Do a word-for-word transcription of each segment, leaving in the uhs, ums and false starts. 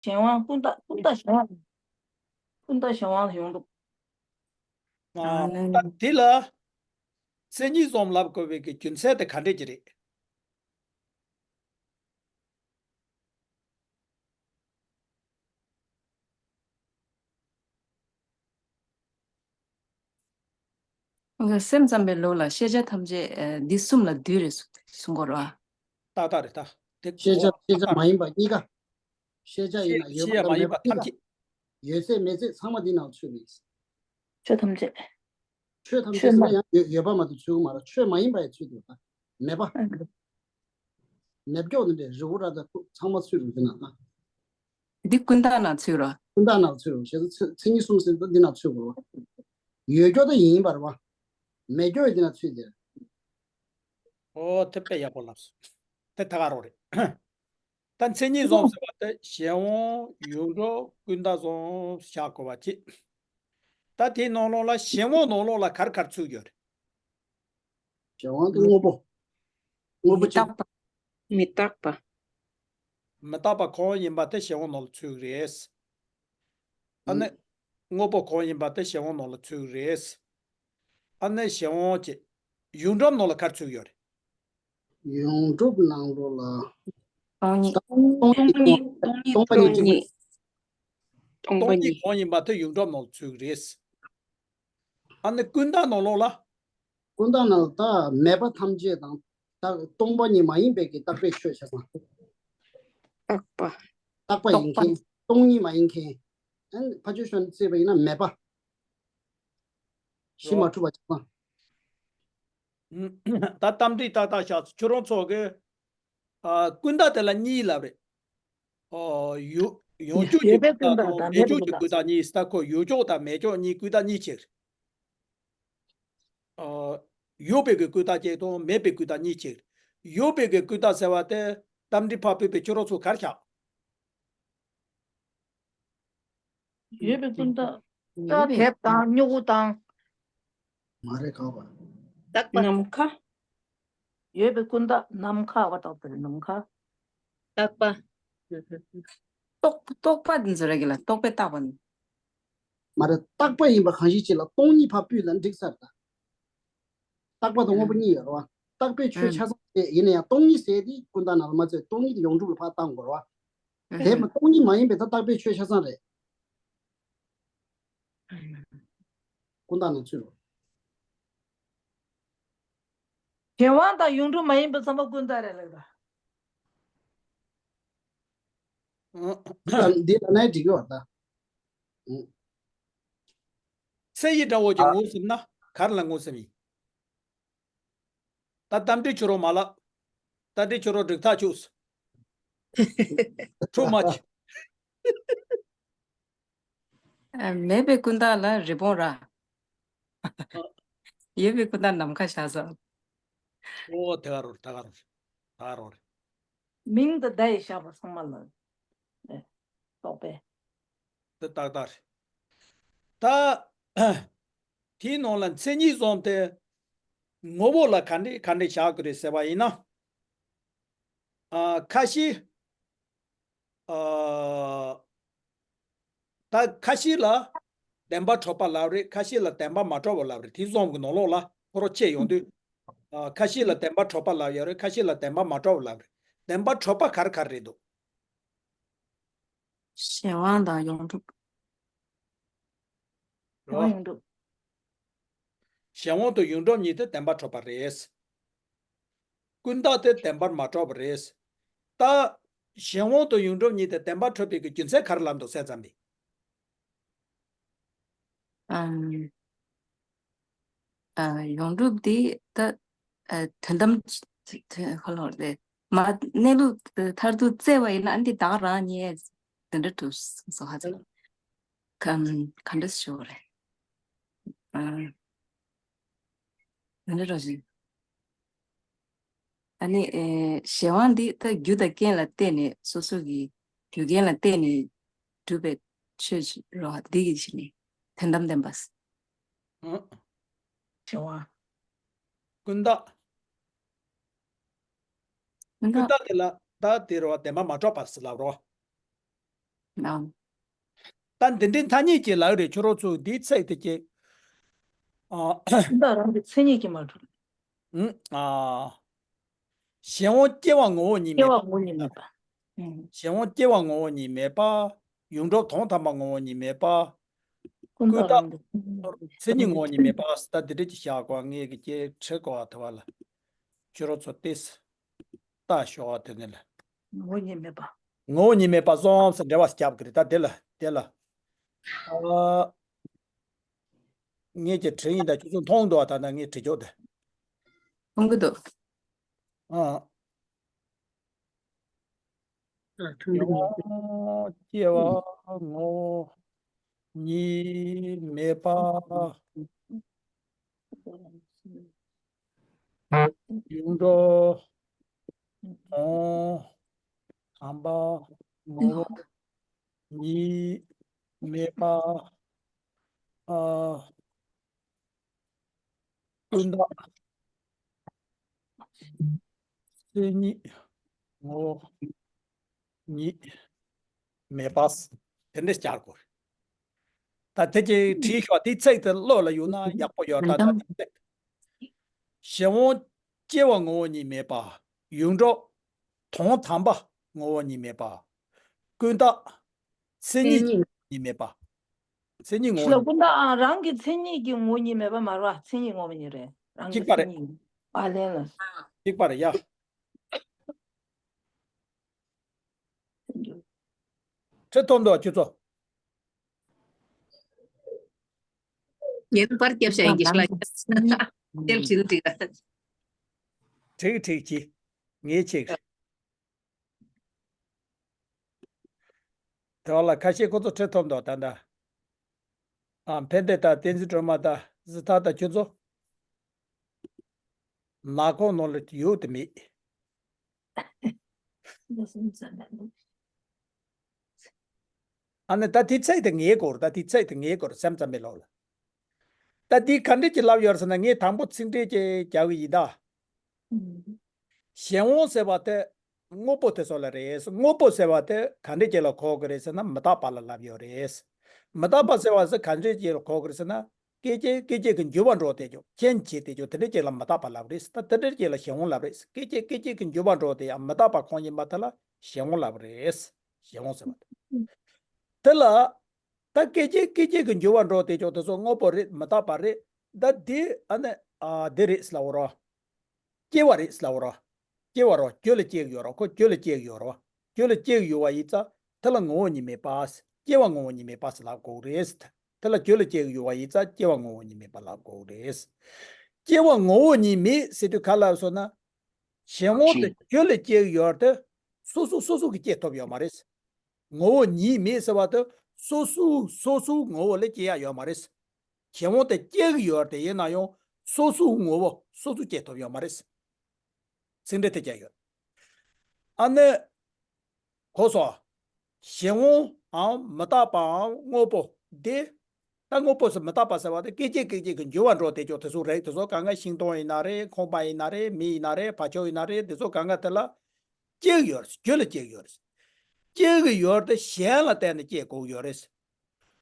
གཞན་དབང་ཀུན་བཏགས། ཀུན་བཏགས་གཞན་དབང་། ཀུན་བཏགས་གཞན་དབང་ཡོངས་གྲུབ། ཨ། ད་དེ་ལ་མཚན་ཉིད་བཟུང་ལབ་དགོས་པའི་གི་རྒྱུ་མཚན་དེ་ག་འདྲས་ཀྱི་རེད། སེམས་ཙམ་པའི་ལུགས་ལ་ཤེས་བྱ་ཐམས་ཅད་འདི་གསུམ་ལ་འདུས་རེད་གསུང་གི་རེད་བ། ཏག་ཏག་རེད་ད། དེ་ཤེས་བྱ་ཤེས་བྱ་མ་ཡིན་པ་གཉིས་ཀ། ཤེས་བྱ་ཡིན་ན་ཡོད་པ་དང་མེད་པ་ཐམས་ཅད། ཡོད་ཚད་མེད་ཚད་ཚང་མ་འདི་ནང་ཚུད་རེད། ཆོས་ཐམས་ཅད། ཆོས་ཐམས་ཅད་ཟེར་ན་ཡང་ཡོད་ཡོད་པ་མ་གཏོགས་ཚུད་ཀྱི་མ་རེད། ཆོས་མ་ཡིན་པ་ཡང་ཚུད་འདུག་ད། མེད་པ། མེད་མཁན་འདི་འདྲའི་རི་བོ་ར་ད་ཚང་མ་ཚུད་རེད་འདི་ནང་ད། འདི་ཀུན་བཏགས་ནང་ཚུད་རོ། ཀུན་བཏགས་ནང་ཚུད་རོ། ཞེས་ཚེ་ཚེ་གཉིས་གསུམ་ཟེར་ད་འདི་ནང་ཚུད་དགོས་རོ། ཡོད་མཁན་ད་ཡིན་པ་རེད་བ། མེད་མཁན་འདི་ནང་ཚུད་དེ། ཨོ་དེ་དཔེ་ཡག་པོ་ལབ་སོང་། དེ་ད་ག་རོ་རེད། ད་མཚན་ཉིད་བཟུང་ཟེར་བ་དེ་གཞན་དབང་ཡོངས་གྲུབ་ཀུན་བཏགས་བཟུང་བཞག་དགོས་པ་གཅིག་ད་དེའི་ནང་ལོགས་ལ་གཞན་དབང་ནང་ལོགས་ལ་ག་རེ་ག་རེ་ཚུད་ཡོད་རེད། གཞན་དབང་དེ་དངོས་པོ། དངོས་པོ་མི་གཅིག་རྟག་པ། མི་རྟག་པ། མི་རྟག་པ་གང་ཡིན་པ་དེ་གཞན་དབང་ནང་ལ་ཚུད་ཀྱི་རེད། ཨ་ནི། དངོས་པོ་གང་ཡིན་པ་དེ་གཞན་དབང་ནང་ལ་ཚུད་ཀྱི་རེད། ཨ་ནི་གཞན་དབང་གཅིག་ཡོངས་གྲུབ་ནང་ལ་ག་རེ་ཚུད་ཡོད་རེད། ཡོངས་གྲུབ་ནང་ལོགས་ལ། སྟོང་ཉིད། སྟོང་སྟོང་ཉིད། སྟོང་ཉིད། སྟོང་པ་ཉིད་ཀྱི། སྟོང་པ་ཉིད། སྟོང་ཉིད་གང་ཡིན་པ་དེ་ཡོངས་གྲུབ་ནང་ལ་ཚུད་ཀྱི་རེད། ཨ་ནི་ཀུན་བཏགས་ནང་ལོགས་ལ། ཀུན་བཏགས་ནང་ལ་ད་མེད་པ་ཐམས་ཅད་དང་ད་སྟོང་པ་ཉིད་མ་ཡིན་པའི་གི་རྟག་པའི་ཆོས་ཆ་ཚང་། རྟག་པ། རྟག་པ་ཡིན་མཁན། སྟོང་ཉིད་མ་ཡིན་མཁན། ཨ་ནི་ཕ་ཆོས་ཤོན་བརྩིས་པ་ཡིན་ན་མེད་པ། གཞི་མ་གྲུབ་པ་ཆ་ཚང་། ད་གཏམ་འདི་ཏག་ཏག་བཞག་ཁྱོད་རང་ཚོ་གི། ཨ། ཀུན་བཏགས་དེ་ལ་གཉིས་ལབ་རེད། ཨོ། ཡོད་ཡོད་ཀྱོག་གི་ཡོད་པའི་ཀུན་བཏགས་ཀུན་བཏགས་དང་དང་མེད་ཀྱོག་མེད་པའི་གི་ཀུན་ཀུན་བཏགས་གཉིས། ད་ཁོ་ཡོད་ཀྱོག་དང་མེད་ཀྱོག་གཉིས་ཀུན་བཏགས་གཉིས་ཕྱེ་རེད། ཨོ། ཡོད་པའི་གི་ཀུན་བཏགས་གཅིག་དང་མེད་པའི་ཀུན་བཏགས་གཉིས་ཕྱེ་རེད། ཡོད་པའི་གི་ཀུན་བཏགས་ཟེར་བ་དེ་གཏམ་འདི་ཕར་ཕུད་པའི་ཁྱོད་རང་ཚོ་གར་བཞག་ཡོད་པའི་ཀུན་བཏགས། ཡོད་པའི། ད་དེབ་དང་སྨྱུ་གུ་དང་། མ་རེད་ག་བ། རྟག་པ། ནམ་མཁའ། ཡོད་པའི་ཀུན་བཏགས་ནམ་མཁའ་བ་དག་པའི་ནམ་མཁའ། རྟག་པ། རྟོག་རྟོག་པ་འདི་ཚོ་རེད་གི་ལ་རྟོག་པས་བཏགས་པ་ནི། མ་རེད། རྟག་པ་ཡིན་པ་གང་ཞིག་ཅིག་ལ་སྟོང་ཉིད་ཕར་ཕུད་ལ་འགྲིག་ས་རེད་ད། རྟག་པ་དང་དངོས་པོ་གཉིས་ཡོད་རེད་བ། རྟག་པའི་ཆོས་ཆ་ཚང་རེད། ཡིན་ན་ཡང་སྟོང་ཉིད་ཟེར་དེ་ཀུན་བཏགས་ནང་ལ་མ་ཚུད། སྟོང་ཉིད་དེ་ཡོངས་གྲུབ་ལ་ཕར་བཏང་དགོས་རེད་བ། དེ་མ་སྟོང་ཉིད་མ་ཡིན་པའི་ད་རྟག་པའི་ཆོས་ཆ་ཚང་རེད། ཀུན་བཏགས་ནང་ཚུད་རོ། གཞན་དབང་དང་ཡོངས་གྲུབ་མ་ཡིན་པའི་ཚང་མ་ཀུན་བཏགས་རེད་ལབ་ད། འདི་ལ་ནའི་འགྲིག་ཡོད་ད། ཚེ་ཡི་དགྲ་བོ་ཅིག་ངོ་ཟིན་ན་ག་རེ་ལ་ངོ་ཟིན་ཡིན། ད་གཏམ་འདྲི་བྱེད་རོགས་མ་ལབ། གཏམ་འདྲི་བྱེད་རོགས་འགྲིག་ཐག་ཆོད། Too much། ཨ། མེད་པའི་ཀུན་བཏགས་ལ་རི་བོང་རྭ། ཡོད་པའི་ཀུན་བཏགས་ནམ་མཁའ་བཞག་ས། ཨོ་དེ་ག་རོ་རེད། ད་ག་རོ་རེད། ད་ག་རོ་རེད། མིང་དང་བརྡ་ཡིས་བཞག་པ་ཚང་མ་ལ། ཨེ། རྟོག་པས། དེ་ཏག་ཏག་རེད། ད། དེའི་ནང་ལ་མཚན་ཉིད་བཟུང་སྟེ། ངོ་བོ་ལ་ག་འདྲས་ག་འདྲས་བཞག་དགོས་རེད་ཟེར་བ་ཡིན་ན། ཨ། ཁ་ཤས། ཨ། ད་ཁ་ཤས་ལ་བདེན་པ་གྲུབ་པ་ལབ་རེད། ཁ་ཤས་ལ་བདེན་པ་མ་གྲུབ་པ་ལབ་རེད། དེ་གསུམ་གྱི་ནང་ལོགས་ལ་ཁོ་རང་ཕྱེ་ཡོང་དུས། ཨ། ཁ་ཤས་ལ་བདེན་པ་གྲུབ་པ་ལབ་ཡོད་རེད། ཁ་ཤས་ལ་བདེན་པ་མ་གྲུབ་པ་ལབ་རེད། བདེན་པ་གྲུབ་པ་ག་རེ་ག་རེ་རེད་འདུག་གཞན་དབང་དང་ཡོངས་གྲུབ། རོ། ཡོངས་གྲུབ། གཞན་དབང་དང་ཡོངས་གྲུབ་གཉིས་དེ་བདེན་པ་གྲུབ་པ་རེད། ཀུན་བཏགས་དེ་བདེན་པར་མ་གྲུབ་པ་རེད། ད། གཞན་དབང་དང་ཡོངས་གྲུབ་གཉིས་དེ་བདེན་པར་གྲུབ་པའི་གི་རྒྱུ་མཚན་ག་རེ་ལབ་འདུག་བསམ་ཙམ་པས། ཨམ། ཨ། ཡོངས་གྲུབ་འདི་ད། ཨ། དོན་དམ་ཁ་ལོ་རེད། མ་གནས་ལུགས་མཐར་ཐུག་བཙལ་བ་ཡིན་ན་འདི་བདག་རང་ཉིད་འདི་འདྲ་འདུག་སོ་ཧ་ཙང་། ག་ག་འདྲ་ཞུ་རེད། ཨ། འདི་འདྲ་རོ་ཞིག་ཨ་ནི། ཨེ། གཞན་དབང་འདི་ད་རྒྱུ་དང་རྐྱེན་ལ་བརྟེན་ནས་སོ་སོ་གི་རྒྱུ་རྐྱེན་ལ་བརྟེན་ནས་གྲུབ་པའི་ཆོས་རོ། འདི་གི་ཕྱི་ནས་དོན་དམ་བདེན་པ། ཨང་། གཞན་དབང་། ཀུན་བཏགས། ཀུན་བཏགས་དེ་ལ་ད་དེ་རོ་བདེན་པ་མ་གྲུབ་པ་ཟེར་ལབ་རོ། ནའང་། ད་འདི་འདྲའི་ཐ་སྙད་ཅིག་ལབ་རེད། ཁྱོད་རང་ཚོས་འདིའི་ཚིག་དེ་ཅིག་ཨ། ཀུན་བརྟགས་རང་གི་མཚན་ཉིད་ཀྱིས་མ་གྲུབ། ཨ། གཞན་དབང་སྐྱེ་བ་ངོ་བོ་ཉིད་སྐྱེ་མེད་བ་པ། ངོ་བོ་ཉིད་མེད་པ། ཨུམ། གཞན་དབང་སྐྱེ་བ་ངོ་བོ་ཉིད་མེད་པ། ཡོངས་གྲུབ་དོན་དམ་པ་ངོ་བོ་ཉིད་མེད་པ། ཀུན་ཀུན་བརྟགས་བརྟགས་རང་གི་མཚན་ཉིད་ངོ་བོ་ཉིད་མེད་པ། ད་འདི་འདྲ་ཅིག་བཞག་གོ། ངས་ཀྱི་ཅིག་བྲིས་གོ་བ་དེ་བ་ལ། ཁྱོད་རང་ཚོ་ཏིས་ལྟ་ཞོག་པ་དེ་ནི་ལ། ངོ་བོ་ཉིད་མེད་པ། ངོ་བོ་ཉིད་མེད་པ་བཟུང་ཟེར་འགྲེལ་བ་རྒྱབ་ཀྱི་རེད། ད་དེ་ལ་དེ་ལ། ཨ། ངས་ཀྱི་བྲིས་ཡིན། ད་ཁྱོད་ཚོ་མཐོང་འདུག་ད་ད་ངས་བྲིས་ཆོག་དེ། མཐོང་གི་འདུག་ཨ། ཡང་སྐྱེ་བ་ངོ་བོ་ཉིད་མེད་པ། ཡོངས་གྲུབ་དོན་དམ་པ་ངོ་བོ་ཉིད་མེད་པ། ཨ། ཀུན་བརྟགས་མཚན་ཉིད་ངོ་བོ་ཉིད་མེད་པ། དེ་འདྲ་བསྐྱར་དགོས་རེད། ད་དེ་ཅིག་བྲིས་ཤོག་དེའི་ཚིག་དེ་བློ་ལ་ཡོད་ན་ཡག་པོ་ཡོད། ད་ད་དེ་ཚིག་གཞན་དབང་སྐྱེ་བ་ངོ་བོ་ཉིད་མེད་པ། ཡོངས་གྲུབ་དོན་དམ་པ་ངོ་བོ་ཉིད་མེད་པ། ཀུན་བརྟགས་མཚན་ཉིད་ཀྱི་ངོ་བོ་ཉིད་མེད་པ། མཚན་ཉིད་ངོ་བོ་ཞེས་ལ་ཉིད། ཀུན་བརྟགས་ཨ། རང་གི་མཚན་ཉིད་ཀྱི་ངོ་བོ་ཉིད་མེད་པ་མ་རེད་པ། མཚན་ཉིད་ངོ་བོ་ཉིད་རེད། རང་གི་གཅིག་པ་མཚན་རེད། ཉིད་ཨ་ལན་ལ། གཅིག་པ་རེད་ཡ། ཁྲིད་ཐོབ་འདུག་ཁྱོད་ཚོ། ངས་པར་རྒྱབ་བཞག་ཡིན་གྱི་ཤ་ལ། དེར་བྲིས་ན་འགྲིག་ག། འགྲིག་འགྲིག་གི། ངས་ཆེག་དེ་བ་ལ་ཁ་ཤས་ཁོ་ཚོ་ཁྲིད་ཐོབ་འདུག་ད་ལྟ། ཨ། ཕན་བདེ་དང་བསྟན་འཛིན་སྒྲོལ་མ་དང་གཟི་ཐག་དང་ཁྱོད་ཚོ། ནག་ཁོག་ནང་ལ་ཡོད་དེ་མེད། ཨ་ནི་ད་དེ་ཚིག་དེ་ངའི་སྐོར། ད་དེ་ཚིག་དེ་ངའི་སྐོར་སེམས་ཙམ་པའི་ལོག་ལ། ད་དེ་ག་འདྲས་ཀྱི་ལབ་ཡོད་ཟེར་ན། ངས་དང་པོ་ཚིག་འགྲེལ་ཅིག་རྒྱག་གི་ཡིན་ད། གཞན་དབང་ཟེར་བ་དེ་དངོས་པོ་དེ་ཚོ་ལ་རེད། དངོས་པོ་ཟེར་བ་དེ་ག་འདྲས་ཅིག་ལ་གོ་གི་རེད་ཟེར་ན། མི་རྟག་པ་ལ་ལབ་ཡོད་རེད། མི་རྟག་པ་ཟེར་བ་ཟེར་ག་འདྲས་ཅིག་ལ་གོ་གི་རེད་ཟེར་ན། སྐད་ཅིག་སྐད་ཅིག་གི་འགྱུར་བ་འགྲོ་བསྡད་ཀྱོག་རྐྱེན་བྱས་བསྡད་ཀྱོག་དེ་འདྲས་ཅིག་ལ་མི་རྟག་པ་ལབ་རེད། ད་དེ་འདྲས་ཅིག་ལ་གཞན་དབང་ལབ་རེད། སྐད་ཅིག་སྐད་ཅིག་གི་འགྱུར་བ་འགྲོ་བསྡད་ཡ་མི་རྟག་པ་ཁོང་ཡིན་པ་དེ་ལ་གཞན་དབང་ལབ་རེད། གཞན་དབང་ཟེར་བ་དེ། དེ་ལ་ད་སྐད་ཅིག་སྐད་ཅིག་གི་འགྱུར་བ་འགྲོ་བསྡད་ཀྱོག་དེ་ཚོ་དངོས་པོ་རེད། མི་རྟག་པ་རེད། ད་དེ་ཨ་ནི་ཨ་དེ་རེད་ཟེར་ལབ་རོགས། སྐྱེ་བ་རེད་ཟེར་ལབ་རོགས། སྐྱེ་བ་རོ། རྒྱུ་ལ་སྐྱེ་གི་ཡོད་རོ། ཁོ་རྒྱུ་ལ་སྐྱེ་གི་ཡོད་རོ། རྒྱུ་ལ་སྐྱེ་གི་ཡོད་པ་ཡིན་ཙང་དེ་ལ་ངོ་བོ་ཉིད་མེད་པ། སྐྱེ་བ་ངོ་བོ་ཉིད་མེད་པ་ཟེར་ལབ་དགོས་རེད། དེ་ལ་རྒྱུ་ལ་སྐྱེ་གི་ཡོད་པ་ཡིན་ཙང་སྐྱེ་བ་ངོ་བོ་ཉིད་མེད་པ་ལབ་དགོས་རེད། སྐྱེ་བ་ངོ་བོ་ཉིད་མེད་ཟེར་དུས་ག་ལབ་སོང་ན། གཞན་དབང་དེ་རྒྱུ་ལ་སྐྱེ་གི་ཡོད་དེ། སོ་སོ་སོ་སོ་གིས་སྐྱེ་ཐུབ་ཡོད་མ་རེད། ངོ་བོ་ཉིད་མེད་ཟེར་བ་དེ་སོ་སོ་སོ་སོའི་ངོ་བོ་ལ་སྐྱེ་ཡ་ཡོད་མ་རེད། གཞན་དབང་དེ་སྐྱེ་གི་ཡོད་དེ་ཡིན་ན་ཡང་སོ་སོའི་ངོ་བོ་སོ་སོས་སྐྱེ་ཐུབ་ཡོད་མ་རེད། ཚིག་འགྲེལ་དེ་བྱས་ཡོད། ཨ་ནི། གོ་སོང་། གཞན་དབང་འམ་མི་རྟག་པའམ་དངོས་པོ་དེ། ད་དངོས་པོ་ཟེར་མི་རྟག་པ་ཟེར་བ་དེ་སྐད་ཅིག་སྐད་ཅིག་གི་འགྱུར་བ་འགྲོ་བསྡད་ཀྱོག་དེ་ཚོ་རེད། དེ་ཚོ་གང་ག་ཤིང་སྡོང་ཡིན་ན་རེད། ཁང་པ་ཡིན་ན་རེད། མི་ཡིན་ན་རེད། བ་ཕྱུགས་ཡིན་ན་རེད། དེ་ཚོ་གང་ག་དེ་ལ་སྐྱེ་གི་ཡོད་རེད། རྒྱུ་ལ་སྐྱེ་གི་ཡོད་རེད། སྐྱེ་གི་ཡོད་དེ་གཞན་ལ་བརྟེན་ནས་སྐྱེ་དགོས་ཀྱི་ཡོད་རེད།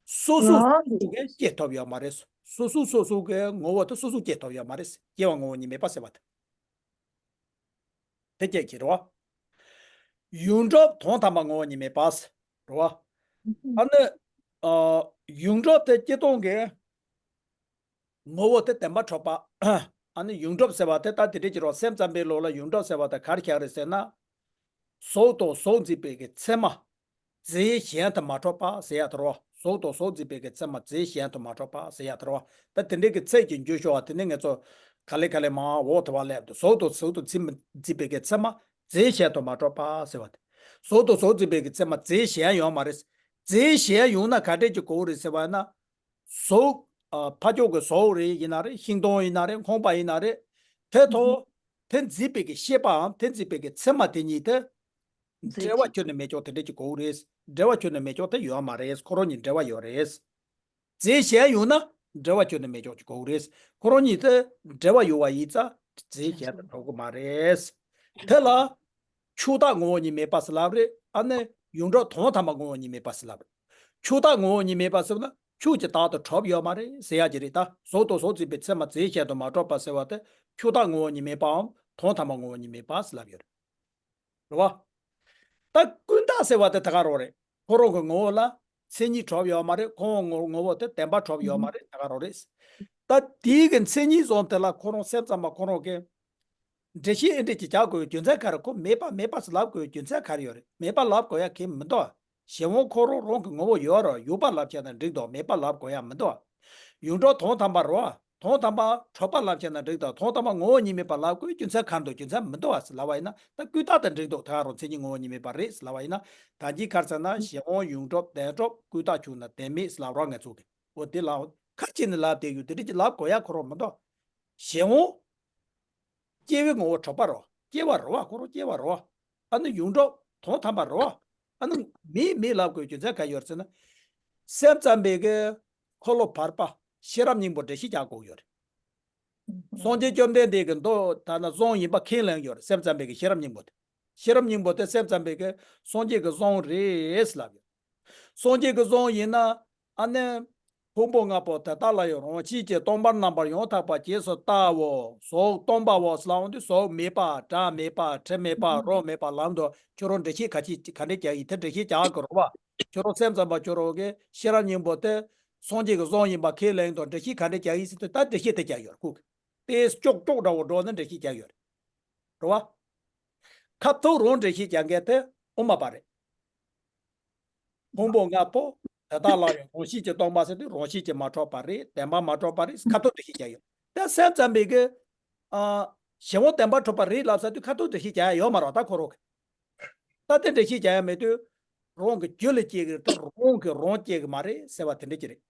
སོ་སོ་སོ་སོ་གིས་སྐྱེ་ཐུབ་ཡོད་མ་རེད། སོ་སོ་སོ་སོ་གི་ངོ་བོ་དེ་སོ་སོས་སྐྱེ་ཐུབ་ཡོད་མ་རེད། སྐྱེ་བ་ངོ་བོ་ཉིད་མེད་པ་ཟེར་བ་དེ། དེ་སྐད་ཀྱི་རེད་བ། ཡོངས་གྲུབ་དོན་དམ་པ་ངོ་བོ་ཉིད་མེད་པ་ཟེར་བ། ཨ་ནི། ཨ། ཡོངས་གྲུབ་དེ་སྐྱེ་སྟངས་ཀྱི་ངོ་བོ་དེ་བདེན་པར་གྲུབ་པ། ཨ་ནི་ཡོངས་གྲུབ་ཟེར་བ་དེ་ད་དེ་འདྲ་ཅིག་རོ། སེམས་ཙམ་པའི་ལུགས་ལ་ཡོངས་གྲུབ་ཟེར་བ་དེ་ག་རེ་བཞག་རེད་ཟེར་ན། གཟུགས་དང་གཟུགས་འཛིན་པའི་གི་མཚན་མ། རྫས་གཞན་དུ་མ་གྲུབ་པ་ཟེར་ཡ་དེ་རོ། གཟུགས་དང་གཟུགས་འཛིན་པའི་གི་མཚན་མ་རྫས་གཞན་དུ་མ་གྲུབ་པ་ཟེར་ཡ་དེ་རོ། ད་དེ་འདྲའི་གི་ཚིག་གི་འགྱུར་ཤོར་བ་དེ་ནི་ངེད་ཚོ་ག་ལེ་ག་ལེ་མར་འོག་དེ་བ་སླེབས་འདུག་གཟུགས་དང་གཟུགས་དང་འཛིན་འཛིན་པའི་གི་མཚན་མ་རྫས་གཞན་དུ་མ་གྲུབ་པ་ཟེར་བ་དེ། གཟུགས་དང་གཟུགས་འཛིན་པའི་གི་མཚན་མ་རྫས་གཞན་ཡོད་མ་རེད། རྫས་གཞན་ཡོང་ན་ག་འདྲས་ཀྱི་གོ་རེད་ཟེར་བ་ན། གཟུགས། ཨ། ཕ་ཕྱོགས་ཀྱི་གཟུགས་རེད་ཡིན་ན་རེད། ཤིང་སྡོང་ཡིན་ན་རེད། ཁང་པ་ཡིན་ན་རེད། དེ་ཐོག་དེ་འཛིན་པའི་གི་ཤེས་པའམ་དེ་འཛིན་པའི་གི་མཚན་མ་དེ་གཉིས་དེ། འབྲེལ་བ་ཁྱོན་ནས་མེད་ཀྱོག་དེ་འདྲས་ཀྱི་གོ་རེད། འབྲེལ་བ་ཁྱོན་ནས་མེད་ཀྱོག་དེ་ཡོད་མ་རེད། ཁོ་རང་གཉིས་འབྲེལ་བ་ཡོད་རེད། རྫས་གཞན་ཡོང་ན་འབྲེལ་བ་ཁྱོན་ནས་མེད་ཀྱོག་ཅིག་གོ་རེད། ཁོ་རང་གཉིས་དེ་འབྲེལ་བ་ཡོད་པ་ཡིན་ཙང་རྫས་གཞན་དུ་གྲུབ་ཀྱི་མ་རེད། དེ་ལ་ཕྱོགས་བཏགས་ངོ་བོ་ཉིད་མེད་པ་ཟེར་ལབ་རེད། ཨ་ནི་ ཡོངས་གྲུབ་དོན་དམ་པ་ངོ་བོ་ཉིད་མེད་པ་ཟེར་ལབ་རེད། ཁྱུ་དག་ངོ་བོ་ཉིད་མེད་པ་ཟེར་ན་ཁྱུ་གཅིག་དག་ཏུ་གྲུབ་ཡོད་མ་རེད་ཟེར་ཡ་ཅིག་རེད། ད་གཟུགས་དང་གཟུགས་འཛིན་པའི་ཚད་མ་རྫས་གཞན་དུ་མ་གྲུབ་པ་ཟེར་བ་དེ་ཁྱུ་དག་ངོ་བོ་ཉིད་མེད་པའམ་དོན་དམ་པ་ངོ་བོ་ཉིད་མེད་པ་ཟེར་ལབ་ཡོད་རེད། རེད་བ། ད་ཀུན་བརྟགས་ཟེར་བ་དེ་ད་ག་རང་རེད། ཁོ་རང་གི་ངོ་བོ་ལ་མཚན་ཉིད་གྲུབ་ཡོད་མ་རེད། ཁོ་རང་ངོ་ངོ་བོ་དེ་བདེན་པ་གྲུབ་ཡོད་མ་རེད། ད་ག་རང་རེད། ད་དེའི་གི་མཚན་ཉིད་བཟུང་དེ་ལ་ཁོ་རང་སེམས་ཙམ་པ་ཁོ་རང་གི་འགྲེལ་བཤད་ཨེ་འདྲས་ཀྱི་རྒྱག་དགོས་རྒྱུ་མཚན་ག་རེ། ཁོ་མེད་པ་མེད་པ་ཟེར་ལབ་དགོས་རྒྱུ་མཚན་ག་རེ་ཡོད་རེད། མེད་པ་ལབ་དགོས་ཡ་གང་ཡང་མི་འདུག་གཞན་དབང་ཁོ་རང་རང་གི་ངོ་བོ་ཡོད་རེད། ཡོད་པ་ལབ་བྱས་ན་འགྲིག་འདུག་མེད་པ་ལབ་དགོས་ཡ་མི་འདུག་ཡོངས་གྲུབ་དོན་དམ་པ་རེད་བ། དོན་དམ་པ་གྲུབ་པ་ལབ་བྱས་ན་འགྲིག་འདུག་དོན་དམ་པ་ངོ་བོ་ཉིད་མེད་པ་ལབ་དགོས་རྒྱུ་མཚན་ག་རེ་འདུག་རྒྱུ་མཚན་མི་འདུག་བ་ཟེར་ལབ་པ་ཡིན་ན། ད་ཀུན་བརྟགས་དེ་འགྲིག་འདུག་ད་ག་རང་མཚན་ཉིད་ངོ་བོ་ཉིད་མེད་པ་རེད་ཟེར་ལབ་པ་ཡིན་ན། ད་གིན་ག་རེ་ཟེར་ན་གཞན་དབང་ཡོངས་གྲུབ་བདེན་གྲུབ་ཀུན་བརྟགས་ཁྱུ་ན་བདེན་མེད་ཟེར་ལབ་རོགས་ངེད་ཚོ་གི། འོ་དེ་ལ་ཁ་ཅིག་ནས་ལབ་བསྡད་ཡོད། དེ་འདྲ་ཅིག་ལབ་དགོས་ཡ་ཁོ་རང་མི་འདུག་གཞན་དབང་སྐྱེ་བའི་ངོ་བོ་གྲུབ་པ་རེད་བ། སྐྱེ་བ་རེད་བ། ཁོ་རང་སྐྱེ་བ་རེད་བ། ཨ་ནི་ཡོངས་གྲུབ་དོན་དམ་པ་རེད་བ། ཨ་ནི་མེད་མེད་ལབ་དགོས་རྒྱུ་མཚན་ག་ཡོད་ཟེར་ན། སེམས་ཙམ་པའི་གི་འཁོར་ལོ་བར་པ་ཤེས་རབ་སྙིང་པོ་འགྲེལ་བཤད་རྒྱག་དགོས་ཡོད་རེད། སངས་རྒྱས་བཅོམ་ལྡན་འདས་ཀྱི་མདོ་ད་ན་གསུང་ཡིན་པ་ཁས་ལེན་ཡོད་རེད། སེམས་ཙམ་པའི་གི་ཤེས་རབ་སྙིང་པོ་དེ། ཤེས་རབ་སྙིང་པོ་དེ་སེམས་ཙམ་པའི་གི་སངས་རྒྱས་ཀྱི་གསུང་རེད་ལབ་ཡོད། སངས་རྒྱས་ཀྱི་གསུང་ཡིན་ན། ཨ་ནི་ཕུང་པོ་ལྔ་པོ་དེ་དག་ལ་ཡང་རང་བཞིན་གྱིས་སྟོང་པར་རྣམ་པར་ཡང་དག་པར་རྗེས་སུ་བལྟའོ། གཟུགས་སྟོང་པའོ་ཟེར་ལབ་འོང་དུས་གཟུགས་མེད་པ། སྒྲ་མེད་པ། དྲི་མེད་པ། རོ་མེད་པ་ལབ་འདུག་ཁྱོད་རང་འགྲེལ་བཤད་ག་ཅི་ག་འདྲས་རྒྱག་ཡིན་དེ་འགྲེལ་བཤད་རྒྱག་གི་རེད་བ། ཁྱོད་རང་སེམས་ཙམ་པ་ཁྱོད་རང་གི་ཤེས་རབ་སྙིང་པོ་དེ་སངས་རྒྱས་ཀྱི་གསུང་ཡིན་པ་ཁས་ལེན་དང་འགྲེལ་བཤད་ག་འདྲས་རྒྱག་ཡིན་ཟེར་དུས་ད་འགྲེལ་བཤད་དེ་རྒྱག་ཡོད་རེད་ཁོ་གི། དེ་ཅོག་ཅོག་འདྲ་བོ་འགྲོ་ན་འགྲེལ་བཤད་རྒྱག་ཡོད་རེད། རེད་བ། ཁ་ཐུག་རང་འགྲེལ་བཤད་རྒྱག་མཁན་དེ་དབུ་མ་པ་རེད། ཕུང་པོ་ལྔ་པོ་དེ་དག་ལ་ཡང་རང་བཞིན་གྱིས་སྟོང་པ་ཟེར་དུས་རང་བཞིན་གྱིས་མ་གྲུབ་པ་རེད། བདེན་པར་མ་གྲུབ་པ་རེད། ཁ་ཐུག་འགྲེལ་བཤད་རྒྱག་ཡོད། ད་སེམས་ཙམ་པའི་གི་ཨ་གཞན་དབང་བདེན་པར་གྲུབ་པ་རེད་ལབ་ས་དུས་ཁ་ཐུག་འགྲེལ་བཤད་རྒྱག་ཡ་ཡོད་མ་རེད་ད་ཁོ་རང་གི། ད་དེ་འགྲེལ་བཤད་རྒྱག་ཡ་མེད་དུས་རང་གི་རྒྱུད་ལ་སྐྱེ་གི་རེད་དེ་རང་གི་རང་སྐྱེ་གི་མ་རེད་ཟེར་བ་དེ་འདྲ་ཅིག་རེད།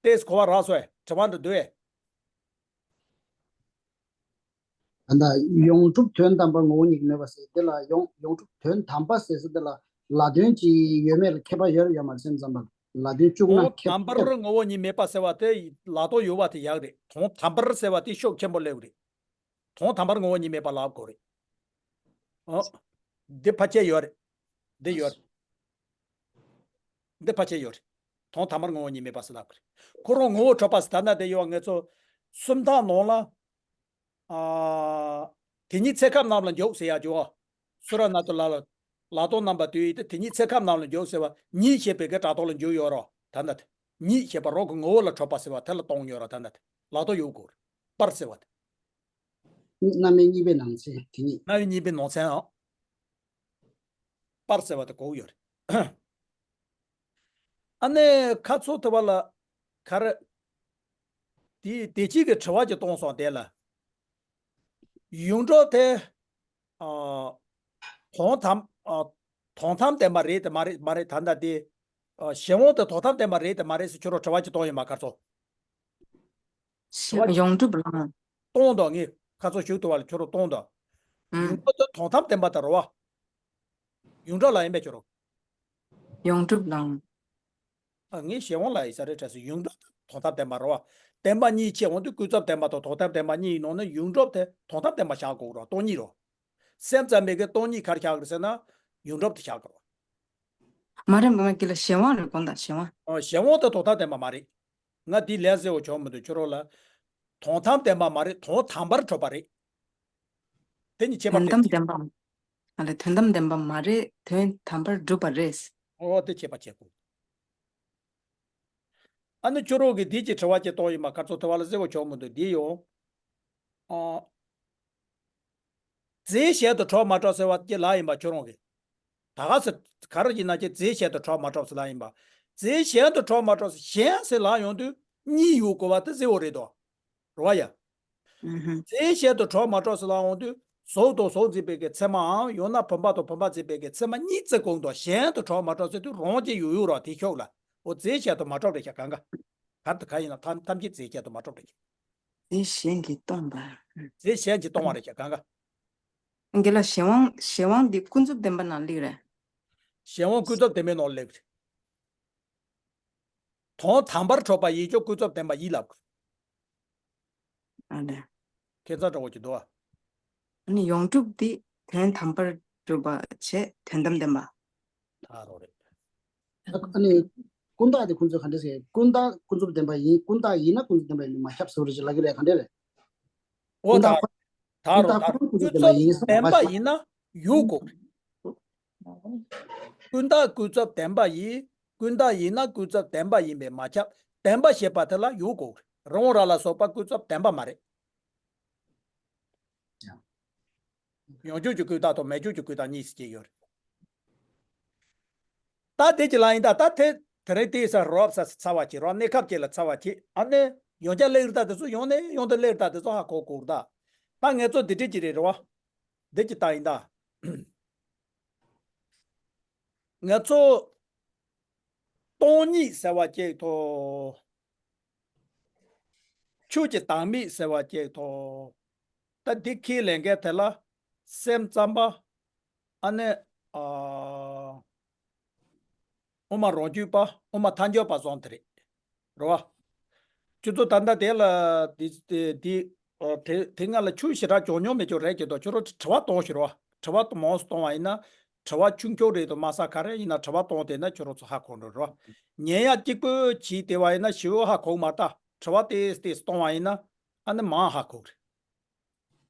ཏེས་གོ་བ་རག་སོང་ངས། དྲི་བ་འདི་འདུག་ཨེ། ད་ལྟ་ཡོངས་གྲུབ་དོན་དམ་པར་ངོ་བོ་ཉིད་མེད་པ་ཟེར་འདི་ལ་ཡོངས་ཡོངས་གྲུབ་དོན་དམ་པ་ཟེར་ས་འདི་ལ་ལ་དོན་གྱི་ཡོད་མེད་ལ་ཁྱད་པར་ཡོད་ཡོད་མ་རེད་སེམས་ཙམ་པ་ལ་དོན་བཅུག་ན་དོན་ཁྱད་དམ་པར་ངོ་བོ་ཉིད་མེད་པ་ཟེར་བ་དེ་ལ་དོན་ཡོད་པ་དེ་ཡག་རེད། དོན་དམ་པར་ཟེར་བ་དེ་ཤུགས་ཆེན་པོ་སླེབས་རེད། དོན་དམ་པར་ངོ་བོ་ཉིད་མེད་པ་ལབ་དགོས་རེད། ཨོ། འདི་ཕལ་ཆེར་ཡོད་རེད། འདི་ཡོད་རེད། འདི་ཕལ་ཆེར་ཡོད་རེད། དོན་དམ་པར་ངོ་བོ་ཉིད་མེད་པ་ཟེར་ལབ་དགོས་རེད། ཁོ་རང་ངོ་བོ་གྲུབ་པ་ཟེར་ད་ན་དེ་ཡོད་ངེད་ཚོ་སུམ་རྟགས་ནང་ལ། ཨ། དེ་ཉིད་ཚེ་སྐབས་རྣམས་ལ་འཇུག་ཟེར་ཡ་འཇུག་ཨ། སུ་ར་ན་ཏུ་ལ་ལ། ལ་དོན་རྣམ་པ་དུ་ཡིས་ཏེ་དེ་ཉིད་ཚེ་སྐབས་རྣམས་ལ་འཇུག་ཟེར་བ་ཉིད་ཞེས་པའི་གི་སྒྲ་དོན་ལ་འཇུག་ཡོད་རོ། ད་ན་དེ་ཉིད་ཞེས་པ་རང་གི་ངོ་བོ་ལ་གྲུབ་པ་ཟེར་བ་དེ་ལ་གཏོང་ཡོད་རོ། ད་ན་དེ་ལ་དོན་ཡོད་དགོས་རེད། པར་ཟེར་བ་དེ། རྣམ་དབྱེ་གཉིས་པའི་ནང་ཚན་དེ་ཉིད། རྣམ་དབྱེ་གཉིས་པའི་ནང་ཚན་ཨང་། པར་ཟེར་བ་དེ་གོ་གི་ཡོད་རེད། ཨ་ནི་ཁ་ཚོ་དེ་བ་ལ་ག་རེ། དེ་དེ་གཅིག་གི་དྲི་བ་ཅིག་གཏོང་སོང་དེ་ལ། ཡོངས་གྲུབ་དེ། ཨ། དོན་དམ། ཨ། དོན་དམ་བདེན་པ་རེད་དེ་མ་རེད་མ་རེད་ད་ལྟ་དེ། ཨ། གཞན་དབང་དེ་དོན་དམ་བདེན་པ་རེད་དེ་མ་རེད་ཟེར་ཁྱོད་རང་དྲི་བ་ཅིག་གཏོང་ཡིན་མ་ཁ་ཚོ། དྲི་བ་ཅིག་ཡོངས་གྲུབ་ལ། གཏོང་དང་ངས་ཁ་ཚོ་ཞུགས་ཐུབ་པ་ལ་ཁྱོད་རང་གཏོང་དང་། ཨུམ། ཡོངས་གྲུབ་དེ་དོན་དམ་བདེན་པ་དེ་རེད་བ། ཡོངས་གྲུབ་ལ་ཡིན་པས་ཁྱོད་རང་། ཡོངས་གྲུབ་ལ། ཨ། ངས་གཞན་དབང་ལ་ཡིན་ས་རེད་དྲན་སོང་། ཡོངས་གྲུབ་དང་དོན་དམ་བདེན་པ་རེད་བ། བདེན་པ་གཉིས་ཕྱེ་འོང་དུས་ཀུན་རྫོབ་བདེན་པ་དང་དོན་དམ་བདེན་པ་གཉིས་ཡིན་ནོ་ན་ཡོངས་གྲུབ་དེ་དོན་དམ་བདེན་པ་བཞག་དགོས་རེད་བ། སྟོང་ཉིད་རེད་བ། སེམས་ཙམ་པའི་གི་སྟོང་ཉིད་ག་རེ་བཞག་གི་རེད་ཟེར་ན་ཡོངས་གྲུབ་དེ་བཞག་གི་རེད་བ། མ་རེད་མ་རེད་ཀི་ལ་གཞན་དབང་རེད་དགོངས་དག་གཞན་དབང་། ཨ། གཞན་དབང་དེ་དོན་དམ་བདེན་པ་མ་རེད། ང་འདི་ལན་ཟེར་བ་བྱུང་མི་འདུག་ཁྱོད་རང་ལ། དོན་དམ་བདེན་པ་མ་རེད། དོན་དམ་པར་གྲུབ་པ་རེད། དེ་གཉིས་ཁྱད་པར་དོན་དམ་བདེན་པ། ཨ་ལས་དོན་དམ་བདེན་པ་མ་རེད། དོན་དམ་པར་གྲུབ་པ་རེད། ཨོ་དེ་ཁྱད་པར་ཕྱེ་དགོས། ཨ་ནི་ཁྱོད་རང་གིས་འདི་གི་དྲི་བ་ཅིག་གཏོང་ཡིན་མ་ཁ་ཚོ་དེ་བ་ལ་ཟེར་བ་བྱུང་མི་འདུག་འདི་ཡོང་། ཨ། རྫས་གཞན་དུ་གྲུབ་མ་གྲུབ་ཟེར་བ་ཅིག་ལབ་ཡིན་པ་ཁྱོད་རང་གིས། ད་ག་ཟེར་ག་རེ་ཡིན་ན་ཅིག་རྫས་གཞན་དུ་གྲུབ་མ་གྲུབ་ཟེར་ལབ་ཡིན་པ། རྫས་གཞན་དུ་གྲུབ་མ་གྲུབ་ཟེར་གཞན་ཟེར་ལབ་ཡོང་དུས་གཉིས་ཡོད་དགོས་པ་དེ་གསལ་བོ་རེད་དོ། རེད་བ་ཡ། ཨུ་ཧུ། རྫས་གཞན་དུ་གྲུབ་མ་གྲུབ་ཟེར་ལབ་ཡོང་དུས་གཟུགས་དང་གཟུགས་འཛིན་པའི་གི་ཚད་མའམ་ཡང་ན་བུམ་པ་དང་བུམ་པ་འཛིན་པའི་གི་ཚད་མ་གཉིས་བརྩི་དགོས་འདུག་གཞན་དུ་གྲུབ་མ་གྲུབ་ཟེར་དུས་རང་གཅིག་ཡོད་ཡོད་ར་དེ་ཤོག་ལ། འོ་རྫས་གཞན་དུ་མ་གྲུབ་རེད་ཤག་གང་ག་ག་དུ་ག་ཡིན་ན་ཐམས་ཐམས་ཅད་རྫས་གཞན་དུ་མ་གྲུབ་རེད་ཤག་རྫས་གཞན་གྱིས་སྟོང་པ། རྫས་གཞན་གྱིས་སྟོང་བ་རེད་ཤག་གང་ག་རྒན་ལགས་གཞན་དབང་གཞན་དབང་འདི་ཀུན་རྫོབ་བདེན་པ་ནང་སླེབས་རེད། གཞན་དབང་ཀུན་རྫོབ་བདེན་པའི་ནང་སླེབས་རེད། དོན་དམ་པར་གྲུབ་པ་ཡིན་ཀྱང་ཀུན་རྫོབ་བདེན་པ་ཡིན་ལབ་དགོས། ཨ་ལས། ཁྱད་མཚར་འདྲ་བོ་ཅིག་འདུག་ཨ། ཨ་ནི་ཡོངས་གྲུབ་འདི་དོན་དམ་པར་གྲུབ་པ་བྱས་དོན་དམ་བདེན་པ། ད་རོ་རེད། ཨ་ནི་ཀུན་བརྟགས་དེ་ཁོང་ཚོས་ག་འདྲ་ཟེར། ཀུན་བརྟགས་ཀུན་རྫོབ་བདེན་པ་ཡིན། ཀུན་བརྟགས་ཡིན་ན་ཀུན་རྫོབ་བདེན་པ་ཡིན་མ་ཁྱབ་ཟེར་བ་རེད་ཅེས་ལབ་ཀྱི་རེད། ག་འདྲ་རེད། ཨོ་ཀུན་ད་བརྟགས། ད་རོ་ད་རོ། ཀུན་རྫོབ་བདེན་པ་ཡིན་ཟེར་བདེན་མ་པ་ཁྱབ། ཡིན་ན་ཡོད་དགོས། ཀུན་བརྟགས་ཀུན་རྫོབ་བདེན་པ་ཡིན། ཀུན་བརྟགས་ཡིན་ན་ཀུན་རྫོབ་བདེན་པ་ཡིན་པས་མ་ཁྱབ། བདེན་པ་ཞེས་པ་དེ་ལ་ཡོད་དགོས། རང་རང་ལ་སོགས་པ་ཀུན་རྫོབ་བདེན་པ་མ་རེད། ཡོང་འབྱུང་གི་ཀུན་བརྟགས་དང་མེད་འབྱུང་གི་ཀུན་བརྟགས་གཉིས་སུ་སྐྱེ་ཡོད་རེད། ད་དེ་ཅི་ལ་ཡིན་ད། ད་དེ་དེ་རིང་དེའི་སར་རོབ་ས་ཚ་བ་གྱིས་རོ། གནས་སྐབས་ཅིག་ལ་ཚ་བ་གྱིས། ཨ་ནི་ཡོང་རྒྱ་ལེགས་རེད་ད། དེ་ཚོ་ཡོང་ནས་ཡོང་དུ་ལེགས་རེད་ད། དེ་ཚོ་ཧ་གོ་དགོས་རེད་ད། ད་ངས་ཚོ་འདི་འདྲི་གྱི་རེད་རོ། འདི་ཅི་ལྟ་ཡིན་ད། ང་ཚོ་སྟོང་ཉིད་ཟེར་བ་གཅིག་ཐོག་ཆོས་ཀྱི་བདག་མེད་ཟེར་བ་གཅིག་ཐོག་ད་འདི་ཁས་ལེན་མཁན་དེ་ལ་སེམས་ཙམ་པ། ཨ་ནི། ཨ། དབུ་མ་རང་རྒྱུད་པ། དབུ་མ་ཐལ་འགྱུར་བ་སོང་དེ་རེད། རེད་བ། ཁྱོད་ཚོ་ད་ལྟ་དེ་ལ་དེ་དེ་དེ་ཨ་དེ་དེ་སྔ་ལ་ཆོས་ཞེ་དྲག་བྱུང་མྱོང་མེད་ཀྱང་རེད་ཀྱི་འདུག་ཁྱོད་རང་དྲི་བ་གཏོང་ཞིག་རེད་བ། དྲི་བ་མང་ཙམ་གཏོང་བ་ཡིན་ན། དྲི་བ་ཆུང་ཆུང་རེད་དོ། དམའ་ས་ག་རེ་ཡིན་ན་དྲི་བ་གཏོང་བསྡད་ན་ཁྱོད་རང་ཚོ་ཧ་གོ་འགྲོ་རེད་བ། ཉན་ཡག་གཅིག་པོ་བྱས་བསྡད་པ་ཡིན་ན་ཞེ་པོ་ཧ་གོ་མ་ད། དྲི་བ་ཏོག་ཙམ་གཏོང་བ་ཡིན་ན་ཨ་ནི་མང་ཧ་གོ་གི་རེད།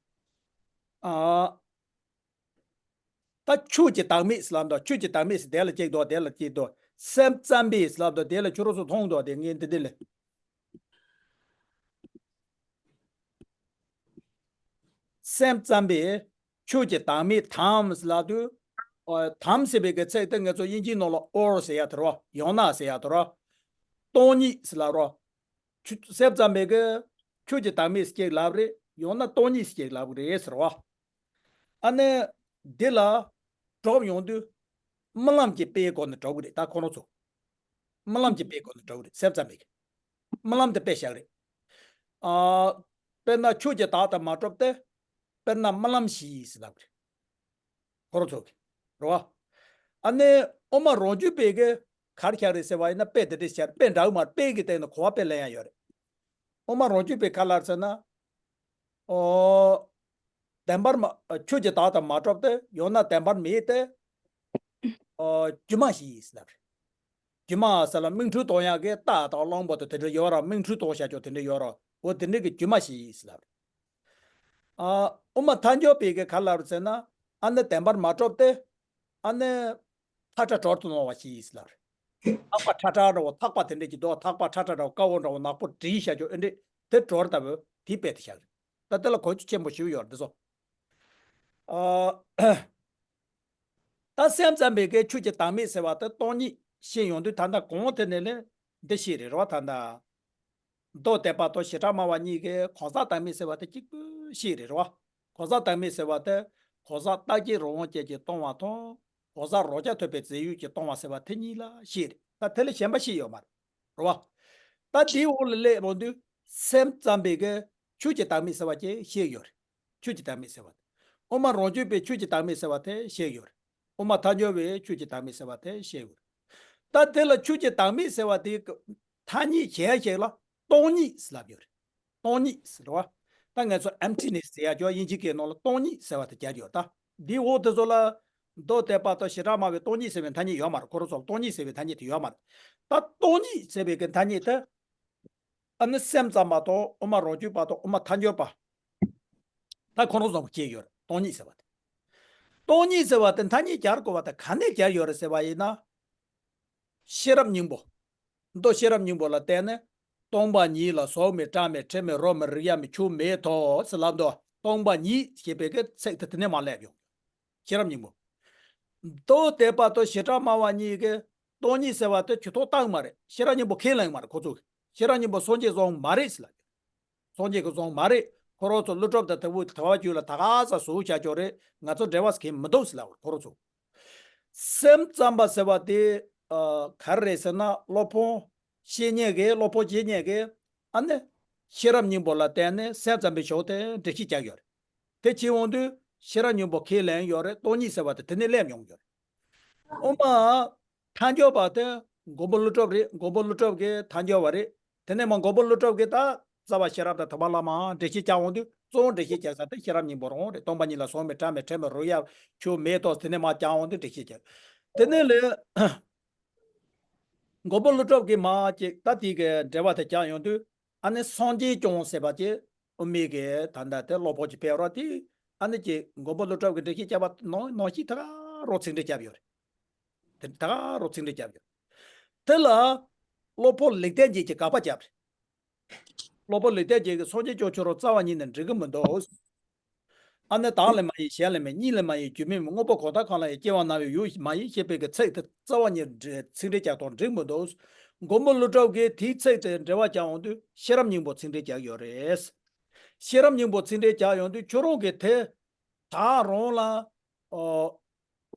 ཨ། ད་ཆོས་ཀྱི་བདག་མེད་ཟེར་ལབ་འདུག་ཆོས་ཀྱི་བདག་མེད་ཟེར་དེ་ལ་གཅིག་འདུག་དེ་ལ་གཅིག་འདུག་སེམས་ཙམ་པས་ཟེར་ལབ་འདུག་དེ་ལ་ཁྱོད་རང་ཚོ་མཐོང་འདུག་དེ་ངས་འདི་འདི་ལས། སེམས་ཙམ་པས་ཆོས་ཀྱི་བདག་མེད་དམ་ཟེར་ལབ་དུས། ཨོ། དམ་ཟེར་བའི་གི་ཚིག་དེ་ང་ཚོ་དབྱིན་ཇིའི་ནང་ལ་or ཟེར་ཡ་དེ་རེད་བ། ཡང་ན་ཟེར་ཡ་དེ་རེད་བ། སྟོང་ཉིད་ཟེར་ལབ་རེད་བ། ཆུ་སེམས་ཙམ་པས་གི་ཆོས་ཀྱི་བདག་མེད་ཟེར་གཅིག་ལབ་རེད། ཡང་ན་སྟོང་ཉིད་ཟེར་གཅིག་ལབ་གི་རེད་ཟེར་བ། ཨ་ནི་འདི་ལ་གྲོགས་ཡོང་དུས་རྨི་ལམ་གྱི་དཔེའི་སྒོ་ནས་གྲོགས་གི་རེད། ད་ཁོ་རང་ཚོ་རྨི་ལམ་གྱི་དཔེའི་སྒོ་ནས་གྲོགས་གི་རེད། སེམས་ཙམ་པས་གི་རྨི་ལམ་དུ་དཔེ་བཞག་རེད། ཨ། དཔེར་ན་ཆོས་ཀྱི་བདག་དང་མ་གྲུབ་སྟེ། དཔེར་ན་རྨི་ལམ་བཞི་ཟེར་ལབ་གི་རེད། ཁོ་རང་ཚོ་གི་རེད་བ། ཨ་ནི་དབུ་མ་རང་རྒྱུད་པས་གི་ག་རེ་བཞག་རེད་ཟེར་བ་ཡིན་ན་དཔེ་དེ་འདྲ་བཞག་དཔེ་འདྲ་བོ་མ་རེད། དཔེ་གི་སྟེང་ནས་གོ་བ་དཔེ་ལེན་ཡ་ཡོད་རེད། དབུ་མ་རང་རྒྱུད་པས་ག་ལབ་ཟེར་ན། ཨོ། བདེན་པར་མ་ཆོས་ཀྱི་བདག་དང་མ་གྲུབ་སྟེ། ཡང་ན་བདེན་པར་མེད་དེ། ཨོ། སྒྱུ་མ་བཞི་ཟེར་ལབ་རེད། སྒྱུ་མ་ཟེར་ལ་མིག་འཕྲུལ་གཏོང་ཡག་གི་རྟ་དང་གླང་པོ་དང་དེ་འདྲ་ཡོད་ར། མིག་འཕྲུལ་གཏོང་བྱ་ཆོག་དེ་འདྲ་ཡོད་ར། འོ་དེ་འདྲ་གི་སྒྱུ་མ་བཞི་ཟེར་ལབ་རེད། ཨ། དབུ་མ་ཐལ་འགྱུར་བས་གི་ག་ལབ་རེད་ཟེར་ན། ཨ་ནི་བདེན་པར་མ་གྲུབ་སྟེ། ཨ་ནི་ཐག་ཁྲ་གྲོལ་དུ་སོང་བ་ཞིག་ལབ་རེད། ཐག་པ་ཁྲ་ཁྲ་འདྲ་བོ། ཐག་པ་དེ་འདྲ་གྱི་འདུག་ཐག་པ་ཁྲ་ཁྲ་འདྲ་བོ། དཀར་པོ་འདྲ་བོ། ནག་པོ་འདྲ་བྱ་ཆོག་ཨེ་འདྲ། དེ་གྲོལ་ལྟ་བུ་དེའི་དཔེ་དེ་བཞག་རེད། ད་དེ་ལ་གོ་རྒྱུ་ཆེན་པོ་ཞིག་ཡོད་རེད་འདི་ཚོ། ཨ། ད་སེམས་ཙམ་པས་གི་ཆོས་ཀྱི་བདག་མེད་ཟེར་བ་དེ་སྟོང་ཉིད་བཤད་ཡོང་དུས་ད་ལྟ་གོང་དེ་ནས་ལས་འདི་བཤད་རེད་རེད་བ། ད་ལྟ་མདོ་སྡེ་པ་དང་བྱེ་བྲག་སྨྲ་བ་གཉིས་ཀྱིས་གང་ཟག་བདག་མེད་ཟེར་བ་དེ་གཅིག་པུ་བཤད་རེད་རེད་བ། གང་ཟག་བདག་མེད་ཟེར་བ་དེ་གང་ཟག་རྟག་གཅིག་རང་དབང་ཅན་གྱིས་སྟོང་བ་དང་། གང་ཟག་རང་རྐྱ་ཐུབ་པའི་རྫས་ཡོད་ཀྱིས་སྟོང་བ་ཟེར་བ་དེ་གཉིས་ལ་བཤད་རེད། ད་དེ་ལས་གཞན་པ་བཤད་ཡོད་མ་རེད། རེད་བ། ད་དེའི་འོག་ལ་སླེབས་ཡོང་དུས་སེམས་ཙམ་པས་གི་ཆོས་ཀྱི་བདག་མེད་ཟེར་བ་ཅིག་བཤད་ཡོད་རེད། ཆོས་ཀྱི་བདག་མེད་ཟེར་བ་དེ། དབུ་མ་རང་རྒྱུད་པས་ཆོས་ཀྱི་བདག་མེད་ཟེར་བ་དེ་བཤད་ཡོད་རེད། དབུ་མ་ཐལ་འགྱུར་བས་ཆོས་ཀྱི་བདག་མེད་ཟེར་བ་དེ་བཤད་ཡོད་རེད། ད་དེ་ལ་ཆོས་ཀྱི་བདག་མེད་ཟེར་བ་དེའི་ཐ་སྙད་གཞན་ཞིག་ལ་སྟོང་ཉིད་ཟེར་ལབ་ཡོད་རེད། སྟོང་ཉིད་ཟེར་བ། ད་ང་ཚོ་emptiness ཟེར་ཡ་ཅོ་དབྱིན་ཇི་སྐད་ནང་ལ་སྟོང་ཉིད་ཟེར་བ་དེ་བརྒྱབ་ཡོད། ད་འདིའི་འོག་དེ་ཚོ་ལ་མདོ་སྡེ་པ་དང་བྱེ་བྲག་སྨྲ་བས་སྟོང་ཉིད་ཟེར་བའི་ཐ་སྙད་ཡོད་མ་རེད། ཁོ་རང་ཚོ་ལ་སྟོང་ཉིད་ཟེར་བའི་ཐ་སྙད་དེ་ཡོད་མ་རེད། ད་སྟོང་ཉིད་ཟེར་བའི་གི་ཐ་སྙད་དེ། ཨ་ནི་སེམས་ཙམ་པ་དང་དབུ་མ་རང་རྒྱུད་པ་དང་དབུ་མ་ཐལ་འགྱུར་བ། ད་ཁོ་རང་ཚོ་སྐྱེས་ཡོད་རེད། སྟོང་ཉིད་ཟེར་བ་དེ། སྟོང་ཉིད་ཟེར་བ་དེ་ཐ་སྙད་སྦྱར་དགོས་པ་དེ་ག་ནས་སྦྱར་ཡོད་རེད་ཟེར་བ་ཡིན་ན། ཤེས་རབ་སྙིང་པོ། མདོ་ཤེས་རབ་སྙིང་པོ་ལ་བལྟས་ནས། སྟོང་པ་ཉིད་ལ་གཟུགས་མེད་སྒྲ་མེད་དྲི་མེད་རོ་མེད་རེག་ཡ་མེད་ཆོས་མེད་དོ་ཟེར་ལབ་འདུག་སྟོང་པ་ཉིད་ཞེས་པའི་གི་ཚིག་དེ་དེ་ནས་མར་སླེབས་ཡོང་། ཤེས་རབ་སྙིང་པོ། མདོ་སྡེ་པ་དང་བྱེ་བྲག་སྨྲ་བ་གཉིས་ཀྱིས་སྟོང་ཉིད་ཟེར་བ་དེ་ཇུས་གཏོགས་བཏང་མ་རེད། ཤེས་རབ་སྙིང་པོ་ཁས་ལེན་མ་རེད་ཁོ་ཚོ་གིས། ཤེས་རབ་སྙིང་པོ་སངས་རྒྱས་བཟུང་མ་རེད་ཟེར་ལབ། སངས་རྒྱས་ཀྱིས་བཟུང་མ་རེད། ཁོ་རང་ཚོ་ཀླུ་སྒྲུབ་དང་དེ་བོ་དེ་བ་རྒྱུད་ལ་ད་ག་ས་བཟོ་བྱ་ཆོག་རེད། ང་ཚོ་འབྲེལ་བ་ཟེར་མཁན་མི་འདུག་ཟེར་ལབ་ཁོ་རང་ཚོ། སེམས་ཙམ་པ་ཟེར་བ་དེ། ཨ། ག་རེ་རེད་ཟེར་ན་སློབ་དཔོན་བཤེས་གཉེན་གྱིས་སློབ་དཔོན་བཤེས་གཉེན་གྱིས་ཨ་ནི་ཤེས་རབ་སྙིང་པོ་ལ་བརྟེན་ནས་སེམས་ཙམ་པའི་ཕྱོགས་དེ་འགྲེལ་བཤད་བརྒྱབ་ཡོད་རེད། དེ་བྱེད་འོང་དུས་ཤེས་རབ་སྙིང་པོ་ཁས་ལེན་ཡོད་རེད། སྟོང་ཉིད་ཟེར་བ་དེ་དེ་ནས་སླེབས་ཡོང་གི་ཡོད་རེད། དབུ་མ་ཐལ་འགྱུར་བ་དེ་མགོན་པོ་ཀླུ་སྒྲུབ་རེད། མགོན་པོ་ཀླུ་སྒྲུབ་ཀྱིས་ཐལ་འགྱུར་བ་རེད། དེ་ནས་མ་མགོན་པོ་ཀླུ་སྒྲུབ་ཀྱིས་ད་རྩ་བ་ཤེས་རབ་དང་ཐེག་པ་བླ་མའང་འགྲེལ་བཤད་བརྒྱབ་འོང་དུས་གཙོ་བོ་འགྲེལ་བཤད་བརྒྱབ་ས་དེ་ཤེས་རབ་སྙིང་པོ་རང་རེད། སྟོང་པ་ཉིད་ལ་གཟུགས་མེད་སྒྲ་མེད་དྲི་མེད་རོ་ཡ་ཆོས་མེད་དོ་དེ་ནས་མར་བརྒྱབ་འོང་དུས་འགྲེལ་བཤད་བརྒྱབ། དེ་ནས་ལས་མགོན་པོ་ཀླུ་སྒྲུབ་ཀྱི་མ་ཅིག་ད་དེ་གི་འགྲེལ་པ་དེ་བརྒྱབ་ཡོང་དུས། ཨ་ནི་སངས་རྒྱས་བསྐྱངས་ཟེར་བ་ཅིག་དབུ་མའི་གི་ད་ལྟ་དེ་གློ་བུར་གྱི་ཕེབས་རོགས་དེ། ཨ་ནི་ཅིག་མགོན་པོ་ཀླུ་སྒྲུབ་ཀྱི་འགྲེལ་བཤད་བརྒྱབ་པ་ནང་ནང་བཞིན་ད་ག་རང་ཚིག་འགྲེལ་བརྒྱབ་ཡོད་རེད། དེ་ད་ག་རང་ཚིག་འགྲེལ་བརྒྱབ་ཡོད། དེ་ལ་གློ་བུར་ལེགས་ལྡན་འབྱེད་ཀྱིས་དགག་པ་བརྒྱབ་རེད། གློ་བུར་ལེགས་ལྡན་འབྱེད་ཀྱིས་སངས་རྒྱས་བསྐྱངས་ཁྱོད་རང་རྩ་བ་ཉིད་ནས་འགྲིག་གི་མི་འདུག། ཨ་ནི་བདག་ལས་མ་ཡིན་གཞན་ལས་མིན། གཉིས་ལས་མ་ཡིན་རྒྱུ་མེད་མིན། དངོས་པོ་གང་དག་གང་ལ་ཡང་སྐྱེ་བ་ན་བའི་ཡུལ་མ་ཡིན་ཞེས་པའི་གི་ཚིག་དེ་རྩ་བ་ཉིད་ཚིག་འགྲེལ་རྒྱག་སྟངས་འགྲིག་མི་འདུག། མགོན་པོ་ཀླུ་སྒྲུབ་ཀྱིས་དེའི་ཚིག་དེ་འགྲེལ་བ་རྒྱག་ཡོང་དུས་ཤེས་རབ་སྙིང་པོ་ཚིག་འགྲེལ་རྒྱག་ཡོད་རེད། ཤེས་རབ་སྙིང་པོ་ཚིག་འགྲེལ་རྒྱག་ཡོང་དུས་ཁྱོད་རང་གིས་དེ་ད་རང་ལ་ཨོ་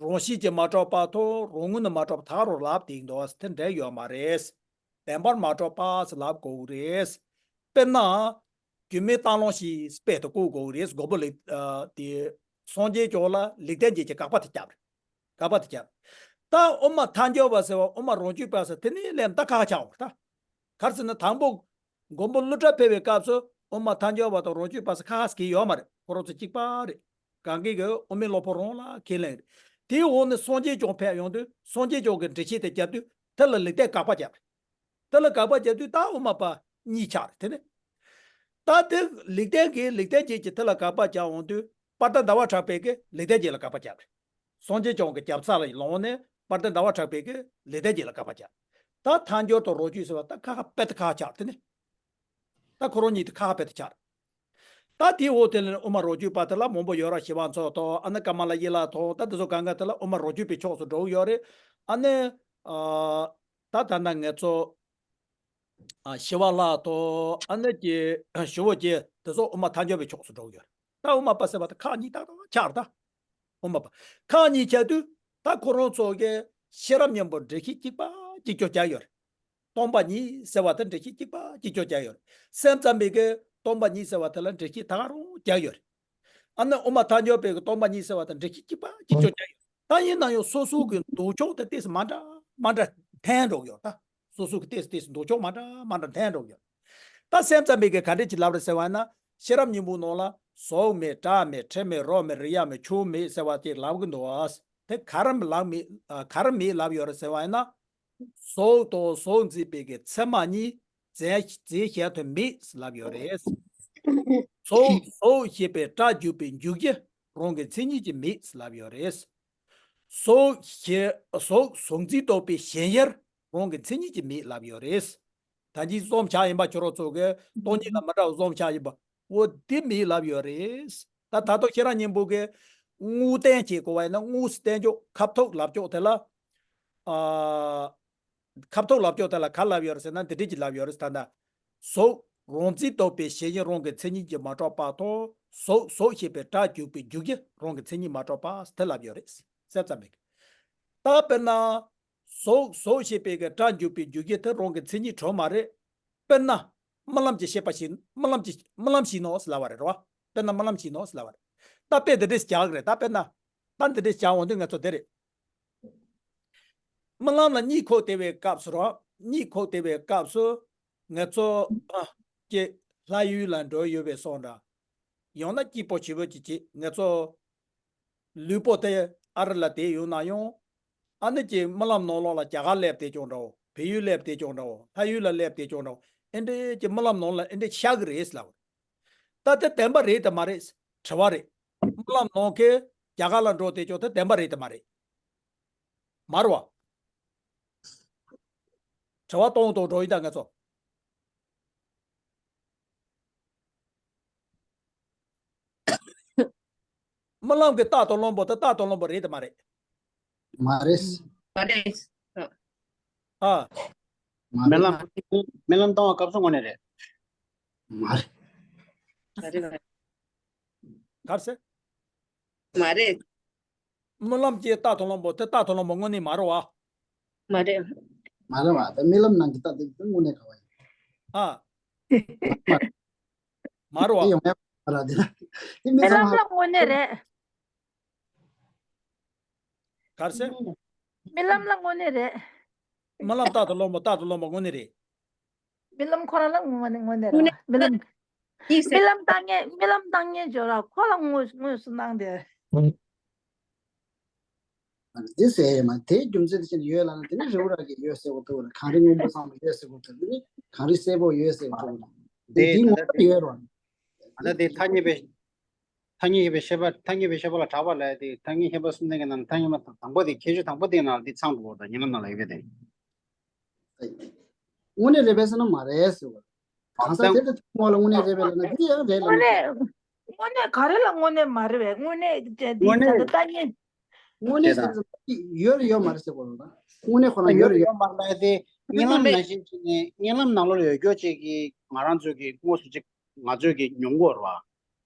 རང་བཞིན་གྱིས་མ་གྲུབ་པ་དང་རང་ངོས་ནས་མ་གྲུབ་ད་ག་རང་ལབ་བསྡད་འདུག། དེ་འགྲིག་ཡོད་མ་རེད། བདེན་པར་མ་གྲུབ་པ་ཟེར་ལབ་དགོས་ཀྱི་རེད། དཔེར་ན། རྒྱུ་མེད་རྟགས་ལོངས་ཤིག་དཔེ་དེ་བཀོད་དགོས་ཀྱི་རེད། མགོན་པོ་ལེགས་ཨ་དེ་སངས་རྒྱས་བསྐྱངས་ལ་ལེགས་ལྡན་འབྱེད་ཀྱིས་དགག་པ་དེ་བརྒྱབ་རེད། དགག་པ་དེ་བརྒྱབ། ད་དབུ་མ་ཐལ་འགྱུར་བ་ཟེར་བ་དབུ་མ་རང་རྒྱུད་པ་ཟེར་དེ་ནས་ལན་ད་ཁ་ཁ་ཆགས་འོང་ད། ག་རེ་ཟེར་ན་དང་པོ། མགོན་པོ་ཀླུ་སྒྲུབ་ཕེབས་པའི་སྐབས་སུ་དབུ་མ་ཐལ་འགྱུར་བ་དང་རང་རྒྱུད་པ་ཟེར་ཁ་ཁ་ཟེར་གྱི་ཡོད་མ་རེད། ཁོ་རང་ཚོ་གཅིག་པ་རེད། གང་གི་གི་དབུ་མའི་བློ་ཕུགས་རང་ལ་ཁས་ལེན་རེད། དེའི་འོག་ནས་སངས་རྒྱས་བསྐྱངས་ཕེབས་ཡོང་དུས་སངས་རྒྱས་བསྐྱངས་ཀྱི་འགྲེལ་བཤད་དེ་བརྒྱབ་དུས་དེ་ལ་ལེགས་ལྡན་དགག་པ་བརྒྱབ་རེད། དེ་ལ་དགག་པ་བརྒྱབ་དུས་ད་དབུ་མ་པ་གཉིས་ཆགས་རེད་དེ་ནས། ད་དེ་ལེགས་ལྡན་གྱིས་ལེགས་ལྡན་འབྱེད་ཀྱིས་དེ་ལ་དགག་པ་བརྒྱབ་འོང་དུས་དཔལ་ལྡན་ཟླ་བ་གྲགས་པས་ཀྱིས་ལེགས་ལྡན་འབྱེད་ལ་དགག་པ་བརྒྱབ་རེད། སངས་རྒྱས་བསྐྱངས་ཀྱི་རྒྱབ་ས་ལ་ལོངས་ནས་དཔལ་ལྡན་ཟླ་བ་གྲགས་པས་ཀྱིས་ལེགས་ལྡན་འབྱེད་ལ་དགག་པ་བརྒྱབ། ད་ཐལ་འགྱུར་དང་རང་རྒྱུད་ཟེར་བ་ད་ཁ་ཁ་དཔེ་དེ་ཁ་ཁ་ཆགས་དེ་ནས། ད་ཁོ་རང་གཉིས་དེ་ཁ་ཁ་དཔེ་དེ་ཆགས། ད་དེའི་འོག་དེ་ལ་དབུ་མ་རང་རྒྱུད་པ་དེ་ལ་མང་པོ་ཡོད་ར། ཞི་བ་འཚོ་དང་ཨ་ནི་ཀ་མ་ལ་ཡི་ལ་དང་ད་དེ་ཚོ་གང་ག་དེ་ལ་དབུ་མ་རང་རྒྱུད་པའི་ཕྱོགས་སུ་འགྲོ་གི་ཡོད་རེད། ཨ་ནི་ཨ་ད་ད་ལྟ་ང་ཚོ་ཨ་ཞི་བ་ལྷ་དང་ཨ་ནི་ཀྱི་ཞི་བོ་ཀྱི་དེ་ཚོ་དབུ་མ་ཐལ་འགྱུར་བའི་ཕྱོགས་སུ་འགྲོ་གི་ཡོད་རེད། ད་དབུ་མ་པ་ཟེར་བ་དེ་ཁག་གཉིས་ཏག་ཏག་ཆགས་རེད་ད། དབུ་མ་པ་ཁག་གཉིས་ཆགས་དུས་ད་ཁོ་རང་ཚོ་གི་ཤེས་རབ་སྙིང་པོ་འགྲེལ་བཤད་གཅིག་པ་གཅིག་གྱུར་རྒྱག་ཡོད་རེད། སྟོང་པ་ཉིད་ཟེར་བ་དེ་འགྲེལ་བཤད་གཅིག་པ་གཅིག་གྱུར་རྒྱག་ཡོད་རེད། སེམས་ཙམ་པའི་གི་སྟོང་པ་ཉིད་ཟེར་བ་དེ་ལ་འགྲེལ་བཤད་ད་ག་རང་རྒྱག་ཡོད་རེད། ཨ་ནི་དབུ་མ་ཐལ་འགྱུར་བས་གི་སྟོང་པ་ཉིད་ཟེར་བ་དེ་འགྲེལ་བཤད་གཅིག་པ་གཅིག་གྱུར་རྒྱག་ཡོད། ད་ཡིན་ན་ཡང་སོ་སོ་གི་འདོད་ཕྱོགས་དེ་ཏོག་ཙམ་མ་འདྲ་མ་འདྲ་འཐེན་འགྲོ་གི་ཡོད་ད། སོ་སོ་གི་ཏོག་ཙམ་ཏོག་ཙམ་འདོད་ཕྱོགས་མ་འདྲ་མ་འདྲ་འཐེན་འགྲོ་གི་ཡོད། ད་སེམས་ཙམ་པའི་གི་ག་འདྲས་ཅིག་ལབ་རེད་ཟེར་བ་ན་ཤེས་རབ་སྙིང་པོའི་ནང་ལ་གཟུགས་མེད་སྒྲ་མེད་དྲི་མེད་རོ་མེད་རེག་ཡ་མེད་ཆོས་མེད་ཟེར་བ་ཅིག་ལབ་གི་འདུག་ཨ། དེ་ག་རེ་ལབ་མེད་ཨ་ག་རེ་མེད་ལབ་ཡོད་རེད་ཟེར་བ་ཡིན་ན། གཟུགས་དང་གཟུགས་འཛིན་པའི་གི་མཚན་མ་གཉིས་རྫས་རྫས་གཞན་དུ་མེད་ལབ་ཡོད་རེད། གཟུགས་གཟུགས་ཞེས་པའི་སྒྲ་འཇུག་པའི་འཇུག་གཞི་རང་གི་མཚན་ཉིད་ཀྱིས་མེད་ལབ་ཡོད་རེད། གཟུགས་ཞེས་གཟུགས་གཟུགས་འཛིན་རྟོག་པའི་ཞེན་གཞིར་རང་གི་མཚན་ཉིད་ཀྱིས་མེད་ལབ་ཡོད་རེད། ད་ཅི་བཟོ་འཆར་ཡིན་པ་ཁྱོད་རང་ཚོ་གི་སྟོང་ཉིད་ལ་མི་འདྲ་བ་བཟོ་འཆར་ཡིན་པ། འོ་དེ་མེད་ལབ་ཡོད་རེད། ད་ད་དུང་ཤེས་རབ་སྙིང་པོ་གི་དངོས་བསྟན་བྱེད་དགོས་པ་ཡིན་ན་དངོས་སུ་བསྟན་ཕྱོགས་ཁ་ཐུག་ལབ་ཕྱོགས་དེ་ལ། ཨ། ཁ་ཐུག་ལབ་ཕྱོགས་དེ་ལ་ག་ལབ་ཡོད་རེད་ཟེར་ན་འདི་འདྲས་ཀྱི་ལབ་ཡོད་རེད་ད་ལྟ། གཟུགས་རང་འཛིན་རྟོག་པའི་ཞེན་གཞི་རང་གི་མཚན་ཉིད་ཀྱིས་མ་གྲུབ་པ་དང་གཟུགས་གཟུགས་ཞེས་པའི་སྒྲ་འཇུག་པའི་འཇུག་གཞི་རང་གི་མཚན་ཉིད་མ་གྲུབ་པ་དེ་ལབ་ཡོད་རེད། སེམས་ཙམ་མེད། ད་དཔེར་ན། གཟུགས་གཟུགས་ཞེས་པའི་གི་སྒྲ་འཇུག་པའི་འཇུག་གཞི་དེ་རང་གི་མཚན་ཉིད་གྲུབ་མ་རེད། དཔེར་ན། རྨི་ལམ་གྱི་ཤེས་པ་ཞིག་རྨི་ལམ་གྱི་རྨི་ལམ་ཞིག་ནོ་ཟེར་ལབ་པ་རེད་རོ། དཔེར་ན་རྨི་ལམ་ཞིག་ནོ་ཟེར་ལབ་པ་རེད། ད་དཔེ་འདི་འདྲས་རྒྱག་གི་རེད་ད་དཔེར་ན། ད་འདི་འདྲས་རྒྱག་འོང་དུས་ང་ཚོ་འདི་རེད། རྨི་ལམ་ལ་གཉིད་ཁུག་བསྡད་པའི་སྐབས་སུ་རོ། གཉིད་ཁུག་བསྡད་པའི་སྐབས་སུ། ང་ཚོ་ཨ་ཀྱེ་ལྷ་ཡུལ་ལ་འགྲོ་ཡོད་པའི་སོང་འདྲ། ཡང་ན་སྐྱིད་པོ་བྱེད་པོ་ཅིག་བྱེད་ང་ཚོ། ལུས་པོ་དེ་ཨ་རི་ལ་བསྡད་ཡོད་ན་ཡང་། ཨ་ནི་ཀྱེ་རྨི་ལམ་ནང་ལོགས་ལ་རྒྱ་གར་སླེབས་བསྡད་ཀྱང་འདྲ་བོ་བལ་ཡུལ་ལ་སླེབས་བསྡད་ཀྱང་འདྲ་བོ་ལྷ་ཡུལ་ལ་སླེབས་བསྡད་ཀྱང་འདྲ་བོ་ཨེ་འདྲས་ཀྱེ་རྨི་ལམ་ནང་ལ་ཨེ་འདྲས་ཤར་གི་རེད་ལབ། ད་དེ་བདེན་པ་རེད་དམ་མ་རེད། དྲི་བ་རེད། རྨི་ལམ་ནང་གི་རྒྱ་གར་ལ་འགྲོ་བསྡད་ཀྱང་དེ་བདེན་པ་རེད་དམ་མ་རེད། མ་རེད་བ། དྲི་བ་གཏོང་གཏོང་འགྲོ་ཡིན་ད་ང་ཚོ། རྨི་ལམ་གྱི་རྟག་ཏུ་བླང་པོ་དེ་རྟག་ཏུ་བླང་པོ་རེད་དམ་མ་རེད། མ་རེད། མ་རེད། ཨ། མ་རྨི་རེད། ལམ་རྨི་ལམ་བཏང་བ་སྐབས་སུ་དངོས་གནས་རེད། མ་རེད། མ་རེད། ག་རེ་ཟེར། མ་རེད། རྨི་ལམ་གྱི་རྟག་ཏུ་བླང་པོ་དེ་རྟག་ཏུ་བླང་པོ་དངོས་གནས་མ་རེད་བ། མ་རེད། མ་རེད་བ། ད་རྨི་ལམ་ནང་གི་རྟག་ཏུ་དེ་དངོས་གནས་ག་བ་ཡིན། ཨ། མ་མ་རེད་བ། དེ་ཡོང་ཡ་མ་རེད་དེ་ལ། དེ་རྨི་རྨི་ལམ་ལམ་ལ་དངོས་གནས་རེད། ག་རེ་ཟེར། རྨི་ལམ་ལ་དངོས་གནས་རེད། རྨི་ལམ་རྟག་ཏུ་བླང་པོ་རྟག་ཏུ་བླང་པོ་དངོས་གནས་རེད། རྨི་ལམ་ཁོ་རང་ལ་དངོས་གནས་དངོས་གནས་རེད་བ། རྨི་ལམ། ཡིན་ཟེར། རྨི་ལམ་ལྟ་མཁན་རྨི་ལམ་ལྟ་མཁན་ཇོ་ར་ཁོ་ལ་དངོས་དངོས་སུ་སྣང་དེ། འདི་ཟེར་ཡོད་མ་དེའི་རྒྱུ་མཚན་དེ་ཅི་ཡོད་ལབ་ན། དེ་ནི་རི་བོ་ར་གི་ཡོད་ཟེར་གོ་ཐུབ་ར། གངས་རི་སྔོན་པོ་ཚང་མ་ཡོད་ཟེར་གོ་ཐུབ། དེ་ནི་གངས་རི་སེར་པོ་ཡོད་ཟེར་གོ་ཐུབ་ར། དེ་དེའི་ངོ་བོ་ཡོད་ར། ཨ་ད་དེ་ཐ་སྙད་པའི་ཐ་སྙད་པའི་བཤད་པ། ཐ་སྙད་པའི་བཤད་པ་ལ་གྲགས་པ་ལབ་ཡ་དེ། ཐ་སྙད་བཤད་པ་གསུམ་ལྡན་གྱི་ནང་ནས་ཐ་སྙད་པ་དང་པོ་དེ། ཁྱད་ཆོས་དང་པོ་དེའི་ནང་ལ་དེ་ཚང་འདུག་གོ། ད་རྨི་ལམ་ནང་ལ་ཡོད་པའི་དེ། དངོས་གནས་རེད་པས་ཟེར་ན་མ་རེད་ཟེར་བ། གང་ཟག་དེ་ལྟ་ཐུབ་མོ་ལ་དངོས་གནས་རེད་པས་ལབ་ན་འདི་ཡང་རེད་ལབ་ན། དངོས་གནས་ག་རེ་ལ་དངོས་གནས་མ་རེད་པས། དངོས་གནས་དེ་དངོས་གནས་ད་ལྟ་ལྟ་མཁན། དངོས་གནས་ཟེར་ན་ཡོད་རེད་ཡོད་མ་རེད་ཟེར་དགོས་རེད་པ། དངོས་གནས་ཁོ་རང་ཡོད་རེད་ཡོད། ཡོད་མ་རེད་དེ། རྨི་ལམ་ནང་བཞིན་བྱས་ནས་རྨི་ལམ་ནང་ལོགས་ལ་ཡོད་རྒྱུ་ཅིག་གིས་ང་རང་ཚོ་གི་དངོས་སུ་ཅིག་ང་ཚོས་ཀྱིས་མྱོང་གི་ཡོད་རེད་པ།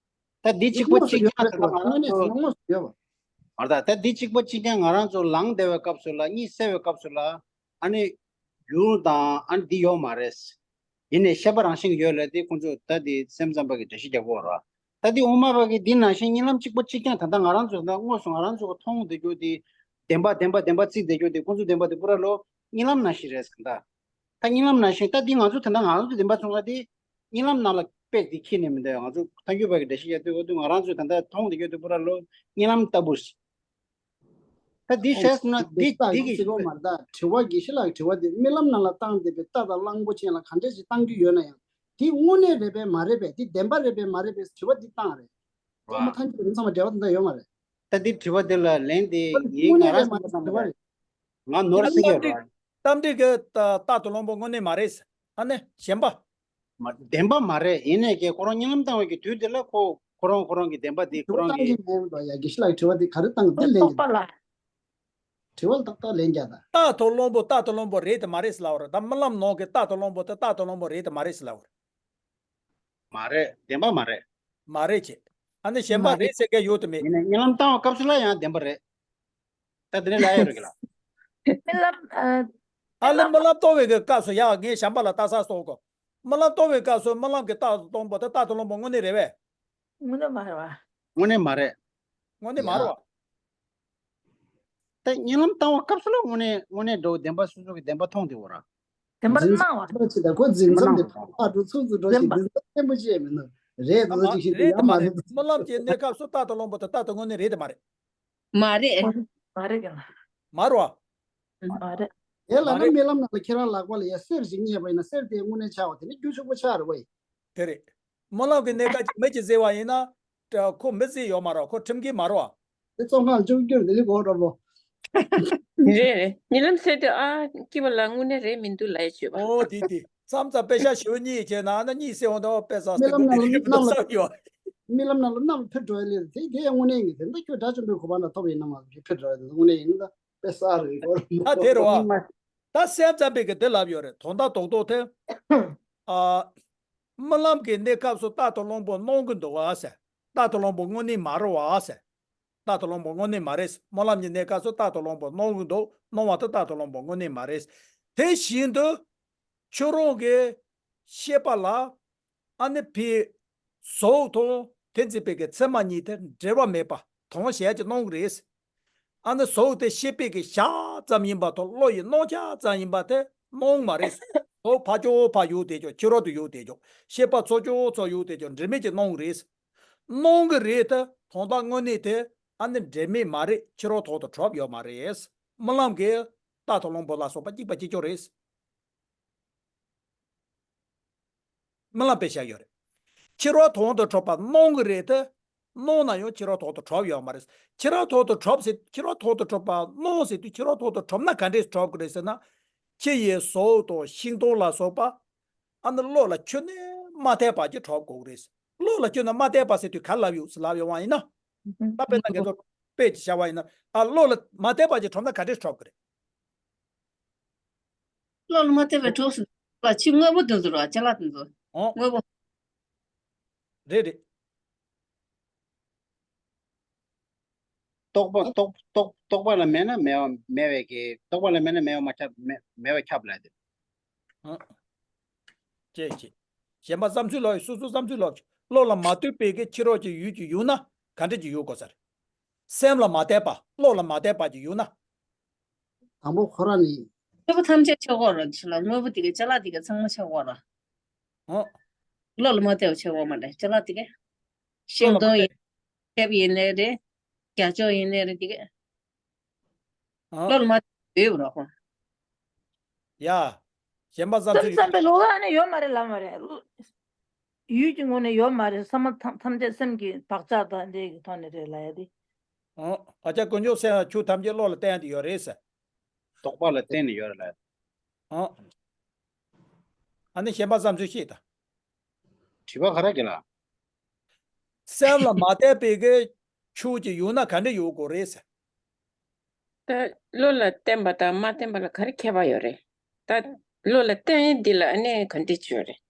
ད་འདི་གཅིག་པ་གཅིག་རྐྱང་ད་ལྟ་ང་རང་ཚོ། ཨ་ད་ད་འདི་གཅིག་པ་གཅིག་རྐྱང་ང་རང་ཚོ་ལངས་བསྡད་པའི་སྐབས་སུ་ལ། གཉིད་སད་པའི་སྐབས་སུ་ལ། ཨ་ནི་ཡུལ་དང་ཨ་ནི་འདི་ཡོད་མ་རེད། ཡིན་ནའི་ཤེས་པ་རང་བཞིན་གྱིས་ཡོད་ལབ་དེ་ཁོང་ཚོས་ད་དེ་སེམས་ཙམ་པ་གི་འགྲེལ་བཤད་རྒྱག་གི་ཡོད་རེད་པ། ད་དེ་དབུ་མ་པ་གིས་འདི་ནང་བཞིན་རྨི་ལམ་གཅིག་པ་གཅིག་རྐྱང་ད་ལྟ་ང་རང་ཚོ་ད་དངོས་སུ་ང་རང་ཚོ་གིས་མཐོང་བསྡད་རྒྱུ་དེ། བདེན་པ་བདེན་པ་བདེན་པ་བརྩིས་བསྡད་རྒྱུ་དེ། ཁོང་ཚོའི་བདེན་པ་དེ་པུ་ར་ལོ་རྨི་ལམ་ནང་བཞིན་རེད་ཟེར། ད་ད་རྨི་ལམ་ནང་བཞིན། ད་འདི་ང་ཚོ་ད་ལྟ་ང་རང་ཚོ་བདེན་པ་མཐོང་ཡ་དེ་རྨི་ལམ་ནང་ལ་དཔེ་དེ་འཁྱེར་ནས་མི་འདུག་ང་ཚོ་ཐལ་འགྱུར་བ་གི་འགྲེལ་བཤད་རྒྱག་དུས་འོ་དུས་ང་རང་ཚོས་ད་ལྟ་མཐོང་བསྡད་རྒྱུ་དེ་པུ་ར་ལོ་རྨི་ལམ་ལྟ་བུ་རེད། ད་འདི་བཤད་སོང་ན་འདི་འདི་གི་ཚིག་པ་མ་རེད། ད་དྲི་བ་དགེ་བཤེས་ལགས་ཀྱི་དྲི་བ་དེ་རྨི་ལམ་ནང་ལ་བཏང་བསྡད་པའི་རྟ་དང་གླང་པོ་ཆེ་ལ་ག་འདྲས་ཞིག་བཏང་རྒྱུ་ཡོད་ན་ཡང་། དེ་དངོས་གནས་རེད་པས་མ་རེད་པས། དེ་བདེན་པ་རེད་པས་མ་རེད་པས་དྲི་བ་འདི་བཏང་རེད། ཨོ་མ་ཐང་གི་རིམ་ཚང་མ་འབྲེལ་བ་དེ་འདྲ་ཡོད་མ་རེད། ད་འདི་དྲི་བ་འདི་ལ་ལན་དེ་ངས་ང་རང་ཚོ་ཚང་མ་རེད། ང་ནོར་སྲིད་ཀྱི་རེད། རྟ་མགྲིན་གྱི་རྟ་དང་གླང་པོ་དངོས་གནས་མ་རེད། ཨ་ནི་གཞན་པ། མ་བདེན་པ་མ་རེད། ཡིན་ནའི་ཀྱེ་ཁོ་རང་རྨི་ལམ་བཏང་བའི་གི་དུས་དེ་ལ་ཁོ་ཁོ་རང་ཁོ་རང་གི་བདེན་པ་དེ་ཁོ་རང་གི། དྲི་བ་བཏང་གི་མེད་པ། ཡ་དགེ་བཤེས་ལགས་དྲི་བ་དེ་ག་རེ་བཏང་གི་འདི་ལན་རྟོག་པ་ལ། དྲི་བ་ལ་ཏག་ཏག་ལན་རྒྱག་ད། རྟ་དང་གླང་པོ་རྟ་དང་གླང་པོ་རེད་དེ་མ་རེད་ཟེར་ལབ་པ་རེད། ད་རྨི་ལམ་ནང་གི་རྟ་དང་གླང་པོ་དེ་རྟ་དང་གླང་པོ་རེད་དེ་མ་རེད་ཟེར་ལབ་པ་རེད། མ་རེད། བདེན་པ་མ་རེད། མ་རེད་ཅེས། ཨ་ནི་གཞན་པ་མ་རེད་རེད་ཟེར་མཁན་ཡོད་དེ་མེད། ཡིན་ནའི་རྨི་ལམ་བཏང་བའི་སྐབས་སུ་ལ་ཡང་བདེན་པ་རེད། ད་དེ་ནས་ལ་ཡོད་རེད་གི་ལ། རྨི་ལམ་ཨ། ཨ་ལེ་རྨི་ལམ་རྟོགས་པའི་གི་སྐབས་སུ་ཡ་ངས་གཞན་པ་ལ་ལྟ་ས་སོགས་གོ། རྨི་ལམ་རྟོགས་པའི་སྐབས་སུ་རྨི་ལམ་གྱི་རྟ་དང་གླང་པོ་དེ་རྟ་དང་གླང་པོ་དངོས་གནས་རེད་པས། དངོས་གནས་མ་རེད་པ། དངོས་གནས་མ་རེད། དངོས་གནས་མ་རེད་པ། ད་རྨི་ལམ་བཏང་བའི་སྐབས་སུ་ལ་དངོས་གནས་དངོས་གནས་འགྲོ་བདེན་པ་སོ་སོ་གི་བདེན་པ་མཐོང་བསྡད་ཡོད་ར། བདེན་པར་འཛིན་སྣང་བ། ཁོ་ཚོ་དེ་ཁོ་འཛིན་མཚམས་དེ་ཕར་འགྲོ་ཚུར་འགྲོ་ཞིག་འཛིན་མཚམས་བརྟན་པོ་ཅིག་མིན་ནོ། རེད་འདུག་ཅིག་ཞིག་རེད་དེ་ཡང་མ་མ་རེད། རྨི་ལམ་གྱི་གནས་སྐབས་སུ་རྟ་དང་གླང་པོ་དེ་རྟ་དང་དངོས་གནས་རེད་དེ་མ་རེད། མ་རེད། མ་རེད་གི་ལ། མ་རེད་པ། མ་རེད། དེ་ལ་ན་རྨི་ལམ་ནང་ལ་ཁྱེད་རང་ལག་པ་ལ་ཡ་གསེར་ཞིག་རྙེད་པ་ཡིན་ན་གསེར་དེ་དངོས་གནས་ཆགས་པ་དེ་ནི་རྒྱུ་ཕྱུག་པོ་ཆགས་རེད་པ་ཡིན། དེ་རེད། རྨི་ལམ་གྱི་གནས་སྐབས་ཀྱི་མི་གཅིག་བཟས་པ་ཡིན་ན། ཁོ་མི་བཟས་ཡོད་མ་རེད། ཁོ་ཁྲིམས་འགལ་མ་རེད་པ། དེ་བཙོན་ཁང་བཅུག་རྒྱུ་རེད་དེ་གོ་འགྲོ་པོ། རེད་རེད། རྨི་ལམ་ཟེར་དུས་ཨ་སྐྱིད་པ་ལ་དངོས་གནས་རེད་མི་འདུག་ལབ་ཡ་བྱོས་པ། ཨོ་དེ་དེ་མཚམས་མཚམས་དཔེ་ཤག་ཞེ་པོ་གཉིད་བྱས་ན་ཨ་ན་གཉིད་སད་འོང་དུས་དཔེ་བསགས་རྨི་ལམ་ནང་ལ་གནམ་ལ་ཡོད། རྨི་ལམ་ནང་ལ་གནམ་ལ་འཕུར་འགྲོ་ཡ་ལས་དེ་དེ་ཡང་དངོས་གནས་ཡིན། དེ་འདྲ་ཁྱོད་དགྲ་བཅོམ་པའི་གོ་འཕང་ལ་ཐོབ་ཡིན་ན་མ་གཏོགས་འཕུར་འགྲོ་ཡ་དེ་དངོས་གནས་ཡིན་ད། དཔེ་བསགས་རེད་གོ། ད་དེ་རེད་པ། ད་སེམས་ཙམ་པའི་གི་དེ་ལབ་ཡོད་རེད། དོན་དག་རྡོག་རྡོག་དེ། ཨ། རྨི་ལམ་གྱི་གནས་སྐབས་སུ་རྟ་དང་གླང་པོ་སྣང་གི་འདུག་ག་ཟེར། རྟ་དང་གླང་པོ་དངོས་གནས་མ་རེད་པ་ཟེར། རྟ་དང་གླང་པོ་དངོས་གནས་མ་རེད། རྨི་ལམ་གྱི་གནས་སྐབས་སུ་རྟ་དང་གླང་པོ་སྣང་གི་འདུག་སྣང་བ་དེ་རྟ་དང་གླང་པོ་དངོས་གནས་མ་རེད། དེ་བཞིན་དུ་ཁྱོད་རང་གི་ཤེས་པ་ལ་ཨ་ནི་ཕའི་གཟུགས་དང་དེ་འཛིན་པའི་གི་མཚན་མ་གཉིས་དེ་འབྲེལ་བ་མེད་པ་དོན་གཞན་གྱི་སྣང་གི་རེད། ཨ་ནི་གཟུགས་དེ་ཤེས་པའི་གི་ཞག་ཙམ་ཡིན་པ་དང་བློ་ཡི་སྣང་ཆ་ཙམ་ཡིན་པ་དེ་སྣང་མ་རེད། གཟུགས་ཕར་ཕྱོགས་ཕར་གཡུག་བསྡད་ཀྱང་ཕྱི་རོལ་དུ་གཡུག་བསྡད་ཀྱང་ཤེས་པ་ཚུར་ཕྱོགས་ཚུར་གཡུག་བསྡད་ཀྱང་འབྲེལ་མེད་ཀྱི་སྣང་རེད། སྣང་གི་རེད་དེ་དོན་དག་དངོས་གནས་དེ་ཨ་ནི་འབྲེལ་མེད་མ་རེད། ཕྱི་རོལ་ཐོག་ཏུ་གྲུབ་ཡོད་མ་རེད། རྨི་ལམ་གྱི་རྟ་དང་གླང་པོ་ལ་སོགས་པ་གཅིག་པ་གཅིག་རྐྱང་རེད། རྨི་ལམ་དཔེ་བཞག་ཡོད་རེད། ཕྱི་རོལ་ཐོག་ཏུ་གྲུབ་པ་སྣང་གི་རེད་དེ། སྣང་ན་ཡང་ཕྱི་རོལ་ཐོག་ཏུ་གྲུབ་ཡོད་མ་རེད། ཕྱི་རོལ་ཐོག་ཏུ་གྲུབ་ཟེར་ཕྱི་རོལ་ཐོག་ཏུ་གྲུབ་པ་སྣང་ཟེར་དུས་ཕྱི་རོལ་ཐོག་ཏུ་གྲུབ་ན་ག་འདྲས་གྲུབ་ཀྱི་རེད་ཟེར་ན། ཕྱི་ཡི་གཟུགས་དང་ཤིང་སྡོང་ལ་སོགས་པ། ཨ་ནི་བློ་ལ་ཁྱོན་ནས་མ་བལྟས་པ་ཅིག་གྲུབ་དགོས་ཀྱི་རེད། བློ་ལ་ཁྱོན་ནས་མ་བལྟས་པ་ཟེར་དུས་ག་ལབ་ཡོད་ཟེར་ལབ་ཡོད་པ་ཡིན་ན། ད་དཔེར་ན་ངེད་ཚོ་དཔེ་ཅིག་བཞག་པ་ཡིན་ན། ཨ་བློ་ལ་མ་བལྟས་པ་ཅིག་གྲུབ་ན་ག་འདྲས་གྲུབ་ཀྱི་རེད། བློ་ལ་མ་བལྟས་པའི་གྲོགས་སུ་ལ་ཕྱི་དངོས་པོ་དེ་ཚོ་ར་ཅ་ལག་དེ་ཚོ། ཨོ། དངོས་པོ། རེད་རེད། རྟོག་པ་རྟོག་རྟོག་རྟོག་པ་ལ་མེད་ན་མེད་པ་མེད་པའི་གི་རྟོག་པ་ལ་མེད་ན་མེད་པ་མ་ཁྱབ་མེད་མེད་པ་ཁྱབ་ལ་དེ། ཨོ། ཅེས་ཅེས། གཞན་པ་བསམ་ཚུལ་ལོག་སོ་སོ་བསམ་ཚུལ་ལོག་བློ་ལ་མ་ལྟོས་པའི་གི་ཕྱི་རོལ་གྱི་ཡུལ་གྱི་ཡུལ་ན་ག་འདྲ་ཅིག་ཡོད་དགོས་ས་རེད། སེམས་ལ་མ་བལྟས་པ་བློ་ལ་མ་བལྟས་པ་ཅིག་ཡོད་ན། དང་པོ་ཁོ་རང་ནི། དངོས་པོ་ཐམས་ཅད་ཆགས་ཀྱི་རེད་ལ། དངོས་པོ་དེ་གའི་ཅ་ལག་དེ་གའི་ཚང་མ་ཆགས་ཀྱི་རེད། ཨོ། བློ་ལ་མ་བལྟས་པ་ཆགས་ཀྱི་མ་རེད་ཅ་ལག་དེ་གའི། ཤིང་སྡོང་ཡིན། མཁྲེགས་ཡིན་ནའི་རེད། རྒྱ་ལྕོག་ཡིན་ནའི་རེད་དེ་གའི། ཨ། བློ་ལ་མ་བདེ་བ་རོགས། ཡ། གཞན་པ་བསམ་ཚུལ་ཡོད། བསམ་པའི་བློ་ལ་ནི་ཡོད་མ་རེད་ལབ་མ་རེད། ཡུལ་གྱི་ངོས་ནས་ཡོད་མ་རེད། བསམ་བློ་ཐམས་ཐམས་ཅད་སེམས་ཀྱི་བག་ཆགས་དང་འདྲེས་ཀྱི་ཐོག་ནས་རེད་ལབ་ཡ་དེ། ཨོ། བག་ཆགས་ཀུན་འབྱུང་སེམས་ཆོས་ཐམས་ཅད་བློ་ལ་བརྟེན་ཏེ་ཡོད་རེད་ཟེར། རྟོག་པ་ལ་བརྟེན་ནས་ཡོད་རེད་ལབ། ཨོ། ཨ་ནི་གཞན་པ་བསམ་ཚུལ་བཤད་དང་། དྲི་བ་ག་རེ་གི་ལ། སེམས་ལ་མ་བརྟེན་པའི་གི་ཆོས་ཀྱི་ཡུལ་ན་ག་འདྲ་ཡོད་དགོས་རེད་ཟེར། ད་བློ་ལ་བརྟེན་པ་དང་མ་བརྟེན་པ་ལ་ག་རེ་ཁྱད་པར་ཡོད་རེད། ད་བློ་ལ་བརྟེན་ཡིན་འདི་ལ་ཨ་ནི་ག་འདྲ་ཅིག་ཡོད་རེད།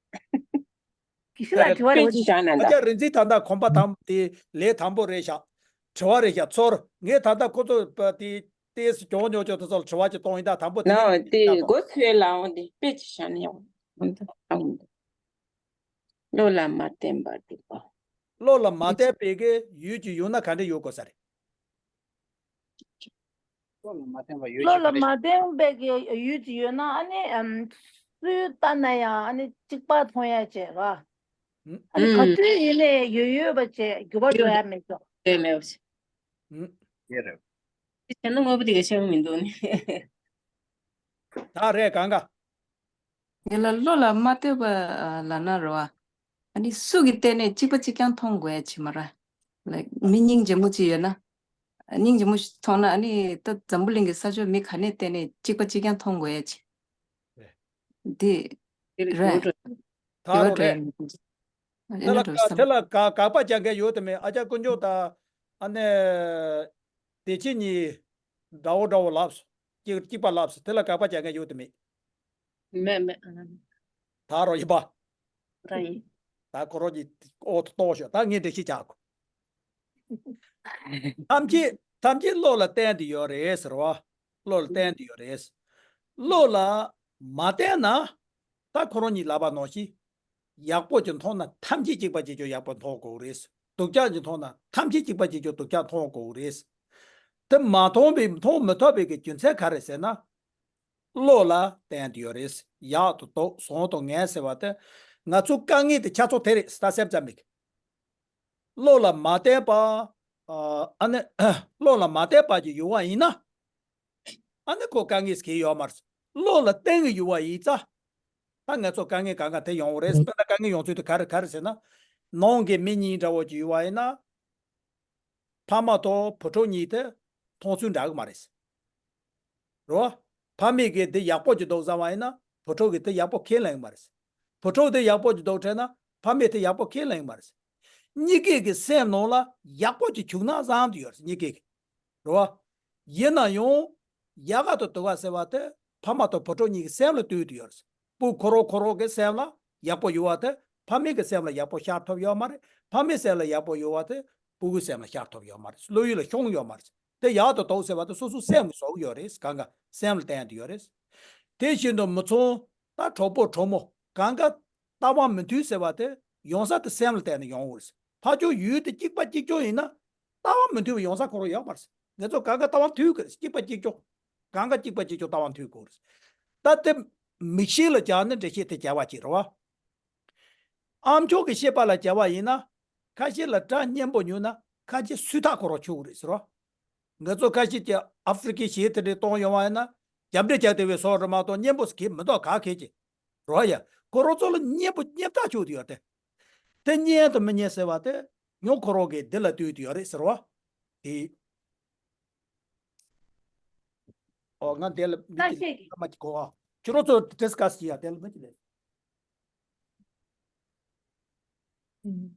དགེ་བཤེས་ལགས་དྲི་བ་རེ་དཔེ་ཅིག་བཞག་ན་ད། ཨ་ཅག་རིག་འཛིན་ད་ལྟ་གོམ་པ་དང་དེ་ལས་དང་པོ་རེད་ཤག་དྲི་བ་རེད་ཤག་ཚོར་ངས་ད་ལྟ་ཁོ་ཚོ་པ་དེ་ཏེས་གྱོང་ཉོ་ཆོག་དེ་ཚོ་ལ་དྲི་བ་ཅིག་གཏོང་ཡིན་ད་དང་པོ་དེ་ནའོ་དེ་ཡག་གོ་ཚོད་ལའང་དེ་དཔེ་ཅིག་བཞག་ན་ཡག་འོང་ད་ཨང་། བློ་ལ་མ་བརྟེན་པར་སྒྲུབ་པ། བློ་ལ་མ་བརྟེན་པའི་གི་ཡུལ་གྱི་ཡུལ་ན་ག་འདྲ་ཡོད་དགོས་ས་རེད། བློ་ལ་མ་བརྟེན་པའི་ཡུལ་གྱི་ཡུལ་ན་ཨ་ནི་ཨམ། སུས་ལྟ་ན་ཡང་ཨ་ནི་གཅིག་པ་མཐོང་ཡ་བྱས་ར། ཨ་ནི་ག་དུས་ཡིན་ནའི་ཡོད་ཡོད་པ་བྱས་འགྱུར་བ་འགྲོ་ཡ་མི་འདུག་དེ་མེད་པ་བྱས། ཨུམ། དེ་རེད། དེ་བྱས་ན་དངོས་པོ་དེ་ག་ཤེས་མི་འདུག་ནི། ད་རེད་གང་ག་ཡིན་ལ་བློ་ལ་མ་ལྟོས་པ་ལབ་ན་རེད་བ། ཨ་ནི་སུ་གིས་བལྟས་ནས་གཅིག་པ་གཅིག་རྐྱང་མཐོང་དགོས་ཡ་ཅིག་མ་རེད། ལའིཀ་མི་སྙིང་རྗེ་མོ་ཅིག་ཡོད་ན། སྙིང་རྗེ་མོ་ཞིག་མཐོང་ན་ཨ་ནི་ད་འཛམ་བུ་གླིང་གི་ས་ཕྱོགས་མི་ག་ནས་བལྟས་ནས་གཅིག་པ་གཅིག་རྐྱང་མཐོང་དགོས་ཡ་ཅིག་འདི་རེད། ད་རོ་རེད། དེ་ལ་དགག་པ་རྒྱག་མཁན་ཡོད་དམ་མེད། ཨ་ཅག་དཀོན་མཆོག་དང་ཨ་ནེ་བདེ་ཆེན་གཉིས་འདྲ་བོ་འདྲ་བོ་ལབ་སོང་། གཅིག་གཅིག་པ་ལབ་སོང་། དེ་ལ་དགག་པ་རྒྱག་མཁན་ཡོད་དམ་མེད། མེད་མེད། ད་རོ་ཡིན་པ། ད་ཡིན། ད་ཁོ་རོ་གྱིས་ཨོ་ཏོ་ཏོ་ཤོག་ད་ངས་འགྲེལ་བཤད་རྒྱག་གོ་ཐམས་ཅད་ཐམས་ཅད་བློ་ལ་བརྟེན་ཏེ་ཡོད་རེད་ཟེར་བ། བློ་ལ་བརྟེན་ཏེ་ཡོད་རེད། བློ་ལ་མ་བརྟེན་ན། ད་ཁོ་རང་གཉིས་ལབ་པ་ནང་བཞིན། ཡག་པོ་ཅིག་མཐོང་ན་ཐམས་ཅད་གཅིག་པ་གཅིག་རྐྱང་ཡག་པོ་མཐོང་དགོས་རེད། སྡུག་ཅག་ཅིག་མཐོང་ན་ཐམས་ཅད་གཅིག་པ་གཅིག་རྐྱང་སྡུག་ཅག་མཐོང་དགོས་རེད། དེ་མ་མཐོང་བའི་མཐོང་མི་ཐུབ་པའི་གི་རྒྱུ་མཚན་ག་རེ་ཟེར་ན། བློ་ལ་བརྟེན་ཏེ་ཡོད་རེད། ཡག་ཏུ་རྟོགས་བཟང་དུ་ངན་ཟེར་བ་དེ། ང་ཚོ་དཀའ་ངལ་དེ་ཆ་ཚང་དེ་རེད་ད་སེམས་ཙམ་མིག་བློ་ལ་མ་བརྟེན་པ། ཨ་ནི། བློ་ལ་མ་བརྟེན་པ་ཅིག་ཡོང་བ་ཡིན་ན། ཨ་ནི་ཁོ་དཀའ་ངལ་ཟེར་གྱི་ཡོད་མ་རེད། བློ་ལ་བརྟེན་གྱི་ཡོད་པ་ཡིན་ཙང་། ད་ང་ཚོ་དཀའ་ངལ་གང་ག་དེ་ཡོང་བ་རེད། དཔེར་ན་དཀའ་ངལ་ཡོང་ཚུལ་དེ་ག་རེ་ག་རེ་ཟེར་ན། ནང་གི་མི་གཉིས་འདྲ་བོ་ཅིག་ཡོད་པ་ཡིན་ན། ཕ་མ་དང་བུ་ཕྲུག་གཉིས་དེ་མཐོང་ཚུལ་འདྲ་གི་མ་རེད། རོ། ཕ་མས་གི་དེ་ཡག་པོ་ཅིག་འདུག་བསམ་པ་ཡིན་ན་བུ་ཕྲུག་གིས་དེ་ཡག་པོ་ཁས་ལེན་གི་མ་རེད། བུ་ཕྲུག་དེ་ཡག་པོ་ཅིག་འདུག་དྲན་ན་ཕ་མས་དེ་ཡག་པོ་ཁས་ལེན་གི་མ་རེད། གཉིས་ཀའི་གི་སེམས་ནང་ལ་ཡག་པོ་ཅིག་བྱུང་ན་བཟང་དུ་ཡོད་རེད་གཉིས་ཀའི་གི། རེད་བ། ཡིན་ན་ཡང་། ཡག་ག་དང་སྡུག་ག་ཟེར་བ་དེ་ཕ་མ་དང་བུ་ཕྲུག་གཉིས་ཀྱི་སེམས་ལ་ལྟོས་ཏེ་ཡོད་རེད། སྤུ་ཁོ་རང་ཁོ་རང་གི་སེམས་ལ་ཡག་པོ་ཡོད་བ་དེ་ཕ་མའི་གི་སེམས་ལ་ཡག་པོ་ཤར་ཐུབ་ཡོད་མ་རེད། ཕ་མའི་སེམས་ལ་ཡག་པོ་ཡོད་བ་དེ་སྤུ་གུའི་སེམས་ལ་ཤར་ཐུབ་ཡོད་མ་རེད། བློ་ཡུལ་ལ་ཤོང་ཡོད་མ་རེད། དེ་ཡག་དང་སྡུག་ཟེར་བ་དེ་སོ་སོའི་སེམས་ཀྱིས་བཟོ་གི་ཡོད་རེད། གང་ག་སེམས་ལ་བརྟེན་ཏེ་ཡོད་རེད། དེ་བཞིན་དུ་མི་ཚང་ད་གྲོགས་པོ་གྲོགས་མོ་གང་ག་ལྟ་བ་མི་མཐུན་ཟེར་བ་དེ་ཡོང་ས་དེ་སེམས་ལ་བརྟེན་ནས་ཡོང་བ་རེད། ཕར་ཕྱོགས་ཡུལ་དེ་གཅིག་པ་གཅིག་རྐྱང་ཡིན་ན། ལྟ་བ་མི་མཐུན་པ་ཡོང་ས་ཁོ་རང་ཡོད་མ་རེད། ང་ཚོ་གང་ག་ལྟ་བ་མཐུན་གི་རེད། གཅིག་པ་གཅིག་རྐྱང་། གང་ག་གཅིག་པ་གཅིག་རྐྱང་ལྟ་བ་མཐུན་དགོས་རེད། ད་དེ་མིག་ཤེས་ལ་སྦྱར་ནས་འགྲེལ་བཤད་དེ་བྱ་བ་ཅིག་རེད་བ། ཨ་མཆོག་གི་བཤད་པ་ལ་སྦྱར་བ་ཡིན་ན། ཁ་ཤས་ལ་སྒྲ་སྙན་པོ་ཉོས་ན་ཁ་ཤས་སུས་ཐག་ཁོ་རང་ཆོད་གི་རེད་ཟེར་བ། ང་ཚོ་ཁ་ཤས་ཀྱིས་ཨ་ཧྥེ་རི་ཀའི་གཞས་དེ་འདྲ་གཏོང་ཡོང་བ་ཡིན་ན། རྒྱབ་འདྲེ་རྒྱག་བསྡད་པའི་བཟོ་འདྲ་མ་གཏོགས་སྙན་པོ་ཟེར་གྱི་མི་འདུག་ག་གེ་ཅིག་རོ་ཡ། ཁོ་རང་ཚོ་ལ་སྙན་པོ་སྙན་པོ་ཆགས་ཆོག་དེ་ཡོད་དེ། དེ་སྙན་དང་མི་སྙན་ཟེར་བ་དེ་ཉོ་ཁོ་རང་གིས་འདི་ལ་ལྟོས་དེ་ཡོད་རེད་ཟེར་བ། དེ། ཨོ་ང་དེ་ལ་མི་ཁ་གཅིག་ཤས་ཀྱིས། ལ་མ་གཅིག་གོ་ཨ། ཁྱོད་རང་ཚོ་ཌི་སི་ཀ་སི་བྱེད་ཡ་དེ་ལ་མི་གཅིག་ལས།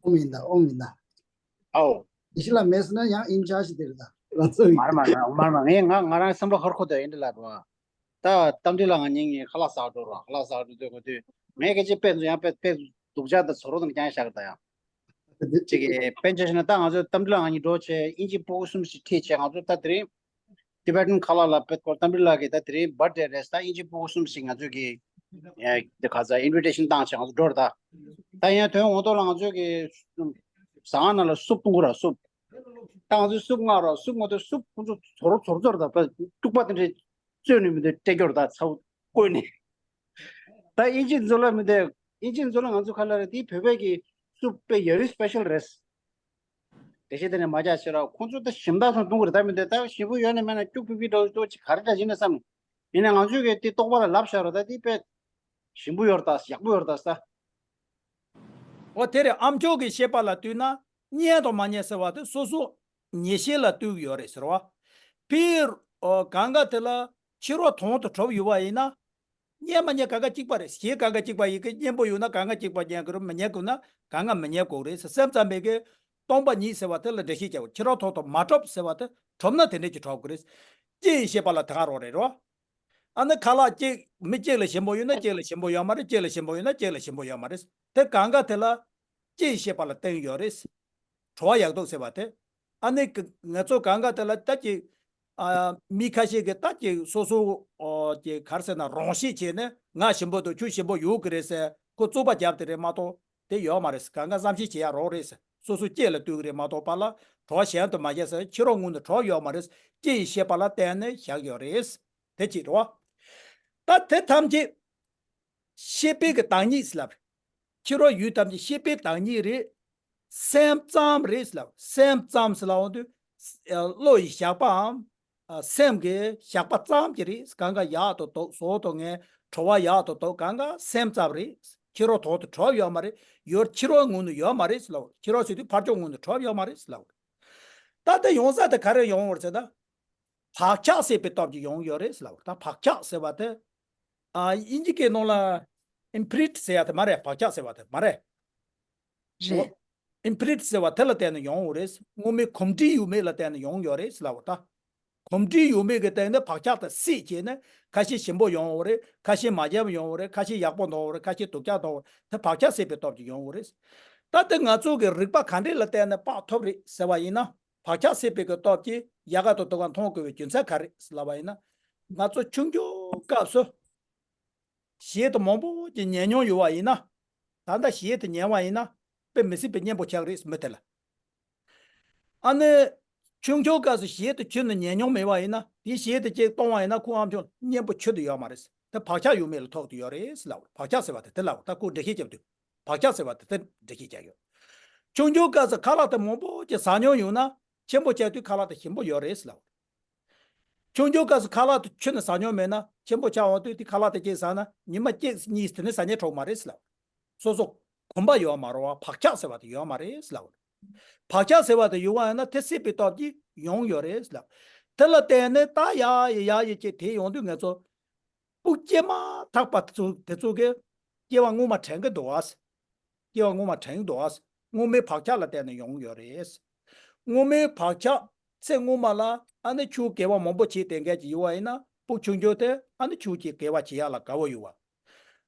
ཨོ་མིན་ད་ཨོ་མིན་ད། ཨའོ། དེ་ཤི་ལ་མེད་ཟེར་ན་ཡང་ཨིན་ཅར་ཇི་དེ་རེད་ད། ང་ཚོ་ཡིན། མར་མ་ན་མར་མ་ངས་ང་ང་རང་བསམ་བློ་ཧར་ཁོ་ད་ཨིན་ཌི་ལ་རོ། ད་གཏམ་འདྲི་ལ་ང་གཉིས་ངས་ཁ་ལག་ཟ་འགྲོ་རོ། ཁ་ལག་ཟ་འགྲོ་དུས་གོ་དུས་ངས་སྐད་ཆ་དཔེ་ཚོ་ཡང་དཔེ་དཔེ་སྡུག་ཅག་དང་ཚོ་རོ་དང་རྐྱང་བཞག་གི་ད་ཡང་། ཅིག་གི་དཔེ་ཆ་ཞིག་ན་ད་ང་ཚོ་གཏམ་འདྲི་ལ་ང་གཉིས་འགྲོ་བྱས་ཨིན་ཇི་ཕྲུ་གུ་གསུམ་ཞིག་ཁྲིད་བྱས་ང་ཚོ་ད་དེ་རིང་ཊི་བེ་ཊན་ཁ་ལག་ལ་དཔེ་སྐོར་གཏམ་འདྲི་ལ་གི་ད་དེ་རིང་བར་ཐི་ཌེ་རེད། ད་ཨིན་ཇི་ཕྲུ་གུ་གསུམ་ཞིག་ང་ཚོ་གི་ཡ་དེ་ག་ཚ་ཨིན་བི་ཊེ་ཤན་བཏང་བྱས་ང་ཚོ་འགྲོ་ར་ད། ད་ཡང་དོན་འོང་ཐོག་ལ་ང་ཚོ་གི་ཟ་ཁང་ནང་ལ་སུབ་འཐུང་གི་ར་སུབ། ད་ང་ཚོས་སུབ་མངགས་རོགས་སུབ་མངགས་དུས་སུབ་ཁོང་ཚོ་ཚོར་ཚོར་ཚོར་དང་དཀྲུག་པ་དེ་འདྲས་བཙོས་ནས་མི་འདུག་སྤྲད་རྒྱུར་ད་ཚ་བོ་བསྐོལ་ནས། ད་ཨིན་ཇི་ཚོ་ལ་མི་འདུག་ཨིན་ཇི་ཚོ་ལ་ང་ཚོ་ཁ་ལ་རེད་དེ་བོད་པའི་གི་སུབ་དཔེ་ཡ་རི་སི་པེ་ཤལ་རེད། འགྲེལ་བཤད་དེ་ནས་མ་རྒྱག་ཕྱིར་རོ། ཁོང་ཚོ་ད་ཞིམ་ཐག་སོང་བཏུང་གི་རེད། ད་མི་འདོད་ད་ཞིམ་པོ་ཡོད་ནས་མེད་ན་སྐྱུག་ཕིག་ཕིག་འདྲ་བོ་ཅིག་ག་རེ་འདྲ་ཞིག་ན་བསམ་ནས། ཡིན་ནའི་ང་ཚོས་གི་དེ་རྟོགས་པ་ལ་ལབ་བཞག་རོ། ད་དེ་དཔེ་ཞིམ་པོ་ཡོད་རེད་ད། ཡག་པོ་ཡོད་རེད་ད་ཟེར། འོ་དེ་རེད། ཨ་མཆོག་གི་བཤད་པ་ལ་ལྟོས་ན་རྙེད་དང་མ་རྙེད་ཟེར་བ་དེ་སོ་སོ་ཉེས་ཤེས་ལ་ལྟོས་ཀྱི་ཡོད་རེད་ཟེར་བ། ཕིར་ཨོ་གང་ག་དེ་ལ་ཕྱི་རོལ་དོན་དུ་གྲུབ་ཡོད་པ་ཡིན་ན། རྙེད་མ་རྙེད་གང་ག་གཅིག་པ་རེད། གཞན་གང་ག་གཅིག་པ་ཡིན་གི། སྙན་པོ་ཡོད་ན་གང་ག་གཅིག་པ་རྙེད་དགོས་རེད། མི་རྙེད་དགོས་ན་གང་ག་མི་རྙེད་དགོས་རེད་ཟེར། སེམས་ཙམ་པས་གི་སྟོང་པ་ཉིད་ཟེར་བ་དེ་ལ་འགྲེལ་བཤད་བྱ་བ། ཕྱི་རོལ་དོན་དུ་མ་གྲུབ་ཟེར་བ་དེ་གྲུབ་ན་དེ་འདྲས་ཀྱི་གྲུབ་དགོས་རེད། སྐྱེ་ཡི་ཤེས་པ་ལ་དེ་ག་རང་རེད་རོ། ཨ་ནི་ཁ་ལག་གཅིག་མི་གཅིག་ལ་ཞིམ་པོ་ཡོད་ན་གཅིག་ལ་ཞིམ་པོ་ཡོད་མ་རེད། གཅིག་ལ་ཞིམ་པོ་ཡོད་ན་གཅིག་ལ་ཞིམ་པོ་ཡོད་མ་རེད། དེ་གང་ག་དེ་ལ་སྐྱེ་ཡི་ཤེས་པ་ལ་བརྟེན་ཡོད་རེད། གྲོལ་བ་ཡག་སྡུག་ཟེར་བ་དེ། ཨ་ནི་ང་ཚོ་གང་ག་དེ་ལ་ད་ཅིག་ཨ་མི་ཁ་ཤས་ཀྱིས་ད་ཅིག་སོ་སོ་ཨོ་ཅིག་ག་རེ་ཟེར་ན་རང་ཤེད་བྱས་ནས་ང་ཞིམ་པོ་འདུག་ཁྱོད་ཞིམ་པོ་ཡོད་ཀྱི་རེད་ཟེར་ཁོ་རྩོད་པ་བརྒྱབ་དེ་རེད་མ་གཏོགས། དེ་ཡོད་མ་རེད། གང་ག་བསམ་ཤེས་བྱེད་ཡ་རོགས་རེད་ཟེར། སོ་སོ་སྐྱེ་ལ་ལྟོས་ཀྱི་རེད་མ་གཏོགས་པ་ལ་གྲོལ་བ་གཞན་དུ་མ་བཞག་ཟེར། ཕྱི་རོལ་ངོས་ནས་གྲུབ་ཡོད་མ་རེད། སྐྱེ་ཡི་ཤེས་པ་ལ་བརྟེན་ནས་བཞག་ཡོད་རེད། དེ་གཅིག་རེད་བ། ད་དེ་ཐམས་ཅད་ཤེས་པའི་གི་བདག་ཉིད་ཟེར་ལབ་རེད། ཕྱི་རོལ་ཡུལ་ཐམས་ཅད་ཤེས་པའི་བདག་ཉིད་རེད། སེམས་ཙམ་རེད་ཟེར་ལབ། སེམས་ཙམ་ཟེར་ལབ་འོང་དུས་བློ་ཡི་བཞག་པའམ། ཨ་སེམས་ཀྱི་བཞག་པ་ཙམ་གྱི་རེད། གང་ག་ཡག་ཏུ་འདུག་ཟོག་ཏུ་ངན་གྲོལ་བ་ཡག་ཏུ་འདུག་གང་ག་སེམས་ཙམ་རེད། ཕྱི་རོལ་དོན་དུ་གྲུབ་ཡོད་མ་རེད། ཡོད་ཕྱི་རོལ་ངོས་ནས་ཡོད་མ་རེད་ཟེར་ལབ། ཕྱི་རོལ་ཟེར་དུས་ཕར་ཕྱོགས་ངོས་ནས་གྲུབ་ཡོད་མ་རེད་ཟེར་ལབ། ད་ལྟ་ཡོང་ས་དེ་ག་རེ་ཡོང་བར་ཟེར་ན། བག་ཆགས་སད་པའི་སྟོབས་ཀྱིས་ཡོང་ཡོད་རེད་ཟེར་ལབ། ད་བག་ཆགས་ཟེར་བ་དེ། ཨ་དབྱིན་ཇི་སྐད་ནང་ལ་ཨིམ་པི་རིན་ཊི་ཟེར་ཡ་དེ་མ་རེད། བག་ཆགས་ཟེར་བ་དེ་མ་རེད། རེད། ཨིམ་པི་རིན་ཊི་ཟེར་བ་དེ་ལ་བརྟེན་ནས་ཡོང་བ་རེད། སྔོན་མའི་གོམས་འདྲིས་ཡོད་མེད་ལ་བརྟེན་ནས་ཡོང་ཡོད་རེད་ཟེར་ལབ་པ་ད། གོམས་འདྲིས་ཡོད་མེད་ཀྱི་སྟེང་ནས་བག་ཆགས་དེ་སད་བྱས་ནས་ཁ་ཤས་ཞིམ་པོ་ཡོང་བ་རེད། ཁ་ཤས་མ་ཞིམ་ཡོང་བ་རེད། ཁ་ཤས་ཡག་པོ་འདུག་བ་རེད། ཁ་ཤས་སྡུག་ཅག་འདུག་བ་རེད། དེ་བག་ཆགས་སད་པའི་སྟོབས་ཀྱིས་ཡོང་བ་རེད། ད་དེ་ང་ཚོ་གི་རིགས་པ་ག་འདྲས་ལ་བརྟེན་ནས་དཔག་ཐུབ་རེད་ཟེར་བ་ཡིན་ན། བག་ཆགས་སད་པའི་གི་སྟོབས་ཀྱིས་ཡལ་ག་དང་དུ་བ་མཐོང་དགོས་པའི་རྒྱུ་མཚན་ག་རེ་ལབ་པ་ཡིན་ན། ང་ཚོ་ཆུང་ཆུང་སྐབས་སུ་གཞས་དེ་མང་པོ་ཅིག་ཉན་མྱོང་ཡོད་པ་ཡིན་ན། ད་ལྟ་གཞས་དེ་ཉན་པ་ཡིན་ན་དཔེ་མི་སྲིད་པའི་སྙན་པོ་ཆགས་རེད་མི་དེ་ལ། ཨ་ནི་ཆུང་ཆུང་སྐབས་སུ་གཞས་དེ་ཁྱོན་ནས་ཉན་མྱོང་མེད་པ་ཡིན་ན། དེའི་གཞས་དེ་ཅིག་གཏོང་བ་ཡིན་ན་ཁོ་ཨམ་ཆོག་སྙན་པོ་ཆུ་དུ་ཡོད་མ་རེད། དེ་བག་ཆགས་ཡོད་མེད་ལ་ཐུག་དུ་ཡོད་རེད་ལབ། བག་ཆགས་ཟེར་བ་དེ་དེ་ལབ། ད་ཁོ་འགྲེལ་བཤད་རྒྱབ་དུས། བག་ཆགས་ཟེར་བ་དེ་དེ་འགྲེལ་བཤད་རྒྱག་ཡོད། ཆུང་ཆུང་སྐབས་སུ་ཁ་ལག་དེ་མང་པོ་ཅིག་ཟ་མྱོང་ཡོད་ན་ཆེན་པོ་ཆགས་དུས་ཁ་ལག་དེ་ཞིམ་པོ་ཡོད་རེད་ལབ། ཆུང་ཆུང་སྐབས་སུ་ཁ་ལག་དེ་ཁྱོན་ནས་ཟ་མྱོང་མེད་ན་ཆེན་པོ་ཆགས་འོང་དུས་དེ་ཁ་ལག་དེ་གཅིག་ཟ་ན་ཉི་མ་གཅིག་གཉིས་དེ་ནས་ཟ་སྙིང་བྲོ་མ་རེད་ལབ། སོ་སོ་གོམས་པ་ཡོད་མ་རེད་བ། བག་ཆགས་ཟེར་བ་དེ་ཡོད་མ་རེད་ལབ། བག་ཆགས་ཟེར་བ་དེ་ཡོད་པ་ཡིན་ན་དེ་སད་པའི་སྟོབས་ཀྱིས་ཡོང་ཡོད་རེད་ལབ། དེ་ལ་བརྟེན་ནས་ད་ཡ་ཡི་ཡ་ཡི་ཅེས་དེ་ཡོང་དུས་ང་ཚོ་སྤུ་སྐྱེས་མ་ཐག་པ་དེ་ཚོ་དེ་ཚོ་གི་སྐྱེ་བ་སྔོན་མ་དྲན་གི་འདུག་ཨ། སྐྱེ་བ་སྔོན་མ་དྲན་གི་འདུག་ཨ། སྔོན་མའི་བག་ཆགས་ལ་བརྟེན་ནས་ཡོང་ཡོད་རེད། སྔོན་མའི་བག་ཆགས་ཚེ་སྔོན་མ་ལ་ཨ་ནི་ཆུ་དགེ་བ་མང་པོ་བྱས་བསྡད་མཁན་ཅིག་ཡོད་པ་ཡིན་ན་སྤུ་ཆུང་ཆུང་དེ་ཨ་ནི་ཆུ་གི་དགེ་བ་བྱེད་ཡ་ལ་དགའ་བོ་ཡོད་པ།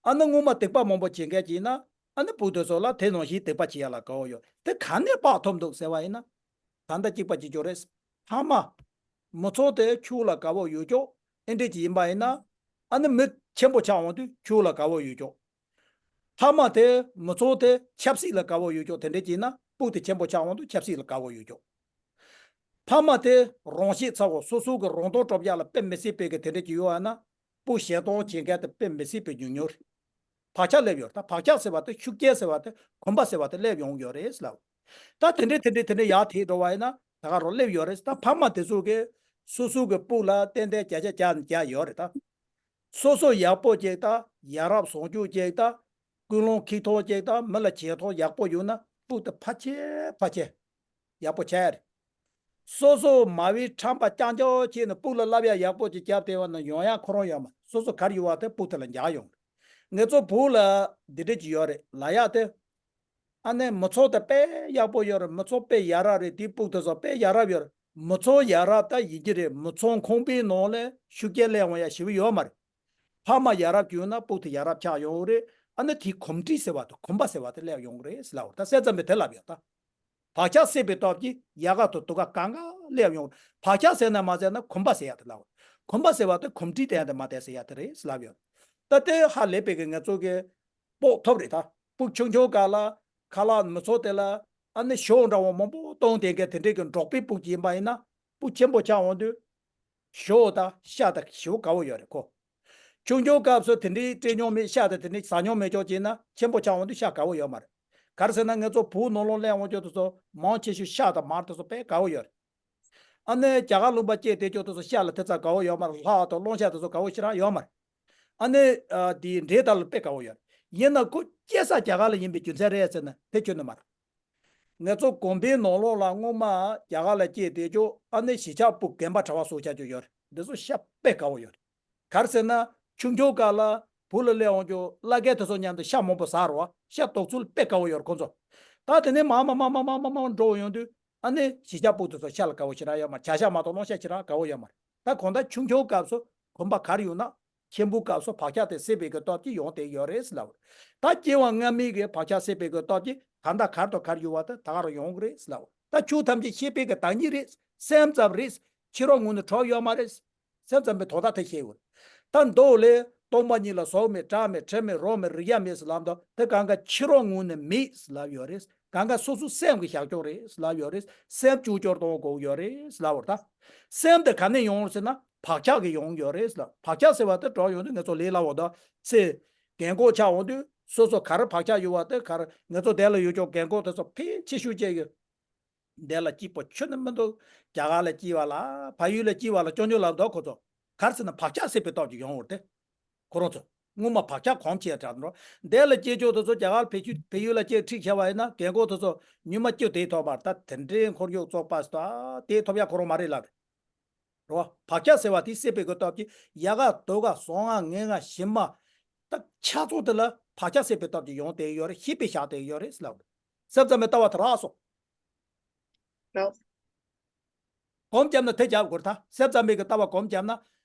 ཨ་ནི་སྔོན་མ་སྡིག་པ་མང་པོ་བྱེད་མཁན་ཅིག་ཡིན་ན་ཨ་ནི་སྤུ་དེ་ཚོ་ལ་དེ་ནང་བཞིན་སྡིག་པ་བྱེད་ཡ་ལ་དགའ་བོ་ཡོད། དེ་ག་ནས་དཔག་ཐུབ་འདུག་ཟེར་བ་ཡིན་ན། ད་ལྟ་གཅིག་པ་གཅིག་གྱུར་རེད། ཕ་མ། མི་ཚང་དེ་ཆུ་ལ་དགའ་བོ་ཡོད་ཀྱོག་ཨེ་འདྲས་ཅིག་ཡིན་པ་ཡིན་ན། ཨ་ནི་མི་ཆེན་པོ་ཆགས་འོང་དུས་ཆུ་ལ་དགའ་བོ་ཡོད་ཀྱོག་ཕ་མ་དེ་མི་ཚང་དེ་ཆབ་སྲིད་ལ་དགའ་བོ་ཡོད་ཀྱོག་དེ་འདྲས་ཅིག་ཡིན་ན་སྤུ་དེ་ཆེན་པོ་ཆགས་འོང་དུས་ཆབ་སྲིད་ལ་དགའ་བོ་ཡོད་ཀྱོག་ཕ་མ་དེ་རང་ཤེད་ཚ་བོ་སོ་སོ་གི་རང་མཐོང་གྲུབ་ཡ་ལ་དཔེ་མི་སྲིད་པའི་གི་དེ་འདྲས་ཅིག་ཡོད་ཨ་ན། སྤུ་ཞེ་སྡང་བྱེད་མཁན་དེ་དཔེ་མི་སྲིད་པའི་ཉུང་ཉུང་རེད། བག་ཆགས་སླེབས་ཡོད་རེད། ད་བག་ཆགས་ཟེར་བ་དེ་ཤུགས་རྐྱེན་ཟེར་བ་དེ་གོམས་པ་ཟེར་བ་དེ་སླེབས་ཡོང་ཡོད་རེད་ལབ། ད་དེ་འདྲས་དེ་འདྲས་དེ་འདྲས་ཡར་དེད་འགྲོ་བ་ཡིན་ན་ད་ག་རང་སླེབས་ཡོད་རེད། ད་ཕ་མ་དེ་ཚོ་གིས་སོ་སོ་གི་སྤུ་ལ་ཏན་ཏན་བརྒྱ་ཆ་བརྒྱ་ནས་བརྒྱ་ཡོད་རེད་ད། སོ་སོ་ཡག་པོ་ཅིག་ད་ཡ་རབས་བཟང་སྤྱོད་ཅིག་ད་ཀུན་སློང་མཁས་མཐོང་ཅིག་ད་མི་ལ་བྱེད་ཐོག་ཡག་པོ་ཡོད་ན་སྤུ་དེ་ཕལ་ཆེར་ཕལ་ཆེར། ཡག་པོ་ཆགས་ཡ་རེད། སོ་སོ་མ་བའི་ཁྲམ་པ་རྐྱང་རྐྱང་བྱས་ནས་སྤུ་ལ་བསླབ་ཡ་ཡག་པོ་ཅིག་བརྒྱབ་བསྡད་པ་ན་ཡོང་ཡ་ཁོ་རང་ཡོད་མ་རེད། སོ་སོ་གར་ཡོད་པ་དེ་སྤུ་དེ་ལ་འཇགས་ཡོང་རེད། ངེད་ཚོ་བོད་ལ་འདི་འདྲས་ཅིག་ཡོད་རེད་ལབ་ཡ་དེ། ཨ་ནི་མི་ཚང་དེ་དཔེ་ཡག་པོ་ཡོད་རེད། མི་ཚང་དཔེ་ཡ་རབས་རེད། དེའི་སྤུ་དེ་ཚོ་དཔེ་ཡ་རབས་ཡོད་རེད། མི་ཚང་ཡ་རབས་ད་ཡིན་གྱི་རེད། མི་ཚང་ཁང་པའི་ནང་ལ་ཤུགས་རྐྱེན་སླེབས་འོང་ཡ་ཞེ་པོ་ཡོད་མ་རེད། ཕ་མ་ཡ་རབས་ཅིག་ཡོད་ན་སྤུ་དེ་ཡ་རབས་ཆགས་ཡོང་གི་རེད། ཨ་ནི་དེའི་གོམས་འདྲིས་ཟེར་བ་དང་གོམས་པ་ཟེར་བ་དེ་སླེབས་ཡོང་གི་རེད་ཟེར་ལབ་པ་ད་གསལ་ཙམ་པས་དེ་ལབ་ཡོད་ད། བག་ཆགས་སད་པའི་སྟོབས་ཀྱིས་ཡལ་ག་དང་དུ་ག་གང་ག་སླེབས་ཡོང་། བག་ཆགས་ཟེར་ན་མ་ཟེར་ན་གོམས་པ་ཟེར་ཡ་དེ་ལབ། གོམས་པ་ཟེར་བ་དེ་གོམས་འདྲིས་དེ་ཡང་དེ་མ་དེ་ཟེར་ཡ་དེ་རེད་ལབ་ཡོད། ད་དེ་ཧ་ལས་པའི་གི་ང་ཚོ་གི་དཔོག་ཐུབ་རེད་ད། སྤུ་ཆུང་ཆུང་ག་ལ་ཁ་ལག་མི་ཚང་དེ་ལ་ཨ་ནི་ཞོ་འདྲ་བོ་མང་པོ་བཏུང་དེ་ག་དེ་འདྲས་གི་འབྲོག་པའི་སྤུ་ཅིག་ཡིན་པ་ཡིན་ན་སྤུ་ཆེན་པོ་ཆགས་འོང་དུས། ཞོ་དང་ཤ་དང་ཞེ་པོ་དགའ་བོ་ཡོད་རེད་ཁོ། ཆུང་ཆུང་སྐབས་སུ་དེ་འདྲའི་སྤྲད་མྱོང་མེད། ཤ་དང་དེ་འདྲའི་ཟ་མྱོང་མེད་ཅོག་ཅིག་ན་ཆེན་པོ་ཆགས་འོང་དུས་ཤ་དགའ་བོ་ཡོད་མ་རེད། ག་རེ་ཟེར་ན་ང་ཚོ་བོད་ནང་ལོགས་སླེབས་འོང་ཆོག་དེ་ཚོ་མང་ཆེ་ཤོས་ཤ་དང་མར་དེ་ཚོ་དཔེ་དགའ་བོ་ཡོད་རེད། ཨ་ནི་རྒྱ་གར་ལུང་པ་སྐྱེས་བསྡད་ཆོག་དེ་ཚོ་ཤ་ལ་དེ་ཙམ་དགའ་བོ་ཡོད་མ་རེད། ལྷ་དང་ཀླུང་ཤ་དེ་ཚོ་དགའ་བོ་ཞེ་དྲག་ཡོད་མ་རེད། ཨ་ནི་ཨ་དེའི་འབྲས་དང་ལ་དཔེ་དགའ་བོ་ཡོད་རེད། ཡིན་ན་ཁོ་སྐྱེས་ས་རྒྱ་གར་ལ་ཡིན་པའི་རྒྱུ་མཚན་རེད་ཟེར་ན་དེ་ཁྱོན་ནས་མ་རེད། ང་ཚོ་དགོན་པའི་ནང་ལོགས་ལ་སྔོན་མ་རྒྱ་གར་ལ་སྐྱེས་བསྡད་ཆོག་ཨ་ནི་གཞིས་ཆགས་སྤུ་གུ་རྒན་པ་གྲྭ་པ་སོགས་ཆགས་ཆོག་ཡོད་རེད། འདི་ཚོ་ཤ་དཔེ་དགའ་བོ་ཡོད་རེད། ག་རེ་ཟེར་ན་ཆུང་ཆུང་སྐབས་ལ་བུ་ལ་སླེབས་འོང་ཆོག་བླ་རྒན་དེ་ཚོ་མཉམ་དུ་ཤ་མང་པོ་ཟ་རོགས་ཤ་དོག་ཚུལ་དཔེ་དགའ་བོ་ཡོད་རེད་ཁོ་ཚོ། ད་དེ་ནས་མར་མར་མར་མར་འགྲོ་ཡོང་དུས་ཨ་ནི་གཞིས་ཆགས་སྤུ་གུ་དེ་ཚོ་ཤ་ལ་དགའ་བོ་ཞེ་དྲག་ཡོད་མ་རེད། བྱ་ཤ་མ་གཏོགས་ཀླུང་ཤ་ཞེ་དྲག་དགའ་བོ་ཡོད་མ་རེད། ད་གང་ལྟར་ཆུང་ཆུང་སྐབས་སུ་དགོན་པ་ག་རེ་ཡོད་ན། མཆན་བུ་སྐབས་སུ་བག་ཆགས་དེ་སད་པའི་གི་སྟོབས་ཀྱིས་ཡོང་བསྡད་ཡོད་རེད་ཟེར་ལབ། ད་སྐྱེ་བ་སྔ་མའི་གི་བག་ཆགས་སད་པའི་གི་སྟོབས་ཀྱིས་ད་ལྟ་གར་དང་གར་ཡོད་པ་དེ་ད་ག་རུ་ཡོང་གི་རེད་ཟེར་ལབ། ད་ཆོས་ཐམས་ཅད་ཤེས་པའི་གི་བདག་ཉིད་རེད། སེམས་ཙམ་རེད། ཕྱི་རོལ་ངོས་ནས་གྲུབ་ཡོད་མ་རེད། སེམས་ཙམ་པའི་དོན་དག་དེ་ཤེས་དགོས། ད་མདོ་ལས་སྟོང་པ་ཉིད་ལ་གཟུགས་མེད་སྒྲ་མེད་དྲི་མེད་རོ་མེད་རེག་ཡ་མེད་ཟེར་ལབ་འདུག་དེ་གང་ག་ཕྱི་རོལ་ངོས་ནས་མེད་ཟེར་ལབ་ཡོད་རེད། གང་ག་སོ་སོ་སེམས་ཀྱི་བཞག་ཕྱོགས་རེད་ཟེར་ལབ་ཡོད་རེད། སེམས་བཅོས་བསྒྱུར་གཏོང་དགོས་ཡོད་རེད་ཟེར་ལབ་པ་རེད་ད། སེམས་དེ་ག་ནས་ཡོང་ཟེར་ན་བག་ཆགས་ཀྱིས་ཡོང་ཡོད་རེད་ཟེར་ལབ། བག་ཆགས་ཟེར་བ་དེ་འགྲོ་ཡོང་དུས་ང་ཚོ་ལས་སླ་བོ་དང་ཚེ་རྒན་གོག་ཆགས་འོང་དུས་སོ་སོ་ག་རེ་བག་ཆགས་ཡོད་པ་དེ་ག་རེ་ང་ཚོ་འདས་ལ་ཡོད་ཆོག་རྒན་གོག་དེ་ཚོ་ཕལ་ཆེ་ཤོས་ཅིག་གི་འདས་ལ་སྐྱིད་པོ་ཁྱོན་ནས་མི་འདུག་རྒྱ་གར་ལ་སྐྱིད་པ་ལ་ཕ་ཡུལ་ལ་སྐྱིད་པ་ལ་སྐྱོ་སྐྱོ་ལབ་འདུག་ཁོ་ཚོ། ག་རེ་ཟེར་ན་བག་ཆགས་སད་པའི་སྟོབས་ཀྱིས་ཡོང་བར་ཏེ། ཁོ་རང་ཚོ་སྔོན་མ་བག་ཆགས་གོམས་ཆེ་དྲགས་འགྲོ། འདས་ལ་སྐྱེས་ཆོག་དེ་ཚོ་རྒྱ་གར་ཕེབས་ཤུལ་ཕ་ཡུལ་ལ་སྐྱེས་ཁྲིད་བྱས་པ་ཡིན་ན་རྒན་གོག་དེ་ཚོ་ཉི་མ་སྐྱིད་དེ་ཐོབ་པར་ད་དེ་འདྲའི་ཁོར་ཡུག་བཙོག་པ་ཞིག་ད་དེ་ཐོབ་ཡ་ཁོ་རང་མ་རེད་ལབ་རེད། རོ། བག་ཆགས་ཟེར་བ་དེ་སད་པའི་གི་སྟོབས་ཀྱིས་ཡག་ག་སྡུག་ག་བཟང་ང་ངན་ང་ཞིམ་མ། ད་ཆ་ཚང་དེ་ལ་བག་ཆགས་སད་པའི་སྟོབས་ཀྱིས་ཡོང་བསྡད་ཡོད་རེད། ཤེས་པས་བཞག་བསྡད་ཡོད་རེད་ཟེར་ལབ་རེད། སེམས་ཙམ་པའི་ལྟ་བ་དེ་རག་སོང་། རོ། སྒོམ་བརྒྱབ་ན་དེ་རྒྱབ་དགོས་རེད་ད། སེམས་ཙམ་པའི་གི་ལྟ་བ་སྒོམ་བརྒྱབ་ན་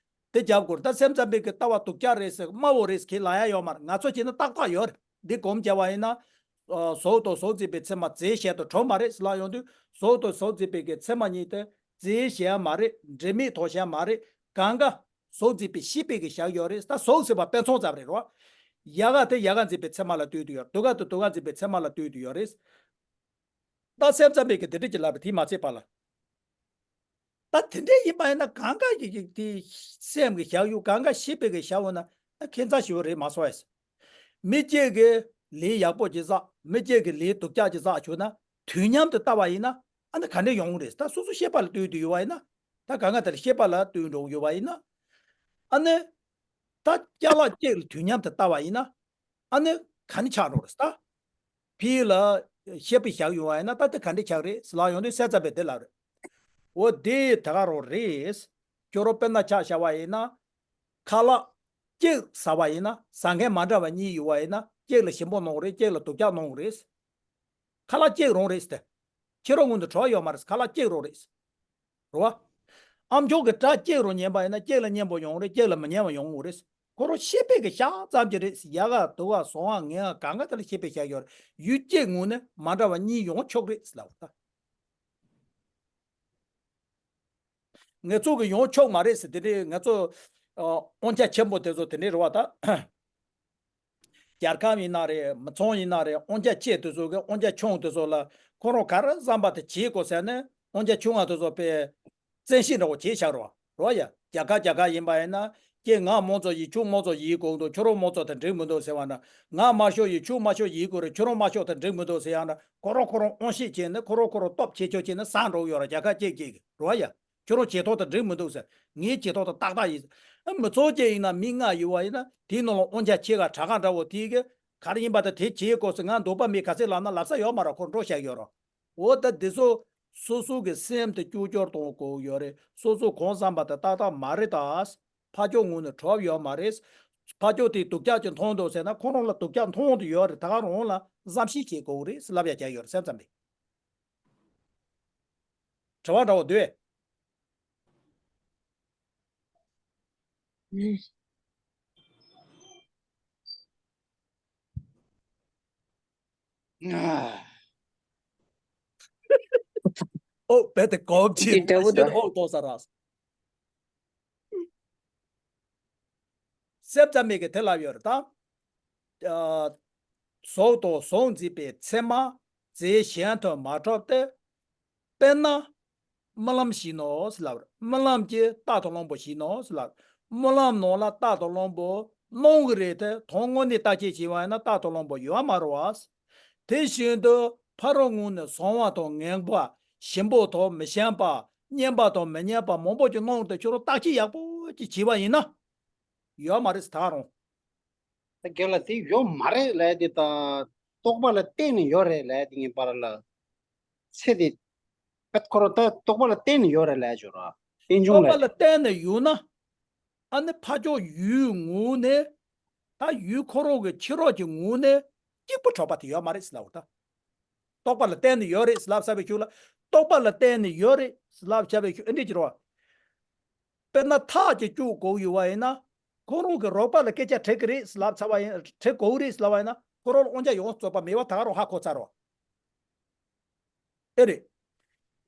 དེ་རྒྱབ་དགོས་རེད་ད། སེམས་ཙམ་པའི་གི་ལྟ་བ་སྡུག་ཅག་རེད་ཟེར་དམའ་བོ་རེད་ཟེར་ཁས་ལེན་ཡ་ཡོད་མ་རེད། ང་ཚོ་བྱས་ན་ཏག་ཏག་ཡོད་རེད། འདི་སྒོམ་བརྒྱབ་པ་ཡིན་ན། ཨ་གཟུགས་དང་གཟུགས་འཛིན་པའི་མཚན་མ་རྫས་གཞན་དུ་གྲུབ་མ་རེད་ཟེར་ལབ་ཡོང་དུས་གཟུགས་དང་གཟུགས་འཛིན་པའི་གི་མཚན་མ་གཉིས་དེ་རྫས་གཞན་མ་རེད། འབྲེལ་མེད་དོ་གཞན་མ་རེད། གང་ག་གཟུགས་འཛིན་པའི་ཤེས་པའི་གི་བཞག་ཡོད་རེད། ད་གཟུགས་ཟེར་བ་དཔེ་མཚོན་ཙམ་རེད་རོ། ཡལ་ག་དེ་ཡལ་ག་འཛིན་པའི་མཚན་མ་ལ་ལྟོས་དུ་ཡོད། དུག་ག་དེ་དུག་ག་འཛིན་པའི་མཚན་མ་ལ་ལྟོས་དུ་ཡོད་རེད། ད་སེམས་ཙམ་པའི་གི་དེ་འདྲ་ཅིག་ལབ་པ་དེ་མ་ཚད་པ་ལ། ད་དེ་འདྲ་ཡིན་པ་ཡིན་ན་གང་ག་གི་གི་དེ་སེམས་ཀྱི་བཞག་ཡུལ་གང་ག་ཤེས་པའི་གི་བཞག་འོང་ན་ད་ཁྱད་མཚར་ཞིག་རེད་མ་སོང་ཨེ། མི་གཅིག་གིས་ལས་ཡག་པོ་ཅིག་བསགས། མི་གཅིག་གིས་ལས་སྡུག་ཅག་ཅིག་བསགས་བྱུང་ན་དུས་མཉམ་དུ་ལྟ་བ་ཡིན་ན་ཨ་ནི་ག་འདྲ་ཡོང་གི་རེད། ད་སོ་སོ་ཤེས་པ་ལ་ལྟོས་དུ་ཡོད་པ་ཡིན་ན། ད་གང་ག་དེ་ལ་ཤེས་པ་ལ་ལྟོས་འགྲོ་གི་ཡོད་པ་ཡིན་ན། ཨ་ནི་ད་ཅ་ལག་གཅིག་ལ་དུས་མཉམ་དུ་ལྟ་བ་ཡིན་ན། ཨ་ནི་ག་ནི་ཆགས་འགྲོ་རེད་ད། ཕི་ལ་ཤེས་པ་བཞག་ཡོང་བ་ཡིན་ན་ད་དེ་ག་འདྲ་ཆགས་རེད་ཟེར་ལབ་ཡོང་དུས་སེམས་ཙམ་པས་དེ་ལབ་རེད། འོ་དེ་ད་ག་རང་རེད། ཁྱོད་རང་དཔེར་ན་ཆ་བཞག་པ་ཡིན་ན། ཁ་ལག་གཅིག་ཟ་བ་ཡིན་ན་ཟ་མཁན་མ་འདྲ་བ་གཉིས་ཡོད་པ་ཡིན་ན་གཅིག་ལ་ཞིམ་པོ་གནང་གི་རེད། གཅིག་ལ་སྡུག་ཅག་གནང་གི་རེད། ཁ་ལག་གཅིག་རང་རེད་ཟེར། ཕྱི་རོལ་ངོས་ནས་བྲོ་བ་ཡོད་མ་རེད། ཁ་ལག་གཅིག་རང་རེད། རེད་བ། ཨ་མཆོག་གི་སྒྲ་གཅིག་རང་ཉན་པ་ཡིན་ན་གཅིག་ལ་སྙན་པོ་ཡོང་རེད། གཅིག་ལ་མི་སྙན་པ་ཡོང་གི་རེད། ཁོ་རང་ཤེས་པའི་གི་བཞག་ཙམ་གྱི་རེད། ཡག་ག་སྡུག་ག་བཟང་བ་ངན་བ་གང་ག་དེ་ལ་ཤེས་པའི་བཞག་ཡོད་རེད། ཡུལ་གཅིག་ངོས་ནས་མ་འདྲ་བ་གཉིས་ཡོང་ཆོག་རེད་ལབ་པ་ད། ངེད་ཚོ་གི་ཡོང་ཆོག་མ་རེད་ཟེར། དེ་འདྲའི་ང་ཚོ་ཨ་དབང་ཆ་ཆེན་པོ་དེ་ཚོ་དེ་འདྲའི་རེད་བ་ད། རྒྱལ་ཁབ་ཡིན་ན་རེད། མི་ཚང་ཡིན་ན་རེད། དབང་ཆ་ཆེ་དེ་ཚོ་གི་དབང་ཆ་ཆུང་དེ་ཚོ་ལ་ཁོ་རང་ག་རེ་བསམ་པ་དེ་བྱེད་དགོས་ཟེར་ནས་དབང་ཆ་ཆུང་བ་དེ་ཚོ་དཔེ་བཙན་ཤེད་འདྲ་བོ་བྱེད་བཞག་རོགས་རོགས་ཡ། རྒྱལ་ཁབ་རྒྱལ་ཁབ་ཡིན་པ་ཡིན་ན་ཀྱེ་ང་མང་ཚོགས་ཡིན། ཁྱོད་མང་ཚོགས་ཡིན་དགོས་འདུག་ཁྱོད་རང་མང་ཚོགས་དང་འགྲིག་མི་འདུག་ཟེར་བ་ན། ང་དམར་ཤོག་ཡིན། ཁྱོད་དམར་ཤོག་ཡིན་དགོས་རེད། ཁྱོད་རང་དམར་ཤོག་དང་འགྲིག་མི་འདུག་ཟེར་ཡང་ན་ཁོ་རང་ཁོ་རང་དབང་ཤེད་བྱས་ནས་ཁོ་རང་ཁོ་རང་སྟོབས་ཆེ་ཆོག་བྱས་ནས་བཟང་འགྲོ་གི་ཡོད་ར། རྒྱལ་ཁབ་གཅིག་གཅིག་གི་རོགས་ཡ། ཁྱོད་རང་བྱེད་ཐོག་དང་འགྲིག་མི་འདུག་ཟེར། ངའི་བྱེད་ཐོག་དང་ཏག་ཏག་ཡིན་ཟེར། ཨ་མི་ཚོགས་ཅན་ཡིན་ན་མི་ལྔ་ཡོད་པ་ཡིན་ན་དེའི་ནང་ལ་དབང་ཆ་ཆེ་ག་དྲག་ག་འདྲ་བོ་དེའི་གི་ག་རེ་ཡིན་པ་དང་དེ་བྱེད་དགོས་ཟེར། ང་འདོད་པ་མེད་ག་ཚད་ལབ་ན་ལབ་ས་ཡོད་མ་རེད། ཁོ་འགྲོ་བཞག་ཡོད་རོ། འོ་ད་འདི་ཚོ་སོ་སོ་གི་སེམས་དེ་བཅོས་བསྒྱུར་གཏོང་དགོས་ཡོད་རེད། སོ་སོ་གང་བསམ་པ་དེ་ཏག་ཏག་མ་རེད་ད། ཕ་ཕྱོགས་ངོས་ནས་གྲུབ་ཡོད་མ་རེད། ཕ་ཕྱོགས་དེ་སྡུག་ཅག་ཅིག་མཐོང་འདུག་ཟེར་ན་ཁོ་རང་ལ་སྡུག་ཅག་མཐོང་དུ་ཡོད་རེད། ད་ག་རང་ལ་བསམ་ཤེས་བྱེད་དགོས་རེད་ལབ་ཡ་བྱས་ཡོད་རེད། སེམས་ཙམ་པས། དྲི་བ་འདྲ་བོ་འདུག་ཨ། ཨོ་བས་ཏེ་གོབ་ཅི་ཅི་འདྲ་བོ་ཞེ་འདུག་ཨོ་ཏོ་ས་ར། སེམས་ཙམ་མེད་ཀྱི་དེ་ལབ་ཡོད་རེད་ད། ཨ། གཟུགས་དང་གཟུགས་འཛིན་པའི་མཚན་མ་རྫས་གཞན་དུ་མ་གྲུབ་སྟེ། དཔེར་ན། རྨི་ལམ་བཞིན་ནོ་ཟེར་ལབ་རེད། རྨི་ལམ་གྱི་རྟ་དང་གླང་པོ་བཞིན་ནོ་ཟེར་ལབ་རེད། རྨི་ལམ་ནང་ལ་རྟ་དང་གླང་པོ་སྣང་གི་རེད་དེ་དོན་དངོས་གནས་བརྟག་དཔྱད་བྱས་པ་ཡིན་ན་རྟ་དང་གླང་པོ་ཡོད་མ་རེད་བ། དེ་བཞིན་དུ་ཕ་རོལ་ངོས་ནས་བཟང་བ་དང་ངན་པ། ཞིམ་པོ་དང་མི་ཞིམ་པ། སྙན་པ་དང་མི་སྙན་པ་མང་པོ་ཅིག་སྣང་དུ་ཁྱོད་རང་བརྟག་དཔྱད་ཡག་པོ་ཅིག་བྱས་པ་ཡིན་ན། ཡོད་མ་རེད་ཟེར་ད་རུང་། ད་རྒན་ལགས་དེ་ཡོད་མ་རེད་ལབ་ཡ་དེ་དང་། རྟོག་པ་ལ་བརྟེན་ནས་ཡོད་རེད་ལབ་ཡ་དེ་གཉིས་བར་ལ་ཚད་དེ། པད་ཁོ་རང་ད་རྟོག་པ་ལ་བརྟེན་ནས་ཡོད་རེད་ལབ་ཡ་ཅིག་ཡོད་རེད་བ། རྟེན་འབྱུང་རྟོག་པ་ལབ་ལ་བརྟེན་ནས་ཡོད་ན། ཨ་ནི་ཕར་ཕྱོགས་ཡུལ་ངོས་ནས། ད་ཡུལ་ཁོ་རང་གི་ཕྱི་རོལ་གྱི་ངོས་ནས་གཅིག་པུ་གྲགས་པ་དེ་ཡོད་མ་རེད་ཟེར་ལབ་པ་ད། རྟོག་པ་ལ་བརྟེན་ནས་ཡོད་རེད་ཟེར་ལབ་ཚར་བའི་ཤུགས་ལ། རྟོག་པ་ལ་བརྟེན་ནས་ཡོད་རེད་ཟེར་ལབ་ཚར་བའི་ཤུགས་ཨེ་འདྲས་ཀྱི་རེད་བ། དཔེར་ན་ཐག་གཅིག་གཅོད་དགོས་ཡོད་པ་ཡིན་ན། ཁོ་རང་གི་རོགས་པ་ལ་སྐད་ཆ་དྲི་གི་རེད་ཟེར་ལབ་ཚར་བ་ཡིན། དྲི་དགོས་རེད་ཟེར་ལབ་པ་ཡིན་ན། ཁོ་རང་ལ་དབང་ཆ་ཡོངས་རྫོགས་པ་མེད་པ་ད་ག་རང་ཧ་གོ་ཚར་རོ། ཨེ་རེད།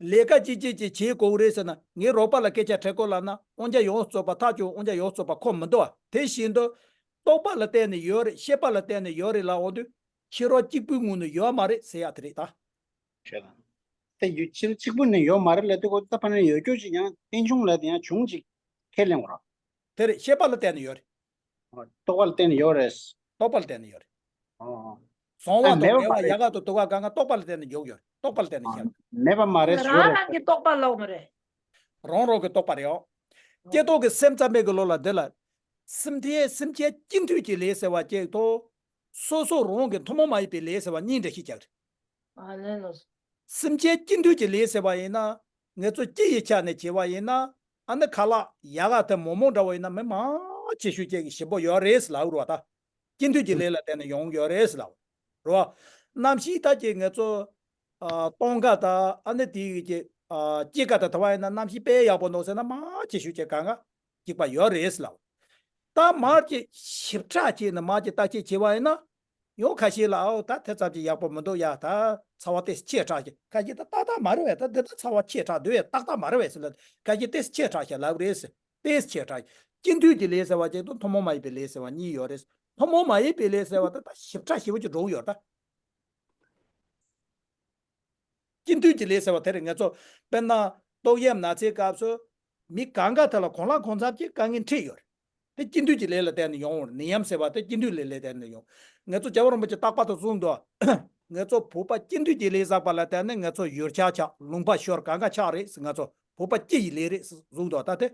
ལས་ཀ་ཅི་ཅི་ཅི་བྱེད་དགོས་རེད་ཟེར་ན། ངའི་རོགས་པ་ལ་སྐད་ཆ་དྲི་དགོས་ལབ་ན། དབང་ཆ་ཡོངས་རྫོགས་པ་ཐག་གཅོད་དབང་ཆ་ཡོངས་རྫོགས་པ་ཁོ་མི་འདུག་བ། དེ་བཞིན་དུ། རྟོག་པ་ལ་བརྟེན་ནས་ཡོད་རེད། ཤེས་པ་ལ་བརྟེན་ནས་ཡོད་རེད་ལབ་འོང་དུས། ཕྱི་རོལ་གཅིག་པུའི་ངོས་ནས་ཡོད་མ་རེད་ཟེར་ཡ་དེ་རེད་ད། ཞེས་དང་། དེ་ཡུལ་ཕྱིར་གཅིག་པུ་ནས་ཡོད་མ་རེད་ལབ་དུས། ཁོ་ད་ཕ་ནས་ཡོད་རྒྱུ་ཅིག་ཡང་རྟེན་འབྱུང་ལབ་དེ་ཡང་བྱུང་ཅིག་ཁས་ལེན་དགོས་ར། དེ་རེད། ཤེས་པ་ལ་བརྟེན་ནས་ཡོད་རེད། རྟོག་པ་ལ་བརྟེན་ནས་ཡོད་རེད། རྟོག་པ་ལ་བརྟེན་ནས་ཡོད་རེད། ཨོ། བཟང་བ་ཨ་དང་མེད་པ་ངན་པ་མ་རེད། ཡག་ག་དང་སྡུག་ག་གང་ག་རྟོག་པ་ལ་བརྟེན་ནས་ཡོད་ཡོད་རེད། རྟོག་པ་ལ་བརྟེན་ནས་ཨ་ཤར། མེད་པ་མ་རེད་ཟེར་རང་རེད། རང་གི་རྟོག་པ་ལོག་ནི་རེད། རང་རང་གི་རྟོག་པ་རེད་ཨོ། ཀྱེ་རྟོག་གི་སེམས་ཙམ་པའི་གི་ལོ་ལ་འདི་ལ། སེམས་ཐེ་སེམས་ཅན་གཅིག་མཐུན་གྱི་ལས་ཟེར་བ་གཅིག་དང་། སོ་སོ་རང་གི་ཐུན་མོང་མ་ཡིན་པའི་ལས་ཟེར་བ་གཉིས་འདྲ་ཞིག་བྱ་གི་རེད། ཨ་ལེ་ལོ། སེམས་ཅན་གཅིག་མཐུན་གྱི་ལས་ཟེར་བ་ཡིན་ན། ང་ཚོ་སྤྱི་ཡི་ཆ་ནས་བྱས་པ་ཡིན་ན། ཨ་ནི་ཁ་ལག་ཡག་ག་དེ་མོག་མོག་འདྲ་བོ་ཡིན་ན། མི་མང་ཆེ་ཤོས་ཅིག་གིས་ཞིམ་པོ་ཡོད་རེད་ཟེར་ལབ་རོགས་ད། སྤྱི་མཐུན་གྱི་ལས་ལ་བརྟེན་ནས་ཡོང་གི་ཡོད་རེད་ཟེར་ལབ་རོགས། ནམ་ཞིག་ད་ཅིག་ང་ཚོ་ཨ་སྟོང་ཁ་དང་། ཨ་ནི་དེ་གི་ཅིག་ཨ་སྐྱེ་ཁ་དང་དེ་བ་ཡིན་ན། ནམ་ཞིག་དཔེ་ཡག་པོ་འདུག་ཟེར་ན། མང་ཆེ་ཤོས་ཅིག་གང་ག་གཅིག་པ་ཡོད་རེད་ཟེར་ལབ། ད་མར་གྱི་ཞིབ་ཕྲ་བྱས་ནས་མར་གྱི་བརྟག་དཔྱད་བྱས་པ་ཡིན་ན། ཡང་ཁ་ཤས་ལ་ཨོ་ད་དེ་ཙམ་གྱིས་ཡག་པོ་མི་འདུག་ཡ། ད་ཚ་བ་ཏོག་ཙམ་ཆེ་དྲགས་ཤག་ཁ་ཤས་ད་ཏག་ཏག་མ་རེད་པས། ད་འདི་ད་ཚ་བ་ཆེ་དྲགས་འདུག་པས། ཏག་ཏག་མ་རེད་པས་ཟེར་ལ། ཁ་ཤས་ཏོག་ཙམ་ཆེ་དྲགས་ཤག་ལབ་རེད་ཟེར། ཏོག་ཙམ་ཆེ་དྲགས། སྤྱི་མཐུན་གྱི་ལས་ཟེར་བ་ཅིག་དང་། ཐུན་མོང་མ་ཡིན་པའི་ལས་ཟེར་བ་གཉིས་ཡོད་རེད། ཐུན་མོང་མ་ཡིན་པའི་ལས་ཟེར་བ་ད་ད་ཞིབ་ཕྲ་ཞིབ་པོ་ཅིག་འགྲོ་གི་ཡོད་རེད་ད། སྤྱི་མཐུན་གྱི་ལས་ཟེར་བ་དེ་རེད། ང་ཚོ་དཔེར་ན་ཏོག་དབྱིབས་ན་ཚའི་སྐབས་སུ་མི་གང་ག་དེ་ལ་གང་ལ་གང་འཚམ་གྱི་དཀའ་ངལ་འཕྲད་ཡོད་རེད། དེ་སྤྱི་མཐུན་གྱི་ལས་ལ་བརྟེན་ནས་ཡོང་བ་རེད། ནད་ཡམས་ཟེར་བ་དེ་སྤྱི་མཐུན་ལས་ལ་བརྟེན་ནས་ཡོང་། ང་ཚོ་རྒྱལ་བ་རིན་པོ་ཆེ་རྟག་པར་དུ་གསུངས་འདུག་ང་ཚོ་བོད་པ་སྤྱི་མཐུན་གྱི་ལས་བསགས་པ་ལ་བརྟེན་ནས་ང་ཚོ་ཡུལ་ཆགས་ཆགས། ལུང་པ་ཤོར། གང་ག་ཆགས་རེད་ཟེར། ང་ཚོ་བོད་པ་སྤྱི་ཡི་ལས་རེད་ཟེར་གསུངས་འདུག་ད་དེ་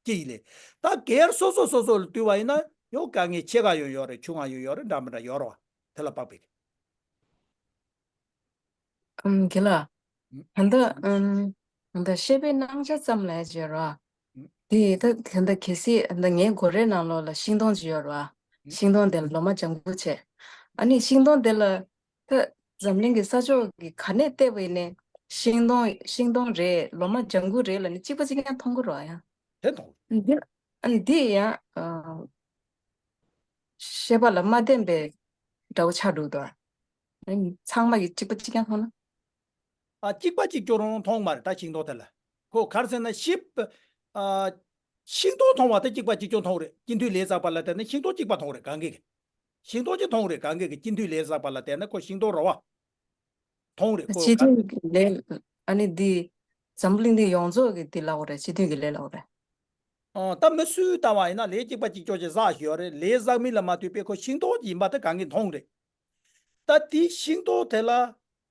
སྤྱི་ཡི་ལས། ད་སྒེར་སོ་སོ་སོ་སོ་ལ་བལྟས་པ་ཡིན་ན། ཡང་དཀའ་ངལ་ཆེ་ག་ཡང་ཡོད་རེད། ཆུང་ག་ཡང་ཡོད་རེད། འདྲ་མི་འདྲ་ཡོད་རེད་བ། དེ་ལ་དཔག་པའི། ཨམ་རྒན་ལགས། ཨ། ད་ལྟ་ཨམ་ད་ལྟ་བཤད་པའི་སྣང་ཆ་ཙམ་ལ་བྱས་ར། ཨ། དེ་ད་ད་ལྟ་གལ་སྲིད་ད་ལྟ་ངའི་སྒོ་རའི་ནང་ལོགས་ལ་ཤིང་སྡོང་ཅིག་ཡོད་ར། ཨ། ཤིང་སྡོང་དེ་ལ་ལོ་མ་ལྗང་གུ་བྱས། ཨ་ནི་ཤིང་སྡོང་དེ་ལ་ད་འཛམ་གླིང་གི་ས་ཕྱོགས་ཀྱི་ག་ནས་བལྟས་པ་ཡིན་ནའི་ཤིང་སྡོང་ཤིང་སྡོང་རེད། ལོ་མ་ལྗང་གུ་རེད་ལབ་ནས་གཅིག་པ་གཅིག་རྐྱང་མཐོང་གི་རེད་བ། ཡང་དེ་མཐོང་། འདི་ཨ་ནི་འདི་ཡང་ཨ་བཤད་པ་ལ་མ་བརྟེན་པའི་འདྲ་བོ་ཆགས་འགྲོ་འདུག་ཨ་ནི་ཚང་མ་གིས་གཅིག་པ་གཅིག་རྐྱང་མཐོང་ན། ཨ། གཅིག་པ་གཅིག་རྐྱང་རང་མཐོང་མ་རེད་ད། ཤིང་སྡོང་དེ་ལ། ཁོ་ག་རེ་ཟེར་ན་ཞིབ། ཨ། ཤིང་སྡོང་མཐོང་བ་དེ་གཅིག་པ་གཅིག་རྐྱང་མཐོང་རེད། སྤྱི་མཐུན་ལས་བསགས་པ་ལ་བརྟེན་ནས་ཤིང་སྡོང་གཅིག་པ་མཐོང་རེད་གང་གིས་གི། ཤིང་སྡོང་གཅིག་མཐོང་རེད་གང་གིས་གི། སྤྱི་མཐུན་ལས་བསགས་པ་ལ་བརྟེན་ནས་ཁོ་ཤིང་སྡོང་རེད་བ། མཐོང་རེད་ཁོ་སྤྱི་ག་མཐུན་གྱི་ལས། ཨ་ནི་འདི་འཛམ་བུ་གླིང་འདི་ཡོངས་རྫོགས་ཀྱི་འདི་ལབ་དགོས་རེད། སྤྱི་མཐུན་གྱི་ལས་ལབ་དགོས་རེད། ཨ། ད་མི་སུས་ལྟ་བ་ཡིན་ན་ལས་གཅིག་པ་གཅིག་རྐྱང་ཅིག་བསགས་ཡོད་རེད། ལས་བསགས་མི་ལ་མ་ལྟོས་པའི་ཁོ་ཤིང་སྡོང་ཅིག་ཡིན་པ་དེ་གང་གིས་མཐོང་རེད། ད་དེའི་ཤིང་སྡོང་དེ་ལ་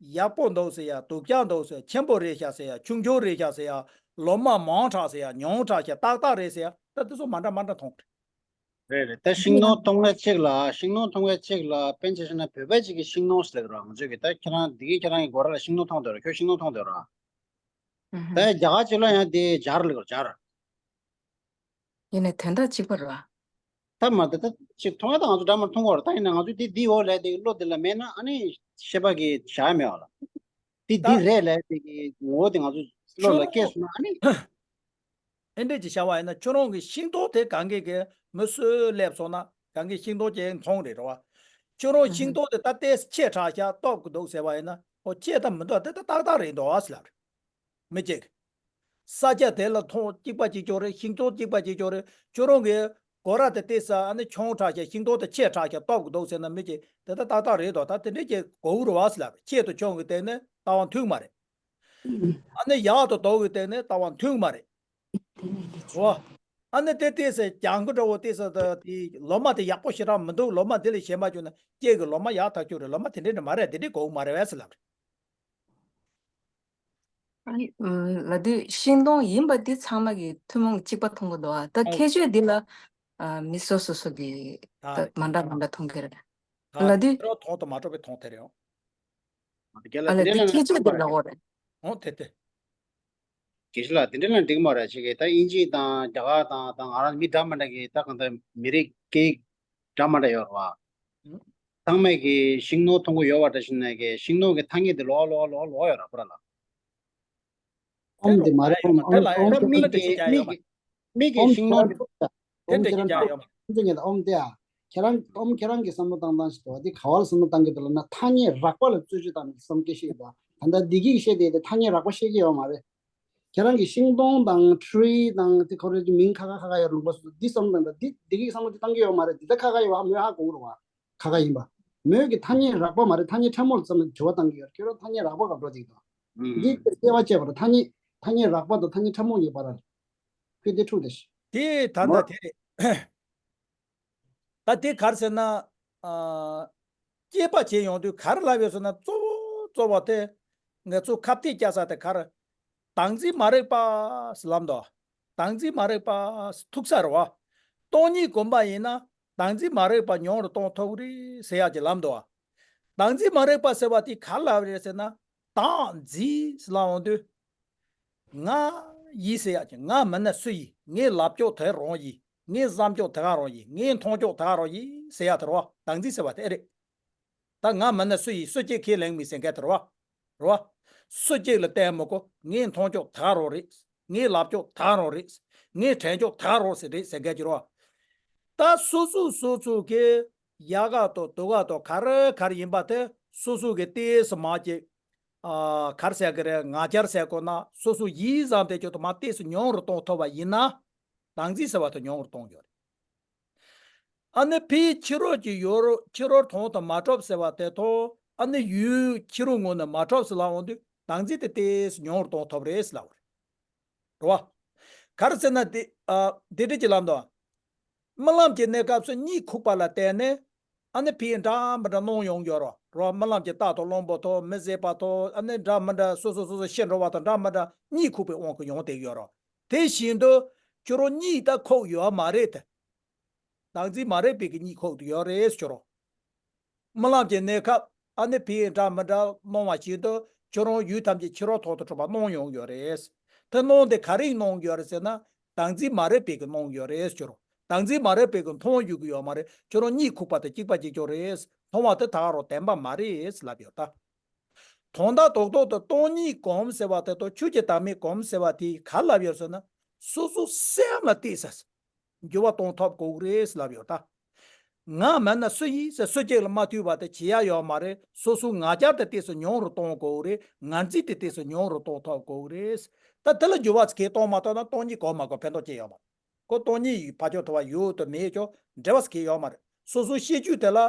ཡག་པོ་འདུག་ཟེར་ཡ། སྡུག་ཅག་འདུག་ཟེར། ཆེན་པོ་རེད་ཤག་ཟེར་ཡ། ཆུང་ཆུང་རེད་ཤག་ཟེར་ཡ། ལོ་མ་མང་དྲགས་ཟེར་ཡ། ཉུང་དྲགས་ཤག་ཏག་ཏག་རེད་ཟེར་ཡ། ད་དེ་ཚོ་མ་འདྲ་མ་འདྲ་མཐོང་། རེད་རེད། ད་ཤིང་སྡོང་མཐོང་མཁན་གཅིག་ལ། ཤིང་སྡོང་མཐོང་མཁན་གཅིག་ལ་དཔེ་ཆ་བཞག་ན་བོད་པ་གཅིག་གིས་ཤིང་སྡོང་ཟེར་གི་རེད། ང་ཚོས་གི་ད་ཁྱེད་རང་འདི་གི་ཁྱེད་རང་གི་སྒོ་ར་ལ་ཤིང་སྡོང་མཐོང་འདུག་ར། ཁྱོད་ཤིང་སྡོང་མཐོང་འདུག་ར། ཨུ་ཧུམ། ད་རྒྱ་གར་གཅིག་ལ་ཡང་དེ་སྦྱར་ལབ་སྦྱར། ཡིན་ནའི་དོན་དག་གཅིག་པ་རེད་བ། ད་མ་ད་ད་ཅིག་མཐོང་ཡ་ད་ང་ཚོ་འདྲ་མ་མཐོང་གི་རེད། ད་ཡིན་ན་ང་ཚོ་འདི་འདི་འོ་ལབ་དེ་བློ་དེ་ལ་མེད་ན་ཨ་ནི་ཤེས་པ་གི་བཞག་ཡ་མེད་བ་ལ། འདི་འདི་ད་རེད་ལབ་དེ་གི་ངོ་བོ་དེ་ང་ཚོ་བློ་ལ་སྐྱེས་སོང་ན་ཨ་ནི། ཨེ་འདྲས་ཅིག་བྱ་བ་ཡིན་ན་ཁྱོད་རང་གི་ཤིང་སྡོང་དེ་གང་གི་གི་མི་སུ་སླེབས་སོང་ན་གང་གི་ཤིང་སྡོང་ཅིག་མཐོང་རེད་རེད་བ། ཁྱོད་རང་ཤིང་སྡོང་དེ་ད་ལྟའི་ཆེ་དྲགས་ཤག་སྟོབས་ཀྱི་འདུག་ཟེར་བ་ཡིན་ན། འོ་ཆེ་ད་མི་འདུག་དེ་ད་ཏག་ཏག་རེད་འདུག་ཨ་ཟེར་ལབ་རེད། མི་གཅིག་ས་ཆ་དེ་ལ་མཐོང་གཅིག་པ་གཅིག་རྐྱང་རེད། ཤིང་སྡོང་གཅིག་པ་གཅིག་རྐྱང་རེད། ཁྱོད་རང་གི་སྒོ་ར་དེ་བལྟས་ས་ཨ་ནི་ཆུང་དྲགས་ཤག་ཤིང་སྡོང་དེ་ཆེ་དྲགས་ཤག་སྟོབས་ཀྱི་འདུག་ཟེར་ན་མི་གཅིག་དེ་ད་ཏག་ཏག་རེད་འདུག་ད་དེ་འདྲས་ཀྱི་གོ་བོ་རེད་བ་ཟེར་ལབ་རེད། ཆེ་དང་ཆུང་གི་སྟེང་ནས་ལྟ་བ་མཐུན་མ་རེད། ཨ་ནི་ཡག་དང་སྡུག་གི་སྟེང་ནས་ལྟ་བ་མཐུན་མ་རེད། འོ། ཨ་ནི་དེ་ཏོག་ཙམ་ལྗང་གུ་འདྲ་བོ་ཏོག་ཙམ་དེ་ལོ་མ་དེ་ཡག་པོ་ཞེ་དྲག་མི་འདུག་ལོ་མ་དེ་ལས་གཞན་པ་བྱུང་ན་ཁྱེད་ཀྱི་ལོ་མ་ཡག་ཐག་ཆོད་རེད། ལོ་མ་དེ་འདྲས་འདྲ་མ་རེད། དེ་འདྲས་དགོས་མ་རེད་བས་ཟེར་ལབ་རེད། ཨ་ནི་ལ་དུས་ཤིང་སྡོང་ཡིན་པ་འདི་ཚང་མ་གི་ཐུན་མོང་གཅིག་པ་མཐོང་གི་འདུག་ཨ་ད་ཨང་ཁྱད་ཆོས་འདི་ལ་ཨ་མི་སོ་སོ་སོ་གི་ད་ཨ་མ་འདྲ་མ་འདྲ་མཐོང་གི་རེད། ཨ་ལ་དུས་ཁྱེད་རང་མཐོང་དང་མ་འགྲོ་བའི་མཐོང་དེ་རེད། ཨང་རྒན་ལགས་ཨ་ལ་དེ་འདྲ་དུས་ན་ཁྱད་ཆོས་འདི་ལ་འོ་རེད། ཨང་དེ་དེ། དགེ་བཤེས་ལགས་དེ་འདྲ་ན་འགྲིག་མ་རེད། ཆེ་གེ་ད་དབྱིན་ཇི་དང་རྒྱ་གར་དང་ད་ང་རང་མི་འདྲ་མ་འདྲ་གི་ད་གང་ལྟར་མི་རིགས་སྐད་འདྲ་མ་འདྲ་ཡོད་རེད་བ། ཨང་ཚང་མས་གི་ཤིང་སྡོང་མཐོང་གི་ཡོད་པ་འདྲ་ཞིག་ན་གི་ཤིང་སྡོང་གི་ཐ་སྙད་དེ་ལོགས་ལོགས་ལོགས་ལོགས་ཡོད་ར་པ་ར་ལ། ཨོམ་དེ་མ་རེད། ཨོམ་དེ་ལ་ཨོམ་ཨོམ་ཨོམ་མིག་གི་མིག་གི་མིག་གི་ཨོམ་ཤིང་སྡོང་དེ་ཁྱེད་རང་ཐུག་ཅག་ཨོམ་ཁྱེད་རང་ཐུག་ཅག་ཡོད་མ། ཁྱེད་རང་ཨོམ་དེ་ཨ་ཁྱེད་རང་ཨོམ་ཁྱེད་རང་གི་བསམ་བློ་བཏང་སྟངས་ཤིག་འདུག་དེ་ག་བ་ལ་བསམ་བློ་བཏང་གི་འདུག་ལབ་ན་ཐ་སྙད་རགས་པ་ལ་རྩོད་གཞི་བཏང་ནས་བསམ་སྐད་བཤད་ཡོད་པ། ད་ལྟ་བདེ་སྐྱིད་བཤད་དེ་དེ་ཐ་སྙད་རགས་པ་བཤད་ཀྱི་ཡོད་མ་རེད། ཁྱེད་རང་གི་ཤིང་སྡོང་དང་ཁྲི་དང་དེ་ཁོ་རའི་མིང་ཁ་ཁ་ཁ་ཁ་ཡོད་རུང་པ་སུ་འདི་བསམ་བློ་བཏང་ད་འདི་བདེ་སྐྱིད་བསམ་བློ་དེ་བཏང་གི་ཡོད་མ་རེད། འདི་ད་ཁ་ཁ་ཡོད་པ་མོས་ཧ་གོ་གི་རུང་བ། ཁ་ཁ་ཡིན་པ། མོས་ཀྱི་ཐ་སྙད་རགས་པ་མ་རེད། ཐ་སྙད་ཕྲ་མོ་ལ་བསམ་ནས་དྲི་བ་བཏང་གི་ཡོད། ཁྱོད་རང་ཐ་སྙད་རགས་པ་ག་འགྲོ་ཅིག་དང་། ཨུམ། འདི་སྐྱེ་བ་སྐྱེ་བ་རེད། ཐ་སྙད་ཐ་སྙད་རགས་པ་དང་ཐ་སྙད་ཕྲ་མོ་གཉིས་བར་ལ། ཁྱོད་དེ་འཁྲུག་དེ་ཤི། དེ་ད་ལྟ་མོ། དེ་རེད། ད་དེ་ག་རེ་ཟེར་ན། ཨ། སྐྱེས་པ་བྱེད་ཡོང་དུས་ག་རེ་ལབ་ཡོད་ཟེར་ན། གཙོ་བོ་གཙོ་བོ་དེ་ང་ཚོ་ཁ་གཏད་བཅག་ས་དེ་ག་རེ། བདག་འཛིན་མ་རིག་པ་ཟེར་ལབ་འདུག་བདག་འཛིན་མ་རིག་པ་ཐུག་ས་རེད་བ། སྟོང་ཉིད་སྒོམ་པ་ཡིན་ན་བདག་འཛིན་མ་རིག་པ་ཉུང་རུ་གཏོང་ཐུབ་ཀྱི་རེད་ཟེར་ཡག་ཅིག་ལབ་འདུག་བ། བདག་འཛིན་མ་རིག་པ་ཟེར་བ་དེ་ག་ལབ་རེད་ཟེར་ན། བདག་འཛིན་ཟེར་ལབ་འོང་དུས། ང་ཡིན་ཟེར་ཡག་ཅིག་ང་མིན་ན་སུ་ཡིན། ངའི་ལབ་ཕྱོགས་དེ་རང་ཡིན། ངའི་བསམ་ཕྱོགས་དེ་ག་རང་ཡིན། ངའི་མཐོང་ཕྱོགས་དེ་ག་རང་ཡིན་ཟེར་ཡག་དེ་རེད་བ། བདག་འཛིན་ཟེར་བ་དེ་རེད། ད་ང་མིན་ན་སུ་ཡིན། སུ་གཅིག་ཁས་ལེན་མི་ཟེར་མཁན་དེ་རེད་བ། རེད་བ། སུ་གཅིག་ལ་བལྟས་མི་དགོས། ངའི་མཐོང་ཕྱོགས་ད་ག་རང་རེད། ངའི་ལབ་ཕྱོགས་ད་ག་རང་རེད། ངའི་དྲན་ཕྱོགས་ད་ག་རང་ཟེར་རེད་ཟེར་མཁན་གྱི་རེད་བ། ད་སོ་སོ་སོ་སོ་གི་ཡག་ག་དང་སྡུག་ག་དང་ག་རེ་ག་རེ་ཡིན་པ་དེ་སོ་སོ་གི་ཏོག་ཙམ་མ་གཅིག་ཨ། ག་རེ་ཟེར་གི་རེད། ང་རྒྱལ་ཟེར་དགོས་ན་སོ་སོ་ཡིད་བཟང་དེ་ཅོ་དུ་མ་ཏོག་ཙམ་ཉུང་རུ་གཏོང་ཐུབ་པ་ཡིན་ན། བདག་འཛིན་ཟེར་བ་དེ་ཉུང་རུ་གཏོང་རྒྱུ་རེད། ཨ་ནི་ཕའི་ཕྱི་རོལ་གྱི་ཡོད་རོ། ཕྱི་རོལ་གྲོང་དུ་མ་གྲུབ་ཟེར་བ་དེ་ཐོག་ཨ་ནི་ཡུལ་ཕྱི་རོལ་ངོས་ནས་མ་གྲུབ་ཟེར་ལབ་འོང་དུས་བདག་འཛིན་དེ་ཏོག་ཙམ་ཉུང་རུ་གཏོང་ཐུབ་རེད་ཟེར་ལབ་རེད། རེད་བ། ག་རེ་ཟེར་ན་དེ་ཨ། དེ་འདྲ་ཅིག་ལབ་འདུག་རྨི་ལམ་གྱི་གནས་སྐབས་སུ་གཉིད་ཁུག་པ་ལ་བརྟེན་ནས་ཨ་ནི་ཕའི་འདྲ་མི་འདྲ་སྣང་ཡོང་རྒྱུ་རེད་བ། རྨི་ལམ་གྱི་རྟ་དང་གླང་པོ་དང་མི་བཟད་པ་དང་ཨ་ནི་འདྲ་མི་འདྲ་སོ་སོ་སོ་སོ་ཤི་འགྲོ་བ་དང་འདྲ་མི་འདྲ་གཉིད་ཁུག་པའི་དབང་གིས་ཡོང་བསྡད་ཡོད་རེད། དེ་བཞིན་དུ་ཁྱོད་རང་གཉིད་ད་ཁུག་ཡོད་མ་རེད་དེ། བདག་འཛིན་མ་རིག་པའི་གི་གཉིད་ཁུག་ཏུ་ཡོད་རེད་ཟེར་རོ། རྨི་ལམ་གྱི་གནས་སྐབས་ཨ་ནི་ཕའི་འདྲ་མི་འདྲ་སྣང་བ་བཞིན་དུ་ཁྱོད་རང་ཡུལ་ཐམས་ཅད་ཕྱི་རོལ་ཐོག་ཏུ་གྲུབ་པ་སྣང་ཡོང་ཡོད་རེད། དེ་སྣང་དེ་ག་རེ་སྣང་ཡོད་རེད་ཟེར་ན། བདག་འཛིན་མ་རིག་པའི་གི་སྣང་ཡོད་རེད་ཟེར་རོ། བདག་འཛིན་མ་རིག་པའི་གི་མཐོང་ཡོང་གི་ཡོད་མ་རེད། ཁྱོད་རང་གཉིད་ཁུག་པ་དང་གཅིག་པ་གཅིག་རྐྱང་རེད། མཐོང་བ་དེ་ད་ག་རང་བདེན་པ་མ་རེད་ལབ་ཡོད་ད། དོན་དག་རྡོག་རྡོག་ཏུ་སྟོང་ཉིད་སྒོམ་ཟེར་བ་དེ་དང་ཆོས་ཀྱི་བདག་མེད་སྒོམ་ཟེར་བ་དེ་ག་ལབ་ཡོད་ཟེར་ན། སོ་སོ་སེམས་ལ་བལྟས་ས། འགྱུར་བ་གཏོང་ཐབས་དགོས་ཀྱི་རེད་ལབ་ཡོད་ད། ང་མིན་ན་སུ་ཡིན་ཟེར་སུ་གཅིག་ལ་མ་ཐུག་པ་དེ་བྱེད་ཡ་ཡོད་མ་རེད། སོ་སོའི་ང་རྒྱལ་དེ་ཏོག་ཙམ་ཉུང་རུ་གཏོང་དགོས་ཀྱི་རེད། ང་རྫི་དེ་ཏོག་ཙམ་ཉུང་རུ་གཏོང་ཐབས་དགོས་ཀྱི་རེད། ད་དེ་ལ་འགྱུར་བ་ཚིག་གིས་གཏོང་མ་ཐུབ་ན་སྟོང་ཉིད་སྒོམ་མ་དགོས་ཕན་ཐོགས་ཅི་ཡོད་མ་རེད། ཁོ་སྟོང་ཉིད་ཡི་ཕ་ཆོག་ཐུབ་པ་ཡོད་དུ་མེད་ཆོག་འབྲེལ་བ་ཟེར་གྱི་ཡོད་མ་རེད། སོ་སོའི་ཤེས་རྒྱུད་དེ་ལ་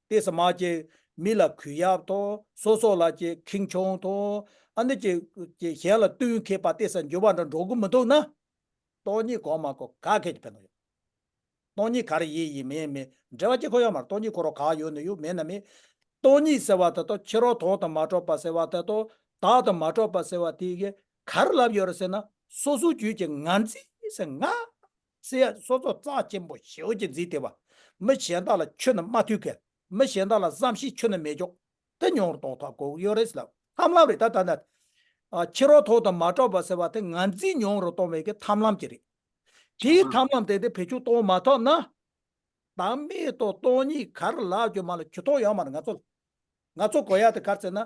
ཏོག་ཙམ་མ་ཅིག་མི་ལ་གུས་ཡག་དང་སོ་སོ་ལ་ཅིག་ཁེངས་སྐྱུང་དང་ཨ་ནི་ཅིག་ཅིག་གཞན་ལ་བསྟུན་མཁས་པ་ཏོག་ཙམ་འགྱུར་བ་འདྲ་འགྲོ་གི་མི་འདུག་ན། སྟོང་ཉིད་སྒོམ་མ་དགོས་ག་གེ་ཅིག་ཕན་ཐོགས་ཡོད། སྟོང་ཉིད་ག་རེ་ཡིན་ཡིན་མིན་མིན་འབྲེལ་བ་ཅིག་ཁོ་ཡོད་མ་རེད། སྟོང་ཉིད་ཁོ་རང་ག་ཡོད་ན་ཡོད་མེད་ན་མེད། སྟོང་ཉིད་ཟེར་བ་དེ་དང་ཕྱི་རོལ་དོན་དུ་མ་གྲུབ་པ་ཟེར་བ་དེ་དང་བདག་ཏུ་མ་གྲུབ་པ་ཟེར་བ་དེ་གིས་ག་རེ་ལབ་ཡོད་རེད་ཟེར་ན། སོ་སོའི་རྒྱུད་ཀྱི་ང་རྫི་ཟེར་ང་ཟེར་ཡ་སོ་སོ་རྩ་ཆེན་པོ་ཞེ་པོ་ཅིག་འཛིན་བསྡད་པ། མི་གཞན་དག་ལ་ཁྱོན་ནས་མ་ཐུག་མཁན། མི་གཞན་དག་ལ་བསམ་ཤེས་ཁྱོན་ནས་མེད་ཅོག་དེ་ཉུང་རུ་གཏོང་ཐབས་དགོས་ཀྱི་ཡོད་རེད་ཟེར་ལབ། ཐབས་ལམ་རེད་ད། ད་ནི་ཨ་ཕྱི་རོལ་དོན་དུ་མ་གྲུབ་པ་ཟེར་བ་དེ་ང་རྫི་ཉུང་རུ་གཏོང་བའི་གི་ཐབས་ལམ་ཅིག་རེད། དེའི་ཐབས་ལམ་དེ་དེ་བེད་སྤྱོད་གཏོང་མ་ཐུབ་ན། བདག་མེད་དང་སྟོང་ཉིད་ག་རེ་ལབ་རྒྱུ་མ་ལ་ཇུས་གཏོགས་ཡོད་མ་རེད་ང་ཚོ་ལ། ང་ཚོ་དགོས་ཡ་དེ་ག་རེ་ཟེར་ན།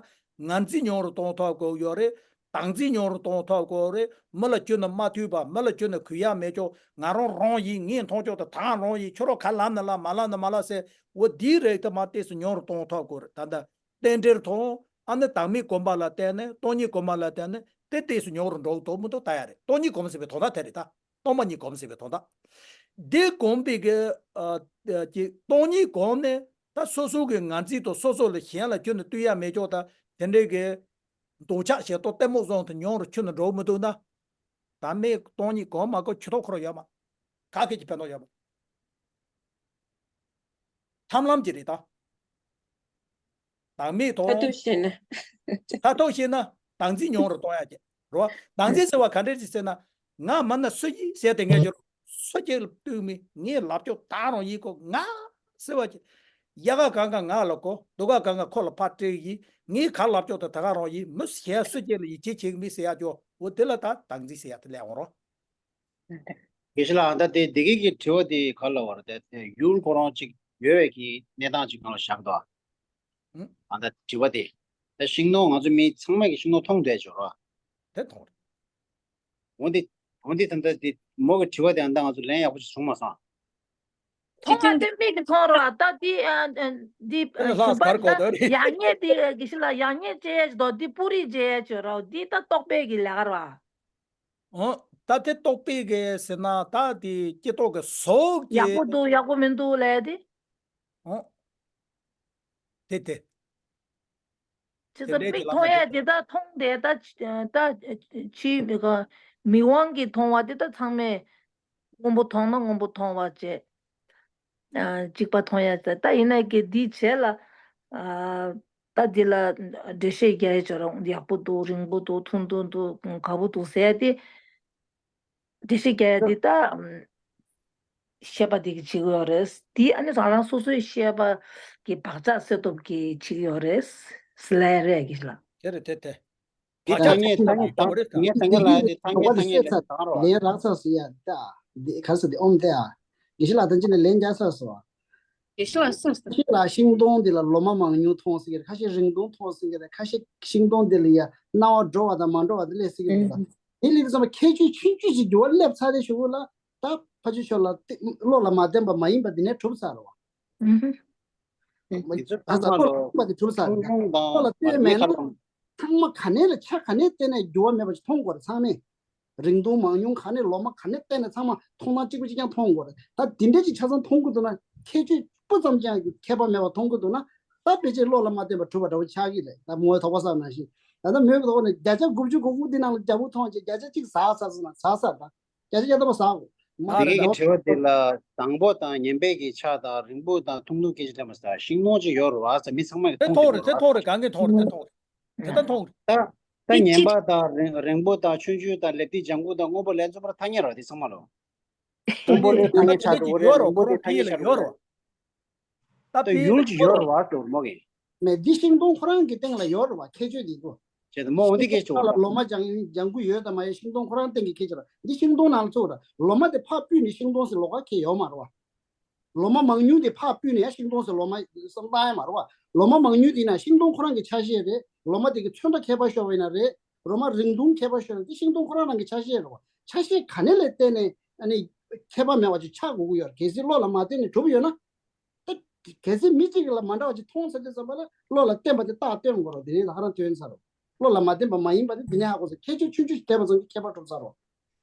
ང་རྫི་ཉུང་རུ་གཏོང་ཐབས་དགོས་ཡོད་རེད། བདག་འཛིན་ཉུང་རུ་གཏོང་ཐབས་དགོས་རེད། མི་ལ་ཁྱོན་ནས་མ་ཐུག་པ། མི་ལ་ཁྱོན་ནས་གུས་ཡ་མེད་ཅོག་ང་རང་རང་ཡིན། ངའི་མཐོང་ཕྱོགས་དེ་ད་རང་ཡིན། ཁྱོད་རང་ག་ལབ་ན་ལབ་མ་ལབ་ན་མ་ལབ་ཟེར། འོ་འདིའི་རིགས་དེ་མར་ཏོག་ཙམ་ཉུང་རུ་གཏོང་ཐབས་དགོས་རེད། ད་ལྟ་རྟེན་འབྲེལ་དང་ཨ་ནི་བདག་མེད་སྒོམ་པ་ལ་བརྟེན་ནས་སྟོང་ཉིད་སྒོམ་པ་ལ་བརྟེན་ནས་དེ་ཏོག་ཙམ་ཉུང་རུ་འགྲོ་གི་འདུག་མི་འདུག་ལྟ་ཡ་རེད། སྟོང་ཉིད་སྒོམ་ཟེར་བའི་དོན་དག་དེ་རེད་ད། སྟོང་པ་ཉིད་སྒོམ་ཟེར་བའི་དོན་དག་འདི་སྒོམ་པའི་གི་ཨ་ཅིག་སྟོང་ཉིད་སྒོམ་ནས་ད་སོ་སོ་གི་ང་རྫི་དང་སོ་སོ་ལ་གཞན་ལ་ཁྱོན་ནས་བསྟུན་ཡ་མེད་ཅོག་ད་དེ་འདྲའི་གི་འདོད་ཆགས་ཞེ་སྡང་གཏི་མུག་བཟུང་དུ་ཉུང་རུ་ཁྱོན་ནས་འགྲོ་མི་འདུག་ན། བདག་མེད་སྟོང་ཉིད་སྒོམ་མ་དགོས་ཇུས་གཏོགས་ཁོ་རང་ཡོད་མ། ག་གེ་ཅིག་ཕན་ཐོགས་ཡོད་པ། ཐབས་ལམ་གྱི་རེད་ད། བདག་མེད་དོ། ཁ་ཐུག་བཤད་ན། ཁ་ཐུག་བཤད་ན་བདག་འཛིན་ཉུང་རུ་གཏོང་ཡག་གི་རེད་བ། བདག་འཛིན་ཟེར་བ་ག་འདྲ་ཞིག་ཟེར་ན། ང་མ་ན་སུ་ཡིན་ཟེར་དེ་ངས་ཀྱི་སུ་གཅིག་ལ་ལྟོས་མི་ངས་ལབ་ཀྱོག་ད་རང་ཡིན་ཁོ་ང་ཟེར་བ་ཅིག་ཡ་ག་གང་ག་ང་ལ་གོ་དུ་ག་གང་ག་ཁོ་ལ་ཕར་སྤྲད་ཡིན། ངས་ག་ལབ་ཀྱོག་ད་ད་ག་རང་ཡིན་མི་གཞན་སུ་གཅིག་ལ་ཡིད་ཆེས་བྱེད་གི་མི་ཟེར་ཡག་ཀྱོ་འོ་དེ་ལ་ད་བདག་འཛིན་ཟེར་ཡག་དེ་ལས་འོང་རོགས། དགེ་བཤེས་ལགས་ཨ་ད་དེ་བདེ་སྐྱིད་ཀྱི་དྲི་བ་དེ་ག་ལ་བར་དེ་དེ་ཡུལ་ཁོ་རང་གཅིག་ཡོད་པའི་གི་གནས་སྟངས་གཅིག་གང་ལ་བཞག་དོ། ཨ་ད་དྲི་བ་དེ་ད་ཤིང་སྡོང་ང་ཚོ་མི་ཚང་མས་ཀྱི་ཤིང་སྡོང་མཐོང་བསྡད་ཆོག་རོགས། དེ་མཐོང་རེད། འོན་ཏེ་འོན་ཏེ་ད་ལྟ་དེ་མོ་གི་དྲི་བ་དེ་ཨ་ད་ང་ཚོ་ལན་ཡག་པོ་ཞིག་བྱུང་མ་སོང་། མཐོང་བ་དེ་མིག་གིས་མཐོང་རོགས་ད་དེ་ཨ་ཨ་དེ་ཨེ་ལྷག་ཟུར་པ་གར་གོ་ད་དོ་རེད། ཡག་ཉེས་དེ་དགེ་བཤེས་ལགས་ཡག་ཉེས་བཅད་ཡས་དོ་དེ་སྤུ་རིས་བཅད་ཡས་ཆོག་རོགས་དེ་ད་རྟོག་པའི་གི་ལས་ཀ་རོགས། ཨོ། ད་དེ་རྟོག་པའི་གི་ཟེར་ན་ད་དེ་སྐྱེ་ཐོག་གི་སོགས་ཀྱི། ཡག་པོ་འདུག་ཡག་པོ་མི་འདུག་ལས་དེ། ཨོ། དེ་དེ། ཇི་ལྟར་དེ་འདྲའི་མིག་གི་ལ་མཐོང་ཡས་དེ་ད་མཐོང་དེ་ད་ད་ཕྱིའི་མིག་ག་མིག་དབང་གིས་མཐོང་བ་དེ་ད་ཚང་མས་སྔོན་པོ་མཐོང་ན་སྔོན་པོ་མཐོང་བ་བྱས། ཨ་གཅིག་པ་མཐོང་ཡ་ཟེར་ད་ཡིན་ན་གི་འདིའི་རྗེས་ལ་ཨ་ད་འདི་ལ་འགྲེལ་བཤད་རྒྱག་ཡ་ཅོ་རང་ཡག་པོ་འདུག་རིང་པོ་འདུག་ཐུང་ཐུང་འདུག་དགའ་པོ་འདུག་ཟེར་ཡ་དེ་འགྲེལ་བཤད་རྒྱག་ཡ་དེ་ད་བཤད་པ་དེ་གི་བྱེད་ཀྱི་ཡོད་རེད། དེ་ཨ་ནི་རང་རང་སོ་སོའི་བཤད་པ་གི་བག་ཆགས་སེལ་ཐུབ་ཀྱི་བྱེད་ཀྱི་ཡོད་རེད་ཟེར་ལ་ཡ་རེད་གི་ལ། དེ་རེད་དེ་དེ། འདི་བག་ཆགས་ཐ་སྙད་ཐ་སྙད་དང་པོ་རེད་ད། ངས་ཐ་སྙད་ལ་ཡ་དེ་ཐ་སྙད་ཐ་སྙད་ལས་དང་རོ། ལན་རག་ཚར་སོང་ཡ་ད། འདི་ག་ས་དེ་ཨོམ་དེ་ཨ། དགེ་བཤེས་ལགས་ད་ཅི་ནས་ལན་རྒྱག་ཚར་སོང་། དགེ་བཤེས་ལགས་སོང་སོང་། དགེ་བཤེས་ལགས་ཤིང་སྡོང་འདི་ལ་ལོ་མ་མང་ཉུང་མཐོང་སྲིད་ཀྱི་རེད། ཁ་ཤས་རིང་ཐུང་མཐོང་སྲིད་ཀྱི་རེད། ཁ་ཤས་ཤིང་སྡོང་འདི་ལ་ཡ་སྣང་བ་འགྲོ་བ་དང་མ་འགྲོ་བ་དེ་སླེབས་སྲིད་ཀྱི་རེད་ད། དེ་སླེབས་ཙམ་པ་ཁྱད་ཆོས་ཆུང་ཆུང་ཞིག་འགྱུར་བ་སླེབས་ཚར་དེ་ཞུ་གུ་ལ་ད་ཕ་ཆུ་ཤོར་ལ་བློ་ལ་མ་བརྟེན་པ་མ་ཡིན་པ་འདི་ནས་གྲུབ་ཚར་བ། དེ་ཚོ་ཚང་མ་ལོ། ཚང་མ་ག་ནས་ལ་ཆ་ག་ནས་བལྟས་ནས་འགྱུར་བ་མེད་པ་ཞིག་མཐོང་དགོས་རེད་ཚང་མས། རིང་ཐུང་མང་ཉུང་ག་ནས་ལོ་མ་ག་ནས་བལྟས་ནས་ཚང་མ་མཐོང་སྣང་གཅིག་པ་གཅིག་རྐྱང་མཐོང་དགོས་རེད། ད་འདི་འདྲ་ཅིག་ཆ་ཚང་མཐོང་གི་འདུག་ན་ཁྱད་ཆོས་སྤུ་ཙམ་ཅང་ཁྱད་པར་མེད་པ་མཐོང་གི་འདུག་ན་ད་ཕལ་ཆེར་བློ་ལ་མ་བརྟེན་པར་གྲུབ་པ་འདྲ་བོ་ཆགས་ཀྱི་རེད། ད་མོའི་དོགས་པ་བསམ་ནང་བཞིན་ད་ལྟ་མོའི་དོགས་པ་ནི་བརྒྱ་ཆ་དགུ་བཅུ་གོ་དགུ་འདི་ནང་ལ་རྒྱ་བོ་མཐོང་བྱས་བརྒྱ་ཆ་གཅིག་ཟ་ཟ་ཟ་ན་ཟ་ཟ་ད། བརྒྱ་ཆ་བརྒྱ་ཐམ་པ་ཟ་དགོས། མ་དེ་རེད་གི་ད་དྲི་བ་འདི་ལ་དང་པོ་དང་ངན་པའི་གི་ཆ་དང་རིང་པོ་དང་ཐུང་ཐུང་སྐད་ཆ་དྲན་པ་ཟ་ཤིང་སྡོང་ཅིག་ཡོད་རེད་བ་ཟེར་མི་ཚང་མ་གི་དེ་མཐོང་གི་མཐོང་རེད་ཡོད་དེ་མཐོང་རེད་གང་གི་མཐོང་རེད་དེ་མཐོང་རེད་དེ་ད་མཐོང་རེད། ད་ད་དེ་ངན་པ་དང་རིང་རིང་པོ་དང་ཆུང་ཆུང་དང་ལེབ་ཏི་ལྗང་གུ་དང་སྔོན་པོ་ལས་མཚོན་པར་ཐ་སྙད་རེད་བ་དེ་ཚང་མ་ལོ། སྔོན་པོ་ལས་ཐ་སྙད་ཆགས་འགྲོ་གི་རེད་རིང་པོ་ལས་ཐ་སྙད་ཆགས་འགྲོ་གི་རེད། ད་ད་ཡུལ་གྱི་ཡོད་རེད་བ་ཟེར་མོ་གི། མེད་འདི་ཤིང་སྡོང་ཁོ་རང་གི་སྟེང་ལ་ཡོད་རེད་བ་ཁྱད་ཆོས་འདི་ཚོ། བྱས་ཏེ་མོ་འོ་འདི་སྐད་ཆ་ལ་ལོ་མ་ལྗང་ལྗང་གུ་ཡོད་དམ་མ་ཡོད་ཤིང་སྡོང་ཁོ་རང་སྟེང་གི་ཁྱད་ཆོས་རེད། འདི་ཤིང་སྡོང་ནང་ལ་ཚུད་རེད། ལོ་མ་དེ་ཕར་ཕུད་ནས་ཤིང་སྡོང་ཟེར་ལོགས་ཀ་ཁྱད་ཡོད་མ་རེད་བ། ལོ་མ་མང་ཉུང་དེ་ཕར་ཕུད་ནས་ཡང་ཤིང་སྡོང་ཟེར་ལོ་མ་བསམ་བཏང་ཡ་མ་རེད་བ། ལོ་མ་མང་ཉུང་དེ་ཡིན་ན་ཤིང་སྡོང་ཁོ་རང་གི་ཆ་ཤས་རེད། ལོ་མ་དེ་གི་ཚོན་ཁྲ་ཁྱད་པར་ཤོར་བ་ཡིན་ན་རེད། ལོ་མ་རིང་ཐུང་ཁྱད་པར་ཤོར་ན་དེ་ཤིང་སྡོང་ཁོ་རང་རང་གི་ཆ་ཤས་རེད་བ། ཆ་ཤས་ག་ནས་ལས་བལྟས་ནས་ཨ་ནི་ཁྱད་པར་མེད་པ་ཅིག་ཆགས་དགོས་ཀྱི་ཡོད་རེད། གལ་སྲིད་བློ་ལ་མ་བརྟེན་ནས་གྲུབ་ཡོད་ན། ད་གལ་སྲིད་མི་གཅིག་ལ་མ་འདྲ་བ་ཅིག་མཐོང་ཚར་དུས་ཙམ་པ་ལ་བློ་ལ་བརྟེན་པ་དེ་རྟགས་སྟོན་དགོས་རེད། དེ་ནས་ད་ཧ་རང་སྟོན་ཚར་རོ། བློ་ལ་མ་བརྟེན་པ་མ་ཡིན་པ་དེ་འདི་ནས་ཧ་གོ་ཚར། ཁྱད་ཆོས་ཆུང་ཆུང་ཞིག་བལྟས་པ་ཙམ་གྱིས་ཁྱད་པར་གྲུབ་ཚར་རོ།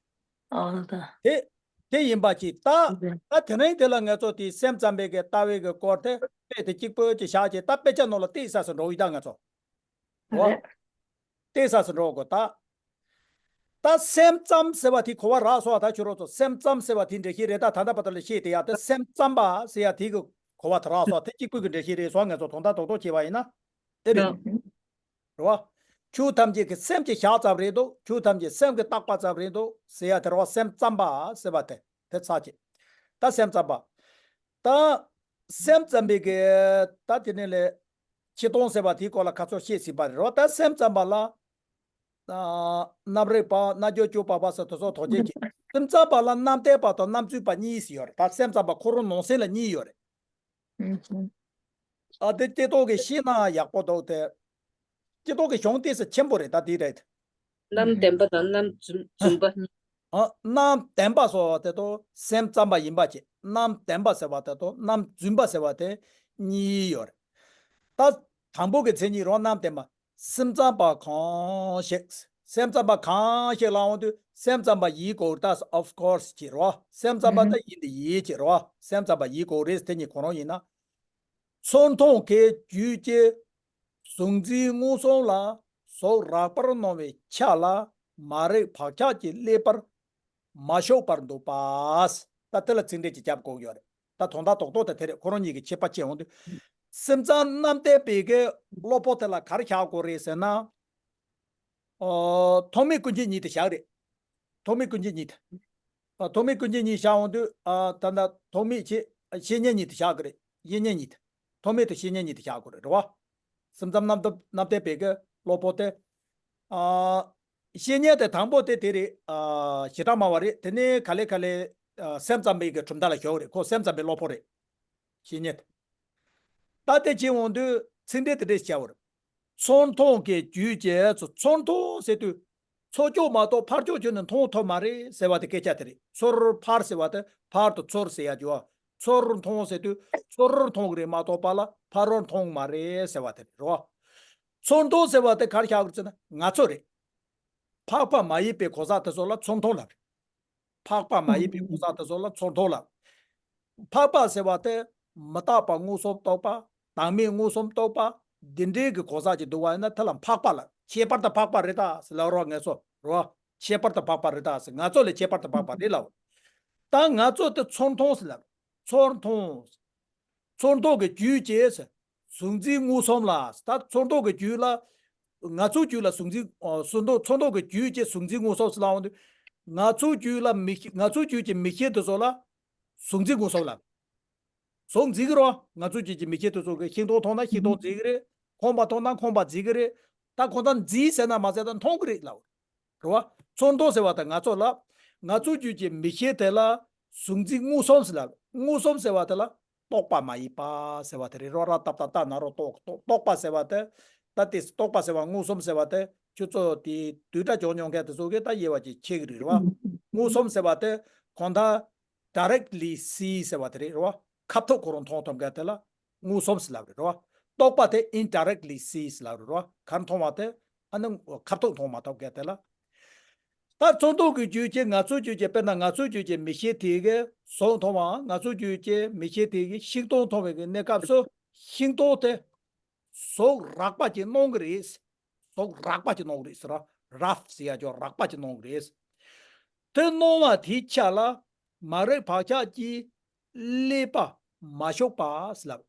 ཨོ་ད། དེ་དེ་ཡིན་པ་ཅིག་ད་ད་དེ་རིང་དེ་ལ་ང་ཚོ་དེ་སེམས་ཙམ་པའི་གི་ལྟ་བའི་གི་སྐོར་དེ་དཔེ་དེ་གཅིག་པོ་ཅིག་བཞག་ཅིག་ད་དཔེ་ཆ་ནང་ལ་བལྟས་ས་སུ་འགྲོ་ཡི་ད་ང་ཚོ། འོ། རེད། བལྟས་ས་སུ་འགྲོ་དགོས་ད། ད་སེམས་ཙམ་ཟེར་བ་དེ་གོ་བ་རག་སོང་བ་ད་ཁྱོད་རང་ཚོ་སེམས་ཙམ་ཟེར་བ་དེ་འགྲེལ་བཤད་རེད་ད་ད་ལྟ་བར་དུ་ལ་བཤད་དེ་ཡ་དེ་སེམས་ཙམ་པ་ཟེར་ཡ་དེ་གི་གོ་བ་དེ་རག་སོང་དེ་གཅིག་པུ་གི་འགྲེལ་བཤད་རེད་སོང་ང་ཚོ་དོན་དག་རྡོག་རྡོག་བྱས་པ་ཡིན་ན་ཨེ་རེད། རེད་བ། ཆོས་ཐམས་ཅད་ཀྱི་སེམས་ཀྱི་བཞག་ཙམ་རེད་འདུག་ཆོས་ཐམས་ཅད་སེམས་ཀྱི་བཏགས་པ་ཙམ་རེད་འདུག་ཟེར་ཡ་དེ་རེད་བ། སེམས་ཙམ་པ་ཟེར་བ་དེ་དེ་ཚར་གྱི། ད་སེམས་ཙམ་པ། ད་སེམས་ཙམ་པའི་གི་ད་དེ་ནས་ལས་ཆེ་མཐོང་ཟེར་བ་དེའི་སྐོར་ལ་ཁ་ཕྱོགས་བཤད་ཟིན་པ་རེད་བ། ད་སེམས་ཙམ་པ་ལ་རྣམ་རིག་པ་རྣལ་འབྱོར་སྤྱོད་པ་པ་ཟེར་དེ་ཚོ་དོགས་གཅོད་བྱེད། སེམས་ཙམ་པ་ལ་རྣམ་བལྟས་པ་དང་རྣམ་རྩོད་པ་གཉིས་ཡོད་རེད། ད་སེམས་ཙམ་པ་ཁོ་རང་ནང་སེམས་ལ་གཉིས་ཡོད་རེད། ཨ་དེ་སྐྱེ་ཐོག་གི་ཤེས་ན་ཡག་པོ་འདུག་སྟེ། སྐྱེ་ཐོག་གི་གཞུང་ཏོག་ཙམ་ཆེན་པོ་རེད་ད་དེ་རེད། རྣམ་བདེན་པ་དང་རྣམ་རྫུན་རྫུན་པ་གཉིས། ཨ་རྣམ་བདེན་པ་སོགས་དེ་ཚོ་སེམས་ཙམ་པ་ཡིན་པ་བྱས། རྣམ་བདེན་པ་ཟེར་བ་དེ་ཚོ་རྣམ་རྫུན་པ་ཟེར་བ་དེ་གཉིས་ཡོད་རེད། ད་དང་པོ་གི་མཚན་ཉིད་རང་རྣམ་བདེན་པ། སེམས་ཙམ་པ་གང་ཞིག་སེམས་ཙམ་པ་གང་ཞིག་ལ་འོང་དུས་སེམས་ཙམ་པ་ཡིན་དགོས་རེད་ད། of course་ཅེས་རོ། སེམས་ཙམ་པ་ད་ཡིན་དེ་ཡིན་ཅེས་རོ། སེམས་ཙམ་པ་ཡིན་དགོས་རེད་དེ་ཉིད་ཁོ་རང་ཡིན་ན། ཚུར་མཐོང་གི་རྒྱུད་ཀྱི་གཟུང་འཛིན་མངོན་སུམ་ལ་གཟུགས་རགས་པར་སྣང་བའི་ཆ་ལ་མ་རིག་བག་ཆགས་ཀྱི་བསླད་པར་མ་ཞུགས་པར་འདུག་པ། ད་དེ་ལ་ཚིག་འགྲེལ་ཅིག་རྒྱབ་དགོས་ཡོད་རེད། ད་དོན་དག་རྡོག་རྡོག་དེ་དེ་རེད། ཁོ་རང་གཉིས་ཀྱི་ཁྱད་པར་ཕྱེ་འོང་དུས། སེམས་ཙམ་རྣམ་བསྟན་པའི་གི་སློབ་དཔོན་དེ་ལ་ག་རེ་བཞག་དགོས་རེད་ཟེར་ན། ཨོ། ཐོགས་མེད་ཀུན་མཁྱེན་ཉིད་དུ་བཞག་རེད། ཐོགས་མེད་ཀུན་མཁྱེན་ཉིད་དུ། ཨ། ཐོགས་མེད་ཀུན་མཁྱེན་ཉིད་བཞག་འོང་དུས། ཨ། ད་ལྟ་ཐོགས་མེད་ཆེ། བཤེས་གཉེན་ཉིད་དུ་བཞག་གི་རེད། བཤེས་གཉེན་ཉིད་དུ། ཐོགས་མེད་དུ་བཤེས་གཉེན་ཉིད་དུ་བཞག་དགོས་རེད། རེད་བ། སེམས་ཙམ་རྣམ་བསྟན་རྣམ་བསྟན་པའི་གི་སློབ་དཔོན་དེ། ཨ། བཤེས་གཉེན་དེ་དང་པོ་དེ་དེ་རེད། ཨ། བྱེ་བྲག་སྨྲ་བ་རེད། དེ་ནས་ག་ལེ་ག་ལེ། ཨ། སེམས་ཙམ་པའི་གི་གྲུབ་མཐའ་ལ་ཞུགས་རེད། ཁོ་སེམས་ཙམ་པའི་སློབ་དཔོན་རེད། བཤེས་གཉེན་དེ། ད་དེ་བྱེད་འོང་དུས་ཚིག་འགྲེལ་དེ་འདྲས་བྱས་པ་རེད། ཚོར་མཐོང་གི་རྒྱུད་ཅེས་སོ། ཚོར་མཐོང་ཟེར་དུས། ཚོར་ཀྱང་མ་གཏོགས་ཕར་ཕྱོགས་ཀྱང་ནི་མཐོང་ཐུབ་མ་རེད་ཟེར་བ་དེ་སྐད་ཆ་དེ་རེད། ཚོར་ཕར་ཟེར་བ་དེ་ཕར་དུ་ཚོར་ཟེར་ཡ་རྒྱུ་བ། ཚོར་མཐོང་ཟེར་དུས་ཚོར་མཐོང་གི་རེད་མ་གཏོགས་པ་ལ་ཕར་རོ་མཐོང་མ་རེད་ཟེར་བ་དེ་རེད་རོ། ཚོར་མཐོང་ཟེར་བ་དེ་ག་རེ་བཞག་དགོས་ཟེར་ན་ང་ཚོ་རེད། འཕགས་པ་མ་ཡིན་པའི་གོ་ས་དེ་ཚོ་ལ་ཚོར་མཐོང་ལབ་རེད། འཕགས་པ་མ་ཡིན་པའི་གོ་ས་དེ་ཚོ་ལ་ཚོར་མཐོང་ལབ། འཕགས་པ་ཟེར་བ་དེ་མི་རྟག་པ་མངོན་སུམ་རྟོགས་པ། བདག་མེད་མངོན་སུམ་རྟོགས་པ། འདི་འདྲའི་གི་གོ་ས་ཅིག་འདུག་པ་ཡིན་ན་དེ་ལ་འཕགས་པ་ལ་ཁྱད་པར་དུ་འཕགས་པ་རེད་ད་ཟེར་ལབ་རོགས། ངེས་སོ་རོ། ཁྱད་པར་དུ་འཕགས་པ་རེད་ད་ཟེར། ང་ཚོ་ལས་ཁྱད་པར་དུ་འཕགས་པ་རེད་ལབ། ད་ང་ཚོ་དེ་ཚོར་མཐོང་ཟེར་ལབ། ཚོར་མཐོང་། ཚོར་མཐོང་གི་རྒྱུད་ཅེས་ཟེར། གཟུང་འཛིན་མངོན་སུམ་ལ། ད་ཚོར་མཐོང་གི་རྒྱུད་ལ། ང་ཚོའི་རྒྱུད་ལ་གཟུང་འཛིན། ཨ། ཚོར་མཐོང་། ཚོར་མཐོང་གི་རྒྱུད་ཅེས་གཟུང་འཛིན་མངོན་སུམ་ཟེར་ལབ་འོང་དུས། ང་ཚོའི་རྒྱུད་ལ་མིག་ཤེས། ང་ཚོའི་རྒྱུད་ཀྱི་མིག་ཤེས་དེ་ཚོ་ལ་གཟུང་འཛིན་མངོན་སུམ་ལབ། གཟུང་འཛིན་གྱི་རོ། ང་ཚོའི་རྒྱུད་ཀྱི་མིག་ཤེས་དེ་ཚོ་གིས་ཤིང་སྡོང་མཐོང་ན་ཤིང་སྡོང་འཛིན་གྱི་རེད། ཁང་པ་མཐོང་ན་ཁང་པ་འཛིན་གྱི་རེད། ད་ཁོ་ད་འཛིན་ཟེར་ན་མ་ཟེར་ད་མཐོང་གི་རེད་ལབ། རེད་བ། ཚོར་མཐོང་ཟེར་བ་དང་ང་ཚོ་ལ། ང་ཚོའི་རྒྱུད་ཀྱི་མིག་ཤེས་དེ་ལ་གཟུང་འཛིན་མངོན་སུམ་ཟེར་ལབ། མངོན་སུམ་ཟེར་བ་དེ་ལ་རྟོག་པ་མ་ཡིན་པ་ཟེར་བ་དེ་རེད་རོ། ར་བཏགས་པ་རྟ་ན་རོ་རྟོག་རྟོག་རྟོག་པ་ཟེར་བ་དེ། ད་དེ་རྟོག་པ་ཟེར་བ་མངོན་སུམ་ཟེར་བ་དེ་ཁྱོད་ཚོ་དེ་བསྡུས་གྲྭ་སྦྱོང་མྱོང་མཁན་དེ་ཚོ་གིས་ད་དབྱེ་བ་ཅིག་ཕྱེ་གི་རེད་རེད་བ། མངོན་སུམ་ཟེར་བ་དེ་གང་ལྟར་directly see ཟེར་བ་དེ་རེད་རེད་བ། ཁ་ཐུག་ཁོ་རང་མཐོང་ཐུབ་མཁན་དེ་ལ་མངོན་སུམ་ཟེར་ལབ་རེད་རེད་བ། རྟོག་པ་དེ་indirectly see ཟེར་ལབ་རེད་རེད་བ། གར་མཐོང་བ་དེ་ཨ་ནི་ཁ་ཐུག་མཐོང་མ་ཐུབ་མཁན་དེ་ལ། ད་ཚོར་མཐོང་གི་རྒྱུད་ཀྱི་ང་ཚོའི་རྒྱུད་ཀྱི། དཔེར་ན་ང་ཚོའི་རྒྱུད་ཀྱི་མིག་ཤེས་དེ་གིས་གཟུགས་མཐོང་བའམ། ང་ཚོའི་རྒྱུད་ཀྱི་མིག་ཤེས་དེ་གིས་ཤིང་སྡོང་མཐོང་བའི་གི་གནས་སྐབས་སུ་ཤིང་སྡོང་དེ་གཟུགས་རགས་པ་ཅིག་སྣང་གི་རེད། གཟུགས་རགས་པ་ཅིག་སྣང་གི་རེད་ཟེར་ར། rough ཟེར་ཡ་ཅིག་རགས་པ་ཅིག་སྣང་གི་རེད། དེ་སྣང་བ་དེའི་ཆ་ལ་མ་རིག་བག་ཆགས་ཀྱིས་བསླད་པ་མ་ཞུགས་པ་ཟེར་ལབ།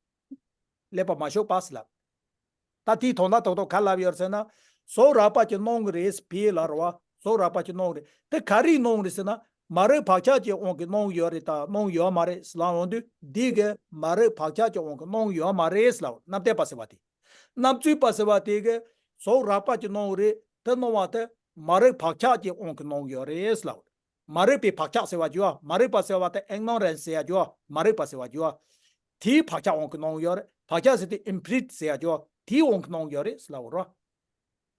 བསླད་པ་མ་ཞུགས་པ་ཟེར་ལབ། ད་དེའི་དོན་དག་རྡོག་རྡོག་ག་ལབ་ཡོད་ཟེར་ན། གཟུགས་རགས་པ་ཅིག་སྣང་གི་རེད་ཟེར་ལབ་རེད་བ། གཟུགས་རགས་པ་ཅིག་སྣང་གི་རེད། དེ་ག་རེས་སྣང་གི་རེད་ཟེར་ན། མ་རིག་བག་ཆགས་ཀྱི་དབང་གིས་སྣང་ཡོད་རེད་ད་སྣང་ཡོད་མ་རེད་ཟེར་ལབ་འོང་དུས། འདི་གིས་མ་རིག་བག་ཆགས་ཀྱི་དབང་གིས་སྣང་ཡོད་མ་རེད་ཟེར་ལབ། རྣམ་བསྟན་པ་ཟེར་བ་དེ། རྣམ་རྫུན་པ་ཟེར་བ་དེ་གིས་གཟུགས་རགས་པ་ཅིག་སྣང་གི་རེད། དེ་སྣང་བ་དེ་མ་རིག་བག་ཆགས་ཀྱི་དབང་གིས་སྣང་ཡོད་རེད་ཟེར་ལབ། མ་རིག་པའི་བག་ཆགས་ཟེར་བ་ཅིག་ཡོད། མ་རིག་པ་ཟེར་བ་དེ་ignorance ཟེར་ཡ་ཅིག་ཡོད། མ་རིག་པ་ཟེར་བ་ཅིག་ཡོད། དེའི་བག་ཆགས་དབང་གིས་སྣང་ཡོད་རེད། བག་ཆགས་ཟེར་དེ་imprint ཟེར་ཡ་ཅིག་ཡོད། དེའི་དབང་གིས་སྣང་ཡོད་རེད་ཟེར་ལབ་རོ།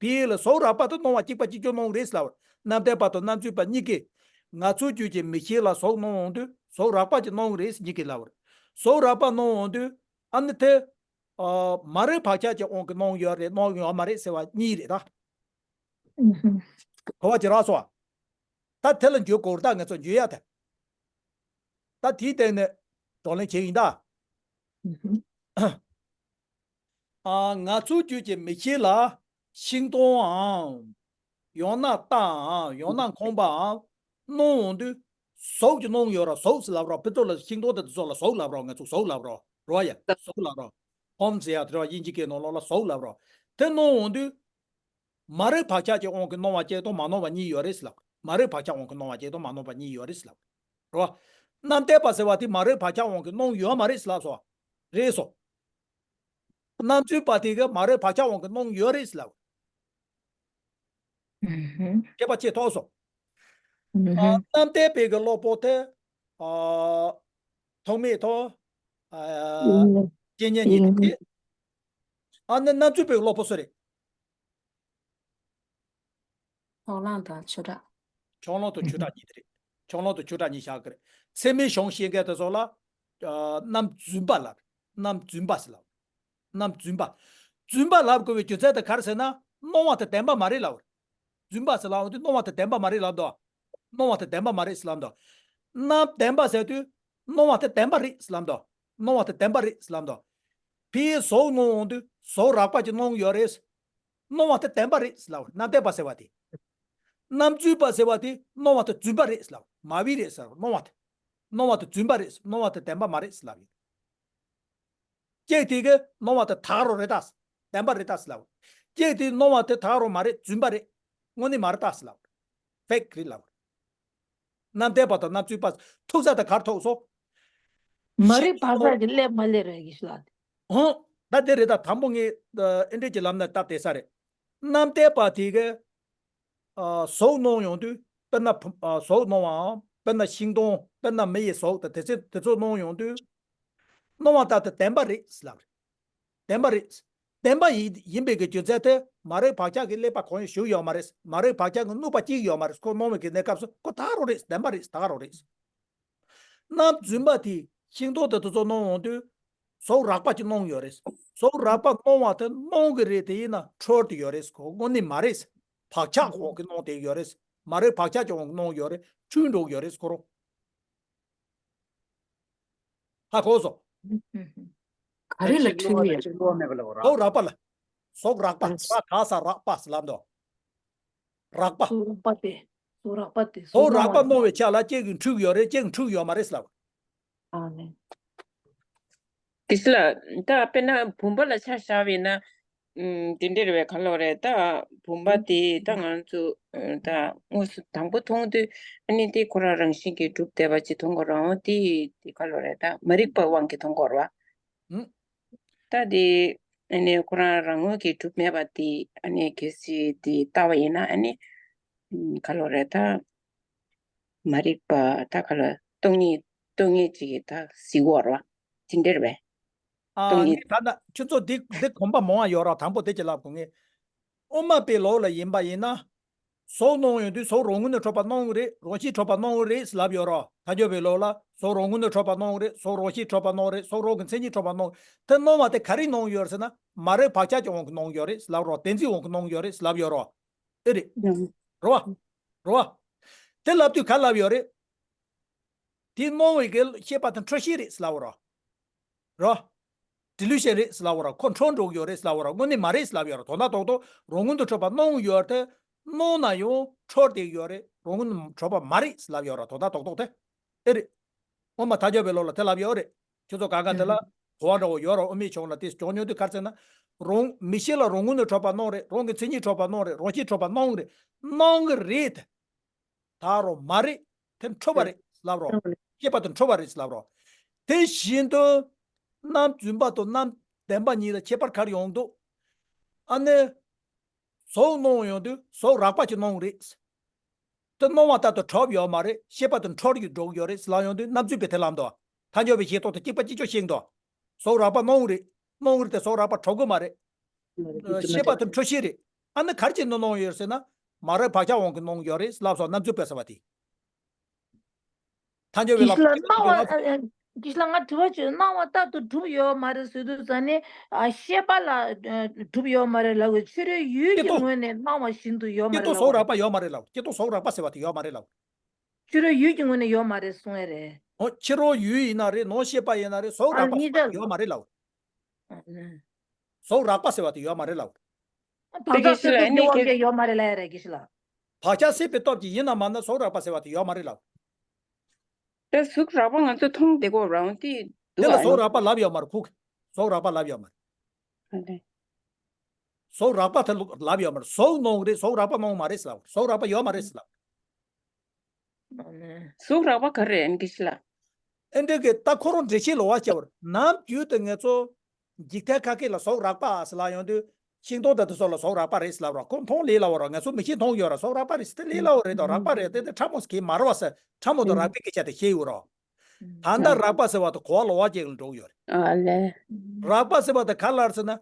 དེ་ལ་གཟུགས་རགས་པ་དེ་སྣང་བ་གཅིག་པ་གཅིག་གྱུར་སྣང་རེད་ཟེར་ལབ། རྣམ་བསྟན་པ་དང་རྣམ་རྫུན་པ་གཉིས་ཀས་ང་ཚོའི་རྒྱུད་ཀྱི་མིག་ཤེས་ལ་གཟུགས་སྣང་འོང་དུས་གཟུགས་རགས་པ་ཅིག་སྣང་རེད་ཟེར་གཉིས་ཀས་ལབ། གཟུགས་རགས་པ་སྣང་འོང་དུས་ཨ་ནི་དེ། ཨ། མ་རིག་བག་ཆགས་ཀྱི་དབང་གིས་སྣང་ཡོད་རེད་སྣང་ཡོད་མ་རེད་ཟེར་བ་གཉིས་རེད་ད། ཨུ་ཧུ། གོ་བ་ཅིག་རག་སོང་ཨ། ད་དེ་ལ་འགྱོད་དགོས་རེད་ད། ང་ཚོ་འགྱོད་ཡ་དེ། ད་དེའི་སྟེང་ནས་བགྲོ་གླེང་བྱེད་ཡིན་ད། ཨུ་ཧུ། ཨ། ང་ཚོའི་རྒྱུད་ཀྱི་མིག་ཤེས་ལ་ཤིང་སྡོང་འམ། ཡང་ན་རྟའམ། ཡང་ན་ཁང་པའམ། སྣང་འོང་དུས། གཟུགས་ཀྱི་སྣང་ཡོད་ར། གཟུགས་ཟེར་ལབ་ར། ཕི་ཚོ་ལ་ཤིང་སྡོང་དེ་ཚོ་ལ་གཟུགས་ལབ་ར། ང་ཚོ་གཟུགས་ལབ་ར། རོ་ཡ། གཟུགས་ལབ་ར། ཧོམ་ཟེར་ཡ་དེ་ར། དབྱིན་ཇི་སྐད་ནང་ལོགས་ལ་གཟུགས་ལབ་ར། དེ་སྣང་འོང་དུས། མ་རིག་བག་ཆགས་ཀྱི་དབང་གིས་སྣང་བ་གཅིག་དང་མ་སྣང་བ་གཉིས་ཡོད་རེད་ཟེར་ལབ། མ་རིག་བག་ཆགས་དབང་གིས་སྣང་བ་གཅིག་དང་མ་སྣང་བ་གཉིས་ཡོད་རེད་ཟེར་ལབ། རོ། རྣམ་བསྟན་པ་ཟེར་བ་དེ་མ་རིག་བག་ཆགས་དབང་གིས་སྣང་ཡོད་མ་རེད་ཟེར་ལབ་སོང་། རེད་སོ། རྣམ་རྫུན་པ་དེ་གིས་མ་རིག་བག་ཆགས་དབང་གིས་སྣང་ཡོད་རེད་ཟེར་ལབ། ཨུ་ཧུ། ཁྱད་པར་ཕྱེ་ཐུབ་སོང་། ཨུ་ཧུ། ཨ། རྣམ་བསྟན་པའི་གི་སློབ་དཔོན་དེ། ཨ། ཐོགས་མེད་དང་། ཨ། ཨུ་ཧུ། བཤེས་གཉེན་གཉིས་དེ། ཨ་ནི་རྣམ་རྫུན་པའི་གི་སློབ་དཔོན་སུ་རེད། ཕྱོགས་གླང་དང་ཆོས་གྲགས། ཕྱོགས་གླང་དང་ཆོས་གྲགས་གཉིས་དེ་རེད། ཕྱོགས་གླང་དང་ཆོས་གྲགས་གཉིས་བཞག་གི་རེད། ཚད་མའི་གཞུང་ཤེས་མཁན་དེ་ཚོ་ལ། ཨ། རྣམ་རྫུན་པ་ལབ། རྣམ་རྫུན་པ་ཟེར་ལབ། རྣམ་རྫུན་པ། རྫུན་པ་ལབ་དགོས་པའི་རྒྱུ་མཚན་དེ་ག་རེ་ཟེར་ན། སྣང་བ་དེ་བདེན་པ་མ་རེད་ལབ། རྫུན་པ་ཟེར་ལབ་དུས་སྣང་བ་དེ་བདེན་པ་མ་རེད་ལབ་འདུག་སྣང་བ་དེ་བདེན་པ་མ་རེད་ཟེར་ལབ་འདུག་རྣམ་བདེན་པ་ཟེར་དུས་སྣང་བ་དེ་བདེན་པ་རེད་ཟེར་ལབ་འདུག་སྣང་བ་དེ་བདེན་པ་རེད་ཟེར་ལབ་འདུག་ཕའི་གཟུགས་སྣང་འོང་དུས་གཟུགས་རགས་པ་ཅིག་སྣང་ཡོད་རེད། སྣང་བ་དེ་བདེན་པ་རེད་ཟེར་ལབ། རྣམ་བདེན་པ་ཟེར་བ་དེ། རྣམ་རྫུན་པ་ཟེར་བ་དེ་སྣང་བ་དེ་རྫུན་པ་རེད་ཟེར་ལབ། མ་བི་རེད་ཟེར་ལབ། སྣང་བ་དེ། སྣང་བ་དེ་རྫུན་པ་རེད། སྣང་བ་དེ་བདེན་པ་མ་རེད་ལབ་ཡོད། གཅིག་དེ་གིས་སྣང་བ་དེ་ད་ག་རང་རེད་ད། བདེན་པ་རེད་ད་ལབ། གཅིག་དེ་སྣང་བ་དེ་ད་ག་རང་མ་རེད། རྫུན་པ་རེད། དངོས་གནས་མ་རེད་ད་ལབ། ཕེག་རེད་ལབ། རྣམ་བདེན་པ་དང་རྣམ་རྫུན་པ་ཐུག་ས་དེ་ག་རེ་ཐུག་སོང་། མ་རིག་པ་ས་གི་ཀླད་མ་ཀླད་རེད་གི་ཤི་ལ། ཧོ། ད་དེ་རེད་ད། དང་པོ་ངས་ཨེ་འདྲས་ཀྱི་ལམ་ནས་སྟབས་བདེ་ས་རེད། རྣམ་བདེན་པ་དེ་གིས་ཨ་གཟུགས་སྣང་ཡོང་དུས་དཔེར་ན་བུ་ཨ་གཟུགས་སྣང་བའམ་དཔེར་ན་ཤིང་སྡོང་དཔེར་ན་མི་ཡི་གཟུགས་དང་དེ་ཚོ་དེ་ཚོ་སྣང་ཡོང་དུས་སྣང་བ་ལྟར་དུ་བདེན་པ་རེད་ལབ་རེད། བདེན་པ་རེད། བདེན་པ་ཡིན་ཡིན་པའི་གི་རྒྱུ་མཚན་དེ་མ་རིག་བག་ཆགས་ཀྱི་ཀླད་པ་གང་ཡང་ཞུགས་ཡོད་མ་རེད། མ་རིག་བག་ཆགས་ཀྱི་གནོད་པ་གཅིག་ཡོད་མ་རེད། ཁོ་སྣང་བའི་གི་གནས་སྐབས་སུ་ཁོ་ད་ག་རང་རེད། བདེན་པ་རེད། ད་ག་རང་རེད། རྣམ་རྫུན་པ་དེ་ཤིང་སྡོང་དང་དེ་ཚོ་སྣང་འོང་དུས་གཟུགས་རགས་པ་ཅིག་སྣང་ཡོད་རེད། གཟུགས་རགས་པ་སྣང་བ་དེ་སྣང་གི་རེད། དེ་ཡིན་ན་འཁྲུལ་དེ་ཡོད་རེད། ཁོ་དངོས་གནས་མ་རེད། བག་ཆགས་འོག་གི་སྣང་དེ་ཡོད་རེད། མ་རིག་བག་ཆགས་ཀྱི་འོག་གི་སྣང་ཡོད་རེད། འཁྲུལ་འགྲོ་གི་ཡོད་རེད་ཁོ་རང་། ཧ་གོ་སོང་། ག་རེ་ལ་འཁྲུལ་ཡོད། གཟུགས་རགས་པ་ལ། གཟུགས་རགས་པ་ར་ག་ས་རགས་པ་ཟེར་ལབ་འདུག་རགས་པ། གཟུགས་རགས་པ་དེ། གཟུགས་རགས་པ་དེ་གཟུགས་རགས་པ་སྣང་བའི་ཆ་ལ་གཅིག་གིས་འཁྲུལ་ཡོད་རེད། གཅིག་གིས་འཁྲུལ་ཡོད་མ་རེད་ལབ། ཨ་ནི། དེ་ལ་ད་དཔེར་ན་བུམ་པ་ལ་ཆ་བཞག་པ་ཡིན་ན། ཨུམ། དེ་འདྲ་རེད་པས། ག་ལབ་རེད། ད་བུམ་པ་དེ་ད་ང་ཚོ་ད་དངོས་སུ་དང་པོ་མཐོང་དུས་ཨ་ནི་དེ་ཁོ་རང་རང་བཞིན་གྱིས་གྲུབ་བསྡད་པ་ཅིག་མཐོང་གི་རེད། འོ་དེ་དེ་ག་ལབ་རེད། ད་མ་རིག་པའི་དབང་གིས་མཐོང་གི་རེད་པ། ད་དེ་ཨ་ནི་ཁོ་རང་རང་ངོས་ཀྱིས་གྲུབ་མེད་པ་དེ་ཨ་ནི་གལ་སྲིད་དེ་ལྟ་བ་ཡིན་ན་ཨ་ནི་ཨུམ། ག་ལབ་རེད། ད་མ་རིག་པ་ད་ག་ལ་སྟོང་ཉིད་སྟོང་ཉིད་ཅིག་གི་ད་གཟིགས་པ་རེད་པ། དེ་འདྲ་རེད་པས། ཨ་སྟོང་ངས་ཉིད། ད་ལྟ་ཁྱོད་ཚོ་འདི་འདི་གོམས་པ་མང་བ་ཡོད་རེད། དང་པོ་དེ་ཅིག་ལབ་དགོས་ངེས། དབུ་མ་པའི་ལུགས་ལ་ཡིན་པ་ཡིན་ན། གཟུགས་སྣང་ཡོང་དུས་གཟུགས་རང་ངོས་ནས་གྲུབ་པ་སྣང་གི་རེད། རང་བཞིན་གྲུབ་པ་སྣང་གི་རེད་ལབ་ཡོད་རེད། ཐལ་འགྱུར་བའི་ལུགས་ལ་གཟུགས་རང་ངོས་ནས་གྲུབ་པ་སྣང་གི་རེད། གཟུགས་རང་བཞིན་གྲུབ་པ་སྣང་གི་རེད། གཟུགས་རང་གི་མཚན་ཉིད་གྲུབ་པ་སྣང་གི། དེ་སྣང་བ་དེ་ག་རེ་སྣང་ཡོད་རེད་ཟེར་ན། མ་རིག་བག་ཆགས་ཀྱི་དབང་གིས་སྣང་ཡོད་རེད་ལབ་རེད་པ། བདེན་འཛིན་དབང་གིས་སྣང་ཡོད་རེད་ལབ་ཡོད་རེད་པ། ཨེ་རེད། རེད་པ། རེད་པ། དེ་ལབ་དུས་ག་ལབ་ཡོད་རེད། དེ་སྣང་བའི་གི་ཤེས་པ་དེ་འཁྲུལ་ཤེས་རེད་ལབ་པ་རེད། རེད། ཌི་ལུ་ཤན་རེད་ལབ་པ་རེད། ཁོ་འཁྲུལ་འགྲོ་གི་ཡོད་རེད་ལབ་པ་རེད། དངོས་གནས་མ་རེད་ལབ་ཡོད་རེད། དོན་དག་རྡོག་རྡོག་རང་ངོས་ནས་གྲུབ་པ་སྣང་ཡོད་དེ། སྣང་ན་ཡང་འཁྲུལ་བསྡད་ཡོད་རེད། རང་ངོས་ནས་གྲུབ་པ་མ་རེད་ལབ་ཡོད་རེད། དོན་དག་རྡོག་རྡོག་དེ། ཨེ་རེད། དབུ་མ་ཐལ་འགྱུར་བའི་ལུགས་ལ་དེ་ལབ་ཡོད་རེད། ཁྱོད་ཚོ་གང་ག་དེ་ལ་གོ་བ་འདྲ་བོ་ཡོད་རེད། དབུ་མའི་ཕྱོགས་ལ་དེ་ཅོག་ཉོ་དུས་ག་རེ་ཟེར་ན། རང་མིག་ཤེས་ལ་རང་ངོས་ནས་གྲུབ་པ་སྣང་རེད། རང་གི་མཚན་ཉིད་གྲུབ་པ་སྣང་རེད། རང་བཞིན་གྲུབ་པ་སྣང་རེད། སྣང་གི་རེད་དེ། ད་རུང་མ་རེད། དེ་འཁྲུལ་པ་རེད་ལབ་རེད་པ། ཤེས་པ་དེ་འཁྲུལ་པ་རེད་ལབ་རེད་པ། དེ་བཞིན་དུ་རྣམ་རྫུན་པ་དང་རྣམ་བདེན་པ་གཉིས་ལ་ཁྱད་པར་ག་རེ་ཡོང་འདུག་ཨ་ནི། གཟུགས་སྣང་ཡོང་དུས་གཟུགས་རགས་པ་ཅིག་སྣང་གི་རེད། དེ་སྣང་བ་ལྟར་དུ་གྲུབ་ཡོད་མ་རེད། ཤེས་པ་དེ་འཁྲུལ་གྱིས་འགྲོ་གི་ཡོད་རེད་ལབ་ཡོང་དུས་རྣམ་རྫུན་པས་དེ་ལབ་འདུག་ཐལ་འགྱུར་བའི་ཤེས་རྟོགས་དེ་གཅིག་པ་གཅིག་རྐྱང་ཤེས་འདུག་གཟུགས་རགས་པ་སྣང་གི་རེད། སྣང་གི་རེད་དེ་གཟུགས་རགས་པ་གྲུབ་གི་མ་རེད། ཤེས་པ་དེ་འཁྲུལ་ཤེས་རེད། ཨ་ནི་ག་རེ་བྱས་ནས་སྣང་ཡོད་ཟེར་ན། མ་རིག་བག་ཆགས་དབང་གིས་སྣང་ཡོད་རེད་ལབ་སོང་། རྣམ་རྫུན་པས་ཟེར་བ་དེ། ཐལ་འགྱུར་བའི་ལམ་དེ་ལ་སྣང་བ། ཨ། ཨ། དེ་ལ་ང་དྲི་བ་བྱས། སྣང་བ་ལྟར་དུ་གྲུབ་ཡོད་མ་རེད་ཟེར་དུས་ཙ་ནས། ཨ། ཤེས་པ་ལ་ཨ་གྲུབ་ཡོད་མ་རེད་ལབ་དགོས། ཕྱི་རོལ་ཡུལ་གྱི་ངོས་ནས་སྣང་བ་བཞིན་དུ་ཡོད་མ་རེད་ལབ་དགོས། སྐྱེ་རྟོགས་གཟུགས་རགས་པ་ཡོད་མ་རེད་ལབ། སྐྱེ་རྟོགས་གཟུགས་རགས་པ་ཟེར་བ་དེ་ཡོད་མ་རེད་ལབ། ཕྱི་རོལ་ཡུལ་གྱི་ངོས་ནས་ཡོད་མ་རེད་གསུང་ཡ་རེད། འོ། ཕྱི་རོལ་ཡུལ་ཡིན་ན་རེད། ནང་ཤེས་པ་ཡིན་ན་རེད། གཟུགས་རགས་པ་ཟེར་བ་དེ་ཡོད་མ་རེད་ལབ། ཨ་ནི། གཟུགས་རགས་པ་ཟེར་བ་དེ་ཡོད་མ་རེད་ལབ། བག་ཆགས་སྲེད་པའི་སྟོབས་ཀྱིས་ཡོད་མ་རེད་ལབ་ཡ་རེད་དགེ་བཤེས་ལགས། བག་ཆགས་སྲེད་པའི་སྟོབས་ཀྱིས་ཡིན་ན་མིན་ན་གཟུགས་རགས་པ་ཟེར་བ་དེ་ཡོད་མ་རེད་ལབ། ད་གཟུགས་རགས་པ་ང་ཚོ་མཐོང་བསྡད་ཀྱི་ཡོད་རེད་པ། འོ་དེ་འདུག་དེ་ལ་གཟུགས་རགས་པ་ལབ་ཡོད་མ་རེད། ཁོ་གཟུགས་རགས་པ་ལབ་ཡོད་མ་རེད། ཨ་ལེ། གཟུགས་རགས་པ་དེ་ལབ་ཡོད་མ་རེད། གཟུགས་སྣང་གི་རེད། གཟུགས་རགས་པ་སྣང་གི་མ་རེད་ལབ། གཟུགས་རགས་པ་ཡོད་མ་རེད་ལབ། ཨ་ནི། གཟུགས་རགས་པ་ག་རེ་རེད་དགེ་བཤེས་ལགས། ཨེ་འདྲ་གི་ད་ཁོ་རང་འགྲེལ་བཤད་ལོག་པ་བྱས་པ་རེད། ནམ་རྒྱུན་དུ་ང་ཚོ་འཇིག་རྟེན་ཁ་སྐད་ལ་གཟུགས་རགས་པ་ཟེར་ལབ་ཡོང་དུས། ཤིང་སྡོང་དང་དེ་ཚོ་ལ་གཟུགས་རགས་པ་རེད་ཟེར་ལབ་རེད་པ། ཁོ་མཐོང་ལེ་ལབ་པ་རེད་པ། ང་ཚོ་མིག་ཤེས་མཐོང་ཡོད་རེད་པ། གཟུགས་རགས་པ་རེད་ཟེར་དེ་ལེ་ལབ་པ་རེད་དོ། རགས་པ་རེད་དེ། དེ་ཕྲ་མོ་ཟེར་གྱི་མ་རེད་པ་ཟེར། ཕྲ་མོ་དང་རགས་པའི་སྐད་ཆ་དེ་བཤད་ཡོད་རེད་པ། ད་ལྟ་རགས་པ་ཟེར་བ་དེ་གོ་བ་ལོག་པ་ཅིག་ལ་འགྲོ་གི་ཡོད་རེད། ཨ་ལེ། རགས་པ་ཟེར་བ་དེ་ག་རེ་ལབ་ཟེར་ན།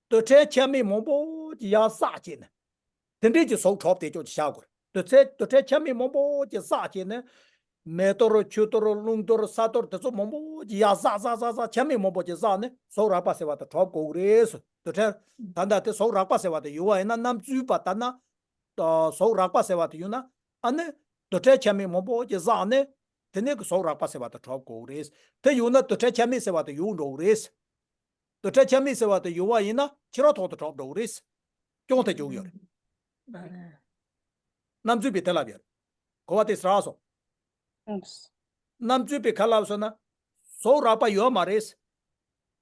རྡུལ་ཕྲན་ཆ་མེད་མང་པོ་ཅིག་ཡར་བསགས་བྱས་ནས། དེ་འདྲས་ཀྱི་གཟུགས་གྲུབ་བསྡད་ཀྱོག་ཅིག་བཞག་དགོས། རྡུལ་ཕྲན་རྡུལ་ཕྲན་ཆ་མེད་མང་པོ་ཅིག་བསགས་བྱས་ནས། མེ་ཏོག་རོ་ཆུ་ཏོག་རོ་རླུང་རྡོ་རོ་ས་རྡོ་རོ་དེ་ཚོ་མང་པོ་ཅིག་ཡར་བསགས་བསགས་བསགས་བསགས། ཆ་མེད་མང་པོ་ཅིག་བསགས་ནས་གཟུགས་རགས་པ་ཟེར་བ་དེ་གྲུབ་དགོས་ཀྱི་རེད་ཟེར། རྡུལ་ཕྲན། ད་ལྟ་དེ་གཟུགས་རགས་པ་ཟེར་བ་དེ་ཡོད་པ་ཡིན་ན། རྣམ་རྫུན་པ་ལྟར་ན། གཟུགས་རགས་པ་ཟེར་བ་དེ་ཡོད་ན། ཨ་ནི། རྡུལ་ཕྲན་ཆ་མེད་མང་པོ་ཅིག་བསགས་ནས། དེ་ནས་གི་གཟུགས་རགས་པ་ཟེར་བ་དེ་གྲུབ་དགོས་ཀྱི་རེད། དེ་ཡོད་ན་རྡུལ་ཕྲན་ཆ་མེད་ཟེར་བ་དེ་ཡོང་འགྲོ་གི་རེད། རྡུལ་ཕྲན་ཆ་མེད་ཟེར་བ་དེ་ཡོད་པ་ཡིན་ན་ཕྱི་རོལ་ཐོག་ཏུ་གྲུབ་འགྲོ་གི་རེད། རྐྱང་དུ་འཇུག་ཡོད་རེད། རྣམ་རྫུན་པས་དེ་ལབ་ཡོད་རེད། གོ་བ་དེ་རག་སོང་། རྣམ་རྫུན་པས་ག་ལབ་སོང་ན། ཟོག་རགས་པ་ཡོད་མ་རེད།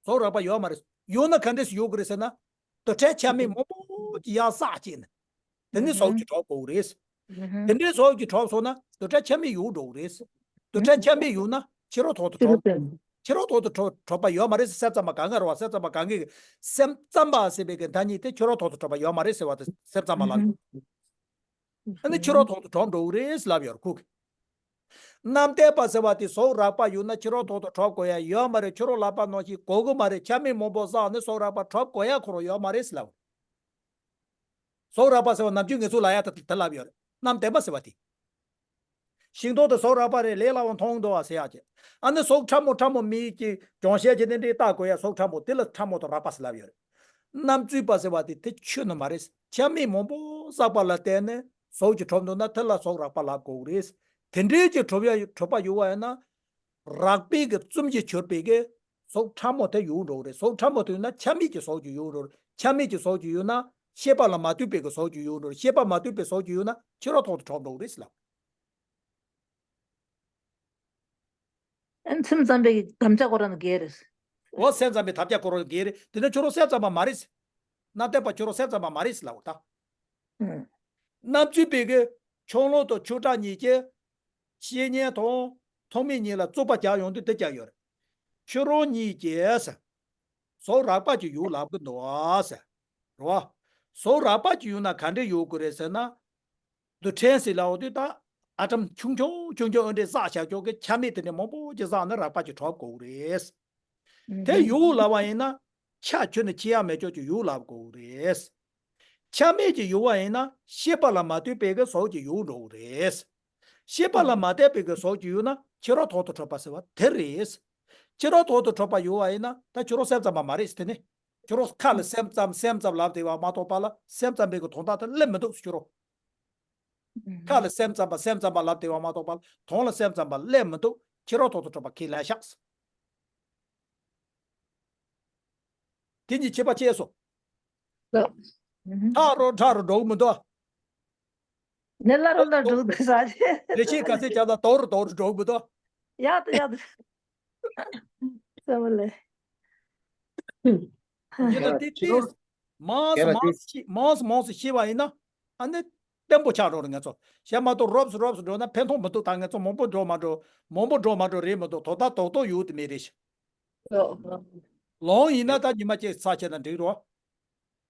ཟོག་རགས་པ་ཡོད་མ་རེད། ཡོད་ན་ག་འདྲས་སེ་ཡོད་དགོས་རེད་ཟེར་ན། རྡུལ་ཕྲན་ཆ་མེད་མང་པོ་ཅིག་ཡར་བསགས་བྱས་ནས། དེ་ནས་ཟོག་ཅིག་གྲུབ་དགོས་རེད། དེ་འདྲའི་ཟོག་ཅིག་གྲུབ་སོང་ན་རྡུལ་ཕྲན་ཆ་མེད་ཡོད་འགྲོ་གི་རེད། རྡུལ་ཕྲན་ཆ་མེད་ཡོད་ན་ཕྱི་རོལ་ཐོག་ཏུ་གྲུབ། ཕྱི་རོལ་ཐོག་ཏུ་གྲུབ་གྲུབ་པ་ཡོད་མ་རེད་ཟེར། གསལ་ཙམ་པ་ག་ངེས་རེད་བ། གསལ་ཙམ་པ་ག་ངེས་ཀྱི་སེམས་ཙམ་པ་ཟེར་བའི་གི་ཐ་སྙད་དེ་ཕྱི་རོལ་ཐོག་ཏུ་གྲུབ་པ་ཡོད་མ་རེད་ཟེར་བ་དེ་གསལ་ཙམ་པ་ལ། ཨ་ནི་ཕྱི་རོལ་ཐོག་ཏུ་གྲུབ་འགྲོ་གི་རེད་ལབ་ཡོད་རེད་ཁོ་གིས། རྣམ་བདེན་པ་ཟེར་བ་དེ་ཟོག་རགས་པ་ཡོད་ན་ཕྱི་རོལ་ཐོག་ཏུ་གྲུབ་དགོས་ཡ་ཡོད་མ་རེད། ཕྱི་རོལ་ལག་པ་ནང་བཞིན་དགོས་ཀྱི་མ་རེད། ཆ་མེད་མང་པོ་བསགས་ནས་ཟོག་རགས་པ་གྲུབ་དགོས་ཡ་ཁོ་རང་ཡོད་མ་རེད་ཟེར་ལབ། ཟོག་རགས་པ་ཟེར་བ་ནམ་རྒྱུན་ངེད་ཚོ་ལ་ཡ་ད་དེ་ལབ་ཡོད་རེད། རྣམ་བདེན་པ་ཟེར་བ་དེ། ཤིང་སྡོང་དེ་ཟོག་རགས་པ་རེད། ལས་སླ་བོ་མཐོང་འདུག་བ་ཟེར་ཡག་ཅིག་ཨ་ནི་ཟོག་ཕྲ་མོ་ཕྲ་མོ་མིག་གིས་སྦྱོང་བཤད་བྱས་ནས་འདི་ལྟ་དགོས་ཡ། ཟོག་ཕྲ་མོ་དེ་ལ་ཕྲ་མོ་དང་རགས་པ་ཟེར་ལབ་ཡོད་རེད། རྣམ་རྫུན་པ་ཟེར་བ་དེ་དེ་ཆོས་ནི་མ་རེད། ཆ་མེད་མང་པོ་བསགས་པ་ལ་བརྟེན་ནས་ཟོག་ཅིག་གྲུབ་འདུག་ན་དེ་ལ་ཟོག་རགས་པ་ལབ་དགོས་རེད། དེ་འདྲའི་ཅིག་གྲུབ་ཡ་གྲུབ་པ་ཡོད་བ་ཡིན་ན། རགས་པའི་གི་བཙུམ་གྱིས་གྱུར་པའི་གི་ཟོག་ཕྲ་མོ་དེ་ཡོད་འགྲོ་གི་རེད། ཟོག་ཕྲ་མོ་དེ་ཡོད་ན་ཆ་མེད་ཀྱི་ཟོག་ཅིག་ཡོད་འགྲོ་གི་རེད། ཆ་མེད་ཀྱི་ཟོག་ཅིག་ཡོད་ན་ཤེས་པ་ལ་མ་ལྟོས་པའི་གི་ཟོག་ཅིག་ཡོད་འགྲོ་གི་རེད། ཤེས་པ་མ་ལྟོས་པའི་ཟོག་ཅིག་ཡོད་ན་ཕྱི་རོལ་ཐོག་ཏུ་གྲུབ་འགྲོ་གི་རེད་ཟེར་ལབ། ཨ་ནི་སེམས་ཙམ་པའི་དམ་བཅའ་ཁོ་རང་ལ་འགལ་རེད། འོ་སེམས་ཙམ་པའི་དམ་བཅའ་ཁོ་རང་ལ་འགལ་རེད། དེ་ནི་ཁྱོད་རང་སེམས་ཙམ་པ་མ་རེད། རྣམ་བདེན་པ་ཁྱོད་རང་སེམས་ཙམ་པ་མ་རེད་ཟེར་ལབ་པ་ད། ཨང་། རྣམ་རྫུན་པའི་གི་ཆུང་ལོང་དང་ཆུང་དྲགས་གཉིས་ཀྱི་བཤེས་གཉེན་དང་ཐོགས་མེད་གཉིས་ལ་རྩོད་པ་རྒྱག་ཡོང་དུས་དེ་རྒྱག་ཡོད་རེད། ཁྱོད་རང་གཉིས་ཀྱིས་ཟོག་རགས་པ་ཅིག་ཡོད་ལབ་གི་འདུག་ཟེར། རེད་བ། ཟོག་རགས་པ་ཅིག་ཡོད་ན་ག་འདྲས་ཡོད་དགོས་རེད་ཟེར་ན། རྡུལ་ཕྲན་ཟེར་ལབ་དུས་ད་ཨ་ཊམ་ཆུང་ཆུང་ཆུང་ཆུང་འོ་འདྲས་བསགས་བཞག་ཆོག་གི་ཆ་མེད་དེ་འདྲས་མང་པོ་ཅིག་བསགས་ན་རགས་པ་ཅིག་གྲུབ་དགོས་རེད། དེ་ཡོད་ལབ་པ་ཡིན་ན་ཆ་ཁྱོན་ནས་ཆེ་ཡ་མེད་ཆོག་ཅིག་ཡོད་ལབ་དགོས་རེད། ཆ་མེད་ཅིག་ཡོད་པ་ཡིན་ན་ཤེས་པ་ལ་མ་ལྟོས་པའི་གི་ཟོག་ཅིག་ཡོད་འགྲོ་གི་རེད། ཤེས་པ་ལ་མ་ལྟོས་པའི་གི་ཟོག་ཅིག་ཡོད་ན་ཕྱི་རོལ་ཐོག་ཏུ་གྲུབ་པ་ཟེར་བ་དེ་རེད། ཕྱི་རོལ་ཐོག་ཏུ་གྲུབ་པ་ཡོད་པ་ཡིན་ན་ད་ཁྱོད་རང་སེམས་ཙམ་པ་མ་རེད་དེ་ནི། ཁྱོད་རང་ཁ་ལ་སེམས་ཙམ་སེམས་ཙམ་ལབ་བསྡད་པ་མ་གཏོགས་པ་ལ་སེམས་ཙམ་པའི་གི་དོན་དག་དེ་སླེབས་མི་འདུག་ཁྱོད་རང་། ཁ་ལ་སེམས་ཙམ་པ་སེམས་ཙམ་པ་ལབ་བསྡད་པ་མ་གཏོགས་པ་དོན་ལ་སེམས་ཙམ་པ་སླེབས་མི་འདུག་ཕྱི་རོལ་ཐོག་ཏུ་གྲུབ་པ་ཁས་ལེན་བཞག་དེ་གཉིས་ཁྱད་པར་ཕྱེ་སོང་། ལགས། ཨུ་ཧུམ། ཐག་རོ་ཁྲ་རུ་འགྲོ་གི་མི་འདུག་ནི་ལ་རོ་ལ་འགྲོ་གི་འདུག་ས་རེད། ལས་བྱེད་ག་ཚད་བྱ་ད་དོ་རུ་དོ་རུ་འགྲོ་གི་མི་འདུག་ཡག་ཏུ་ཡག་ཏུ། ས་བ་ལེ། ཡིན་ན་དེ་དེ་མང་སུ་མང་སུ་ཤེས་མང་སུ་མང་སུ་ཤེས་པ་ཡིན་ན་ཨ་ནི་བརྟན་པོ་ཆགས་འགྲོ་རེད། ང་ཚོ་བྱས་མ་གཏོགས་རོབ་སུ་རོབ་སུ་འགྲོ་ན་ཕན་ཐོགས་མི་འདུག་ད་ང་ཚོ་མང་པོ་འགྲོ་མ་འགྲོ་མང་པོ་འགྲོ་མ་འགྲོ་རེད་མི་འདུག་དོ་ད་དོག་དོག་ཡོད་དེ་མེད་རེད་ཤག་ལོང་ཡིན་ན་ད་ཉི་མ་གཅིག་ཚར་བྱས་ན་འགྲིག་རོ།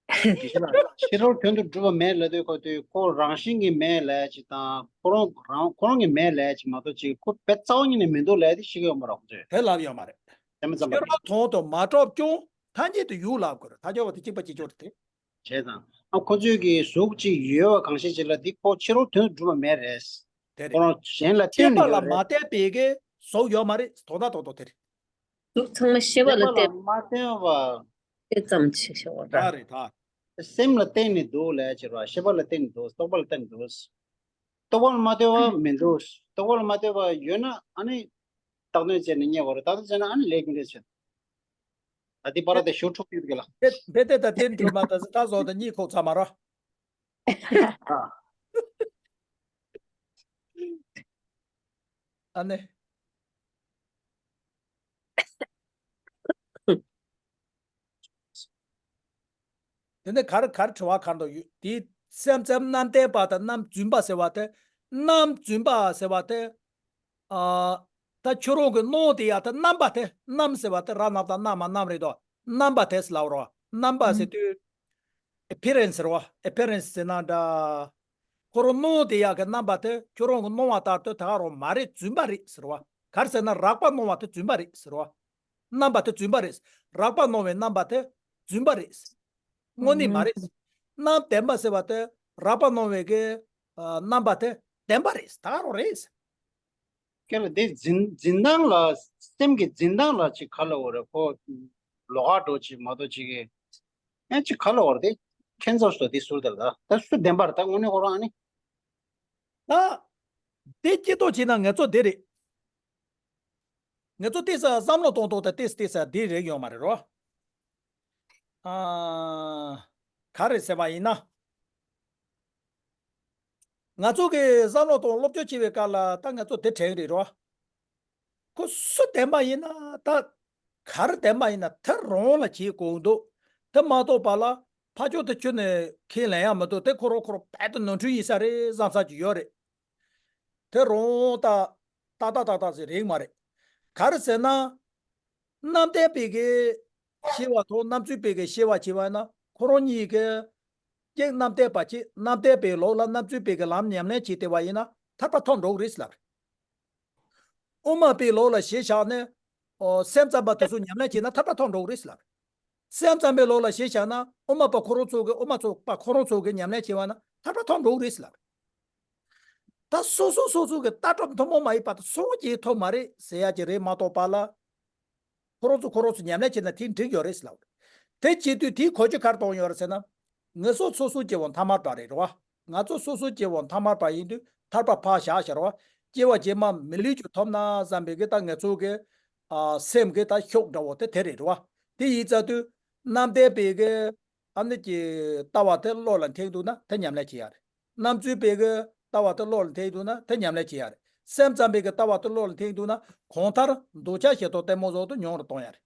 དེ་ཕྱི་ལ་ཕྱི་རོལ་དོན་དུ་གྲུབ་པ་མེད་ལབ་དུས་ཁོ་དུས་ཁོ་རང་བཞིན་གྱིས་མེད་ལབ་ཅིག་དང་ཁོ་རང་རང་ཁོ་རང་གིས་མེད་ལབ་ཅིག་མ་གཏོགས་ཅིག་ཁོ་དཔེ་རྩ་བ་ཉིད་ནས་མི་འདུག་ལབ་དེ་ཤེས་ཀྱི་ཡོད་མ་རེད་ཁོ་ཚོས། དེ་ལབ་ཡོད་མ་རེད། དེ་མ་ཙམ་པ་ཕྱི་རོལ་དོན་དུ་མ་གྲུབ་ཀྱང་ཐ་སྙད་དུ་ཡོད་ལབ་དགོས་རེད། ཐ་སྙད་པ་དེ་གཅིག་པ་གཅིག་ཆོག་རེད་དེ། བྱས་ཙང་ཨ་ཁོ་ཚོས་ཀྱི་གཟུགས་ཅིག་ཡོད་པ་གང་ཞིག་ཅིག་ལ་འདི་ཁོ་ཕྱི་རོལ་དོན་དུ་གྲུབ་པ་མེད་རེད། དེ་རེད། ཁོ་རང་གཞན་ལ་ཤེས་པ་ལ་མ་བརྟེན་པའི་གི་གཟུགས་ཡོད་མ་རེད། དོན་དག་དོན་དག་དེ་རེད། གཟུགས་ཚང་མ་ཤེས་པ་ལ་ཤེས་པ་ལ་བརྟེན། མ་བརྟེན་པ། དེ་ཙམ་ཞིག་ཤེས་པ་ད་རེད་ད། སེམས་ལ་བརྟེན་ནས་འདུག་ལབ་ཡ་ཅིག་རེད་བ། ཤེས་པ་ལ་བརྟེན་ནས་འདུག་རྟོག་པ་ལ་བརྟེན་ནས་འདུག་རྟོག་པ་ལ་མ་ལྟོས་པ་མི་འདུག་རྟོག་པ་ལ་མ་ལྟོས་པ་ཡོད་ན་ཨ་ནི་བཏགས་དོན་བྱས་ནས་རྙེད་དགོས་རེད། བཏགས་དོན་བྱས་ན་ཨ་ནི་ལས་རྒྱུ་འབྲས་ཆོད། ད་འདི་པར་དེ་ཞུ་ཕྲུག་ཡོད་གི་ལ། བེ་བེ་ཏེ་ད་དེ་འགྲུལ་མ་ད་ད་བཟོ་ད་གཉིད་ཁུག་ཚར་མ་རོ། ཨ་ནི། དེ་ནས་ག་རེ་ག་རེ་དྲི་བ་ག་རེ་འདུག་ཡོད་དེ། སེམས་ཙམ་རྣམ་བརྟེན་པ་དང་རྣམ་རྫུན་པ་ཟེར་བ་དེ། རྣམ་རྫུན་པ་ཟེར་བ་དེ། ཨ། ད་ཁྱོད་རང་གི་སྣང་དེ་ཡ་ད་རྣམ་པ་དེ། རྣམ་ཟེར་བ་དེ་ར་རྣམ་དང་རྣ་མ་རྣམ་རེད་དོ། རྣམ་པ་དེ་ཟེར་ལབ་རོ། རྣམ་པ་ཟེར་དུས། ཨེ་པི་རན་སི་རེད་བ། ཨེ་པི་རན་སི་ཟེར་ན་འདྲ། ཁོ་རང་སྣང་དེ་ཡག་གི་རྣམ་པ་དེ་ཁྱོད་རང་གི་སྣང་བ་ལྟར་དུ་ད་ག་རང་མ་རེད། རྫུན་པ་རེད་ཟེར་བ། ག་རེ་ཟེར་ན་རགས་པ་སྣང་བ་དེ་རྫུན་པ་རེད་ཟེར་བ། རྣམ་པ་དེ་རྫུན་པ་རེད། རགས་པ་སྣང་བའི་རྣམ་པ་དེ་རྫུན་པ་རེད། དངོས་གནས་མ་རེད། རྣམ་བདེན་པ་ཟེར་བ་དེ་རགས་པ་སྣང་བའི་གི་ཨ་རྣམ་པ་དེ་བདེན་པ་རེད། ད་ག་རང་རེད། ཀྱེ་ལ་དེ་འཛིན་འཛིན་སྟངས་ལ་སེམས་ཀྱི་འཛིན་སྟངས་ལ་ཅིག་ག་ལ་འོ་རེད་ཁོ། ལོགས་ཀ་འགྲོ་ཅིག་མ་གཏོགས་ཅིག་གི། ཨེ་ཅིག་ག་ལ་འོ་རེད་དེ། ཁྱེད་ཚོ་སོ་དེ་ཟུར་དེར་ད་ད་སུ་བདེན་པར་ད་དངོས་གནས་ཁོ་རང་ཨ་ནི། ད། དེ་སྐྱིད་ཏོ་བྱས་ན་ངེད་ཚོ་དེ་རེད། ངེད་ཚོ་ཏོག་ཙམ་བསམ་བློ་གཏོང་ཐོག་ད་ཏོག་ཙམ་ཏོག་ཙམ་དེ་རེད་ཡོང་མ་རེད་རོ། ཨ། ག་རེ་ཟེར་བ་ཡིན་ན། ང་ཚོ་གི་བསམ་བློ་གཏོང་སློབ་སྦྱོང་བྱེད་པའི་སྐབས་ལ་ད་ང་ཚོ་དེ་དྲན་གི་རེད་རོ། ཁོ་སུ་བདེན་པ་ཡིན་ན་ད། ག་རེ་བདེན་པ་ཡིན་ན་དེ་རང་ལ་བྱེད་དགོས་འདུག་དེ་མ་གཏོགས་པ་ལ་ཕར་ཕྱོགས་དེ་ཁྱོན་ནས་ཁས་ལེན་ཡ་མི་འདུག་དེ་ཁོ་རང་ཁོ་རང་བལ་དུ་ནོར་འཁྲུལ་ཡིན་ས་རེད་བསམ་ས་ཅིག་ཡོད་རེད། དེ་རང་ད་ཏག་ཏག་ཏག་ཏག་ཟེར་རིགས་མ་རེད། ག་རེ་ཟེར་ན། རྣམ་བདེན་པའི་གི་ཤེས་པ་དང་རྣམ་རྫུན་པའི་གི་ཤེས་པ་བྱས་པ་ཡིན་ན་ཁོ་རང་གཉིས་ཀྱི་གཅིག་རྣམ་བདེན་པ་གཅིག་རྣམ་བདེན་པའི་ལུགས་ལ་རྣམ་རྫུན་པའི་གི་ལམ་ཉམས་ལེན་བྱས་བསྡད་པ་ཡིན་ན་ཐར་པ་ཐོབ་འགྲོ་གི་རེད་ཟེར་ལབ་རེད། དབུ་མ་པའི་ལུགས་ལ་གཞི་བཞག་ནས་ཨོ་སེམས་ཙམ་པ་དེ་ཚོ་ཉམས་ལེན་བྱས་ན་ཐར་པ་ཐོབ་འགྲོ་གི་རེད་ཟེར་ལབ་རེད། སེམས་ཙམ་པའི་ལུགས་ལ་གཞི་བཞག་ན་དབུ་མ་པ་ཁོ་རང་ཚོ་གི་དབུ་མ་ཚོ་པ་ཁོ་རང་ཚོ་གི་ཉམས་ལེན་བྱས་པ་ན་ཐར་པ་ཐོབ་འགྲོ་གི་རེད་ཟེར་ལབ་རེད། ད་སོ་སོ་སོ་སོ་གི་ལྟ་གྲུབ་ཐུན་མོང་མ་ཡིན་པ་དང་སོང་རྒྱུ་ཐོབ་མ་རེད་ཟེར་ཡ་ཅིག་རེད་མ་གཏོགས་པ་ལ། ཁོ་རང་ཚོ་ཁོ་རང་ཚོ་ཉམས་ལེན་བྱས་ན་དེ་འགྲིག་ཡོད་རེད་ཟེར་ལབ། དེ་བྱེད་དུས་དེའི་གོ་རྒྱུ་ག་རེ་གཏོང་ཡོད་རེད་ཟེར་ན། ངེད་ཚོ་སོ་སོ་སྐྱེ་བོ་ཐ་མལ་པ་རེད་རེད་བ། ང་ཚོ་སོ་སོ་སྐྱེ་བོ་ཐ་མལ་པ་ཡིན་དུས་ཐར་པ་ཕར་བཞག་བཞག་རེད་བ། སྐྱེ་བ་རྗེས་མ་མི་ལུས་ཅིག་ཐོབ་ན་བསམ་པའི་གི་ད་ངེད་ཚོ་གི་ཨ་སེམས་གི་ད་ཤུགས་འདྲ་བོ་དེ་དེ་རེད་རེད་བ། དེ་ཡིན་ཙང་དུས་རྣམ་བདེན་པའི་གི་ཨ་ནི་གི་ལྟ་བ་དེ་བློ་ལ་འཐེན་འདུག་ན་དེ་ཉམས་ལེན་བྱེད་ཡ་རེད། རྣམ་རྫུན་པའི་གི་ལྟ་བ་དེ་བློ་ལ་འཐེན་འདུག་ན་དེ་ཉམས་ལེན་བྱེད་ཡ་རེད། སེམས་ཙམ་པའི་གི་ལྟ་བ་དེ་བློ་ལ་འཐེན་འདུག་ན་གང་ལྟར་འདོད་ཆགས་ཞེ་སྡང་གཏི་མུག་སོགས་དེ་ཉུང་རུ་གཏོང་ཡ་རེད།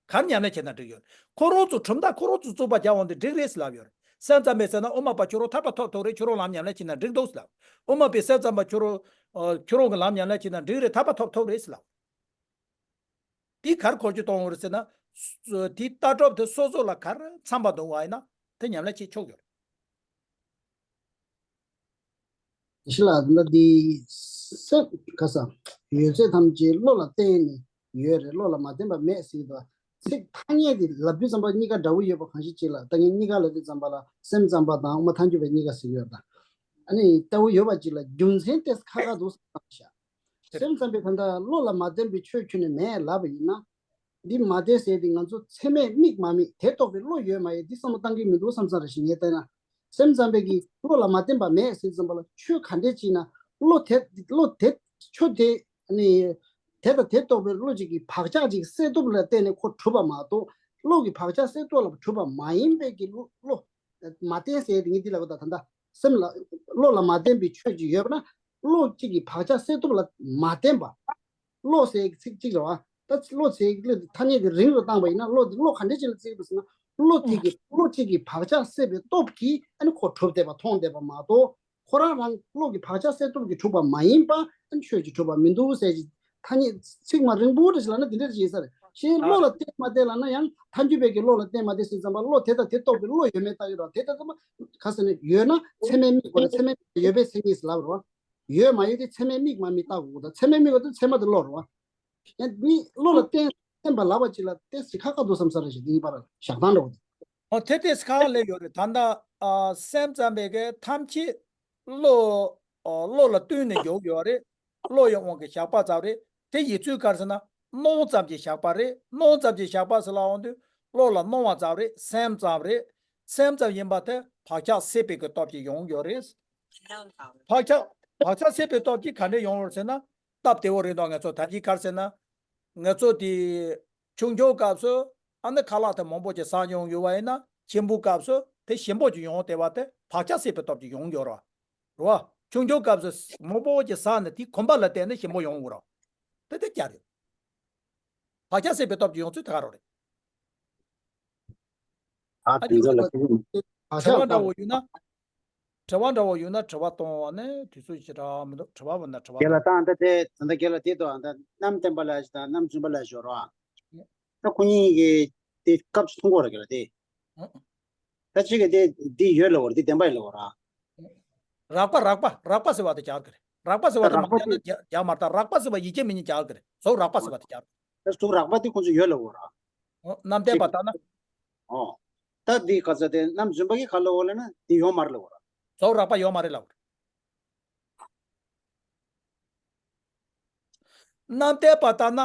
ག་རེ་ཉམས་ལེན་བྱེད་ན་འགྲིག་ཡོད་རེད། ཁོ་རང་ཚོ་གྲུབ་མཐའ་ཁོ་རང་ཚོ་རྩོད་པ་རྒྱག་འོང་དུས་འགྲིག་རེད་ཟེར་ལབ་ཡོད་རེད། སེམས་ཙམ་པས་ཟེར་ན་དབུ་མ་པ་ཁྱོད་རང་ཐར་པ་ཐོབ་ཐུབ་རེད། ཁྱོད་རང་ལམ་ཉམས་ལེན་བྱེད་ན་འགྲིག་འདུག་ཟེར་ལབ། དབུ་མ་པས་སེམས་ཙམ་པ་ཁྱོད་རང་ཁྱོད་རང་གི་ལམ་ཉམས་ལེན་བྱེད་ན་འགྲིག་རེད། ཐར་པ་ཐོབ་ཐུབ་རེད་ཟེར་ལབ། དེ་གར་འཁོར་རྒྱུ་གཏོང་བར་ཟེར་ན། དེའི་ལྟ་གྲུབ་དེ་སོ་སོ་ལ་གར་འཚམ་པ་འདུག་བ་ཡིན་ན་དེ་ཉམས་ལེན་བྱེད་ཆོག་ཡོད་རེད། ཞི་ལ་འདི་སེམས་ག་ས་ཡོད་ཚད་ཐམས་ཅད་བློ་ལ་བརྟེན་ནས་ཡོད་རེད། བློ་ལ་མ་བརྟེན་པ་མེད་ཟེར་གྱི་འདུག་ཚིག་ཐ་སྙད་དེ་ལབ་དུས་ཙམ་པ་གཉིས་ཀ་འདྲ་བོ་ཡོད་པ་གང་ཞིག་ཅིག་ལ་ད་ངས་གཉིས་ཀ་ལབ་དུས་ཙམ་པ་ལ་སེམས་ཙམ་པ་དང་དབུ་མ་ཐལ་འགྱུར་བའི་གཉིས་ཀ་ཟེར་གྱི་ཡོད་ད། ཨ་ནི་ལྟ་བུ་ཡོད་པ་ཅིག་ལ་རྒྱུ་མཚན་ཏེ་ཁ་ཁ་འདུག་བསམ་ཤག་སེམས་ཙམ་པས་ད་ལྟ་བློ་ལ་མ་བརྟེན་པའི་ཆོས་ཁྱོན་ནས་མེད་ལབ་པ་ཡིན་ན། འདི་མ་བདེན་ཟེར་ཏེ་ང་ཚོ་ཚད་མས་མིག་མ་མིག་དེ་རྟོགས་པའི་བློ་ཡོད་མ་ཡོད་འདི་བསམ་བློ་བཏང་གི་མི་འདུག་བསམ་ས་རེ་ཞིག་ངས་བལྟས་ན། སེམས་ཙམ་པས་ཀྱིས་བློ་ལ་མ་བརྟེན་པ་མེད་ཟེར་ཙམ་པ་ལ་ཆོས་ག་འདྲས་ཅིག་ན་བློ་དེ་བློ་དེ་ཆོས་དེ་ནི་དེ་དང་དེ་རྟོགས་པའི་བློ་ཅིག་གིས་བག་ཆགས་ཅིག་སད་ཐུབ་ལ་བརྟེན་ནས་ཁོ་གྲུབ་པ་མ་གཏོགས་བློ་གིས་བག་ཆགས་སད་ཐུབ་ལ་གྲུབ་པ་མ་ཡིན་པའི་གི་བློ་བློ་མ་བརྟེན་ཟེར་ཏེ་ངས་འདི་ལབ་པ་ད་ད་ལྟ་སེམས་ལ་བློ་ལ་མ་བརྟེན་པའི་ཆོས་ཅིག་ཡོད་པ་ན་བློ་གཅིག་གིས་བག་ཆགས་སད་ཐུབ་ལ་མ་བརྟེན་པ། བློ་ཟེར་གྱི་ཚིག་གཅིག་རེད་བ། ད་བློ་ཟེར་གྱི་ཐ་སྙད་དེ་རིང་རུ་བཏང་པ་ཡིན་ན་བློ་དེ་བློ་ག་འདྲས་ཅིག་ལ་བརྩི་དགོས་ཟེར་ན་བློ་དེ་གི་བློ་གཅིག་གི་བག་ཆགས་སད་པའི་སྟོབས་ཀྱིས་ཨ་ནི་ཁོ་གྲུབ་བསྡད་པ་མཐོང་བསྡད་པ་མ་གཏོགས་ཁོ་རང་རང་བློ་གི་བག་ཆགས་སད་སྟོབས་ཀྱིས་གྲུབ་པ་མ་ཡིན་པ་ཨ་ནི་ཆོས་ཀྱིས་གྲུབ་པ་མི་འདུག་ཟེར་གྱི་ཐ་སྙད་ཚིག་མ་རིང་པོ་འདྲ་ཞིག་ལབ་ན་དེ་འདྲས་ཡིན་ས་རེད། གཞན་བློ་ལ་བརྟེན་མ་བརྟེན་ལབ་ན་ཡང་ཐལ་འགྱུར་བས་ཀྱི་བློ་ལ་བརྟེན་མ་བརྟེན་ཟེར་ཙམ་པ་བློ་དེ་དང་དེ་རྟོགས་པའི་བློ་ཡོད་མེད་ལྟ་གི་རེད་བ། དེ་ལྟ་ཙམ་པ་ག་ཟེར་ན་ཡོད་ན་ཚད་མས་དམིགས་པ་ལ་ཚད་མས་དམིགས་པ་ཡོད་པའི་མཚན་ཉིད་ཟེར་ལབ་རེད་བ། ཡོད་མ་ཡོད་དེ་ཚད་མས་དམིགས་མ་དམིགས་བལྟ་དགོས་དང་ཚད་མས་དམིགས་པ་དེ་ཚད་མ་དེ་བློ་རེད་བ། ཡང་མི་བློ་ལ་བརྟེན་བརྟེན་པ་ལབ་པ་ཅིག་ལ་ཏོག་ཙམ་ཁག་ཁག་འདུག་བསམ་ས་རེད་ཞེས་དེའི་བར་བཞག་སྟངས་འདྲ་བོ་དེ། ཨོ་དེ་ཏོག་ཙམ་ཁག་ཁག་སླེབས་ཡོད་རེད། ད་ལྟ་ཨ་སེམས་ཙམ་པའི་གི་ཐམས་ཅད་བློ་ཨ་བློ་ལ་བསྟུན་ནས་འཇོག་ཡོད་རེད། བློ་ཡི་དབང་གིས་བཞག་པ་ཙམ་རེད། དེ་ཡིན་ཚུལ་ག་རེ་ཟེར་ན་སྣང་ཙམ་གྱིས་བཞག་པ་རེད། སྣང་ཙམ་གྱིས་བཞག་པ་ཟེར་ལབ་འོང་དུས་བློ་ལ་སྣང་བ་ཙམ་རེད། སེམས་ཙམ་རེད། སེམས་ཙམ་ཡིན་པ་དེ་བག་ཆགས་སད་པའི་གི་སྟོབས་ཀྱིས་ཡོང་ཡོད་རེད། བག་ཆགས་བག་ཆགས་སད་པའི་སྟོབས་ཀྱིས་ག་འདྲས་ཡོང་ཡོད་ཟེར་ན། སྟབས་བདེ་བོ་རེད་དོ། ང་ཚོ་ད་ཅི་ག་རེ་ཟེར་ན། ང་ཚོ་དེ་ཆུང་ཆུང་སྐབས་སུ་ཨ་ནི་ཁ་ལག་དེ་མང་པོ་ཅིག་ཟ་མྱོང་ཡོད་པ་ཡིན་ན་ཆེན་པོའི་སྐབས་སུ་དེ་ཞིམ་པོ་ཅིག་ཡོང་བསྡད་པ་དེ་བག་ཆགས་སད་པའི་སྟོབས་ཀྱིས་ཡོང་ཡོད་རེད་བ། རེད་བ། ཆུང་ཆུང་སྐབས་སུ་མང་པོ་ཅིག་ཟ་ནས་དེ་གོམས་པ་ལ་བརྟེན་ནས་ཞིམ་པོ་ཡོང་གི་རེད། དེ་དེ་ཅག་རེད། བག་ཆགས་སད་པའི་སྟོབས་ཀྱིས་ཡོང་ཚུལ་དེ་ག་རང་རེད། ཨ་ཨ་དེ་ཚོ་ལ་དེ་བག་དྲི་ཆགས་བ་འདྲ་བོ་ཡོད་ན། དྲི་བ་འདྲ་བོ་ཡོད་ན་དྲི་བ་གཏོང་བ་ནི་དུས་ཚོད་ཞེ་དྲག་མི་འདུག་དྲི་བ་མིན་ན་དྲི་བ་རྒན་ལགས་གཏོང་། ད་ལྟ་དེ་ད་ལྟ་རྒན་ལགས་དེ་དང་ད་རྣམ་བདེན་པ་ལ་ཞིག་དང་རྣམ་རྫུན་པ་ལ་ཞིག་ཡོད་རེད་བ། ད་ཁོ་གཉིས་ཀྱི་དེ་སྐབས་སུ་མཐོང་གི་རེད་རྒན་ལགས་དེ། ད་གཅིག་གིས་དེ་འདི་ཡོད་ལབ་པ་རེད། འདི་བདེན་པ་ཡིན་ལབ་པ་རེད། རགས་པ་རགས་པ་རགས་པ་ཟེར་བ་དེ་རྒྱག་གི་རེད། རགས་པ་ཟེར་བ་དེ་རགས་མ་པ་རྒྱག་ན་དེ་རྒྱག་མ་རེད། ད་རགས་པ་ཟེར་བ་ཡིད་ཆེས་མེད་ཉིད་རྒྱག་གི་རེད། གཟུགས་རགས་པ་ཟེར་བ་དེ་རྒྱག་གི་རེད། ད་གཟུགས་རགས་པ་དེ་ཁོང་ཚོ་ཡོད་ལབ་པ་རེད། ཨོ། རྣམ་བདེན་པ་ལྟར་ན། ཨོ། ད་འདི་ག་ཚོད་དེ་རྣམ་རྫུན་པ་གིས་ག་ལབ་པ་ལབ་ན་འདི་ཡོད་མ་རེད་ལབ་པ་རེད། གཟུགས་རགས་པ་ཡོད་མ་རེད་ལབ་པ་རེད། རྣམ་བདེན་པ་ལྟར་ན།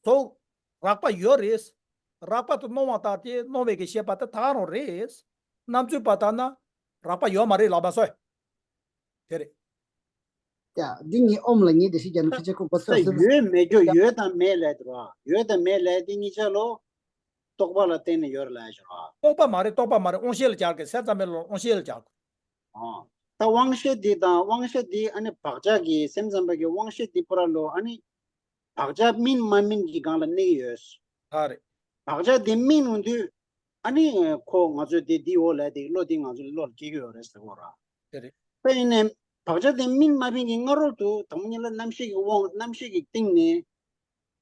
གཟུགས་རགས་པ་ཡོད་རེད། རགས་པ་དེ་སྣང་བ་ལྟར་ཏེ་སྣང་བའི་གི་ཤེས་པ་དེ་ད་ག་རང་རེད། རྣམ་རྫུན་པ་ལྟར་ན། རགས་པ་ཡོད་མ་རེད་ལབ་པ་སོ། དེ་རེད། ཡ། འདི་ངའི་ཨོམ་ལ་ངས་དེ་ཞིག་རྒྱབ་ན་ཕལ་ཆེར་ཁོ་གོ་ས་ད་ཟེར་ཡོད་མེད་ཀྱང་ཡོད་དང་མེད་ལབ་དེ་རེད་བ། ཡོད་དང་མེད་ལབ་དེ་གཉིས་ཆ་ལོ། རྟོག་པ་ལ་བརྟེན་ནས་ཡོད་རེད་ལབ་ཡ་ཞིག་རེད་བ། རྟོག་པ་མ་རེད། རྟོག་པ་མ་རེད། དབང་ཤེས་ལ་སྦྱར་གི། སེམས་ཙམ་པའི་ལོ་དབང་ཤེས་ལ་སྦྱར་གི། ཨོ། ད་དབང་ཤེས་འདི་དང་དབང་ཤེས་འདི་ཨ་ནི་བག་ཆགས་ཀྱི་སེམས་ཙམ་པ་གི་དབང་ཤེས་འདི་པུ་ར་ལོ་ཨ་ནི་ བག་ཆགས་སྨིན་མ་སྨིན་གྱི་སྒང་ལ་གནས་ཀྱི་ཡོད། ཧ་རེད། བག་ཆགས་དེ་སྨིན་འོང་དུས། ཨ་ནི་ཁོ་ང་ཚོས་དེ་འདི་འོག་ལ་དེ་བློ་དེ་ང་ཚོའི་བློ་ལ་སྐྱེ་གི་ཡོད་རེད་ཟེར་གོ་ར། དེ་རེད། དེ་ཡིན་ནའི་བག་ཆགས་དེ་སྨིན་མ་སྨིན་གྱི་སྔ་རོལ་དུ་དང་པོ་ཉིད་ལ་རྣམ་ཤེས་ཀྱི་དབང་རྣམ་ཤེས་ཀྱི་སྟེང་ནས་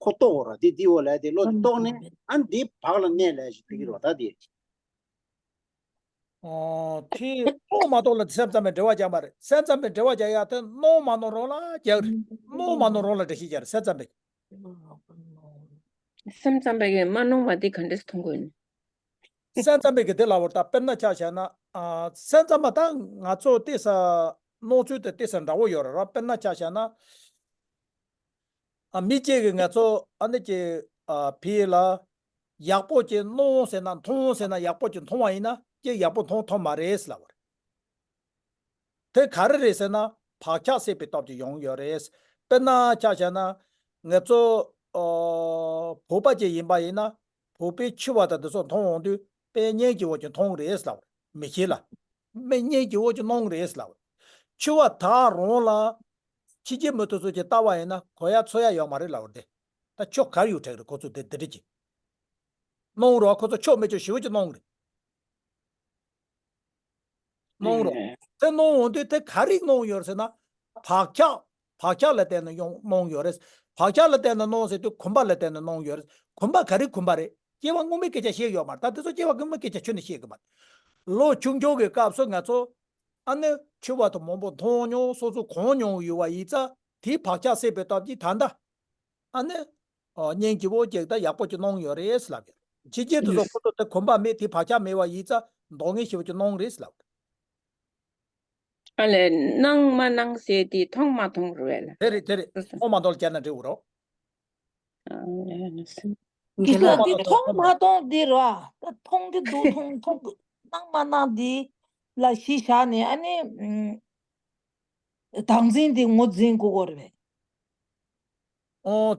ཁོ་རྟོགས་གོ་ར། དེ་འདི་འོག་ལ་དེ་བློ་དེ་རྟོགས་ནས་ཨ་ནི་དེ་བག་ལ་གནས་ལ་ཞིག་དེ་གི་རོ་ད་དེ། ཨོ། དེ་རྟོགས་མ་རྟོགས་ལ་སེམས་ཙམ་པས་འགྲེལ་བ་རྒྱག་མ་རེད། སེམས་ཙམ་པས་འགྲེལ་བ་རྒྱག་ཡ་དེ་རྣོ་མ་རྣོ་རོ་ལ་རྒྱག་རེད། རྣོ་མ་རྣོ་རོ་ལ་འགྲེལ་བཤད་རྒྱག་རེད་སེམས་ཙམ་པས། སེམས་ཙམ་པས་ཀྱི་མ་རྣོ་བ་དེ་ག་འདྲས་མཐོང་དགོས་ནི། སེམས་ཙམ་པས་ཀྱི་དེ་ལ་བར་ད་དཔེར་ན་ཆ་བཞག་ན། ཨ། སེམས་ཙམ་པ་ད་ང་ཚོ་ལྟོས་ས་རྣོ་ཚུལ་དེ་ལྟོས་ས་འདྲ་བོ་ཡོད་རེད་ར། དཔེར་ན་ཆ་བཞག་ན། ཨ། མི་གཅིག་གིས་ང་ཚོ་ཨ་ནི་ཀྱི། ཨ། ཕི་ལ་ཡག་པོ་ཅིག་རྣོ་ཟེར་ན་མཐོང་ཟེར་ན་ཡག་པོ་ཅིག་མཐོང་བ་ཡིན་ན་ཀྱི་ཡག་པོ་མཐོང་ཐུབ་མ་རེད་ལབ་པ་རེད། དེ་ག་རེ་རེད་ཟེར་ན་བག་ཆགས་སད་པའི་སྟོབས་ཀྱིས་ཡོང་ཡོད་རེད། དཔེར་ན་ཆ་བཞག་ན་ང་ཚོ། ཨོ། བོད་པ་ཅིག་ཡིན་པ་ཡིན་ན་བོད་པའི་འཕྱི་བ་དང་དེ་ཚོ་མཐོང་འོང་དུས་དཔེ་སྙིང་རྗེ་བོ་ཅིག་མཐོང་རེད་ལབ་པ་རེད། མི་ཤེས་ལ། དཔེ་སྙིང་རྗེ་བོ་ཅིག་མཐོང་རེད་ལབ་པ་རེད། འཕྱི་བ་ད་རུང་ལ། ཕྱི་རྒྱལ་མི་དེ་ཚོ་ཅིག་ལྟ་བ་ཡིན་ན་གོ་ཡ་ཚོར་ཡ་ཡོད་མ་རེད་ལབ་པ་རེད། ད་ཆོ་གར་ཡོད་དྲག་རེད་ཁོ་ཚོ་དེ་དེ་འདྲ་ཅིག་མཐོང་རོགས་ཁོ་ཚོ་ཆོ་མི་ཆོ་ཞེ་བོ་ཅིག་མཐོང་རེད། མཐོང་རོགས། དེ་མཐོང་འོང་དུས་དེ་ག་རེ་མཐོང་ཡོད་ཟེར་ན། བག་ཆགས། བག་ཆགས་ལ་བརྟེན་ནས་ཡོང་མཐོང་ཡོད་རེད། བག་ཆགས་ལ་བརྟེན་ནས་མཐོང་ཟེར་དུས་གོམས་པ་ལ་བརྟེན་ནས་མཐོང་ཡོད་རེད། གོམས་པ་ག་རེ་གོམས་པ་རེད། སྐྱེ་བ་སྔོན་མའི་སྐད་ཆ་བཤད་ཡོད་མ་རེད། ད་དེ་ཚོ་སྐྱེ་བ་སྔོན་མའི་སྐད་ཆ་ཁྱོན་ནས་བཤད་གི་མ་རེད། ལོ་ཆུང་ཆུང་གི་སྐབས་སུ་ང་ཚོ་ཨ་ནི་འཕྱི་བ་དང་མང་པོ་མཐོང་མྱོང་སོ་སོ་གོན་མྱོང་ཡོད་པ་ཡིན་ཙང་དེའི་བག་ཆགས་སད་པའི་སྟོབས་ཀྱིས་ད་ལྟ་ཨ་ནི། ཨོ། སྙིང་རྗེ་བོ་ཅིག་ད་ཡག་པོ་ཅིག་མཐོང་ཡོད་རེད་ལབ་ཡོད། ཕྱི་རྒྱལ་དེ་ཚོ་ཁོ་ཚོ་དེ་གོམས་པ་མེད་དེ་བག་ཆགས་མེད་པ་ཡིན་ཙང་མདོག་ངན་ཞེ་བོ་ཅིག་མཐོང་རེད་ལབ། ཨ་ལས། སྣང་མ་སྣང་ཟེར་དེ་མཐོང་མ་མཐོང་རེད་ལ། དེ་རེད་དེ་རེད། མཐོང་མ་མཐོང་ལ་བྱས་ན་འགྲིག་གི་རོ། ཨ་ལས། འདི་ལ་འདི་མཐོང་མ་མཐོང་འདི་ར། ད་མཐོང་གི་འདུག་མཐོང་མཐོང་གི། སྣང་མ་སྣང་འདི་ལ་གཞི་བཞག་ནས་ཨ་ནི། ཨ། བདག་འཛིན་འདི་ངོས་འཛིན་དགོས་ཀྱི་རེད། ཨོ།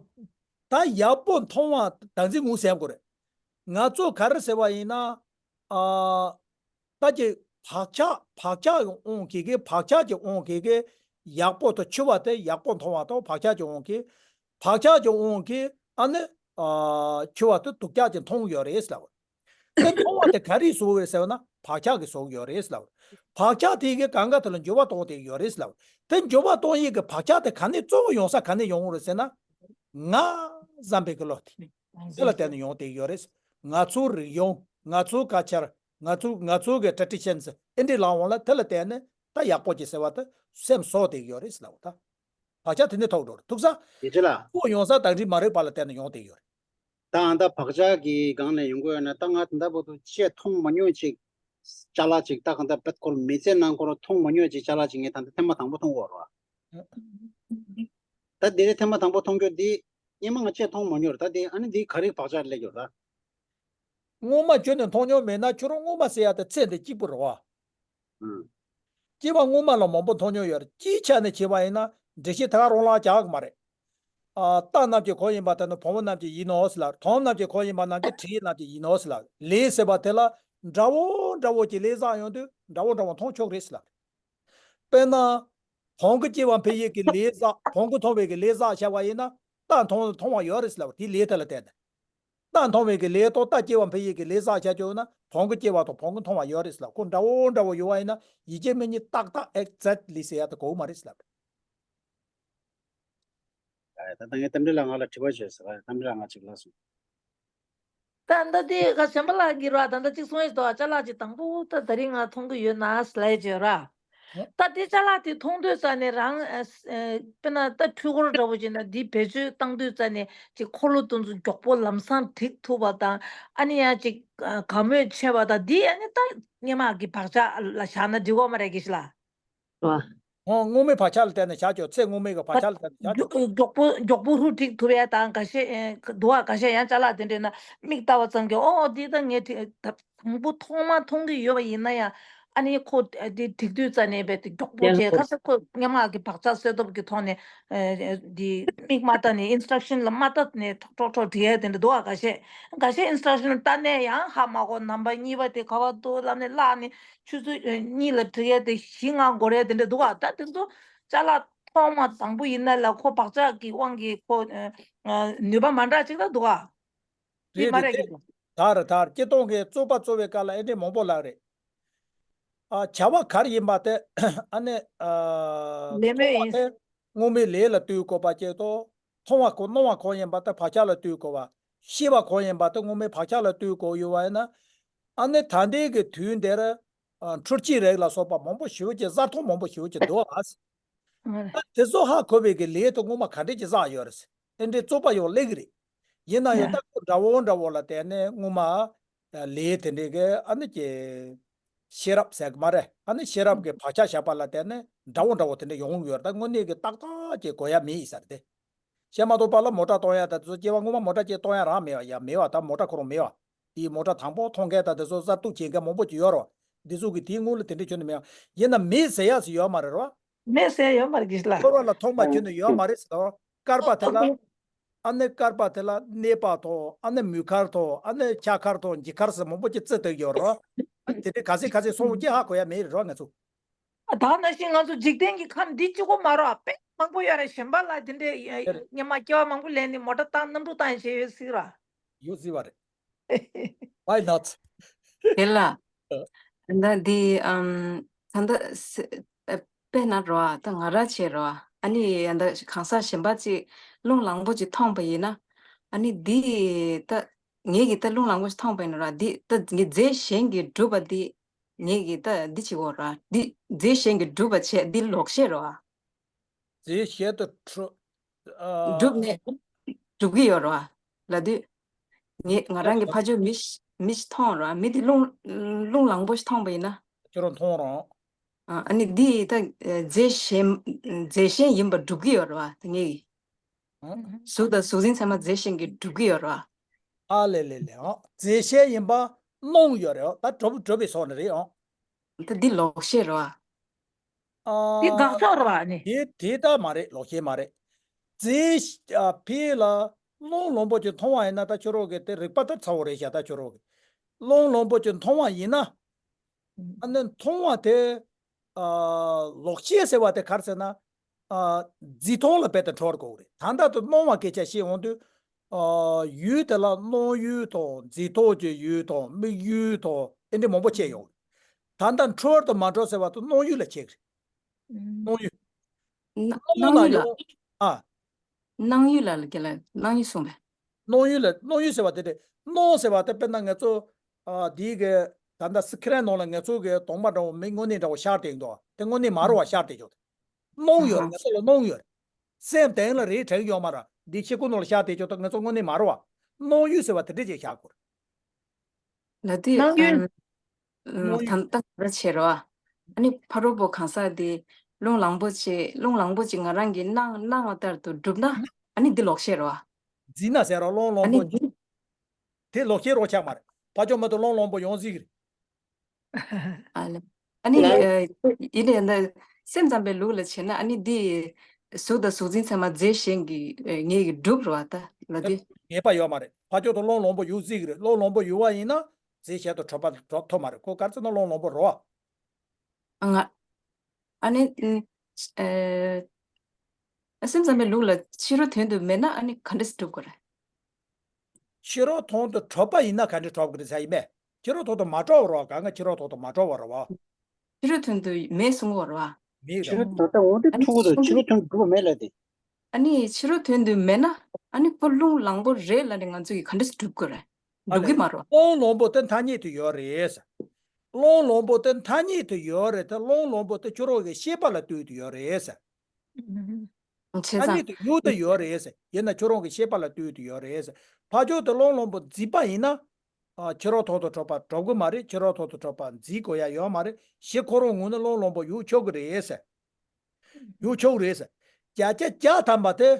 ད་ཡག་པོ་མཐོང་བ་བདག་འཛིན་ངོས་ཟིན་དགོས་རེད། ང་ཚོ་ག་རེ་ཟེར་བ་ཡིན་ན། ཨ། ད་ཀྱི་བག་ཆགས་བག་ཆགས་ཀྱི་དབང་གིས་ཀྱི་བག་ཆགས་ཀྱི་དབང་གིས་ཀྱི་ཡག་པོ་དང་འཕྱི་བ་དེ་ཡག་པོ་མཐོང་བ་དང་བག་ཆགས་ཀྱི་དབང་གིས། བག་ཆགས་ཀྱི་དབང་གིས་ཨ་ནི། ཨ། འཕྱི་བ་དེ་སྡུག་ཅག་ཅིག་མཐོང་ཡོད་རེད་ལབ། དེ་མཐོང་བ་དེ་ག་རེས་བཟོ་བ་རེད་ཟེར་བ་ན་བག་ཆགས་ཀྱིས་བཟོ་གི་ཡོད་རེད་ལབ། བག་ཆགས་དེ་གི་གང་ག་དེ་ལ་འགྱུར་བ་གཏོང་བསྡད་ཡོད་རེད་ལབ། དེ་འགྱུར་བ་གཏོང་ཡས་ཀྱི་བག་ཆགས་དེ་ག་ནས་གཙོ་བོ་ཡོང་ས་ག་ནས་ཡོང་གི་རེད་ཟེར་ན། ང་བསམ་པའི་གི་བློ་དེ། དེ་ལ་བརྟེན་ནས་ཡོང་བསྡད་ཡོད་རེད། ང་ཚོའི་རིག་གཞུང་། ང་ཚོའི་ཀལ་ཅར། ང་ཚོ་ང་ཚོའི་གི་ཊེ་ཌི་ཤན་ཨེ་འདྲ་ལངས་འོང་ལ་དེ་ལ་བརྟེན་ནས་ད་ཡག་པོ་ཅིག་ཟེར་བ་དེ་སེམས་གསོ་བསྡད་ཡོད་རེད་ལབ་ད། བག་ཆགས་དེ་ནས་ཐོག་འགྲོ་རེད་ཐུག་ས། དེ་ལ་ཁོ་ཡོང་ས་བདག་འཛིན་མ་རིག་པ་ལ་བརྟེན་ནས་ཡོང་བསྡད་ཡོད་རེད། ད་ཨ་ད་བག་ཆགས་ཀྱི་སྒང་ནས་ཡོང་གི་ཡོད་ན་ད་ང་ད་ལྟ་བར་དུ་ཆེས་མཐོང་མ་མྱོང་ཅིག་ཅ་ལག་ཅིག་ད་གང་ལྟར་བེད་ཁོ་མི་ཚེ་ནང་ཁོ་རང་མཐོང་མ་མྱོང་ཅིག་ཅ་ལག་ཅིག་ངས་ད་ལྟ་ཐེངས་མ་དང་པོ་མཐོང་གི་ཡོད་རེད། ད་དེ་རིང་ཐེངས་མ་དང་པོ་མཐོང་རྒྱུ་འདི་སྔོན་མ་ང་ཆེས་མཐོང་མ་མྱོང་རེད། ད་དེ་ཨ་ནི་འདི་ག་རེ་བག་ཆགས་སླེབས་ཡོད་རེད། སྔོན་མ་ཁྱོན་ནས་མཐོང་མྱོང་མེད་ན་ཁྱོད་རང་སྔོན་མ་ཟེར་ཡ་དེ་ཚེ་འདི་གཅིག་པུ་རེད་བ། ཨང་། སྐྱེས་པ་སྔོན་མ་ལ་མང་པོ་མཐོང་མྱོང་ཡོད་རེད། སྤྱིའི་ཆ་ནས་བྱས་པ་ཡིན་ན་འགྲེལ་བཤད་ད་ག་རང་ལ་རྒྱག་གི་མ་རེད། ཨ། རྟ་རྣམས་ཀྱི་གོ་ཡིན་པ་དེ་ནི་བོང་བུ་རྣམས་ཀྱི་ཡིན་ནོ་ཟེར་ལ། དོམ་རྣམས་ཀྱི་གོ་ཡིན་པ་རྣམས་ཀྱི་དྲི་ཡི་རྣམས་ཀྱི་ཡིན་ནོ་ཟེར་ལ། ལས་ཟེར་བ་དེ་ལ་འདྲ་བོ་འདྲ་བོ་ཀྱི་ལས་བསགས་ཡོང་དུས་འདྲ་བོ་འདྲ་བོ་མཐོང་ཆོག་རེད་ཟེར་ལ། དཔེར་ན། བོང་གུ་སྐྱེ་བ་འཕེལ་ཡས་ཀྱི་ལས་བསགས། བོང་གུ་མཐོང་བའི་གི་ལས་བསགས་བྱ་བ་ཡིན་ན་རྟ་མཐོང་མཐོང་བ་ཡོད་རེད་ཟེར་ལ། དེའི་ལས་དེ་ལ་བརྟེན་ནས། རྟ་མཐོང་བའི་གི་ལས་དང་རྟ་སྐྱེ་བ་འཕེལ་ཡས་ཀྱི་ལས་བསགས་བྱ་རྒྱུ་ཡོད་ན་བོང་གུ་སྐྱེ་བ་དང་བོང་གུ་མཐོང་བ་ཡོད་རེད་ཟེར་ལ། ཁོ་འདྲ་བོ་འདྲ་བོ་ཡོད་པ་ཡིན་ན་ཡིད་ཆེས་མི་གཉིས་ཏག་ཏག་ཨེག་ཛེག་ལི་ཟེར་ཡ་དེ་གོ་གི་མ་རེད་ཟེར་ལ། ད་ལྟ་ངས་རྟ་མགྲིན་ལགས་ང་ལ་དྲི་བ་བྱོས་ཟེར་བ། རྟ་མགྲིན་ལགས་ང་ཅིག་ལབ་སོང་། ད་ལྟ་དེ་ག་གཞན་པ་ལགས་ཀྱིས་ར་ད་ལྟ་གཅིག་གསུངས་ཡོད་དོ། ཅ་ལག་ཅིག་དང་པོ་ད་ད་རིང་ང་མཐོང་གི་ཡོད་ན་ཟེར་ལབ་ཡས་བྱས་ར། ད་དེ་ཅ་ལག་དེ་མཐོང་དུས་ཙ་ནས་རང་ཨ་ཨ་དཔེར་ན་ད་འཕྲུལ་འཁོར་འདྲ་བོ་ཅིག་ན་འདི་བེད་སྤྱོད་བཏང་དུས་ཙ་ནས་ཅིག་འཁོར་ལོ་དེ་ཚོ་མགྱོགས་པོ་ལམ་སང་འགྲིག་ཐུབ་པ་དང་། ཨ་ནི་ཡང་ཅིག་ཨ་དགའ་མོས་ཆེ་བ་དང་འདི་ཨ་ནི་ད་སྔོན་མ་གི་བག་ཆགས་ལ་བཞག་ན་འགྲིག་གོ་མ་རེད་ཀྱི་ཤི་ལ། ཨོ། སྔོན་མའི་བག་ཆགས་ལ་བརྟེན་ནས་བཞག་ཆོག་ཚེ་སྔོན་མའི་གི་བག་ཆགས་ལ་བརྟེན་ནས་བཞག་ཆོག་མགྱོགས་པོ་མགྱོགས་པོ་ཧུར་འགྲིག་ཐུབ་ཡ་དང་། འགའ་ཤས་ཨེ་འདུག་བ། འགའ་ཤས་ཡང་ཅ་ལག་དེ་འདྲས་ན་མིག་ལྟ་བ་ཙམ་གྱིས་ཨོ་འདི་ད་ངས་དྲི་ད་དང་པོ་ཐོག་མ་མཐོང་གི་ཡོད་པ་ཡིན་ན་ཡང་། ཨ་ནི་ཁོ་འདི་འགྲིག་དུས་ཙ་ནས་རྦད་དེ་མགྱོགས་པོ་བྱས། ཁ་སང་ཁོ་སྔོན་མ་གི་བག་ཆགས་སད་སྟོབས་ཀྱི་ཐོག་ནས་ཨེ་འདི་མིག་མ་ལྟ་ནས་ཨིན་སི་ཊག་ཤན་ལ་མ་ལྟ་ནས་ཁྲོག་ཁྲོག་ཁྲོག་འབྲི་ཡ་དེ་འདྲ་འདུག་བ། འགའ་ཤས་འགའ་ཤས་ཨིན་སི་ཊག་ཤན་ལ་ལྟ་ནས་ཡང་ཧ་མ་གོ། ནམ་པ་གཉིས་པ་དེ་ག་བ་འདུག་ལབ་ནས་བརླག་ནས། ཆུ་ཚོད་གཉིས་ལ་འབྲི་ཡས་དེ་བཞི་ལྔ་འགོར་ཡས་དེ་འདྲ་འདུག་བ། ད་དེ་ཚོ་ཅ་ལག་ ཐོག་མ་དང་པོ་ཡིན་ན་ལ་ཁོ་བག་ཆགས་ཀྱི་དབང་གིས་ཁོ་ཨ་ཨ་ནུས་པ་མ་འདྲ་ཅིག་ལ་འདུག་ཨ། དེ་རེད་མ་རེད་རེད་ཀྱི། དེ་དར་དར་སྤྱིར་བཏང་གི་རྩོད་པ་རྩོད་པའི་སྐབས་ལ་ཨེ་འདྲས་མང་པོ་ལབ་རེད། ཨ་བྱ་བ་ག་རེ་ཡིན་པ་དེ་ཨ་ནི་ཨ་ལས་མོས་མཐོང་བ་ཡིན། དེ་དངོས་མེད་ལས་ལ་ལྟོས་དགོས་པ་བཅས་དང་། མཐོང་བ་གང་སྣང་བ་གང་ཡིན་པ་དེ་བག་ཆགས་ལ་ལྟོས་དགོས་པ། ཤེས་པ་གང་ཡིན་པ་དེ་དངོས་མེད་བག་ཆགས་ལ་ལྟོས་དགོས་ཡོད་པ་ཡིན་ན། ཨ་ནི་ད་ལྟའི་གི་དུས་འདིར་ཨ་འཁྲུལ་རྐྱེན་རིགས་ལ་སོགས་པ་མང་པོ་ཞེ་པོ་ཅིག་གསར་ཐོག་མང་པོ་ཞེ་པོ་ཅིག་འདུག་ཨ། ཨ་དེ་ཚོ་ཧ་གོ་བའི་གི་ལས་དེ་སྔོན་མ་ག་འདྲས་ཀྱི་བསགས་ཡོད་རེད། དེ་འདྲའི་རྩོད་པ་ཡང་སླེབས་གི་རེད། ཡིན་ན་ཡང་ད་ཁོ་འདྲ་བོ་འདྲ་བོ་ལ་བལྟས་ནས་སྔོན་མ་ལས་དེ་འདྲའི་གི་ཨ་ནི་ཀྱི་ཤེས་རབ་ཟེར་གི་མ་རེད། ཨ་ནི་ཤེས་རབ་ཀྱི་བག་ཆགས་བཞག་པ་ལ་བལྟས་ནས་འདྲ་བོ་འདྲ་བོ་དེ་འདྲ་ཡོང་གི་ཡོད་རེད། ད་དངོས་གནས་ཀྱི་ཏག་ཏག་ཅིག་གོ་ཡ་མེད་ཡིན་ས་རེད་དེ། བཤད་མ་ཐུབ་པ་ལ་མོ་ཊ་གཏོང་ཡ་ད་དེ་ཚོ་སྐྱེ་བ་སྔོན་མ་མོ་ཊ་ཅིག་གཏོང་ཡ་རང་མེད་པ་ཡ་མེད་པ་ད་མོ་ཊ་ཁོ་རང་མེད་པ། དེའི་མོ་ཊ་དང་པོ་མཐོང་མཁན་ད་དེ་ཚོ་གསར་གཏོད་བྱེད་མཁན་མང་པོ་ཅིག་ཡོད་རེད་བ། འདི་ཚོ་གི་དེའི་སྔོན་ལ་དེ་འདྲའི་ཁྱོན་ནས་མེད་པ། ཡིན་ན་མེད་ཟེར་ཡ་ཟིག་ཡོད་མ་རེད་རེད་བ། མེད་ཟེར་ཡ་ཡོད་མ་རེད་གི་ལ། ཚོར་བ་ལ་མཐོང་བ་ཁྱོན་ནས་ཡོད་མ་རེད་ཟེར་དང་། སྐར་པ་དེ་ལ། ཨ་ནི་སྐར་པ་དེ་ལ་གནས་པ་དང་ཨ་ནི་མུ་ཁར་དང་ཨ་ནི་ལྕགས་མཁར་དང་འགྱིག་མཁར་ཟེར་མང་པོ་ཅིག་བརྩི་བསྡད་ཡོད་རེད་བ། ཨ་ནི་དེ་འདྲའི་ག་ཚད་ག་ཚད་སོང་ཅི་ཧ་གོ་ཡ་མེད་རེད་རེད་བ་ང་ཚོ། ད་ནང་བཞིན་ང་ཚོ་འཇིག་རྟེན་གྱི་ཁམས་འདི་གཅིག་པོ་མ་རེད་བ། དཔེ་མང་པོ་ཡོད་རེད། གཞན་པ་ལ་དེ་འདྲའི་ཡ་ཡོད་རེད། སྔོན་མ་སྐྱེ་བ་མང་པོ་ལེན་ནས་མོ་ཊ་བཏང་གནམ་གྲུ་བཏང་བྱས་ཡོད་སྲིད་ར། ཡོད་སྲིད་པ་རེད། Why not? དེ་ལ། ད་འདི་ཨམ་ད་ད་ས་ཨ་དཔེར་ན་རོ་ཨ་ད་ང་རང་བྱས་རོ་ཨ་ཨ་ནི་ཡ་ད་གང་ཟག་གཞན་པ་ཅིག་རླུང་ལངས་པོ་ཅིག་མཐོང་པ་ཡིན་ན་ཨ་ནི་འདི་ད་ངེད་ཀྱིས་ད་རླུང་ལངས་པོ་ཅིག་མཐོང་པ་ཡིན་ན་རོ་འདི་ད་ངས་རྫས་གཞན་གྱིས་གྲུབ་པ་འདི་ངེད་ཀྱིས་ད་འདི་བྱེད་དགོས་རོ་ཨ་འདི་རྫས་གཞན་གྱིས་གྲུབ་པ་བྱས་འདི་ལོག་ཤེས་རོ་ཨ། རྫས་གཞན་དུ་འཁྲུལ། ཨ། གྲུབ་ནས་གྲུབ་ཀྱི་ཡོད་རེད་བ། ལབ་དུས། ངས་ང་རང་གི་ཕ་ཆོས་མི་ཞིག་མི་ཞིག་མཐོང་རེད་བ། མི་དེ་རླུང་རླུང་ལངས་པོ་ཞིག་མཐོང་པ་ཡིན་ན། ཁྱོད་རང་མཐོང་རང་། ཨ་ཨ་ནི་འདི་ད་རྫས་གཞན་རྫས་གཞན་ཡིན་པར་སྒྲུབ་ཀྱི་ཡོད་རེད་བ་དེ་ངས། ཨ། གཟུགས་དང་གཟུགས་འཛིན་ཚད་མ་རྫས་གཞན་གྱིས་སྒྲུབ་ཀྱི་ཡོད་རེད་བ། ཨ་ལེ་ལེ་ལེ་ཨ། རྫས་གཞན་ཡིན་པ་སྣང་ཡོད་རེད་བ། ད་གྲུབ་གྲུབ་པའི་སོགས་ནི་རེད་ཨ། ད་འདི་ལོག་ཤེས་རེད་བ། ཨ། འདི་དགག་ཕྱོགས་རེད་བ་ནི། དེ་དེ་ད་མ་རེད། ལོག་ཤེས་མ་རེད། རྫས་ཨ་ཕི་ལ་རླུང་ལོང་པོ་ཅིག་མཐོང་བ་ཡིན་ན་ད་ཁྱོད་རང་གི་དེ་རིག་པ་ད་ཚ་བོ་རེད་ཤག་ད་ཁྱོད་རང་གི་རླུང་ལོང་པོ་ཅིག་མཐོང་བ་ཡིན་ན། ཨ་ནི་མཐོང་བ་དེ་ཨ་ལོག་ཤེས་ཟེར་བ་དེ་ག་རེ་ཟེར་ན། ཨ་རྫས་མཐོང་ལ་རྦད་དེ་འཕྲོ་བར་གོ་གི་རེད། ད་ལྟ་དུ་སྣང་བ་སྐད་ཆ་བཤད་འོང་དུས། ཨ་ཡུལ་དེ་ལ་སྣང་ཡུལ་དང་རྫས་མཐོང་གི་ཡུལ་དང་དམིགས་ཡུལ་དང་ཨེ་འདྲ་མང་པོ་ཕྱེ་ཡོང་། ད་ལྟ་འཕྲོ་བར་དུ་མ་འགྲོ་ཟེར་བ་དུ་སྣང་ཡུལ་ལ་ཕྱེ་གི་རེད། སྣང་ཡུལ། སྣང་སྣང་ཡུལ་ལ་ཡོང་། ཨ། སྣང་ཡུལ་ལ་ལ་སྐད་ལ་སྣང་ཡུལ་གསུངས་པས། སྣང་ཡུལ་ལ་སྣང་ཡུལ་ཟེར་བ་དེ་རེད། སྣང་ཟེར་བ་དེ་དཔེར་ན་ང་ཚོ་ཨ་འདིའི་གི་ད་ལྟ་སི་ཁི་རན་ནང་ལ་ང་ཚོ་གི་གདོང་པ་འདྲ་བོ་མི་དངོས་གནས་འདྲ་བོ་ཤར་བསྡད་འདུག་དེ་དངོས་གནས་མ་རེད་བ། ཤར་བསྡད་ཆོག་དེ། སྣང་ཡོད་རེད། ང་ཚོ་ལ་སྣང་ཡོད་རེད། སེམས་གཏན་ལ་རེ་དྲན་ཡོད་མ་རེད། འདི་ཕྱི་ཁུག་ནང་ལ་ཤར་བསྡད་ཆོག་ད་ང་ཚོ་དངོས་གནས་མ་རེད་བ། སྣང་ཡུལ་ཟེར་བ་དེ་འདྲ་ཅིག་བཞག་དགོས་རེད། ལ་དུས་སྣང་ཡུལ། ཨམ། ཨམ། སྣང་ཡུལ། ད་ལྟ་ང་རང་བྱས་རོ་ཨ། ཨ་ནི་ཕ་རོལ་པོ་གང་ཟག་དེ་རླུང་ལངས་པོ་ཅིག་རླུང་ལངས་པོ་ཅིག་ང་རང་གིས་སྣང་སྣང་བ་ལྟར་དུ་གྲུབ་ན་ཨ་ནི་འདི་ལོག་ཤེས་རོ་ཨ། རྫི་ན་ཟེར་རོ་རླུང་ལངས་ཨ་ནི་པོ། འདི། དེ་ལོག་ཤེས་རོ་ཆགས་མ་རེད། ཕ་ཆོས་མ་གཏོགས་རླུང་ལངས་པོ་ཡོང་སྲིད་གི་རེད། ཨ་ལེ། ཨ་ནི་ཡིན་ནའི་ཡིན་ན་སེམས་ཙམ་པའི་ལུགས་ལ་བྱས་ན་ཨ་ནི་འདི་གཟུགས་དང་གཟུགས་འཛིན་ཚད་མ་རྫས་གཞན་གྱིས་ངེད་ཀྱིས་གྲུབ་རེད་བ་ད་ལ་དེ། ངེས་པ་ཡོད་མ་རེད། ཕ་ཆོས་དང་རླུང་ལངས་པོ་ཡོང་སྲིད་གི་རེད། རླུང་ལངས་པོ་ཡོང་བ་ཡིན་ན་རྫས་གཞན་དུ་གྲུབ་པ་གྲུབ་ཐུབ་མ་རེད། ཁོ་ག་རེ་ཟེར་ན་རླུང་ལངས་པོ་རེད་བ། ཨ་ང་། ཨ་ནི། ཨ་སེམས་ཙམ་པའི་ལུགས་ལ་ཕྱི་རོལ་དོན་དུ་མེད་ན་ཨ་ནི་ག་འདྲ་སེ་སྒྲུབ་དགོས་རེད། ཕྱི་རོལ་དོན་དུ་གྲུབ་པ་ཡིན་ན་ག་འདྲ་གྲུབ་དགོས་རེད་ཟེར་ཡིན་པས། ཕྱི་རོལ་དོན་དུ་མ་གྲུབ་པ་རེད་བ། ག་ང་ཕྱི་རོལ་དོན་དུ་མ་གྲུབ་པ་རེད་བ། ཕྱི་རོལ་དོན་དུ་མེད་གསུང་གི་ཡོད་རེད་བ། མེད་ཕྱི་རོལ་རེད། དོན་དུ་འོ་དེ་ཕྱི་ཐུག་རོགས་ཕྱི་རོལ་དོན་གྲུབ་པ་མེད་ལ་དེ། ཨ་ནི་ཕྱི་རོལ་དོན་དུ་མེད་ན་ཨ་ནི་ཁོ་རླུང་ལངས་པོ་རེད་ལབ་ནས་ང་ཚོ་གིས་ག་འདྲ་སེ་སྒྲུབ་དགོས་རེད། ཨ་སྒྲུབ་ལེ། ཀྱི་མ་རེད་བ། རླུང་ལངས་པོ་དེ་ཐ་སྙད་དུ་ཡོད་རེད་ཟེར། རླུང་ལངས་པོ་དེ་ཐ་སྙད་དུ་ཡོད་རེད་དེ། རླུང་ལངས་པོ་དེ་ཁྱོད་རང་གི་ཤེས་པ་ལ་ལྟོས་དུ་ཡོད་རེད་ཟེར། བྱས་ཐ་ཙང་སྙད་དུ་ཡོད་དུ་ཡོད་རེད་ཟེར། ཡིན་ན་ཁྱོད་རང་གི་ཤེས་པ་ལ་ལྟོས་དུ་ཡོད་རེད་ཟེར། ཕ་ཆོས་དེ་རླུང་ལངས་པོ་རྫི་པ་ཡིན་ན། ཨ་ཕྱི་རོལ་དོན་དུ་གྲུབ་པ་གྲུབ་ཀྱི་མ་རེད། ཕྱི་རོལ་དོན་དུ་གྲུབ་པ་རྫི་དགོས་ཡ་ཡོད་མ་རེད། ཞེས་ཁོ་རང་ངོས་ནས་རླུང་ལངས་པོ་ཡོད་ཆོག་གི་རེད་ཟེར། ཡོད་ཆོག་རེད་ཟེར། བརྒྱ་ཆ་བརྒྱ་ཐམ་པ་དེ།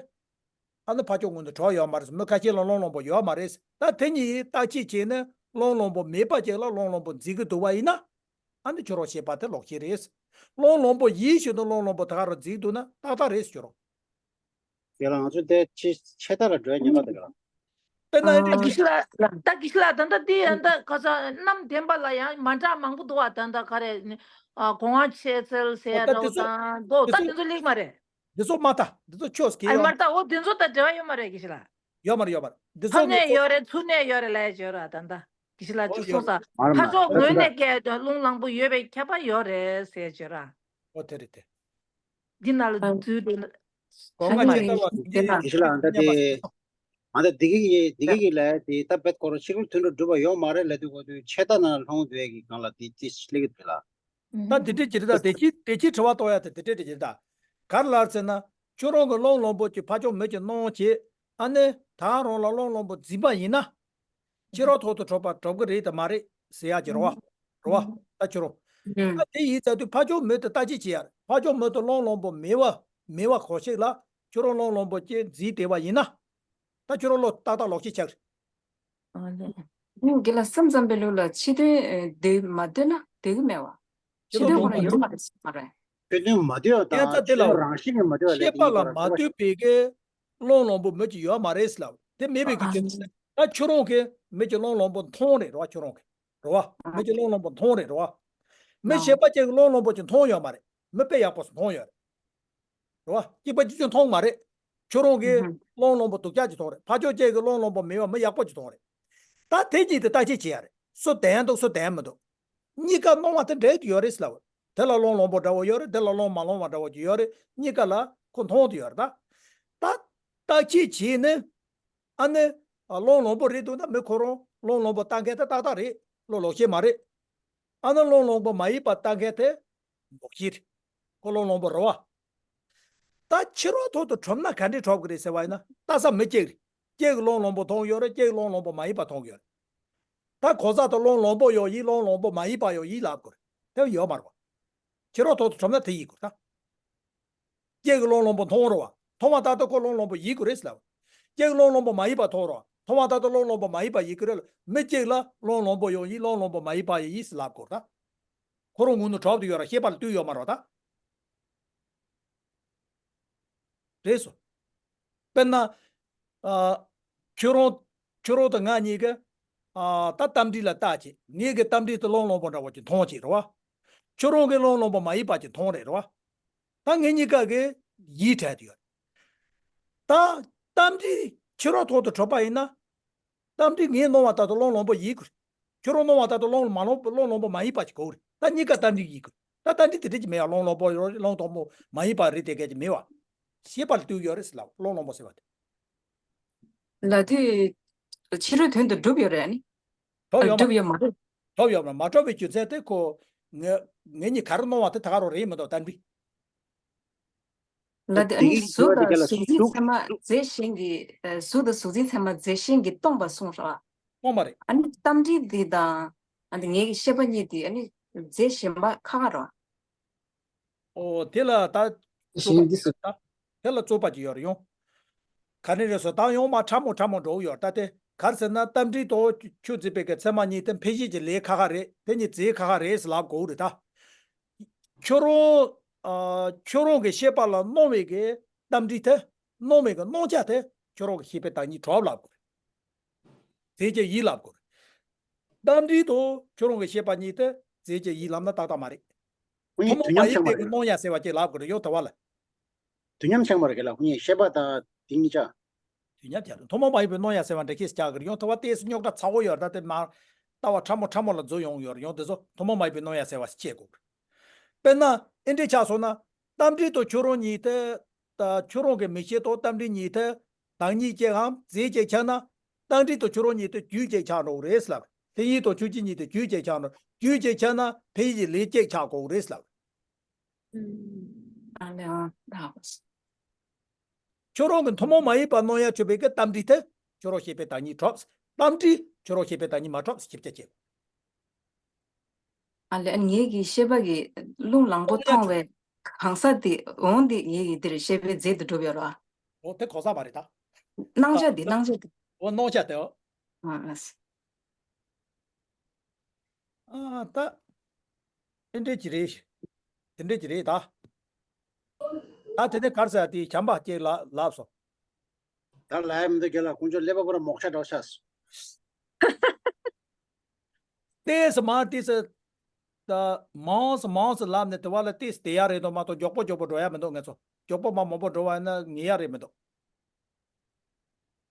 ཨ་ནི་ཕ་ཆོས་ངོས་ནས་གྲུབ་ཡོད་མ་རེད་ཟེར། མི་ཁ་ཤས་ལ་རླུང་ལངས་པོ་ཡོད་མ་རེད་ཟེར། ད་དེ་གཉིས་བརྟག་དཔྱད་བྱས་ནས་རླུང་ལངས་པོ་མེད་པ་ཅིག་ལ་རླུང་ལངས་པོ་རྫི་གི་འདུག་པ་ཡིན་ན། ཨ་ནི་ཁྱོད་རང་བཤད་པ་དེ་ལོག་ཤེས་རེད་ཟེར། རླུང་ལངས་པོ་ཡིན་ཞུས་ནས་རླུང་ལངས་པོ་ད་ག་རང་རྫི་འདུག་ན་ཏག་ཏག་རེད་ཟེར་ཁྱོད་རང་། དེ་ལ་ང་ཚོ་དེ་ཕྱི་ཕྱི་ལྟར་ལ་འགྲོ་ཡ་ཉེན་ཁ་འདུག་ག། དཔེར་ན་ཨ་ཨེ་འདྲ་དགེ་བཤེས་ལགས། ད་དགེ་བཤེས་ལགས་ད་ལྟ་འདི་ཡང་ད་ག་ས་གནམ་བདེན་པ་ལ་ཡང་མ་འདྲ་མང་པོ་འདུག་བ། ད་ལྟ་ག་རེ་ནི་ཨ་གོང་བ་ཆེ་ཚལ་ཟེར་ཡ་འདྲ་བོ་དང་འདུག་ད་དེ་ཚོ་སླེབས་མ་རེད། འདི་ཚོ་མ་ལྟ། འདི་ཚོ་ཆོས་སྐད་ཨ་ཡོད་མ་ལྟ། འོ་འདི་ཚོ་དང་འབྲེལ་བ་ཡོད་མ་རེད་ཀྱི་ཞིག་ལ། ཡོད་མ་རེད། ཡོད་མ་རེད། འདི་ཕ་ཚོ་ནས་ཡོད་རེད། ཚུར་ནས་ཡོད་རེད་ལབ་ཡ་བྱོས་ར། ད་ལྟ་ཀྱི་ཞིག་ལ་ཅིག་གསུངས་ས། མ་རེད་མ་ཕ་རེད། ཚོ་ངོས་ནས་སྐད་རླུང་ལངས་པོ་ཡོད་པའི་ཁྱབ་པ་ཡོད་རེད་ཟེར་བྱོས་ར། ཨོ་དེ་རེད་དེ། འདི་ནང་ལ་འཛུལ་དེ་ལ། གོང་མ་ཁྱེད་ལྟ་བ་ཡིན་ན། ཡིན་ཞིག་ལ་ད་དེ། མ་ད་འདི་གི་འདི་གི་ལ་དེ་ད་བེད་ཀོ་ར་ཕྱི་རོལ་དུད་འགྲོ་སྒྲུབ་པ་ཡོད་མ་རེད་ལབ་དུས་གོ་དུས་ཆད་ལྟ་ན་ལྷོང་དུས་ཀྱི་སྒང་ལ་དེ་ཅི་སླེབས་ཀྱི་འདུག་ལ། ད་དེ་འདྲས་ཅིག་རེད། ད་དེ་ཅི་དེ་ཅི་དྲི་བ་གཏོང་ཡ་དེ་དེ་འདྲས་ཅིག་རེད། ད་ག་རེ་ལབ་ཟེར་ན། ཁྱོད་རང་གི་རླུང་ལངས་པོ་ཅིག་ཕར་ཕྱོགས་མེད་ཅིག་སྣང་བྱེད། ཨ་ནི་ད་རང་ལ་རླུང་ལངས་པོ་འཛིན་པ་ཡིན་ན། ཕྱི་རོལ་ཐོག་ཏུ་གྲུབ་པ་གྲུབ་ཀྱི་རེད་དམ་མ་རེད་ཟེར་ཡ་ཅིག་རེད་བ། རེད་བ། ད་ཁྱོད་རང་། ད་དེ་ཡིན་ཙང་དུས་ཕར་ཕྱོགས་མེད་དུ་ལྟ་ཅི་བྱེད་ཡ་རེད། ཕར་ཕྱོགས་མེད་དུ་རླུང་ལངས་པོ་མེད་བ་མེད་བ་གོ་ཤེས་ལ་ཁྱོད་རང་རླུང་ལངས་པོ་ཅིག་འཛིན་བསྡད་པ་ཡིན་ན། ད་ཁྱོད་རང་བློ་ཏག་ཏག་ལོག་ཤེས་ཆགས་རེད། ཨ་ལས། ངས་དགེ་ལ་བསམ་ཙམ་པའི་ལུགས་ལ་ཕྱི་དོན་ཨེ་འདོད་མ་འདོད་ན་འདོད་ཀྱི་མེད་བ། ཕྱི་དོན་ཁོ་ན་ཡོད་མ་རེད་ཟེར་མ་རེད། ཕྱི་དོན་མ་འདོད་ཡ་དང་ཕྱི་དོན་རང་བཞིན་གྱིས་མ་འདོད་ཡ་ལས། ཤེས་པ་ལ་མ་ལྟོས་པའི་གི་རླུང་ལངས་པོ་མི་གཅིག་ཡོད་མ་རེད་ཟེར་ལབ། དེ་མེད་པའི་གི་ཨ་རྒྱུ་མཚན་ད་ཁྱོད་རང་གི་མི་གཅིག་རླུང་ལངས་པོ་མཐོང་རེད་རེད་བ། ཁྱོད་རང་གི་རེད་བ། མི་གཅིག་རླུང་ལངས་པོ་མཐོང་རེད་རེད་བ། མི་ཤེས་པ་ཅན་གྱི་རླུང་ལངས་པོ་ཅིག་མཐོང་ཡོད་མ་རེད། མི་དཔེ་ཡག་པོ་ཞིག་མཐོང་ཡོད་རེད། རེད་བ། སྐྱིད་པ་ཅི་ཅི་མཐོང་མ་རེད། ཁྱོད་རང་གིས་ཨུ་ཧུ། རླུང་ལངས་པོ་སྡུག་ཅག་ཅིག་མཐོང་རེད། ཕར་ཕྱོགས་ཅན་གྱི་རླུང་ལངས་པོ་མེད་པ་མི་ཡག་པོ་ཅིག་མཐོང་རེད། ད་དེ་གཉིས་དེ་བརྟག་དཔྱད་བྱེད་ཡ་རེད། སུ་བདེན་འདུག་སུ་བདེན་མི་འདུག་གཉིས་ཀ་སྣང་བ་དེ་འདྲ་ཡོད་རེད་ཟེར་ལབ། དེ་ལ་རླུང་ལངས་པོ་འདྲ་བོ་ཡོད་རེད། དེ་ལ་རླུང་མ་ལངས་པ་འདྲ་བོ་ཅིག་ཡོད་རེད། གཉིས་ཀ་ལ་ཁོ་མཐོང་དུ་ཡོད་རེད་ད། ད་བརྟག་དཔྱད་བྱས་ནས། ཨ་ནི། རླུང་ལངས་པོ་རེད་འདུག་ན་མི་ཁོ་རང་རླུང་ལངས་པོ་ལྟ་མཁན་དེ་ཏག་ཏག་རེད། བློ་ལོག་ཤེས་མ་རེད། ཨ་ནི་རླུང་ལངས་པོ་མ་ཡིན་པ་ལྟ་མཁན་དེ་ལོག་ཤེས་རེད། ཁོ་རླུང་ལངས་པོ་རེད་བ། ད་ཕྱི་རོལ་ཐོག་ཏུ་གྲུབ་ན་ག་འདྲས་གྲུབ་ཀྱི་རེད་ཟེར་བ་ཡིན་ན་ལྟ་ས་མི་གཅིག་རེད། གཅིག་གིས་རླུང་ལངས་པོ་མཐོང་ཡོད་རེད། གཅིག་གིས་རླུང་ལངས་པོ་མ་ཡིན་པ་མཐོང་ཡོད་རེད། ད་གོ་ས་དུ་རླུང་ལངས་པོ་ཡང་ཡིན། རླུང་ལངས་པོ་མ་ཡིན་པ་ཡང་ཡིན་ལབ་དགོས་རེད། དེ་ཡོད་མ་རེད་བ། ཕྱི་རོལ་ཐོག་ཏུ་གྲུབ་ན་དེ་ཡིན་དགོས་ད། ཁྱེད་ཀྱིས་རླུང་ལངས་པོ་མཐོང་རོགས། མཐོང་བ་ལྟར་དུ་ཁོ་རླུང་ལངས་པོ་ཡིན་དགོས་རེད་ཟེར་ལབ། ཁྱེད་ཀྱིས་རླུང་ལངས་པོ་མ་ཡིན་པ་མཐོང་རོགས། མཐོང་བ་ལྟར་དུ་རླུང་ལངས་པོ་མ་ཡིན་པ་ཡིན་དགོས་རེད་ལབ། མི་གཅིག་ལ་རླུང་ལངས་པོ་ཡང་ཡིན། རླུང་ལངས་པོ་མ་ཡིན་པ་ཡང་ཡིན་ཟེར་ལབ་དགོས་ད། ཁོ་རང་ངོས་ནས་གྲུབ་ཏུ་ཡོད་ར། ཤེས་པ་ལ་ལྟོས་ཡོད་མ་རེད་ད། རེད་སོ། དཔེར་ན། ཨ། ཁྱོད་རང་། ཁྱོད་རང་དང་ང་གཉིས་ཀྱིས། ཨ། ད་རྟ་མགྲིན་ལ་བལྟས་བྱས། ངེད་ཀྱིས་རྟ་མགྲིན་དེ་རླུང་ལངས་པོ་འདྲ་བོ་ཅིག་མཐོང་བྱས་རེད་བ། ཁྱོད་རང་གིས་རླུང་ལངས་པོ་མ་ཡིན་པ་ཅིག་མཐོང་རེད་རེད་བ། ད་ངེད་གཉིས་ཀ་གི་ཡིད་བྲལ་དུ་ཡོད། ད་རྟ་མགྲིན་ཕྱི་རོལ་ཐོག་ཏུ་གྲུབ་པ་ཡིན་ན། རྟ་མགྲིན་ངས་སྣང་བ་ལྟར་དུ་རླུང་ལངས་པོ་ཡིན་དགོས། ཁྱོད་རང་སྣང་བ་ལྟར་དུ་རླུང་མ་ལངས་པ། རླུང་ལངས་པོ་མ་ཡིན་པ་ཅིག་གོ་རེད། ད་གཉིས་ཀ་རྟ་མགྲིན་ཡིན་དགོས། ད་རྟ་མགྲིན་དེ་འདྲ་ཅིག་མེད་ཡ། རླུང་ལངས་པོ་རླུང་ལངས་པོ་མ་ཡིན་པ་རེད་དེ་སྐད་ཅིག་མེད་བ། ཤེས་པ་ལ་ལྟོས་ཡོད་རེད་ཟེར་ལབ། རླུང་ལངས་པོ་ཟེར་བ་དེ། ལ་དུས། ཕྱི་རོལ་དོན་དུ་གྲུབ་ཡོད་རེད་ཨ་ནི། གྲུབ་ཡོད་མ། གྲུབ་ཡོད་མ་རེད། གྲུབ་ཡོད་མ་རེད། མ་གྲུབ་པའི་རྒྱུ་མཚན་དེ་ཁོ། ངེད་ངེད་གཉིས་ག་རེ་སྣང་བ་དེ་ད་ག་རང་རེད་མི་འདུག་རྟ་མགྲིན། ལ་དེ་ཨ་ནི་གཟུགས་དང་གཟུགས་འཛིན་ཚད་མ་རྫས་གཞན་གྱིས། ཨ། གཟུགས་དང་གཟུགས་འཛིན་ཚད་མ་རྫས་གཞན་གྱིས་སྟོང་པ་གསུངས་རོགས། སྟོང་པ་རེད། ཨ་ནི་རྟ་མགྲིན་འདི་དང་། ཨ་ནི་ངེད་ཀྱི་ཤེས་པ་གཉིས་འདི་ཨ་ནི་རྫས་གཞན་པ་ཁ་ཁ་རོགས། ཨོ་དེ་ལ་ད། རྫས་གཞན་འདི་སུ། ད་དེ་ལ་རྩོད་པ་ཅིག་ཡོད་རེད་ཡོང་། ག་ནས་རེད་སོ། ད་ཡོང་མ་ཕྲ་མོ་ཕྲ་མོ་འགྲོ་གི་ཡོད། ད་དེ་ག་རེ་ཟེར་ན་རྟ་མགྲིན་དང་ཆུ་འཛིན་པའི་གི་ཚད་མ་གཉིས་དེ་འཕེན་བྱེད་ཀྱི་ལས་ཁ་ཁ་རེད། དེ་གཉིས་རྫས་ཁ་ཁ་རེད་ཟེར་ལབ་དགོས་རེད་ད། ཁྱོད་རང་། ཨ། ཁྱོད་རང་གི་ཤེས་པ་ལ་སྣང་བའི་གི་རྟ་མགྲིན་དེ། སྣང་བའི་གི་སྣང་ཆ་དེ་ཁྱོད་རང་གི་ཤེས་པའི་བདག་ཉིད་གྲུབ་ལབ་དགོས་རེད། རྫས་ཀྱི་ཡིན་ལབ་དགོས་རེད། རྟ་མགྲིན་དང་ཁྱོད་རང་གི་ཤེས་པ་གཉིས་དེ་རྫས་ཀྱི་ཡིན་ལབ་ན་ཏག་ཏག་མ་རེད། ཁོ་གཉིས་ཐུན་མོང་མ་ཡིན་པའི་གི་སྣང་ཡ་ཟེར་བ་ཅིག་ལབ་དགོས་རེད་ཡོང་དེ་བ་ལ། དུས་མཉམ་ཆགས་མ་རེད་ག་ལ། ཁོ་གཉིས་ཤེས་པ་དང་དེ་གཉིས་ཆ། དུས་མཉམ་ཆགས་རེད། ཐུན་མོང་མ་ཡིན་པའི་སྣང་ཡ་ཟེར་བ་འདྲ་ཁྱེད་ཀྱིས་ཆགས་ཀྱི་རེད་ཡོང་། ཐུབ་པ་ཏོག་ཙམ་རྙོག་དྲ་ཚ་བོ་ཡོད་རེད། ད་དེ་མ། ལྟ་བ་ཕྲ་མོ་ཕྲ་མོ་ལ་འཛུལ་ཡོང་ཡོད་རེད་ཡོང་། དེ་ཚོ་ཐུན་མོང་མ་ཡིན་པའི་སྣང་ཡ་ཟེར་བ་ཞིག་བྱེད་དགོས། དཔེར་ན་ཨེ་འདྲས་ཆགས་སོང་ན། རྟ་མགྲིན་དང་ཁྱོད་རང་གཉིས་དེ། ད་ཁྱོད་རང་གི་མིག་ཤེས་དང་རྟ་མགྲིན་གཉིས་དེ། བདག་ཉིད་ཅིག་གམ་རྫས་ཅིག་ཆགས་ན། རྟ་མགྲིན་དང་ཁྱོད་རང་གཉིས་དེ་རྒྱུད་ཅིག་ཆགས་འགྲོ་གི་རེད་ཟེར་ལབ། ལྷན་ཡུལ་དང་ཆོས་ཅན་གཉིས་དེ་རྒྱུད་ཅིག་ཆགས་འགྲོ། རྒྱུད་ཅིག་ཆགས་ན་འཕེན་བྱེད་ཀྱི་ལས་ཅིག་ཆགས་དགོས་རེད་ཟེར་ལབ། ཨ་ལས། ཨ། ད། ཁྱོད་རང་གི་ཐུན་མོང་མ་ཡིན་པ་སྣང་ཡ་ཆོད་པའི་གི་རྟ་མགྲིན་དེ་ཁྱོད་རང་ཤེས་པའི་བདག་ཉིད་གྲུབ། རྟ་མགྲིན་ཁྱོད་རང་ཤེས་པའི་བདག་ཉིད་མ་གྲུབ་ཞིབ་ཆ་བྱེད། ཨ་ལས། ངེད་ཀྱི་ཤེས་པ་གི་རླུང་ལངས་པོ་མཐོང་བའི་གང་ཟག་དེ་འོང་དེ་ངེད་ཀྱི་འདིར་ཤེས་པའི་རྫས་དུ་གྲུབ་ཡོད་རེད་བ། འོ་དེ་གོ་ས་མ་རེད་ད། སྣང་ཆ་དེ། སྣང་ཆ་དེ། འོ་སྣང་ཆ་དེ། ཨ། ཨ། ད། དེ་འདྲས་ཀྱི་རེད། དེ་འདྲས་ཀྱི་རེད་ད། ད་དེ་ནས་གར་ཟེར་དེ་བྱམས་པ་སྐྱེ་ལ་ལབ་སོང་། ད་ལབ་ཡ་མི་འདུག་རྒན་ལགས། དཀོན་མཆོག་ཀླད་པ་པོ་ར་མོག་ཤ་འདྲ་ཤ་སོང་། ཏེས་མ་ཏེས། ད་མང་སོ་མང་སོ་ལབ་ནས་དེ་བ་ལ་ཏེས་དེ་ཡ་རེད་དོ་མ་གཏོགས་མགྱོགས་པོ་མགྱོགས་པོ་འགྲོ་ཡ་མི་འདུག་ངེད་ཚོ། མགྱོགས་པོ་མ་མང་པོ་འགྲོ་བ་ཡིན་ན་ངེས་ཡ་རེད་མི་འདུག་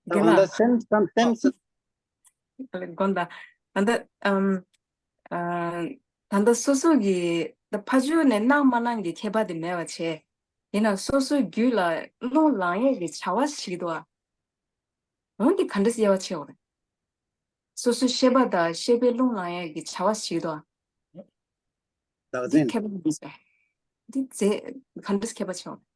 དགེ་ལགས། ད་སེམས་སམ་སེམས། དགོངས་དག་ད་ལྟ་ཨམ་ཨ། ད་ལྟ་སོ་སོ་གི་ད་ཕ་ཇོ་ནས་གནང་མ་གནང་གི་ཁྱད་པར་དེ་མེད་པ་བྱས། ཡིན་ནའང་སོ་སོའི་རྒྱུད་ལ་རླུང་ལངས་ཡས་ཀྱི་བྱ་བ་ཞིག་འདུག་ཨ། འོན་ཏེ་ག་འདྲས་དབྱེ་བ་ཕྱེ་བ་རེད། སོ་སོའི་ཤེས་པ་དང་ཤེས་པའི་རླུང་ལངས་ཡས་ཀྱི་བྱ་བ་ཞིག་འདུག་ཨ། བདག་འདི་འཛིན། ཁྱད་པར་མི་འདུག་ཨ། འདི་རྫས་ག་འདྲས་ཁྱད་པར་ཕྱེ་བ་རེད།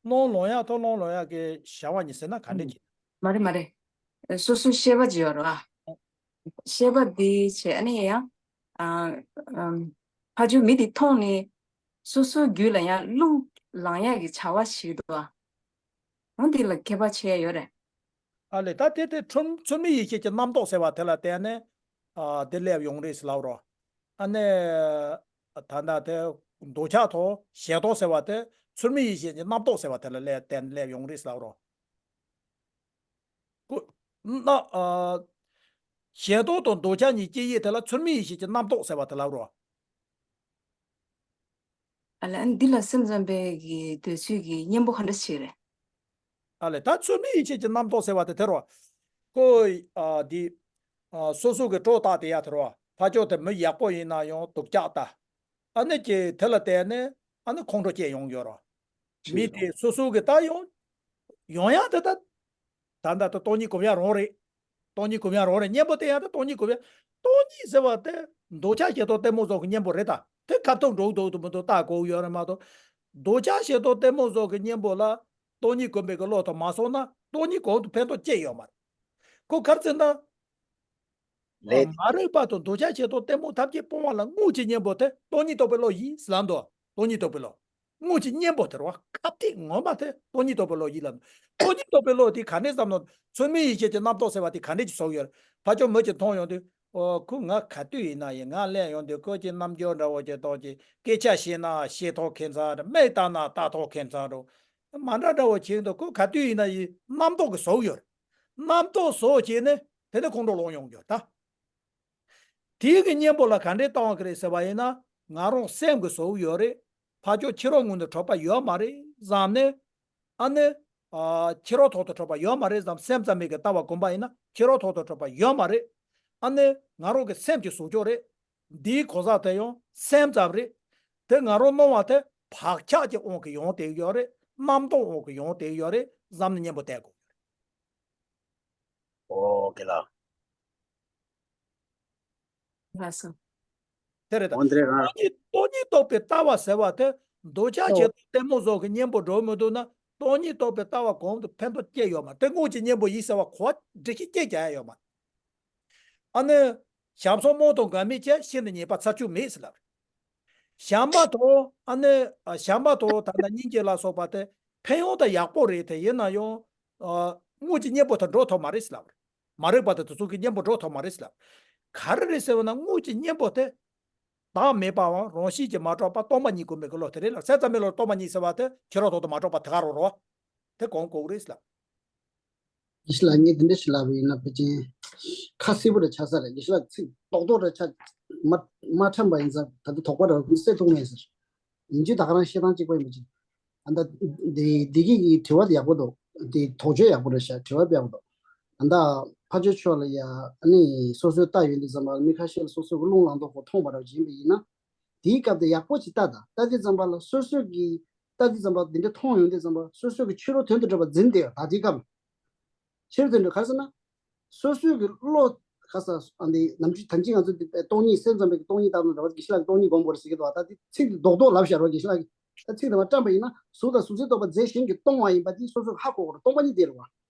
རླུང་ལངས་ཡག་དང་རླུང་ལངས་ཡག་གི་བྱ་བ་གཉིས་ཟེར་ན་ག་འདྲ་གྱིས། མ་རེད་མ་རེད། སོ་སོའི་ཤེས་པ་ཅིག་ཡོད་རེད་བ། ཤེས་པ་འདི་བྱས་ཨ་ནི་ཡང་། ཨ། ཨམ། ཕ་ཇོ་མི་འདི་མཐོང་ནས། སོ་སོའི་རྒྱུད་ལ་ཡང་རླུང་ལངས་ཡག་གི་བྱ་བ་ཞིག་འདུག་བ། འོ་འདི་ལ་ཁྱད་པར་ཕྱེ་ཡ་ཡོད་རེད། ཨ་ལས་ད་དེ་དེ་ཚུལ་ཚུལ་མིན་ཡིད་བྱེད་ཀྱི་རྣམ་རྟོག་ཟེར་བ་དེ་ལ་བརྟེན་ནས། ཨ། དེ་སླེབས་ཡོང་རེད་ཟེར་ལབ་རོ། ཨ་ནི། ད་ལྟ་དེ་འདོད་ཆགས་དང་ཞེ་སྡང་ཟེར་བ་དེ་ཚུལ་མིན་ཡིད་བྱེད་ཀྱི་རྣམ་རྟོག་ཟེར་བ་དེ་ལ་བརྟེན་ནས་སླེབས་ཡོང་རེད་ཟེར་ལབ་རོ། ཀོ། ན། ཨ། ཞེ་སྡང་དང་འདོད་ཆགས་གཉིས་སྐྱེ་ཡས་དེ་ལ་ཚུལ་མིན་ཡིད་བྱེད་ཀྱི་རྣམ་རྟོག་ཟེར་བ་དེ་ལབ་རོ། ཨ་ལས་འདི་ལ་སེམས་ཙམ་པའི་གི་འདོད་ཚུལ་གྱི་གཉེན་པོ་ག་འདྲ་ཞིག་རེད། ཨ་ལས་ད་ཚུལ་མིན་ཡིད་བྱེད་ཀྱི་རྣམ་རྟོག་ཟེར་བ་དེ་དེ་རོ། ཀོ། ཨ། འདི། ཨ། སོ་སོ་གི་གྲོགས་དག་དེ་ཡ་དེ་རོ། ཕ་ཇོ་དེ་མི་ཡག་པོ་ཡིན་ན་ཡང་སྡུག་ཅག་ད། ཨ་ནི་ཀྱི་དེ་ལ་བརྟེན་ནས་ཨ་ནི་ཁོང་ཁྲོ་སྐྱེ་ཡོང་ཡོད་རོ། མི་དེ་སོ་སོ་གི་ད་ཡོང་། ཡོང་ཡག་དེ་ད། ད་ལྟ་ད་སྟོང་ཉིད་གོམས་ཡག་རང་རེད། སྟོང་ཉིད་གོམས་ཡག་རང་རེད། གཉེན་པོ་དེ་ཡང་ད་སྟོང་ཉིད་གོམས་ཡག་སྟོང་ཉིད་ཟེར་བ་དེ་འདོད་ཆགས་ཞེ་སྡང་གཏི་མུག་སོགས་ཀྱི་གཉེན་པོ་རེད་ད། དེ་ཁ་ཐུག་འགྲོ་འདུག་ཏུ་མི་འདུག་ལྟ་དགོས་ཡོད་རེད་མ་གཏོགས། འདོད་ཆགས་ཞེ་སྡང་གཏི་མུག་སོགས་ཀྱི་གཉེན་པོ་ལ་སྟོང་ཉིད་གོམས་པའི་གི་བློ་དང་མ་སོང་ན་སྟོང་ཉིད་གོམས་དུ་ཕན་ཐོགས་ཅི་ཡོད་མ་རེད། ཁོ་ག་རེ་ཟེར་ན། ལས། མ་རིག་པ་དང་འདོད་ཆགས་ཞེ་སྡང་གཏི་མུག་ཐམས་ཅད་སྤོང་བ་ལ་དངོས་ཀྱི་གཉེན་པོ་དེ་སྟོང་ཉིད་རྟོགས་པའི་བློ་ཡིན་ཟེར་ལབ་འདུག་སྟོང་ཉིད་རྟོགས་པའི་བློ། དངོས་ཀྱི་གཉེན་པོ་དེ་རེད་བ། ཁ་ཐིག་ངོ་མ་དེ་སྟོང་ཉིད་རྟོགས་པའི་བློ་ཡིན་ལབ་འདུག་སྟོང་ཉིད་རྟོགས་པའི་བློ་དེ་ག་འདྲས་བསམ་ན། ཚུལ་མིན་ཡིད་བྱེད་ཀྱི་རྣམ་རྟོག་ཟེར་བ་དེ་ག་འདྲས་ཀྱི་བཟོ་ཡོད་རེད། ཕ་ཇོ་མི་གཅིག་མཐོང་ཡོང་དུས། ཨོ། ཁོ་ང་ག་དུས་ཡིན་ན་ཡིན། ང་སླེབས་ཡོང་དུས་ཁོ་གི་རྣམ་འགྱུར་འདྲ་བོ་ཅིག་མཐོང་ཅིག་སྐད་ཆ་བཤད་ན་བཤད་ཐོག་ཁེ་མཚར་རེད། མིག་ལྟ་ན་ལྟ་ཐོག་ཁེ་མཚར་རེད། མ་འདྲ་འདྲ་བོ་བྱེད་འདུག་ཁོ་ག་དུས་ཡིན་ན་ཡིན་རྣམ་རྟོག་གི་བཟོ་ཡོད་རེད། རྣམ་རྟོག་བཟོ་བྱས་ནས་དེ་ནས་ཁོང་ཁྲོ་ལངས་ཡོང་རྒྱུ་ད། དེའི་གི་གཉེན་པོ་ལ་ག་འདྲས་བཏང་བ་གི་རེད་ཟེར་བ་ཡིན་ན། ང་རང་སེམས་ཀྱི་བཟོ་ཡོད་རེད། ཕ་ཇོ་ཁྱེད་རང་ངོས་ནས་གྲོགས་པ་ཡོད་མ་རེད་བསམ་ནས། ཨ་ནི། ཨ། ཁྱེད་རང་ཐོག་ཏུ་གྲོགས་པ་ཡོད་མ་རེད་བསམ། སེམས་ཙམ་མིག་གི་ལྟ་བ་གོམས་པ་ཡིན་ན་ཁྱེད་རང་ཐོག་ཏུ་གྲོགས་པ་ཡོད་མ་རེད། ཨ་ནི། ང་རང་གི་སེམས་ཀྱི་བཟོ་བཅོས་རེད། འདིའི་གོ་ས་དེ་ཡང་སེམས་ཙམ་རེད། དེ་ང་རང་སྣང་བ་དེ་བག་ཆགས་ཀྱི་དབང་གིས་ཡོང་བསྡད་ཡོད་རེད། རྣམ་རྟོག་དབང་གིས་ཡོང་བསྡད་ཡོད་རེད་བསམ་ནས་གཉེན་པོ་བསྟེན་དགོས། ཨོ་ཀེ་ལ། ལགས་སོ། དེ་རེད་ད། འོན་ཏེ་རང་སྟོང་ཉིད་སྟོང་ཉིད་རྟོགས་པའི་ལྟ་བ་ཟེར་བ་དེ་འདོད་ཆགས་ཞེ་སྡང་གཏི་མུག་སོགས་ཀྱི་གཉེན་པོ་འགྲོ་མི་འདུག་ན། སྟོང་ཉིད་རྟོགས་པའི་ལྟ་བ་གོང་དུ་ཕན་ཐོགས་སྐྱེ་ཡོད་མ་རེད། དེ་དངོས་ཀྱི་གཉེན་པོ་ཡིན་ཟེར་བ་གོ་བ་འགྲེལ་བཤད་སྐྱེ་རྒྱག་ཡ་ཡོད་མ་རེད། ཨ་ནི། བྱམས་སོགས་རྨོངས་དང་འགལ་མེད་ཅན། ཤིན་ཏུ་ཉེས་པ་ཚར་གཅོད་མེད་ཟེར་ལབ་རེད། བྱམས་པ་དང་ཨ་ནི་བྱམས་པ་དང་ད་ལྟ་སྙིང་རྗེ་ལ་སོགས་པ་དེ་ཕན་ཡོན་དང་ཡག་པོ་རེད། དེ་ཡིན་ན་ཡང་དངོས་ཀྱི་གཉེན་པོ་དང་འགྲོགས་ཐུབ་མ་རེད་ཟེར་ལབ་རེད། མ་རིག་པ་དང་དེ་ཚོ་གི་གཉེན་པོ་འགྲོགས་ཐུབ་མ་རེད་ཟེར་ལབ། ག་རེ་རེད་ཟེར་བ་ན་དངོས་ཀྱི་གཉེན་པོ་དེ། བདག་མེད་པའམ་རང་བཞིན་གྱིས་མ་གྲུབ་པ་སྟོང་པ་ཉིད་སྒོམ་པའི་གི་བློ་དེ་རེད་ལ། སེམས་ཙམ་མིག་ལ་སྟོང་པ་ཉིད་ཟེར་བ་དེ་ཁྱེད་རང་ཐོག་ཏུ་མ་གྲུབ་པ་དེ་ག་རང་རེད་བ། དེ་གོང་གོ་གི་རེད་ཟེར་ལབ། དགེ་བཤེས་ལགས། ངས་འདི་འདྲ་ཞིག་ལབ་པ་ཡིན་ན་ཕལ་ཆེར་ཁ་གསལ་པོ་རེ་ཆགས་ས་རེད། དགེ་བཤེས་ལགས་ཚིག་རྡོག་རྡོག་རེ་ཆགས་མ་མ་འཁྲབ་པ་ཡིན་ཙང་ད་དུང་དོགས་པ་རེ་བ་ཀུན་གསལ་ཐུབ་མེད་ཟེར། ཡིན་རྒྱུ་ད་ག་རང་བཤད་སྟངས་གཅིག་པ་ཡིན་པ་ཅིག་ཨ་ད་འདི་འདི་གི་གི་དྲི་བ་དེ་ཡག་པོ་འདུག་དེ་དོགས་གཅོད་ཡག་པོ་རེད་ཤག་དྲི་བ་དཔེ་ཡག་པོ་འདུག་ཨ་ད་ཕ་ཇོ་མཆོག་ལ་ཡ་ཨ་ནི་སོ་སོའི་ལྟ་ཡོང་དུས་ཙམ་པ་མི་ཁ་ཤས་ལ་སོ་སོ་གི་རླུང་ལངས་མདོག་ཁོ་མཐོང་བ་རེ་བ་ཅིག་ཡིན་པ་ཡིན་ན། དེའི་སྐབས་དེ་ཡག་པོ་ཅིག་ལྟ་དང་། ལྟ་དུས་ཙམ་པ་ལ་སོ་སོ་གི་ལྟ་དུས་ཙམ་པ་འདི་འདྲ་མཐོང་ཡོང་དུས་ཙམ་པ་སོ་སོ་གི་ཕྱི་རོལ་དོན་དུ་གྲུབ་པ་འཛིན་བསྡད་ཡོད། ད་དེའི་སྐབས་ཕྱི་རོལ་དོན་དུ་ག་རེ་ཟེར་ན། སོ་སོའི་གི་བློ་ཁ་ས་ཨ་འདི་ནམ་རྒྱུན་ཐམས་ཅད་ང་ཚོ་འདི་སྟོང་ཉིད་སེམས་ཙམ་པའི་གི་སྟོང་ཉིད་ལྟ་བུ་འདྲ་བ་དགེ་བཤེས་ལགས་ཀྱིས་སྟོང་ཉིད་སྒོམ་དགོས་རེད་ཟེར་གི་འདུག་ད་འདི་ཚིག་འདི་རྡོག་རྡོག་ལབ་བཞག་རོགས། དགེ་བཤེས་ལགས་ཀྱིས་ད་ཚིག་འདི་མ་བཀྲམ་པ་ཡིན་ན་གཟུགས་དང་གཟུགས་མཚན་རྟོག་པ་རྫས་གཞན་གྱིས་སྟོང་བ་ཡིན་པ་འདི་སོ་སོ་ཧ་གོ་དགོས་རེད། སྟོང་པ་ཉིད་དེ་རེད་བ།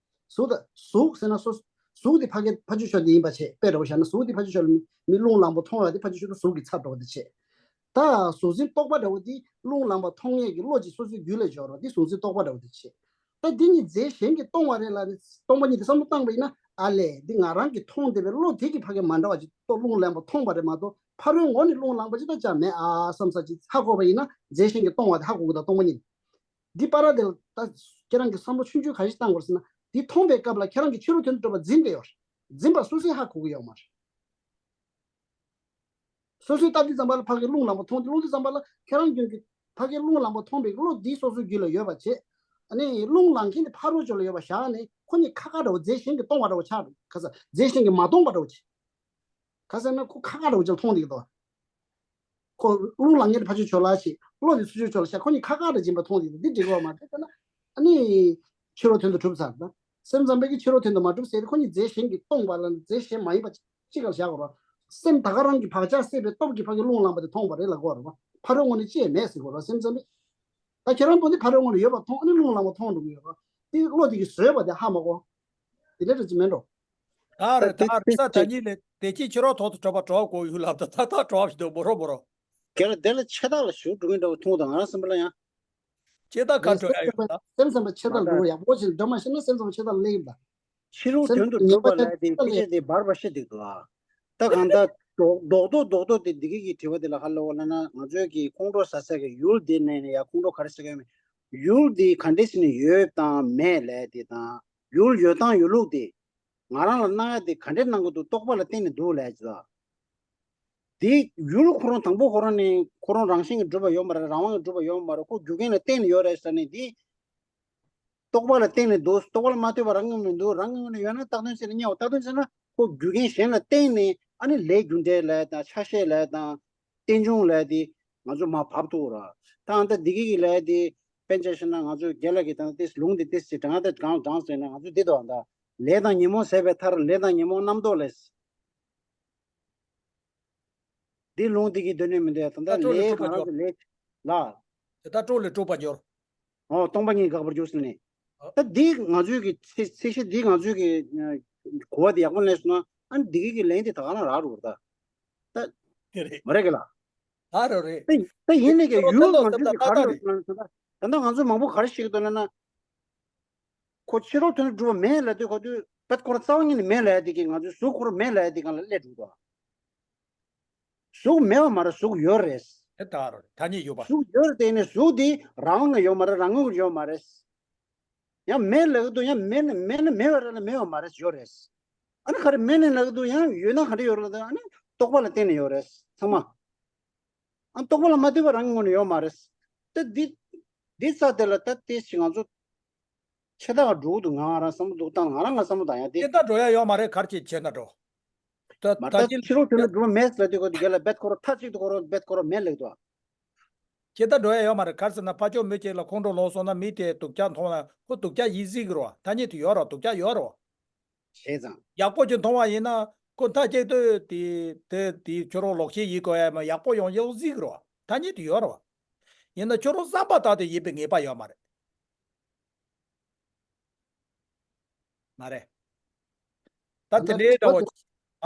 གཟུགས་དང་གཟུགས་ཟེར་ན་སོ་གཟུགས་དེ་ཕ་གི་ཕ་ཆོས་ཆོས་དེ་ཡིན་པ་བྱས། དཔེ་འདྲ་བོ་བཞག་ན་གཟུགས་དེ་ཕ་ཆོས་ཆོས་ལ་མི་མི་རླུང་ལངས་པ་མཐོང་ཡ་དེ་ཕ་ཆོས་ཆོས་དུ་གཟུགས་ཀྱི་ཚབ་འདྲ་བོ་དེ་བྱས། ད་གཟུགས་འཛིན་རྟོག་པ་འདྲ་བོ་དེ་རླུང་ལངས་པ་མཐོང་ཡས་ཀྱི་བློ་ཅིག་སོ་སོའི་རྒྱུད་ལ་འབྱོར་རོ། དེ་གཟུགས་འཛིན་རྟོག་པ་འདྲ་བོ་དེ་བྱས། ད་དེ་གཉིས་རྫས་གཞན་གྱིས་སྟོང་བ་རེད་ལབ་ནས་སྟོང་པ་ཉིད་དེ་བསམ་བློ་བཏང་བ་ཡིན་ན། ཨ་ལས་འདི་ང་རང་གིས་མཐོང་བསྡད་པའི་བློ་དེ་གིས་ཕ་གི་མ་འདྲ་བ་ཅིག་རྟོག་རླུང་ལངས་པ་མཐོང་བ་རེད་མ་གཏོགས་ཕ་རོལ་ངོས་ནས་རླུང་ལངས་པ་ཅིག་ད་ཅང་མེད་ཨ་བསམ་ས་ཅིག་ཧ་གོ་བ་ཡིན་ན་རྫས་གཞན་གྱིས་སྟོང་བ་དེ་ཧ་གོ་གི། ད་སྟོང་པ་ཉིད་འདི་པ་ར་དེ་ལ་ད་ཁྱེད་རང་གིས་བསམ་བློ་ཆུང་ཆུང་ག་ཞིག་བཏང་དགོས་ཟེར་ན། འདི་མཐོང་བའི་སྐབས་ལ་ཁྱེད་རང་གི་ཕྱི་རོལ་དོན་དུ་གྲུབ་པ་འཛིན་བསྡད་ཡོད་རེད། འཛིན་པ་སོ་སོས་ཧ་གོ་གི་ཡོད་མ་རེད། སོ་སོའི་ལྟ་དུས་ཙམ་པ་ལ་ཕ་གི་རླུང་ལངས་པ་མཐོང་དུས་རླུང་དུས་ཙམ་པ་ལ་ཁྱེད་རང་ཀུན་གྱི་ ཕ་གིའི་རླུང་ལངས་པ་མཐོང་བའི་བློ་འདི་སོ་སོའི་རྒྱུད་ལ་ཡོད་པ་བྱས། ཨ་ནི་རླུང་ལངས་མཁན་དེ་ཕ་རོལ་ཕྱོགས་ལ་ཡོད་པ་བཞག་ནས་ཁོ་གཉིས་ཁ་ཁ་འདྲ་བོ་རྫས་གཞན་གྱིས་སྟོང་བ་འདྲ་བོ་ཆགས་འགྲོ། ཁ་ས་རྫས་གཞན་གྱིས་མ་སྟོང་བ་འདྲ་བོ་བྱས། ག་ཟེར་ན་ཁོ་ཁ་ཁ་འདྲ་བོ་ཅིག་མཐོང་འདུག་གདོང་། ཁོ་རླུང་ལངས་མཁན་དེ་ཕར་ཕྱོགས་ཕྱོགས་ལ་ཆེ། གློ་དེ་ཚུར་ཕྱོགས་ཕྱོགས་ལ་ཤར། ཁོ་གཉིས་ཁ་ཁ་འདྲ་སྦྱིན་པ་མཐོང་འདུག་འདི་འགྲིག་གི་མ་རེད། ད་ན་ཨ་ནི་ཕྱི་རོལ་དོན་དུ་གྲུབ་ཚར་ན། སེམས་ཙམ་པས་ཀྱི་ཕྱི་རོལ་དོན་དུ་མ་གྲུབ་ཟེར་ཏེ་ཁོ་གཉིས་རྫས་གཞན་གྱིས་སྟོང་པ་ལ་རྫས་གཞན་མ་ཡིན་པ་གཅིག་ག་ལ་བཞག་དགོས་རེད། སེམས་ད་ག་རང་གི་བག་ཆགས་སད་པའི་སྟོབས་ཀྱིས་ཕ་གི་རླུང་ལངས་པ་དེ་མཐོང་བ་རེད་ལབ་དགོས་རེད་པ། ཕ་རོལ་ངོས་ནས་ཅི་ཡང་མེད་ཟེར་དགོས་རེད་སེམས་ཙམ་པས། ད་ཁྱེད་རང་པོ་འདི་ཕ་རོལ་ངོས་ལ་ཡོད་པ་མཐོང་། ཨ་ནི་རླུང་ལངས་པ་མཐོང་འགྲོ་གི་ཡོད་རེད། འདི་བློ་དེ་གིས་བཟོས་པ་དེ་ཧ་མ་གོ། དེ་འདྲ་རེད་ཅི་མེད་འགྲོ། ད་རེད། ད་རེད། ས་ད་གཉིས་ལས་དེ་ཁྱི་ཕྱི་རོལ་ཐོག་ཏུ་གྲོལ་བ་གྲོལ་དགོས་ཡོད་ལབ། ད་ད་ད་གྲོལ་བ་ཞིག་འདུག་མོ་རོ་མོ་རོ། རྒན་ལགས་དེ་ལ་ཆད་ལྟ་ལ་ཞུགས་འགྲོ་གི་འདྲ་བོ་མཐོང་དང་། ང་རང་སེམས་པ་ལ་ཡང་། ཆད་ལྟ་ག་འགྲོ་ཡ་ཡོད་ད། སེམས་ཙམ་པ་ཆད་ལྟ་མ་འགྲོ་ད། ཡག་པོ་ཞིག་འགྲོ་མ་ཤེས་ན་སེམས་ཙམ་པ་ཆད་ལྟ་ལ་སླེབས་ཡིན་ད། ཕྱི་རོལ་སེམས་དོན་དུ་ཙམ་ཉན་གྲུབ་པ་པ་ཆད་ལབ་ཡ་དེ་ལྟ་ཕལ་ལ་ཆེར་དེ་འབར་བ་ཤེས་འདུག་ཏོ། ད་གང་ལྟར་རྡོག་རྡོག་རྡོག་རྡོག་དེ་འདི་གི་གི་དྲི་བ་དེ་ལ་ཧ་ལོ་ལ་ན། ང་ཚོའི་གི་ཁོང་ཁྲོ་ཟ་ས་གི་ཡུལ་འདི་ནས་ནས་ཡ་ཁོང་ཁྲོ་ག་རེ་ཟ་གི་ཡོད་མེད། ཡུལ་འདི་ག་འདྲས་ཟེར་ནས་ཡོད་དང་མེད་ལབ་ཡ་དེ་དང་། ཡུལ་ཡོད་སྟངས་ཡོད་ལུགས་དེ། ང་རང་ལ་སྣང་ཡ་དེ་ག་འདྲས་སྣང་གི་འདུག་རྟོག་པ་ལ་བརྟེན་ནས་འདུག་ལབ་ཀྱི་ད། དེ་ཡུལ་ཁོ་རང་དང་པོ་ཁོ་རང་ནི་ཁོ་རང་རང་བཞིན་གྱིས་གྲུབ་པ་ཡོད་མ་རེད། རང་དབང་གིས་གྲུབ་པ་ཡོད་མ་རེད། ཁོ་རྒྱུ་རྐྱེན་ལ་བརྟེན་ནས་ཡོད་རེད་ཟེར་ནས་དེ། རྟོག་པ་ལ་བརྟེན་ནས་འདུག་རྟོག་པ་ལ་མ་ལྟོས་པ་རང་གི་ངོས་ནས་འདུག་རང་གི་ངོས་ནས་ཡོད་ན་རྟག་དོན་ཟེར་ནས་རྙེད་པ། རྟག་དོན་ཟེར་ན་ཁོ་རྒྱུ་རྐྱེན་གཞན་ལ་བརྟེན་ནས་ཨ་ནི་ལས་རྒྱུ་འབྲས་ལབ་དང་ཆ་ཤས་ལབ་དང་། རྟེན་འབྱུང་ལབ་དེ་ང་ཚོ་མར་བབས་ཐུབ་ར། ད་ཨ་ད་འདི་གི་གི་ལབ་དེ་དཔེ་ཆ་བཤད་ན་ང་ཚོ་རྒན་ལགས་ཀྱིས་ད་ལྟ་ལུང་དེ་ཏིས་ཅིག་དྲངས་ཏེ་དྲངས་དྲངས་ཟེར་ན་ང་ཚོ་འདི་དོ་ཨ་ད་ལས་དང་ཉོན་མོངས་ཟད་པའི་མཐར་ལས་དང་ཉོན་མོངས་རྣམ་རྟོག་ལས། འདི་ལུང་འདི་གི་སྡོད་ནས་མི་འདོད་ད་ལྟ་ལས་ང་རང་གི་ལས་ལ། དེ་ལྟར་སྤྲོ་ལས་སྤྲོ་བར་འགྱུར། ཨོ་སྟོང་པ་ཉིད་དགག་པར་འགྱུར་ཟེར་ནས། ཨོ། ད་འདི་ང་ཚོའི་གི་ཚེ་ཚེ་ཤེས་འདི་ང་ཚོའི་གི་གོ་བ་འདི་ཡག་པོ་ལེན་སོང་ན་ཨ་ནི་འདི་གི་གི་ལན་འདི་ད་ག་རང་རག་རུ་བར་ད། ད་དེ་རེད། མ་རེད་གི་ལ། ད་རོ་རེད། ད་ད་ཡིན་ནས་ཀྱི་ཡུལ་ང་ཚོ་ད་ག་རེ་ད་ད་ང་ཚོ་མང་པོ་ག་རེ་ཤེས་ཀྱི་འདུག་ལབ་ན། ཁོ་ཕྱི་རོལ་དོན་དུ་གྲུབ་པ་མེད་ལབ་དུས་ཁོ་དུས་པད་ཁོ་ར་རྩ་བ་ཉིད་ནས་མེད་ལབ་ཡ་དེ་གིས་ང་ཚོའི་གཟུགས་ཁོ་ར་མེད་ལབ་ཡ་དེ་གང་ལ་སླེབས་འགྲོ་འདུག་གཟུགས་མེད་པ་མ་རེད། གཟུགས་ཡོད་རེད། དེ་ད་རོ་ཐ་སྙད་ཡོད་པ། གཟུགས་ཡོད་རེད་དེ་ནས་གཟུགས་དེ་རང་དབང་ངང་ཡོད་མ་རེད། རང་ངོས་ཀྱི་ཡོད་མ་རེད། ཡང་མེད་ལབ་ཀྱི་འདུག་ཡང་མེད་ན་མེད་ན་མེད་པ་རེད་ལ་མེད་པ་མ་རེད། ཡོད་རེད། ཨ་ནི་ག་རེ་མེད་ནས་ལབ་ཀྱི་འདུག་ཡང་ཡོད་ན་ག་འདྲ་ཡོད་རེད་ལབ་དུས་ཨ་ནི་རྟོག་པ་ལ་བརྟེན་ནས་ཡོད་རེད་ཚང་མ། ཨ་རྟོག་པ་ལ་མ་ལྟོས་པ་རང་གི་ངོས་ནས་ཡོད་མ་རེད། ད་འདི་འདི་རྩ་དེ་ལ་ད་ལྟའི་ཞིག་ང་ཚོ་ཆེ་ད་ག་འགྲོ་གི་འདུག་ང་རང་བསམ་བློ་འདུག་བཏང་ང་རང་ང་བསམ་བློ་བཏང་ཡ་དེ། ཆེ་ད་འགྲོ་ཡ་ཡོད་མ་རེད། གར་ཆེ་ཆེ་ན་འགྲོ། ད་མ་ད་ད་ཕྱི་རོལ་དུ་ནི་འགྲོ་མེད་ཟེར་དུས་ཁོ་དུ་རྒྱལ་ལ་བེད་ཁོ་རོ་མཐའ་གཅིག་ཏུ་ཁོ་རོ་བེད་ཁོ་རོ་མེད་ལེགས་དོ། ཁྱེད་ད་འགྲོ་ཡ་ཡོད་མ་རེད། ག་རེ་ཟེར་ན་ཕ་ཕྱོགས་མི་གཅིག་ལ་ཁོང་ཁྲོ་ལངས་སོང་ན་མི་དེ་སྡུག་ཅག་མཐོང་ན་ཁོ་སྡུག་ཅག་ཡིན་སྲིད་ཀྱི་རེད་བ། ཐ་སྙད་དུ་ཡོད་རེད་བ། སྡུག་ཅག་ཡོད་རེད་བ། བྱས་ཙང་། ཡག་པོ་ཅིག་མཐོང་བ་ཡིན་ན་ཁོ་མཐའ་གཅིག་ཏུ་དེ་དེ་དེའི་ཁྱོད་རང་ལོག་ཤེས་ཡིན་དགོས་ཡ་མ་ཡག་པོ་ཡོང་ཡོད་སྲིད་ཀྱི་རེད་བ། ཐ་སྙད་དུ་ཡོད་རེད་བ། ཡིན་ན་ཁྱོད་རང་བསམ་པ་ལྟར་དུ་ཡིན་པའི་ངེས་པ་ཡོད་མ་རེད། མ་རེད། ད་དེ་འདྲའི་འདྲ་བོ།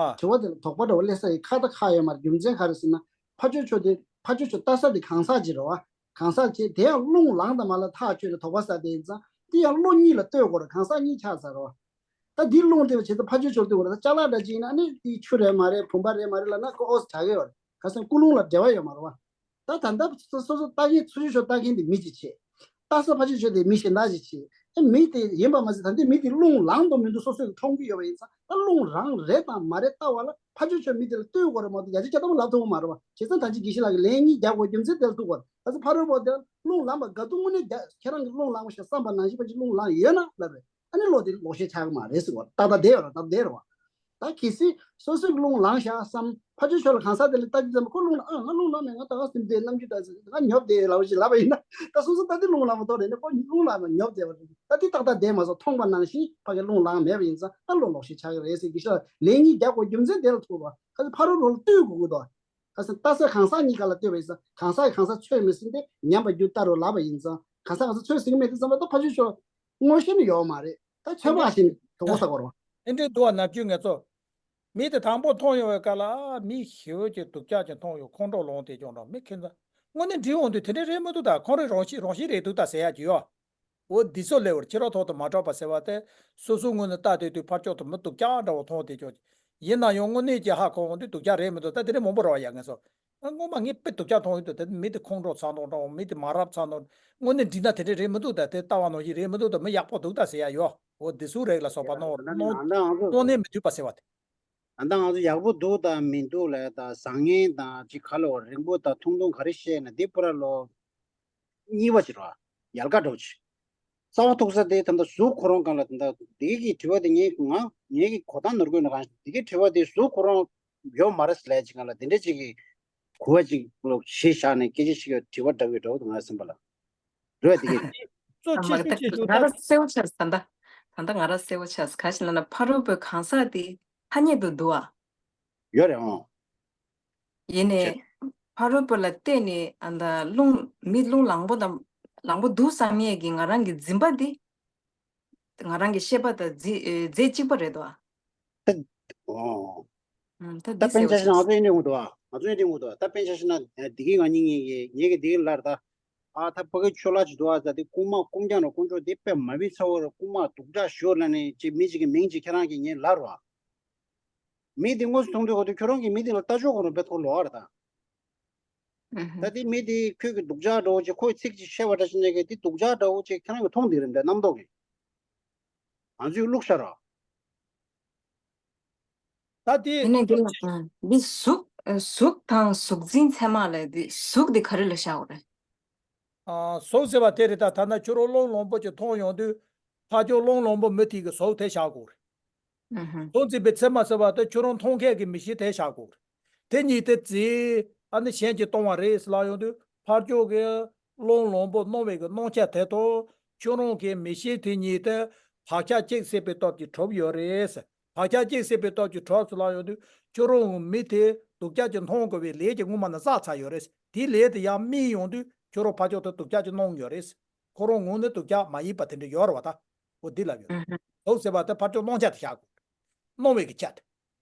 ཨ། དྲི་བ་དེ་ལ་དོགས་པ་འདྲ་བོ་སླེབས་ས་ཡི་ཁ་ད་ཁ་ཡོད་མ་རེད། རྒྱུ་མཚན་ག་རེ་ཟེར་ན་ཕ་ཆོས་ཆོས་དེ་ཕ་ཆོས་ཆོས་ལྟ་ས་དེ་གང་ཟག་ཅིག་རེད་བ། གང་ཟག་ཅིག་དེ་ཡང་རླུང་ལངས་དང་མ་ལ་ཐག་ཆོད་ནས་དོགས་པ་ཟ་དེ་ཡིན་ཙང་དེ་ཡང་བློ་གཉིས་ལ་ལྟོས་དགོས་རེད། གང་ཟག་གཉིས་ཆགས་ཚར་རེད་བ། ད་འདི་རླུང་དེ་བ་བྱེད་ཙང་ཕ་ཆོས་ཆོས་ལྟོས་དགོས་རེད། ད་ཅ་ལག་འདྲ་ཅིག་ཡིན་ན་ནི་དེ་ཆུ་རེད་མ་རེད་བུམ་པ་རེད་མ་རེད་ལབ་ན་ཁོ་ཨོ་ཟེར་གྲག་གི་ཡོད་རེད། ག་ཟེར་ན་ཀུན་སློང་ལ་འབྲེལ་བ་ཡོད་མ་རེད་བ། ད་ད་ལྟ་སོ་སོ་ལྟ་མཁན་ཚུར་ཤོག་ཤོག་ལྟ་མཁན་དེ་མི་གཅིག་བྱས། ལྟ་ས་ཕ་ཆོས་ཆོས་དེ་མི་གཞན་དག་ཅིག་བྱས། ཨེ་མི་དེ་ཡིན་པ་མ་ཟད་ད་ལྟའི་མི་དེ་རླུང་ལངས་དང་མི་འདུག་སོ་སོས་མཐོང་གི་ཡོད་པ་ཡིན་ཙང་ད་རླུང་རང་རེད་དང་མ་རེད་ལྟ་བ་ལ་ཕ་ཆོས་ཆོས་མི་དེ་ལ་ལྟོས་དགོས་རེད་མ་གཏོགས་ཡ་ཅིག་ཅ་དམ་ལབ་ཐུབ་ཀྱི་མ་རེད་བ། བྱས་ཙང་ད་ཅི་དགེ་བཤེས་ལགས་ཀྱིས་ལན་གཉིས་རྒྱག་དགོས་རྒྱུ་མཚན་དེ་ལ་ཐུག་དགོས་རེད། ད་ཚོ་ཕ་རོལ་པོ་དེ་རླུང་ལངས་པ་དགའ་སྡུག་དངོས་གནས་རྒྱ་ཁྱེད་རང་གི་རླུང་ལངས་པ་ཞིག་བསམ་པ་ནང་བཞིན་པ་ཅིག་རླུང་ལངས་ཡོད་ན་ལབ་རེད། ཨ་ནི་བློ་དེ་ལོག་ཤེས་ཆགས་ཀྱི་མ་རེད་ཟེར་བ་ཏག་ཏག་བསྡད་ཡོད་རེད། ཏག་ཏག་བསྡད་རེད་བ། ད་གལ་སྲིད་སོ་སོས་རླུང་ལངས་ཤག་བསམ་ཕ་ཆོས་ཆོས་ལ་གང་ཟག་དེ་ལ་ལྟ་རྒྱུ་ཙམ་པ་ཁོ་རླུང་ལངས་ཨ་ང་རླུང་ལངས་མེད་ང་ད་ག་སེམས་བདེ་རྣམ་འགྱུར་ད་ཟེར་ང་ཉོབ་བསྡད་ལབ་ཞིག་ལབ་པ་ཡིན་ན་ད་སོ་སོ་ད་དེ་རླུང་ལངས་མ་གཏོགས་རེད་ནས་ཁོ་རླུང་ལངས་མ་ཉོབ་བསྡད་པ་རེད། ད་དེ་ཏག་ཏག་བསྡད་མ་སོང་མཐོང་པ་ནང་བཞིན་ཕ་གི་རླུང་ལངས་མེད་པ་ཡིན་ཙང་ད་བློ་ལོག་ཤེས་ཆགས་ཀྱི་རེད་ཟེར་གྱི་ཤག་ལན་གཉིས་རྒྱག་དགོས་རྒྱུ་མཚན་དེ་ལ་ཐུག་པ་ཁ་ཚོ་ཕ་རོལ་རོལ་ལྟོས་དགོས་ཀྱི་འདུག་ཁ་ཚོ་ལྟ་ས་གང་ཟག་གཉིས་ཀ་ལ་ལྟོས་པ་ཡིན་ཙང་གང་ཟག་གི་གང་ཟག་ཚོད་མི་ཟིན་ཏེ་ཉམས་པ་རྒྱུ་ལྟ་རུ་ལབ་པ་ཡིན་ཙང་གང་ཟག་གང་ཟག་ཚོད་ཟིན་གྱི་མེད་དུས་ཙམ་པ་ད་ཕ་ཆོས་ཆོས་དངོས་གཞི་ནི་ཡོད་མ་རེད། ད་ཆོས་པ་ཞིག་དོགས་པ་ཟ་དགོས་རེད་བ། ཨེ་འདྲའི་འདུག་བ་ནམ་རྒྱུན་ངས་ཚོ། མི་དེ་དང་པོ་མཐོང་ཡོང་བའི་སྐབས་ལ་མི་ཞེ་པོ་ཅིག་སྡུག་ཅག་ཅིག་མཐོང་ཡོང་ཁོང་ཁྲོ་ལངས་དེ་ཀྱང་འགྲོ་མི་ཁྱེད་ཚོ། དངོས་གནས་འདྲི་འོང་དུས་དེ་འདྲའི་རེད་མི་འདུག་ད་ཁོང་རང་རང་བཞིན་རང་བཞིན་རེད་འདུག་ད་ཟེར་ཡ་ཅིག་ཡོད། འོ་འདི་ཚོ་ལས་བར་ཕྱི་རོལ་ཐོག་ཏུ་མ་གྲགས་པ་ཟེར་བ་དེ་སོ་སོའི་ངོས་ནས་ལྟ་དུས་དུས་ཕར་ཕྱོགས་དུ་མི་སྡུག་ཅག་འདྲ་བོ་མཐོང་དེ་ཀྱང་ཡིན་ན་ཡང་དངོས་གནས་ཀྱི་ཧ་གོ་འོང་དུས་སྡུག་ཅག་རེད་མི་འདུག་ད་དེ་འདྲའི་མང་པོ་རེད་བ་ཡ་ངས་སོ། ཨ་སྔོན་མ་ངས་དཔེ་སྡུག་ཅག་མཐོང་ཡོད་དུས་དེ་མི་དེ་ཁོང་ཁྲོ་ཚ་མདོག་འདྲ་བོ་མི་དེ་མ་རབས་ཚ་མདོག་དངོས་གནས་འདྲི་ན་དེ་འདྲ་རེད་མི་འདུག་ད་དེ་ལྟ་བ་ནང་བཞིན་རེད་མི་འདུག་ད་མི་ཡག་པོ་འདུག་ད་ཟེར་ཡ་ཡོད། འོ་འདི་ཚོ་རེད་ལ་སོགས་པ་སྣང་སྣང་སྣང་གནས་མི་འདུག་པ་ཟེར་བ་དེ། ད་ང་ཚོ་ཡག་པོ་འདུག་དང་མི་འདུག་ལབ་དང་བཟང་ངན་དང་ཅིག་ག་ལ་བ་རིང་པོ་དང་ཐུང་ཐུང་ག་རེ་བཤད་ན་འདི་པུ་ར་ལོ། གཉིས་པ་ཅིག་རེད་བ། ཡལ་ག་འདྲ་བོ་ཅིག་རྩ་བ་ཐུག་ས་དེ་ད་ལྟ་གཟུགས་ཁོ་རང་སྒང་ལ་ད་ལྟ་འདི་གི་དྲི་བ་དེ་ངས་ང་ངེད་ཀྱི་གོ་སྟངས་ནོར་གོ་ན་གང་འདི་གི་དྲི་བ་དེ་གཟུགས་ཁོ་རང་ཡོད་མ་རེད་ཟེར་ལས་ཅིག་སྒང་ལ་དེ་འདྲ་ཅིག་གི་གོ་བ་ཅིག་ལོག་གཞི་བཞག་ནས་སྐད་ཆ་ཞིག་གི་དྲི་བ་འདྲ་བོའི་འདྲ་བོ་འདུག་ང་སེམས་པ་ལ། རེད་བ་དེ་གི། གཙོ་ཆེ་ཤོས་ཆེ་ཤོས་ད་ང་ར་གསལ་པོ་ཆགས་ད་ལྟ་ད་ལྟ་ང་ར་གསལ་པོ་ཆགས་ག་ཞིག་ལབ་ན་ཕ་རོལ་པོའི་གང་ཟག་དེ་ཐ་སྙད་དུ་འདུ་བ། ཡོད་རེད་ཨང་། ཡིན་ནའི། ཕ་རོལ་པོ་ལ་བལྟས་ནས་ཨ་ད་རླུང་མི་རླུང་ལངས་པོ་དང་ལངས་པོ་འདུག་བསམ་ཡས་ཀྱི་ང་རང་གི་འཛིན་པ་འདི། ང་རང་གི་ཤེས་པ་དང་རྫི་ཨེ་རྫས་གཅིག་པ་རེད་དོ། ཨ། ད་འདི་ད་དཔེ་གསལ་ཆ་བོ་བཞག་ན་ང་ཆགས་ཚོ་ཡིན་དྲན་གོ་འདུག་ང་ཚོ་ཡིན་དྲན་གོ་འདུག་ད་དཔེ་ཆ་བཞག་ན་འདི་གི་ང་གཉིས་ངེད་ཀྱི་ངེད་ཀྱི་འདི་གི་ལར་ད། ཨ་ད་ཕ་གི་ཆོས་ལ་ཅི་འདུག་ཨ་ད་འདི་རྐུན་མ་རྐུན་རྐྱང་ར་རྐུན་ཆོག་འདི་དཔེ་མ་བི་ཚ་བོ་ར་རྐུན་མ་སྡུག་ཅག་ཞོར་ལ་ནས་ཅི་མི་ཅིག་གི་མིང་ཅིག་ཁྱེད་རང་གིས་ངེད་ལར་བ། མི་དེ་དངོས་སུ་མཐོང་དུས་གོ་དུས་ཁྱོད་རང་གིས་མི་དེ་ལ་ལྟ་ཆོག་གོ་རང་དཔེ་ཐོག་ལོག་ཨ་ར་ད། ད་དེ་མི་དེ་ཁྱོད་ཀྱི་སྡུག་ཅག་འདྲ་བོ་ཅིག་ཁོས་ཚིག་ཅིག་བཤད་པ་འདྲ་ཞིག་ནས་གི་དེ་སྡུག་ཅག་འདྲ་བོ་ཅིག་ཁྱེད་རང་གིས་མཐོང་དེ་རེད་འདྲ་རྣམ་རྟོག་གི། ང་ཚོས་བླུགས་ཤ་ར། ད་དེ་ཡིན་ནའི་འདི་ལ་འདི་གཟུགས་གཟུགས་དང་གཟུགས་འཛིན་ཚད་མ་ལས་འདི་གཟུགས་འདི་ག་རེ་ལ་བཞག་དགོས་རེད། ཨ་གཟུགས་ཟེར་བ་དེ་རེད་ད། ད་ནི་ཁྱོད་རང་རླུང་ལངས་པོ་ཅིག་མཐོང་ཡོང་དུས་ཕར་ཕྱོགས་རླུང་ལངས་པོ་མི་དེ་གི་གཟུགས་དེ་བཞག་དགོས་རེད། ཨུ་ཧུ། གཟུགས་འཛིན་པའི་ཚད་མ་ཟེར་བ་དེ་ཁྱོད་རང་མཐོང་མཁན་གྱི་མིག་ཤེས་དེ་བཞག་དགོས་རེད། དེ་གཉིས་དེ་རྫས་ཨ་ནི་གཞན་གྱིས་སྟོང་བ་རེད་ཟེར་ལབ་ཡོང་དུས་ཕར་ཕྱོགས་ཀྱི་རླུང་ལངས་པོ་སྣང་བའི་གི་སྣང་ཆ་དེ་དང་ཁྱོད་རང་གི་མིག་ཤེས་དེ་གཉིས་དེ་བག་ཆགས་གཅིག་སད་པའི་སྟོབས་ཀྱིས་གྲུབ་ཡོད་རེད་ཟེར། བག་ཆགས་གཅིག་སད་པའི་སྟོབས་ཀྱིས་གྲུབ་ཟེར་ལབ་ཡོང་དུས་ཁྱོད་རང་མི་དེ་སྡུག་ཅག་ཅིག་མཐོང་དགོས་པའི་ལས་ཀྱི་སྔོན་མ་ནས་བསགས་ཚར་ཡོད་རེད། དེའི་ལས་དེ་ཡང་རྨས་ཡོང་དུས་ཁྱོད་རང་ཕར་ཕྱོགས་དེ་སྡུག་ཅག་ཅིག་སྣང་ཡོད་རེད། ཁོ་རང་ངོས་ནས་སྡུག་ཅག་མ་ཡིན་པ་དེ་འདྲ་ཡོད་རེད་བ་ད། འོ་འདི་ལབ་ཡོད་རེད། གཟུགས་ཟེར་བ་དེ་ཕར་ཕྱོགས་སྣང་ཆ་དེ་བཞག་དགོས། སྣང་བའི་གི་ཆ་དེ།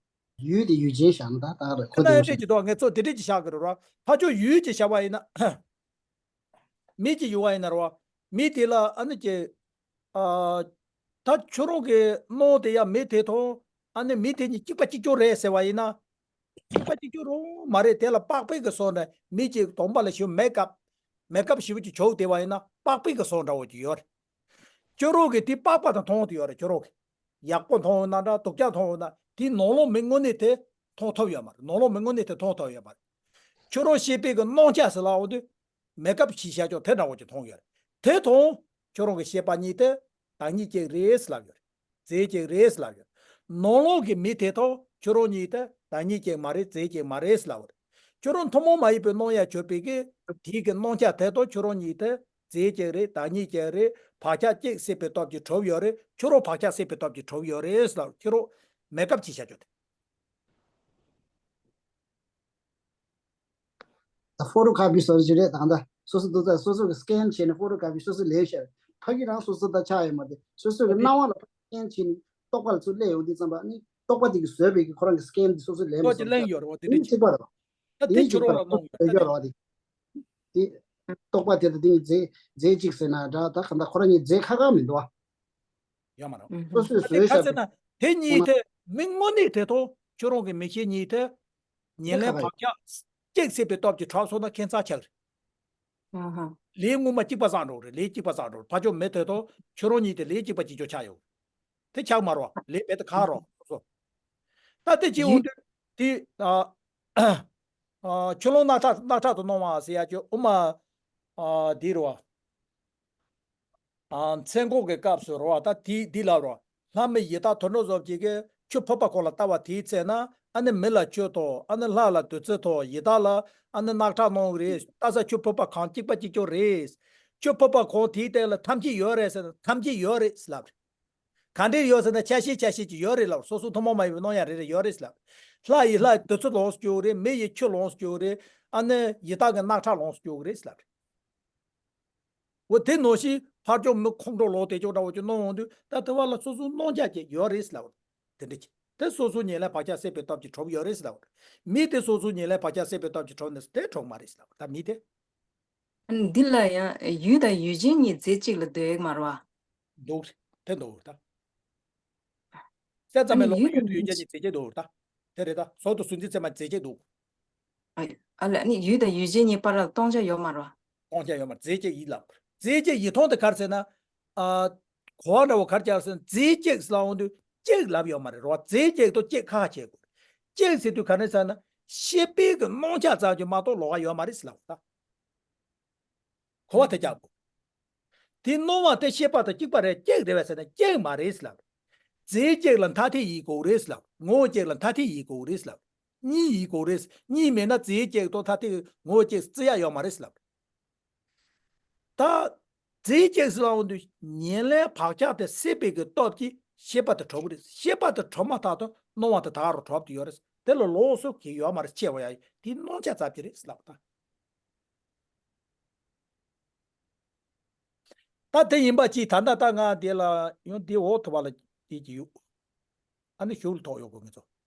ཡུལ་དེ་ཡུལ་ཅན་བཞག་ན་ད་ད་རེད་ཁོ་ཁོ་ན་དེ་ཡོད་ཡོད་ཅེས་ཀྱི་དོགས་ངས་ཚོ་དེ་འདྲས་ཀྱི་བཞག་གི་རེད་ར། ཕར་ཕྱོགས་ཡུལ་ཅེས་བྱ་བ་ཡིན་ན། མི་གཅིག་ཡོད་བ་ཡིན་ན་ར་བ། མི་དེ་ལ་ཨ་ནི་ཀྱི། ཨ། ད་ཁྱོད་རང་གི་སྣང་དེ་ཡང་མི་དེ་དང་ཨ་ནི་མི་དེ་གཉིས་གཅིག་པ་གཅིག་རྐྱང་རེད་ཟེར་བ་ཡིན་ན། གཅིག་པ་གཅིག་རྐྱང་རང་མ་རེད། དེ་ལ་པགས་པའི་གི་སོ་འདྲ་མི་གཅིག་གདོང་པ་ལ་ཞིག་མེག་ཨབ། མེག་ཨབ་ཞིག་གཅིག་བྱུགས་བསྡད་པ་ཡིན་ན་པགས་པའི་གི་སོ་འདྲ་བོ་ཅིག་ཡོད་རེད། ཁྱོད་རང་གི་དེ་པགས་པ་དང་མཐོང་དུ་ཡོད་རེད་ཁྱོད་རང་གི། ཡག་པོ་མཐོང་ཡོད་ན་འདྲ་སྡུག་ཅག་མཐོང་ཡོད་ན་དེའི་ནང་ལོགས་མི་དངོས་གནས་དེ་མཐོང་ཐུབ་ཡོད་མ་རེད། ནང་ལོགས་མི་དངོས་གནས་དེ་མཐོང་ཐུབ་ཡོད་མ་རེད། ཁྱོད་རང་ཤེས་པའི་གི་སྣང་ཆ་ཟེར་ལབ་འོང་དུས། མེག་ཨབ་ཞིག་བྱས་ཀྱང་དེ་འདྲ་བོ་ཅིག་མཐོང་ཡོད་རེད། དེ་དང་ཁྱོད་རང་གི་ཤེས་པ་གཉིས་དེ་བདག་ཉིད་ཅིག་རེད་ལབ་ཡོད་རེད། རྫས་ཅིག་རེད་ལབ་ཡོད་རེད། ནང་ལོགས་ཀྱི་མི་དེ་དང་ཁྱོད་རང་གཉིས་དེ་བདག་ཉིད་ཅིག་མ་རེད། རྫས་ཅིག་མ་རེད་ལབ་ཡོད་རེད། ཁྱོད་རང་ཐུན་མོང་མ་ཡིན་པའི་སྣང་ཡ་གྱུར་པའི་གི་དེའི་གི་སྣང་ཆ་དེ་དང་ཁྱོད་རང་གཉིས་དེ་རྫས་ཅིག་རེད། བདག་ཉིད་ཅིག་རེད། བག་ཆགས་གཅིག་སད་པའི་སྟོབས་ཀྱིས་གྲུབ་ཡོད་རེད། ཁྱོད་རང་བག་ཆགས་སད་པའི་སྟོབས་ཀྱིས་གྲུབ་ཡོད་རེད་ལབ་ཁྱོད་རང་མེག་ཨབ་ཅིག་བྱས་ཀྱང་དེ། ད་ཕོ་ཊོ་ཀོ་པི་བཟོ་རྒྱུ་རེད་ད་ད། སོ་སོ་སྡུག་ཙག་སོ་སོ་གི་སི་ཀེན་བྱས་ནས་ཕོ་ཊོ་ཀོ་པི་སོ་སོ་ལེན་བྱས། ཕ་གི་རང་སོ་སོ་ད་ཆགས་ཡོད་མ་རེད། སོ་སོ་གི་སྣང་བ་ལ་ཕ་གི་སི་ཀེན་བྱས་ནས་རྟོག་པ་ལ་ཚུར་སླེབས་ཡོང་དུས་ཙམ་པ་ནི་རྟོག་པ་དེ་གི་བཟོས་པའི་གི་ཁོ་རང་གི་སི་ཀེན་དེ་སོ་སོ་ལེན་མ་སོང་། གླེང་ཡོད་རེད་བ་དེ་འདྲ་ཅིག་གཅིག་པ་རེད་བ། ད་དེ་གཉིས་གཅིག་པ་རེད་བ་སྣང་ཡོད་ད་དེ། ཡོད་རེད་བ་དེ། དེ་རྟོག་པ་དེ་དང་དེ་གཉིས་རྫས་རྫས་གཅིག་ཟེར་ན་འདྲ་ད་ག་འདྲ་ཁོ་རང་གཉིས་རྫས་ཁ་ཁ་མི་འདུག་བ། ཡོད་མ་རེད། སོ་སོས་ད་དེ་བཟོས་ག་བཞག་ཚེ་པའི་ན་དེ་ཁོ་གཉིས་ན་དེ་མི་དངོས་གནས་དེ་དང་ཁྱོད་རང་གི་མིག་ཤེས་གཉིས་དེ། ཉེར་ལེན་བག་ཆགས་གཅིག་སད་པའི་སྟོབས་ཀྱིས་གྲུབ་སོང་ན་ཁྱད་མཚར་ཆགས་རེད། ཨ་ཧ། ལས་སྔོན་མ་གཅིག་པ་བསགས་འགྲོ་རེད། ལས་གཅིག་པ་བསགས་འགྲོ་རེད། ཕར་ཕྱོགས་མི་དེ་དང་ཁྱོད་རང་གཉིས་དེ་ལས་གཅིག་པ་གཅིག་ཀྱང་ཆགས་ཡོད། དེ་ཆགས་མ་རོགས་ལས་རྦད་དེ་ཁག་རོགས་སོ་སོ། ད་དེ་ཅི་འོང་དུས་དེ་ཨ། ཨ། ཆུ་ཀླུང་རྣག་ཁྲག་རྣག་ཁྲག་ཏུ་སྣང་བ་ཟེར་ཡ་ཅིག་ཨོ་མ། ཨ། འདི་རེད་བ། ཨ། མཚན་འགོག་གི་སྐབས་སུ་རེད་བ། ད་དེ་འདི་ལ་རོ། ལྷ་མི་ཡི་དྭགས་དུད་འགྲོ་སོགས་ཀྱིས་གི་ཆུ་ཕོར་པ་ཁོག་ལ་བལྟ་བ་དེའི་ཚེ་ན་ཨ་ནི་མི་ལ་ཆུ་ཐོགས། ཨ་ནི་ལྷ་ལ་བདུད་རྩི་ཐོགས། ཡི་དྭགས་ལ་ཨ་ནི་རྣག་ཁྲག་སྣང་གི་རེད། ལྟ་ས་ཆུ་ཕོར་པ་གང་གཅིག་པ་གཅིག་ཀྱང་རེད། ཆུ་ཕོར་པ་གང་དེའི་སྟེང་ལ་ཐམས་ཅད་ཡོད་རེད་ཟེར་ན་ཐམས་ཅད་ཡོད་རེད་ཟེར་ལབ་རེད། ག་འདྲས་ཡོད་ཟེར་ན་ཆ་ཤས་ཆ་ཤས་ཀྱི་ཡོད་རེད་ལབ། སོ་སོ་ཐུན་མོང་མ་ཡིན་པའི་སྣང་ཡ་རེ་རེ་ཡོད་རེད་ལབ། ལྷ་ཡི་ལྷ་བདུད་རྩི་ལོངས་སུ་སྤྱོད་རེད། མི་ཡི་ཆུ་ལོངས་སུ་སྤྱོད་རེད། ཨ་ནི་ཡི་དྭགས་ཀྱི་རྣག་ཁྲག་ལོངས་སུ་སྤྱོད་རེད་ལབ། འོ་དེ་ནང་བཞིན་ཕར་ཕྱོགས་མི་ཁོང་ཁྲོ་ལོག་དེ་ཅོག་འདྲ་བོ་ཅིག་སྣང་འོང་དུས་ད་དེ་བ་ལ་སོ་སོ་སྣང་རྒྱ་ཅིག་ཡོད་རེད་ལབ། དེ་འདྲ་ཅིག་དེ་སོ་སོ་ཉེར་ལེན་བག་ཆགས་སད་པའི་སྟོབས་ཀྱིས་གྲུབ་ཡོད་རེད་ལབ། མི་དེ་སོ་སོ་ཉེར་ལེན་བག་ཆགས་སད་པའི་སྟོབས་ཀྱིས་གྲུབ་ནས་དེ་གྲུབ་མ་རེད་ལབ། ད་མི་དེ། འདི་ལ་ཡང་ཡུལ་དང་ཡུལ་ཅན་གཉིས་རྫས་གཅིག་ལ་འདོད་ཡོད་མ་རེད་བ། འདུག་དེ་འདུག་ད། གསལ་ཙམ་ཨ་ནི་མེད་ལོག་པ་ཡུལ་ཡུལ་དང་ཡུལ་ཡུལ་ཅན་གཉིས་རྫས་གཅིག་འདུག་ད། དེ་རེད་ད། གཟུགས་དང་གཟུགས་འཛིན་ཚད་མ་རྫས་གཅིག་འདུག་ཨ་ཨ་ལ་ནི་ཡུལ་དང་ཡུལ་ཅན་གཉིས་བར་ལ་སྟོང་ཆ་ཡོད་མ་རེད་བ། སྟོང་ཆ་ཡོད་མ་རེད། རྫས་གཅིག་ཡིན་ལབ། རྫས་གཅིག་ཡིན་མཐོང་དེ་ག་རེ་ཟེར་ན། ཨ། གོ་བ་འདྲ་བོ་ག་རེ་རྒྱག་ཟེར་ན་རྫས་གཅིག་ཟེར་ལབ་འོང་དུས་གཅིག་ལབ་ཡོད་མ་རེད་རོ། རྫས་གཅིག་དང་གཅིག་ཁ་ཁ་བྱེད་དགོས། གཅིག་ཟེར་དུས་ག་རེ་ཟེར་ན་ཤེས་པའི་གི་སྣང་ཆ་ཙམ་གྱིས་མ་གཏོགས་ལོགས་ཀ་ཡོད་མ་རེད་ཟེར་ལབ་ད། གོ་བ་དེ་རྒྱག་དགོས། དེ་སྣང་བ་དེ་ཤེས་པ་དང་གཅིག་པ་རེད། གཅིག་རེད་པས་ཟེར་ན་གཅིག་མ་རེད་ལབ། རྫས་གཅིག་ལ་མཐའ་ཐིག་ཡིན་དགོས་རེད་ལབ། ངོ་བོ་གཅིག་ལ་མཐའ་ཐིག་ཡིན་དགོས་རེད་ལབ། གཉིས་ཡིན་དགོས་རེད། གཉིས་མེད་ན་རྫས་གཅིག་དང་མཐའ་ཐིག་ངོ་བོ་གཅིག་བརྩི་ཡ་ཡོད་མ་རེད་ལབ། ད་རྫས་གཅིག་ཟེར་ལབ་དུས་ཉེར་ལེན་བག་ཆགས་དེ་སྲིད་པའི་གི་སྟོབས་ཀྱིས་ཤེས་པ་དེ་གྲུབ་ཀྱི་རེད། ཤེས་པ་དེ་གྲུབ་མ་ཐག་ཏུ་སྣང་བ་དེ་ད་ག་རང་གྲུབ་ཏུ་ཡོད་རེད། དེ་ལ་ལོགས་སུ་གི་ཡོད་མ་རེད། ཆེ་བ་ཡ་དེ་སྣང་ཆ་ཙམ་གྱི་རེད་ལབ་ད། ད་དེ་ཡིན་པ་ཅིག་ད་ལྟ་ད་ང་དེ་ལ་ཡང་དེ་འོག་ཐུབ་པ་ལ་དེ་གྱི་ཡོད། ཨ་ནི་ཤུགས་ལ་ཐོག་ཡོད་དགོས་ངེས་ཚོ།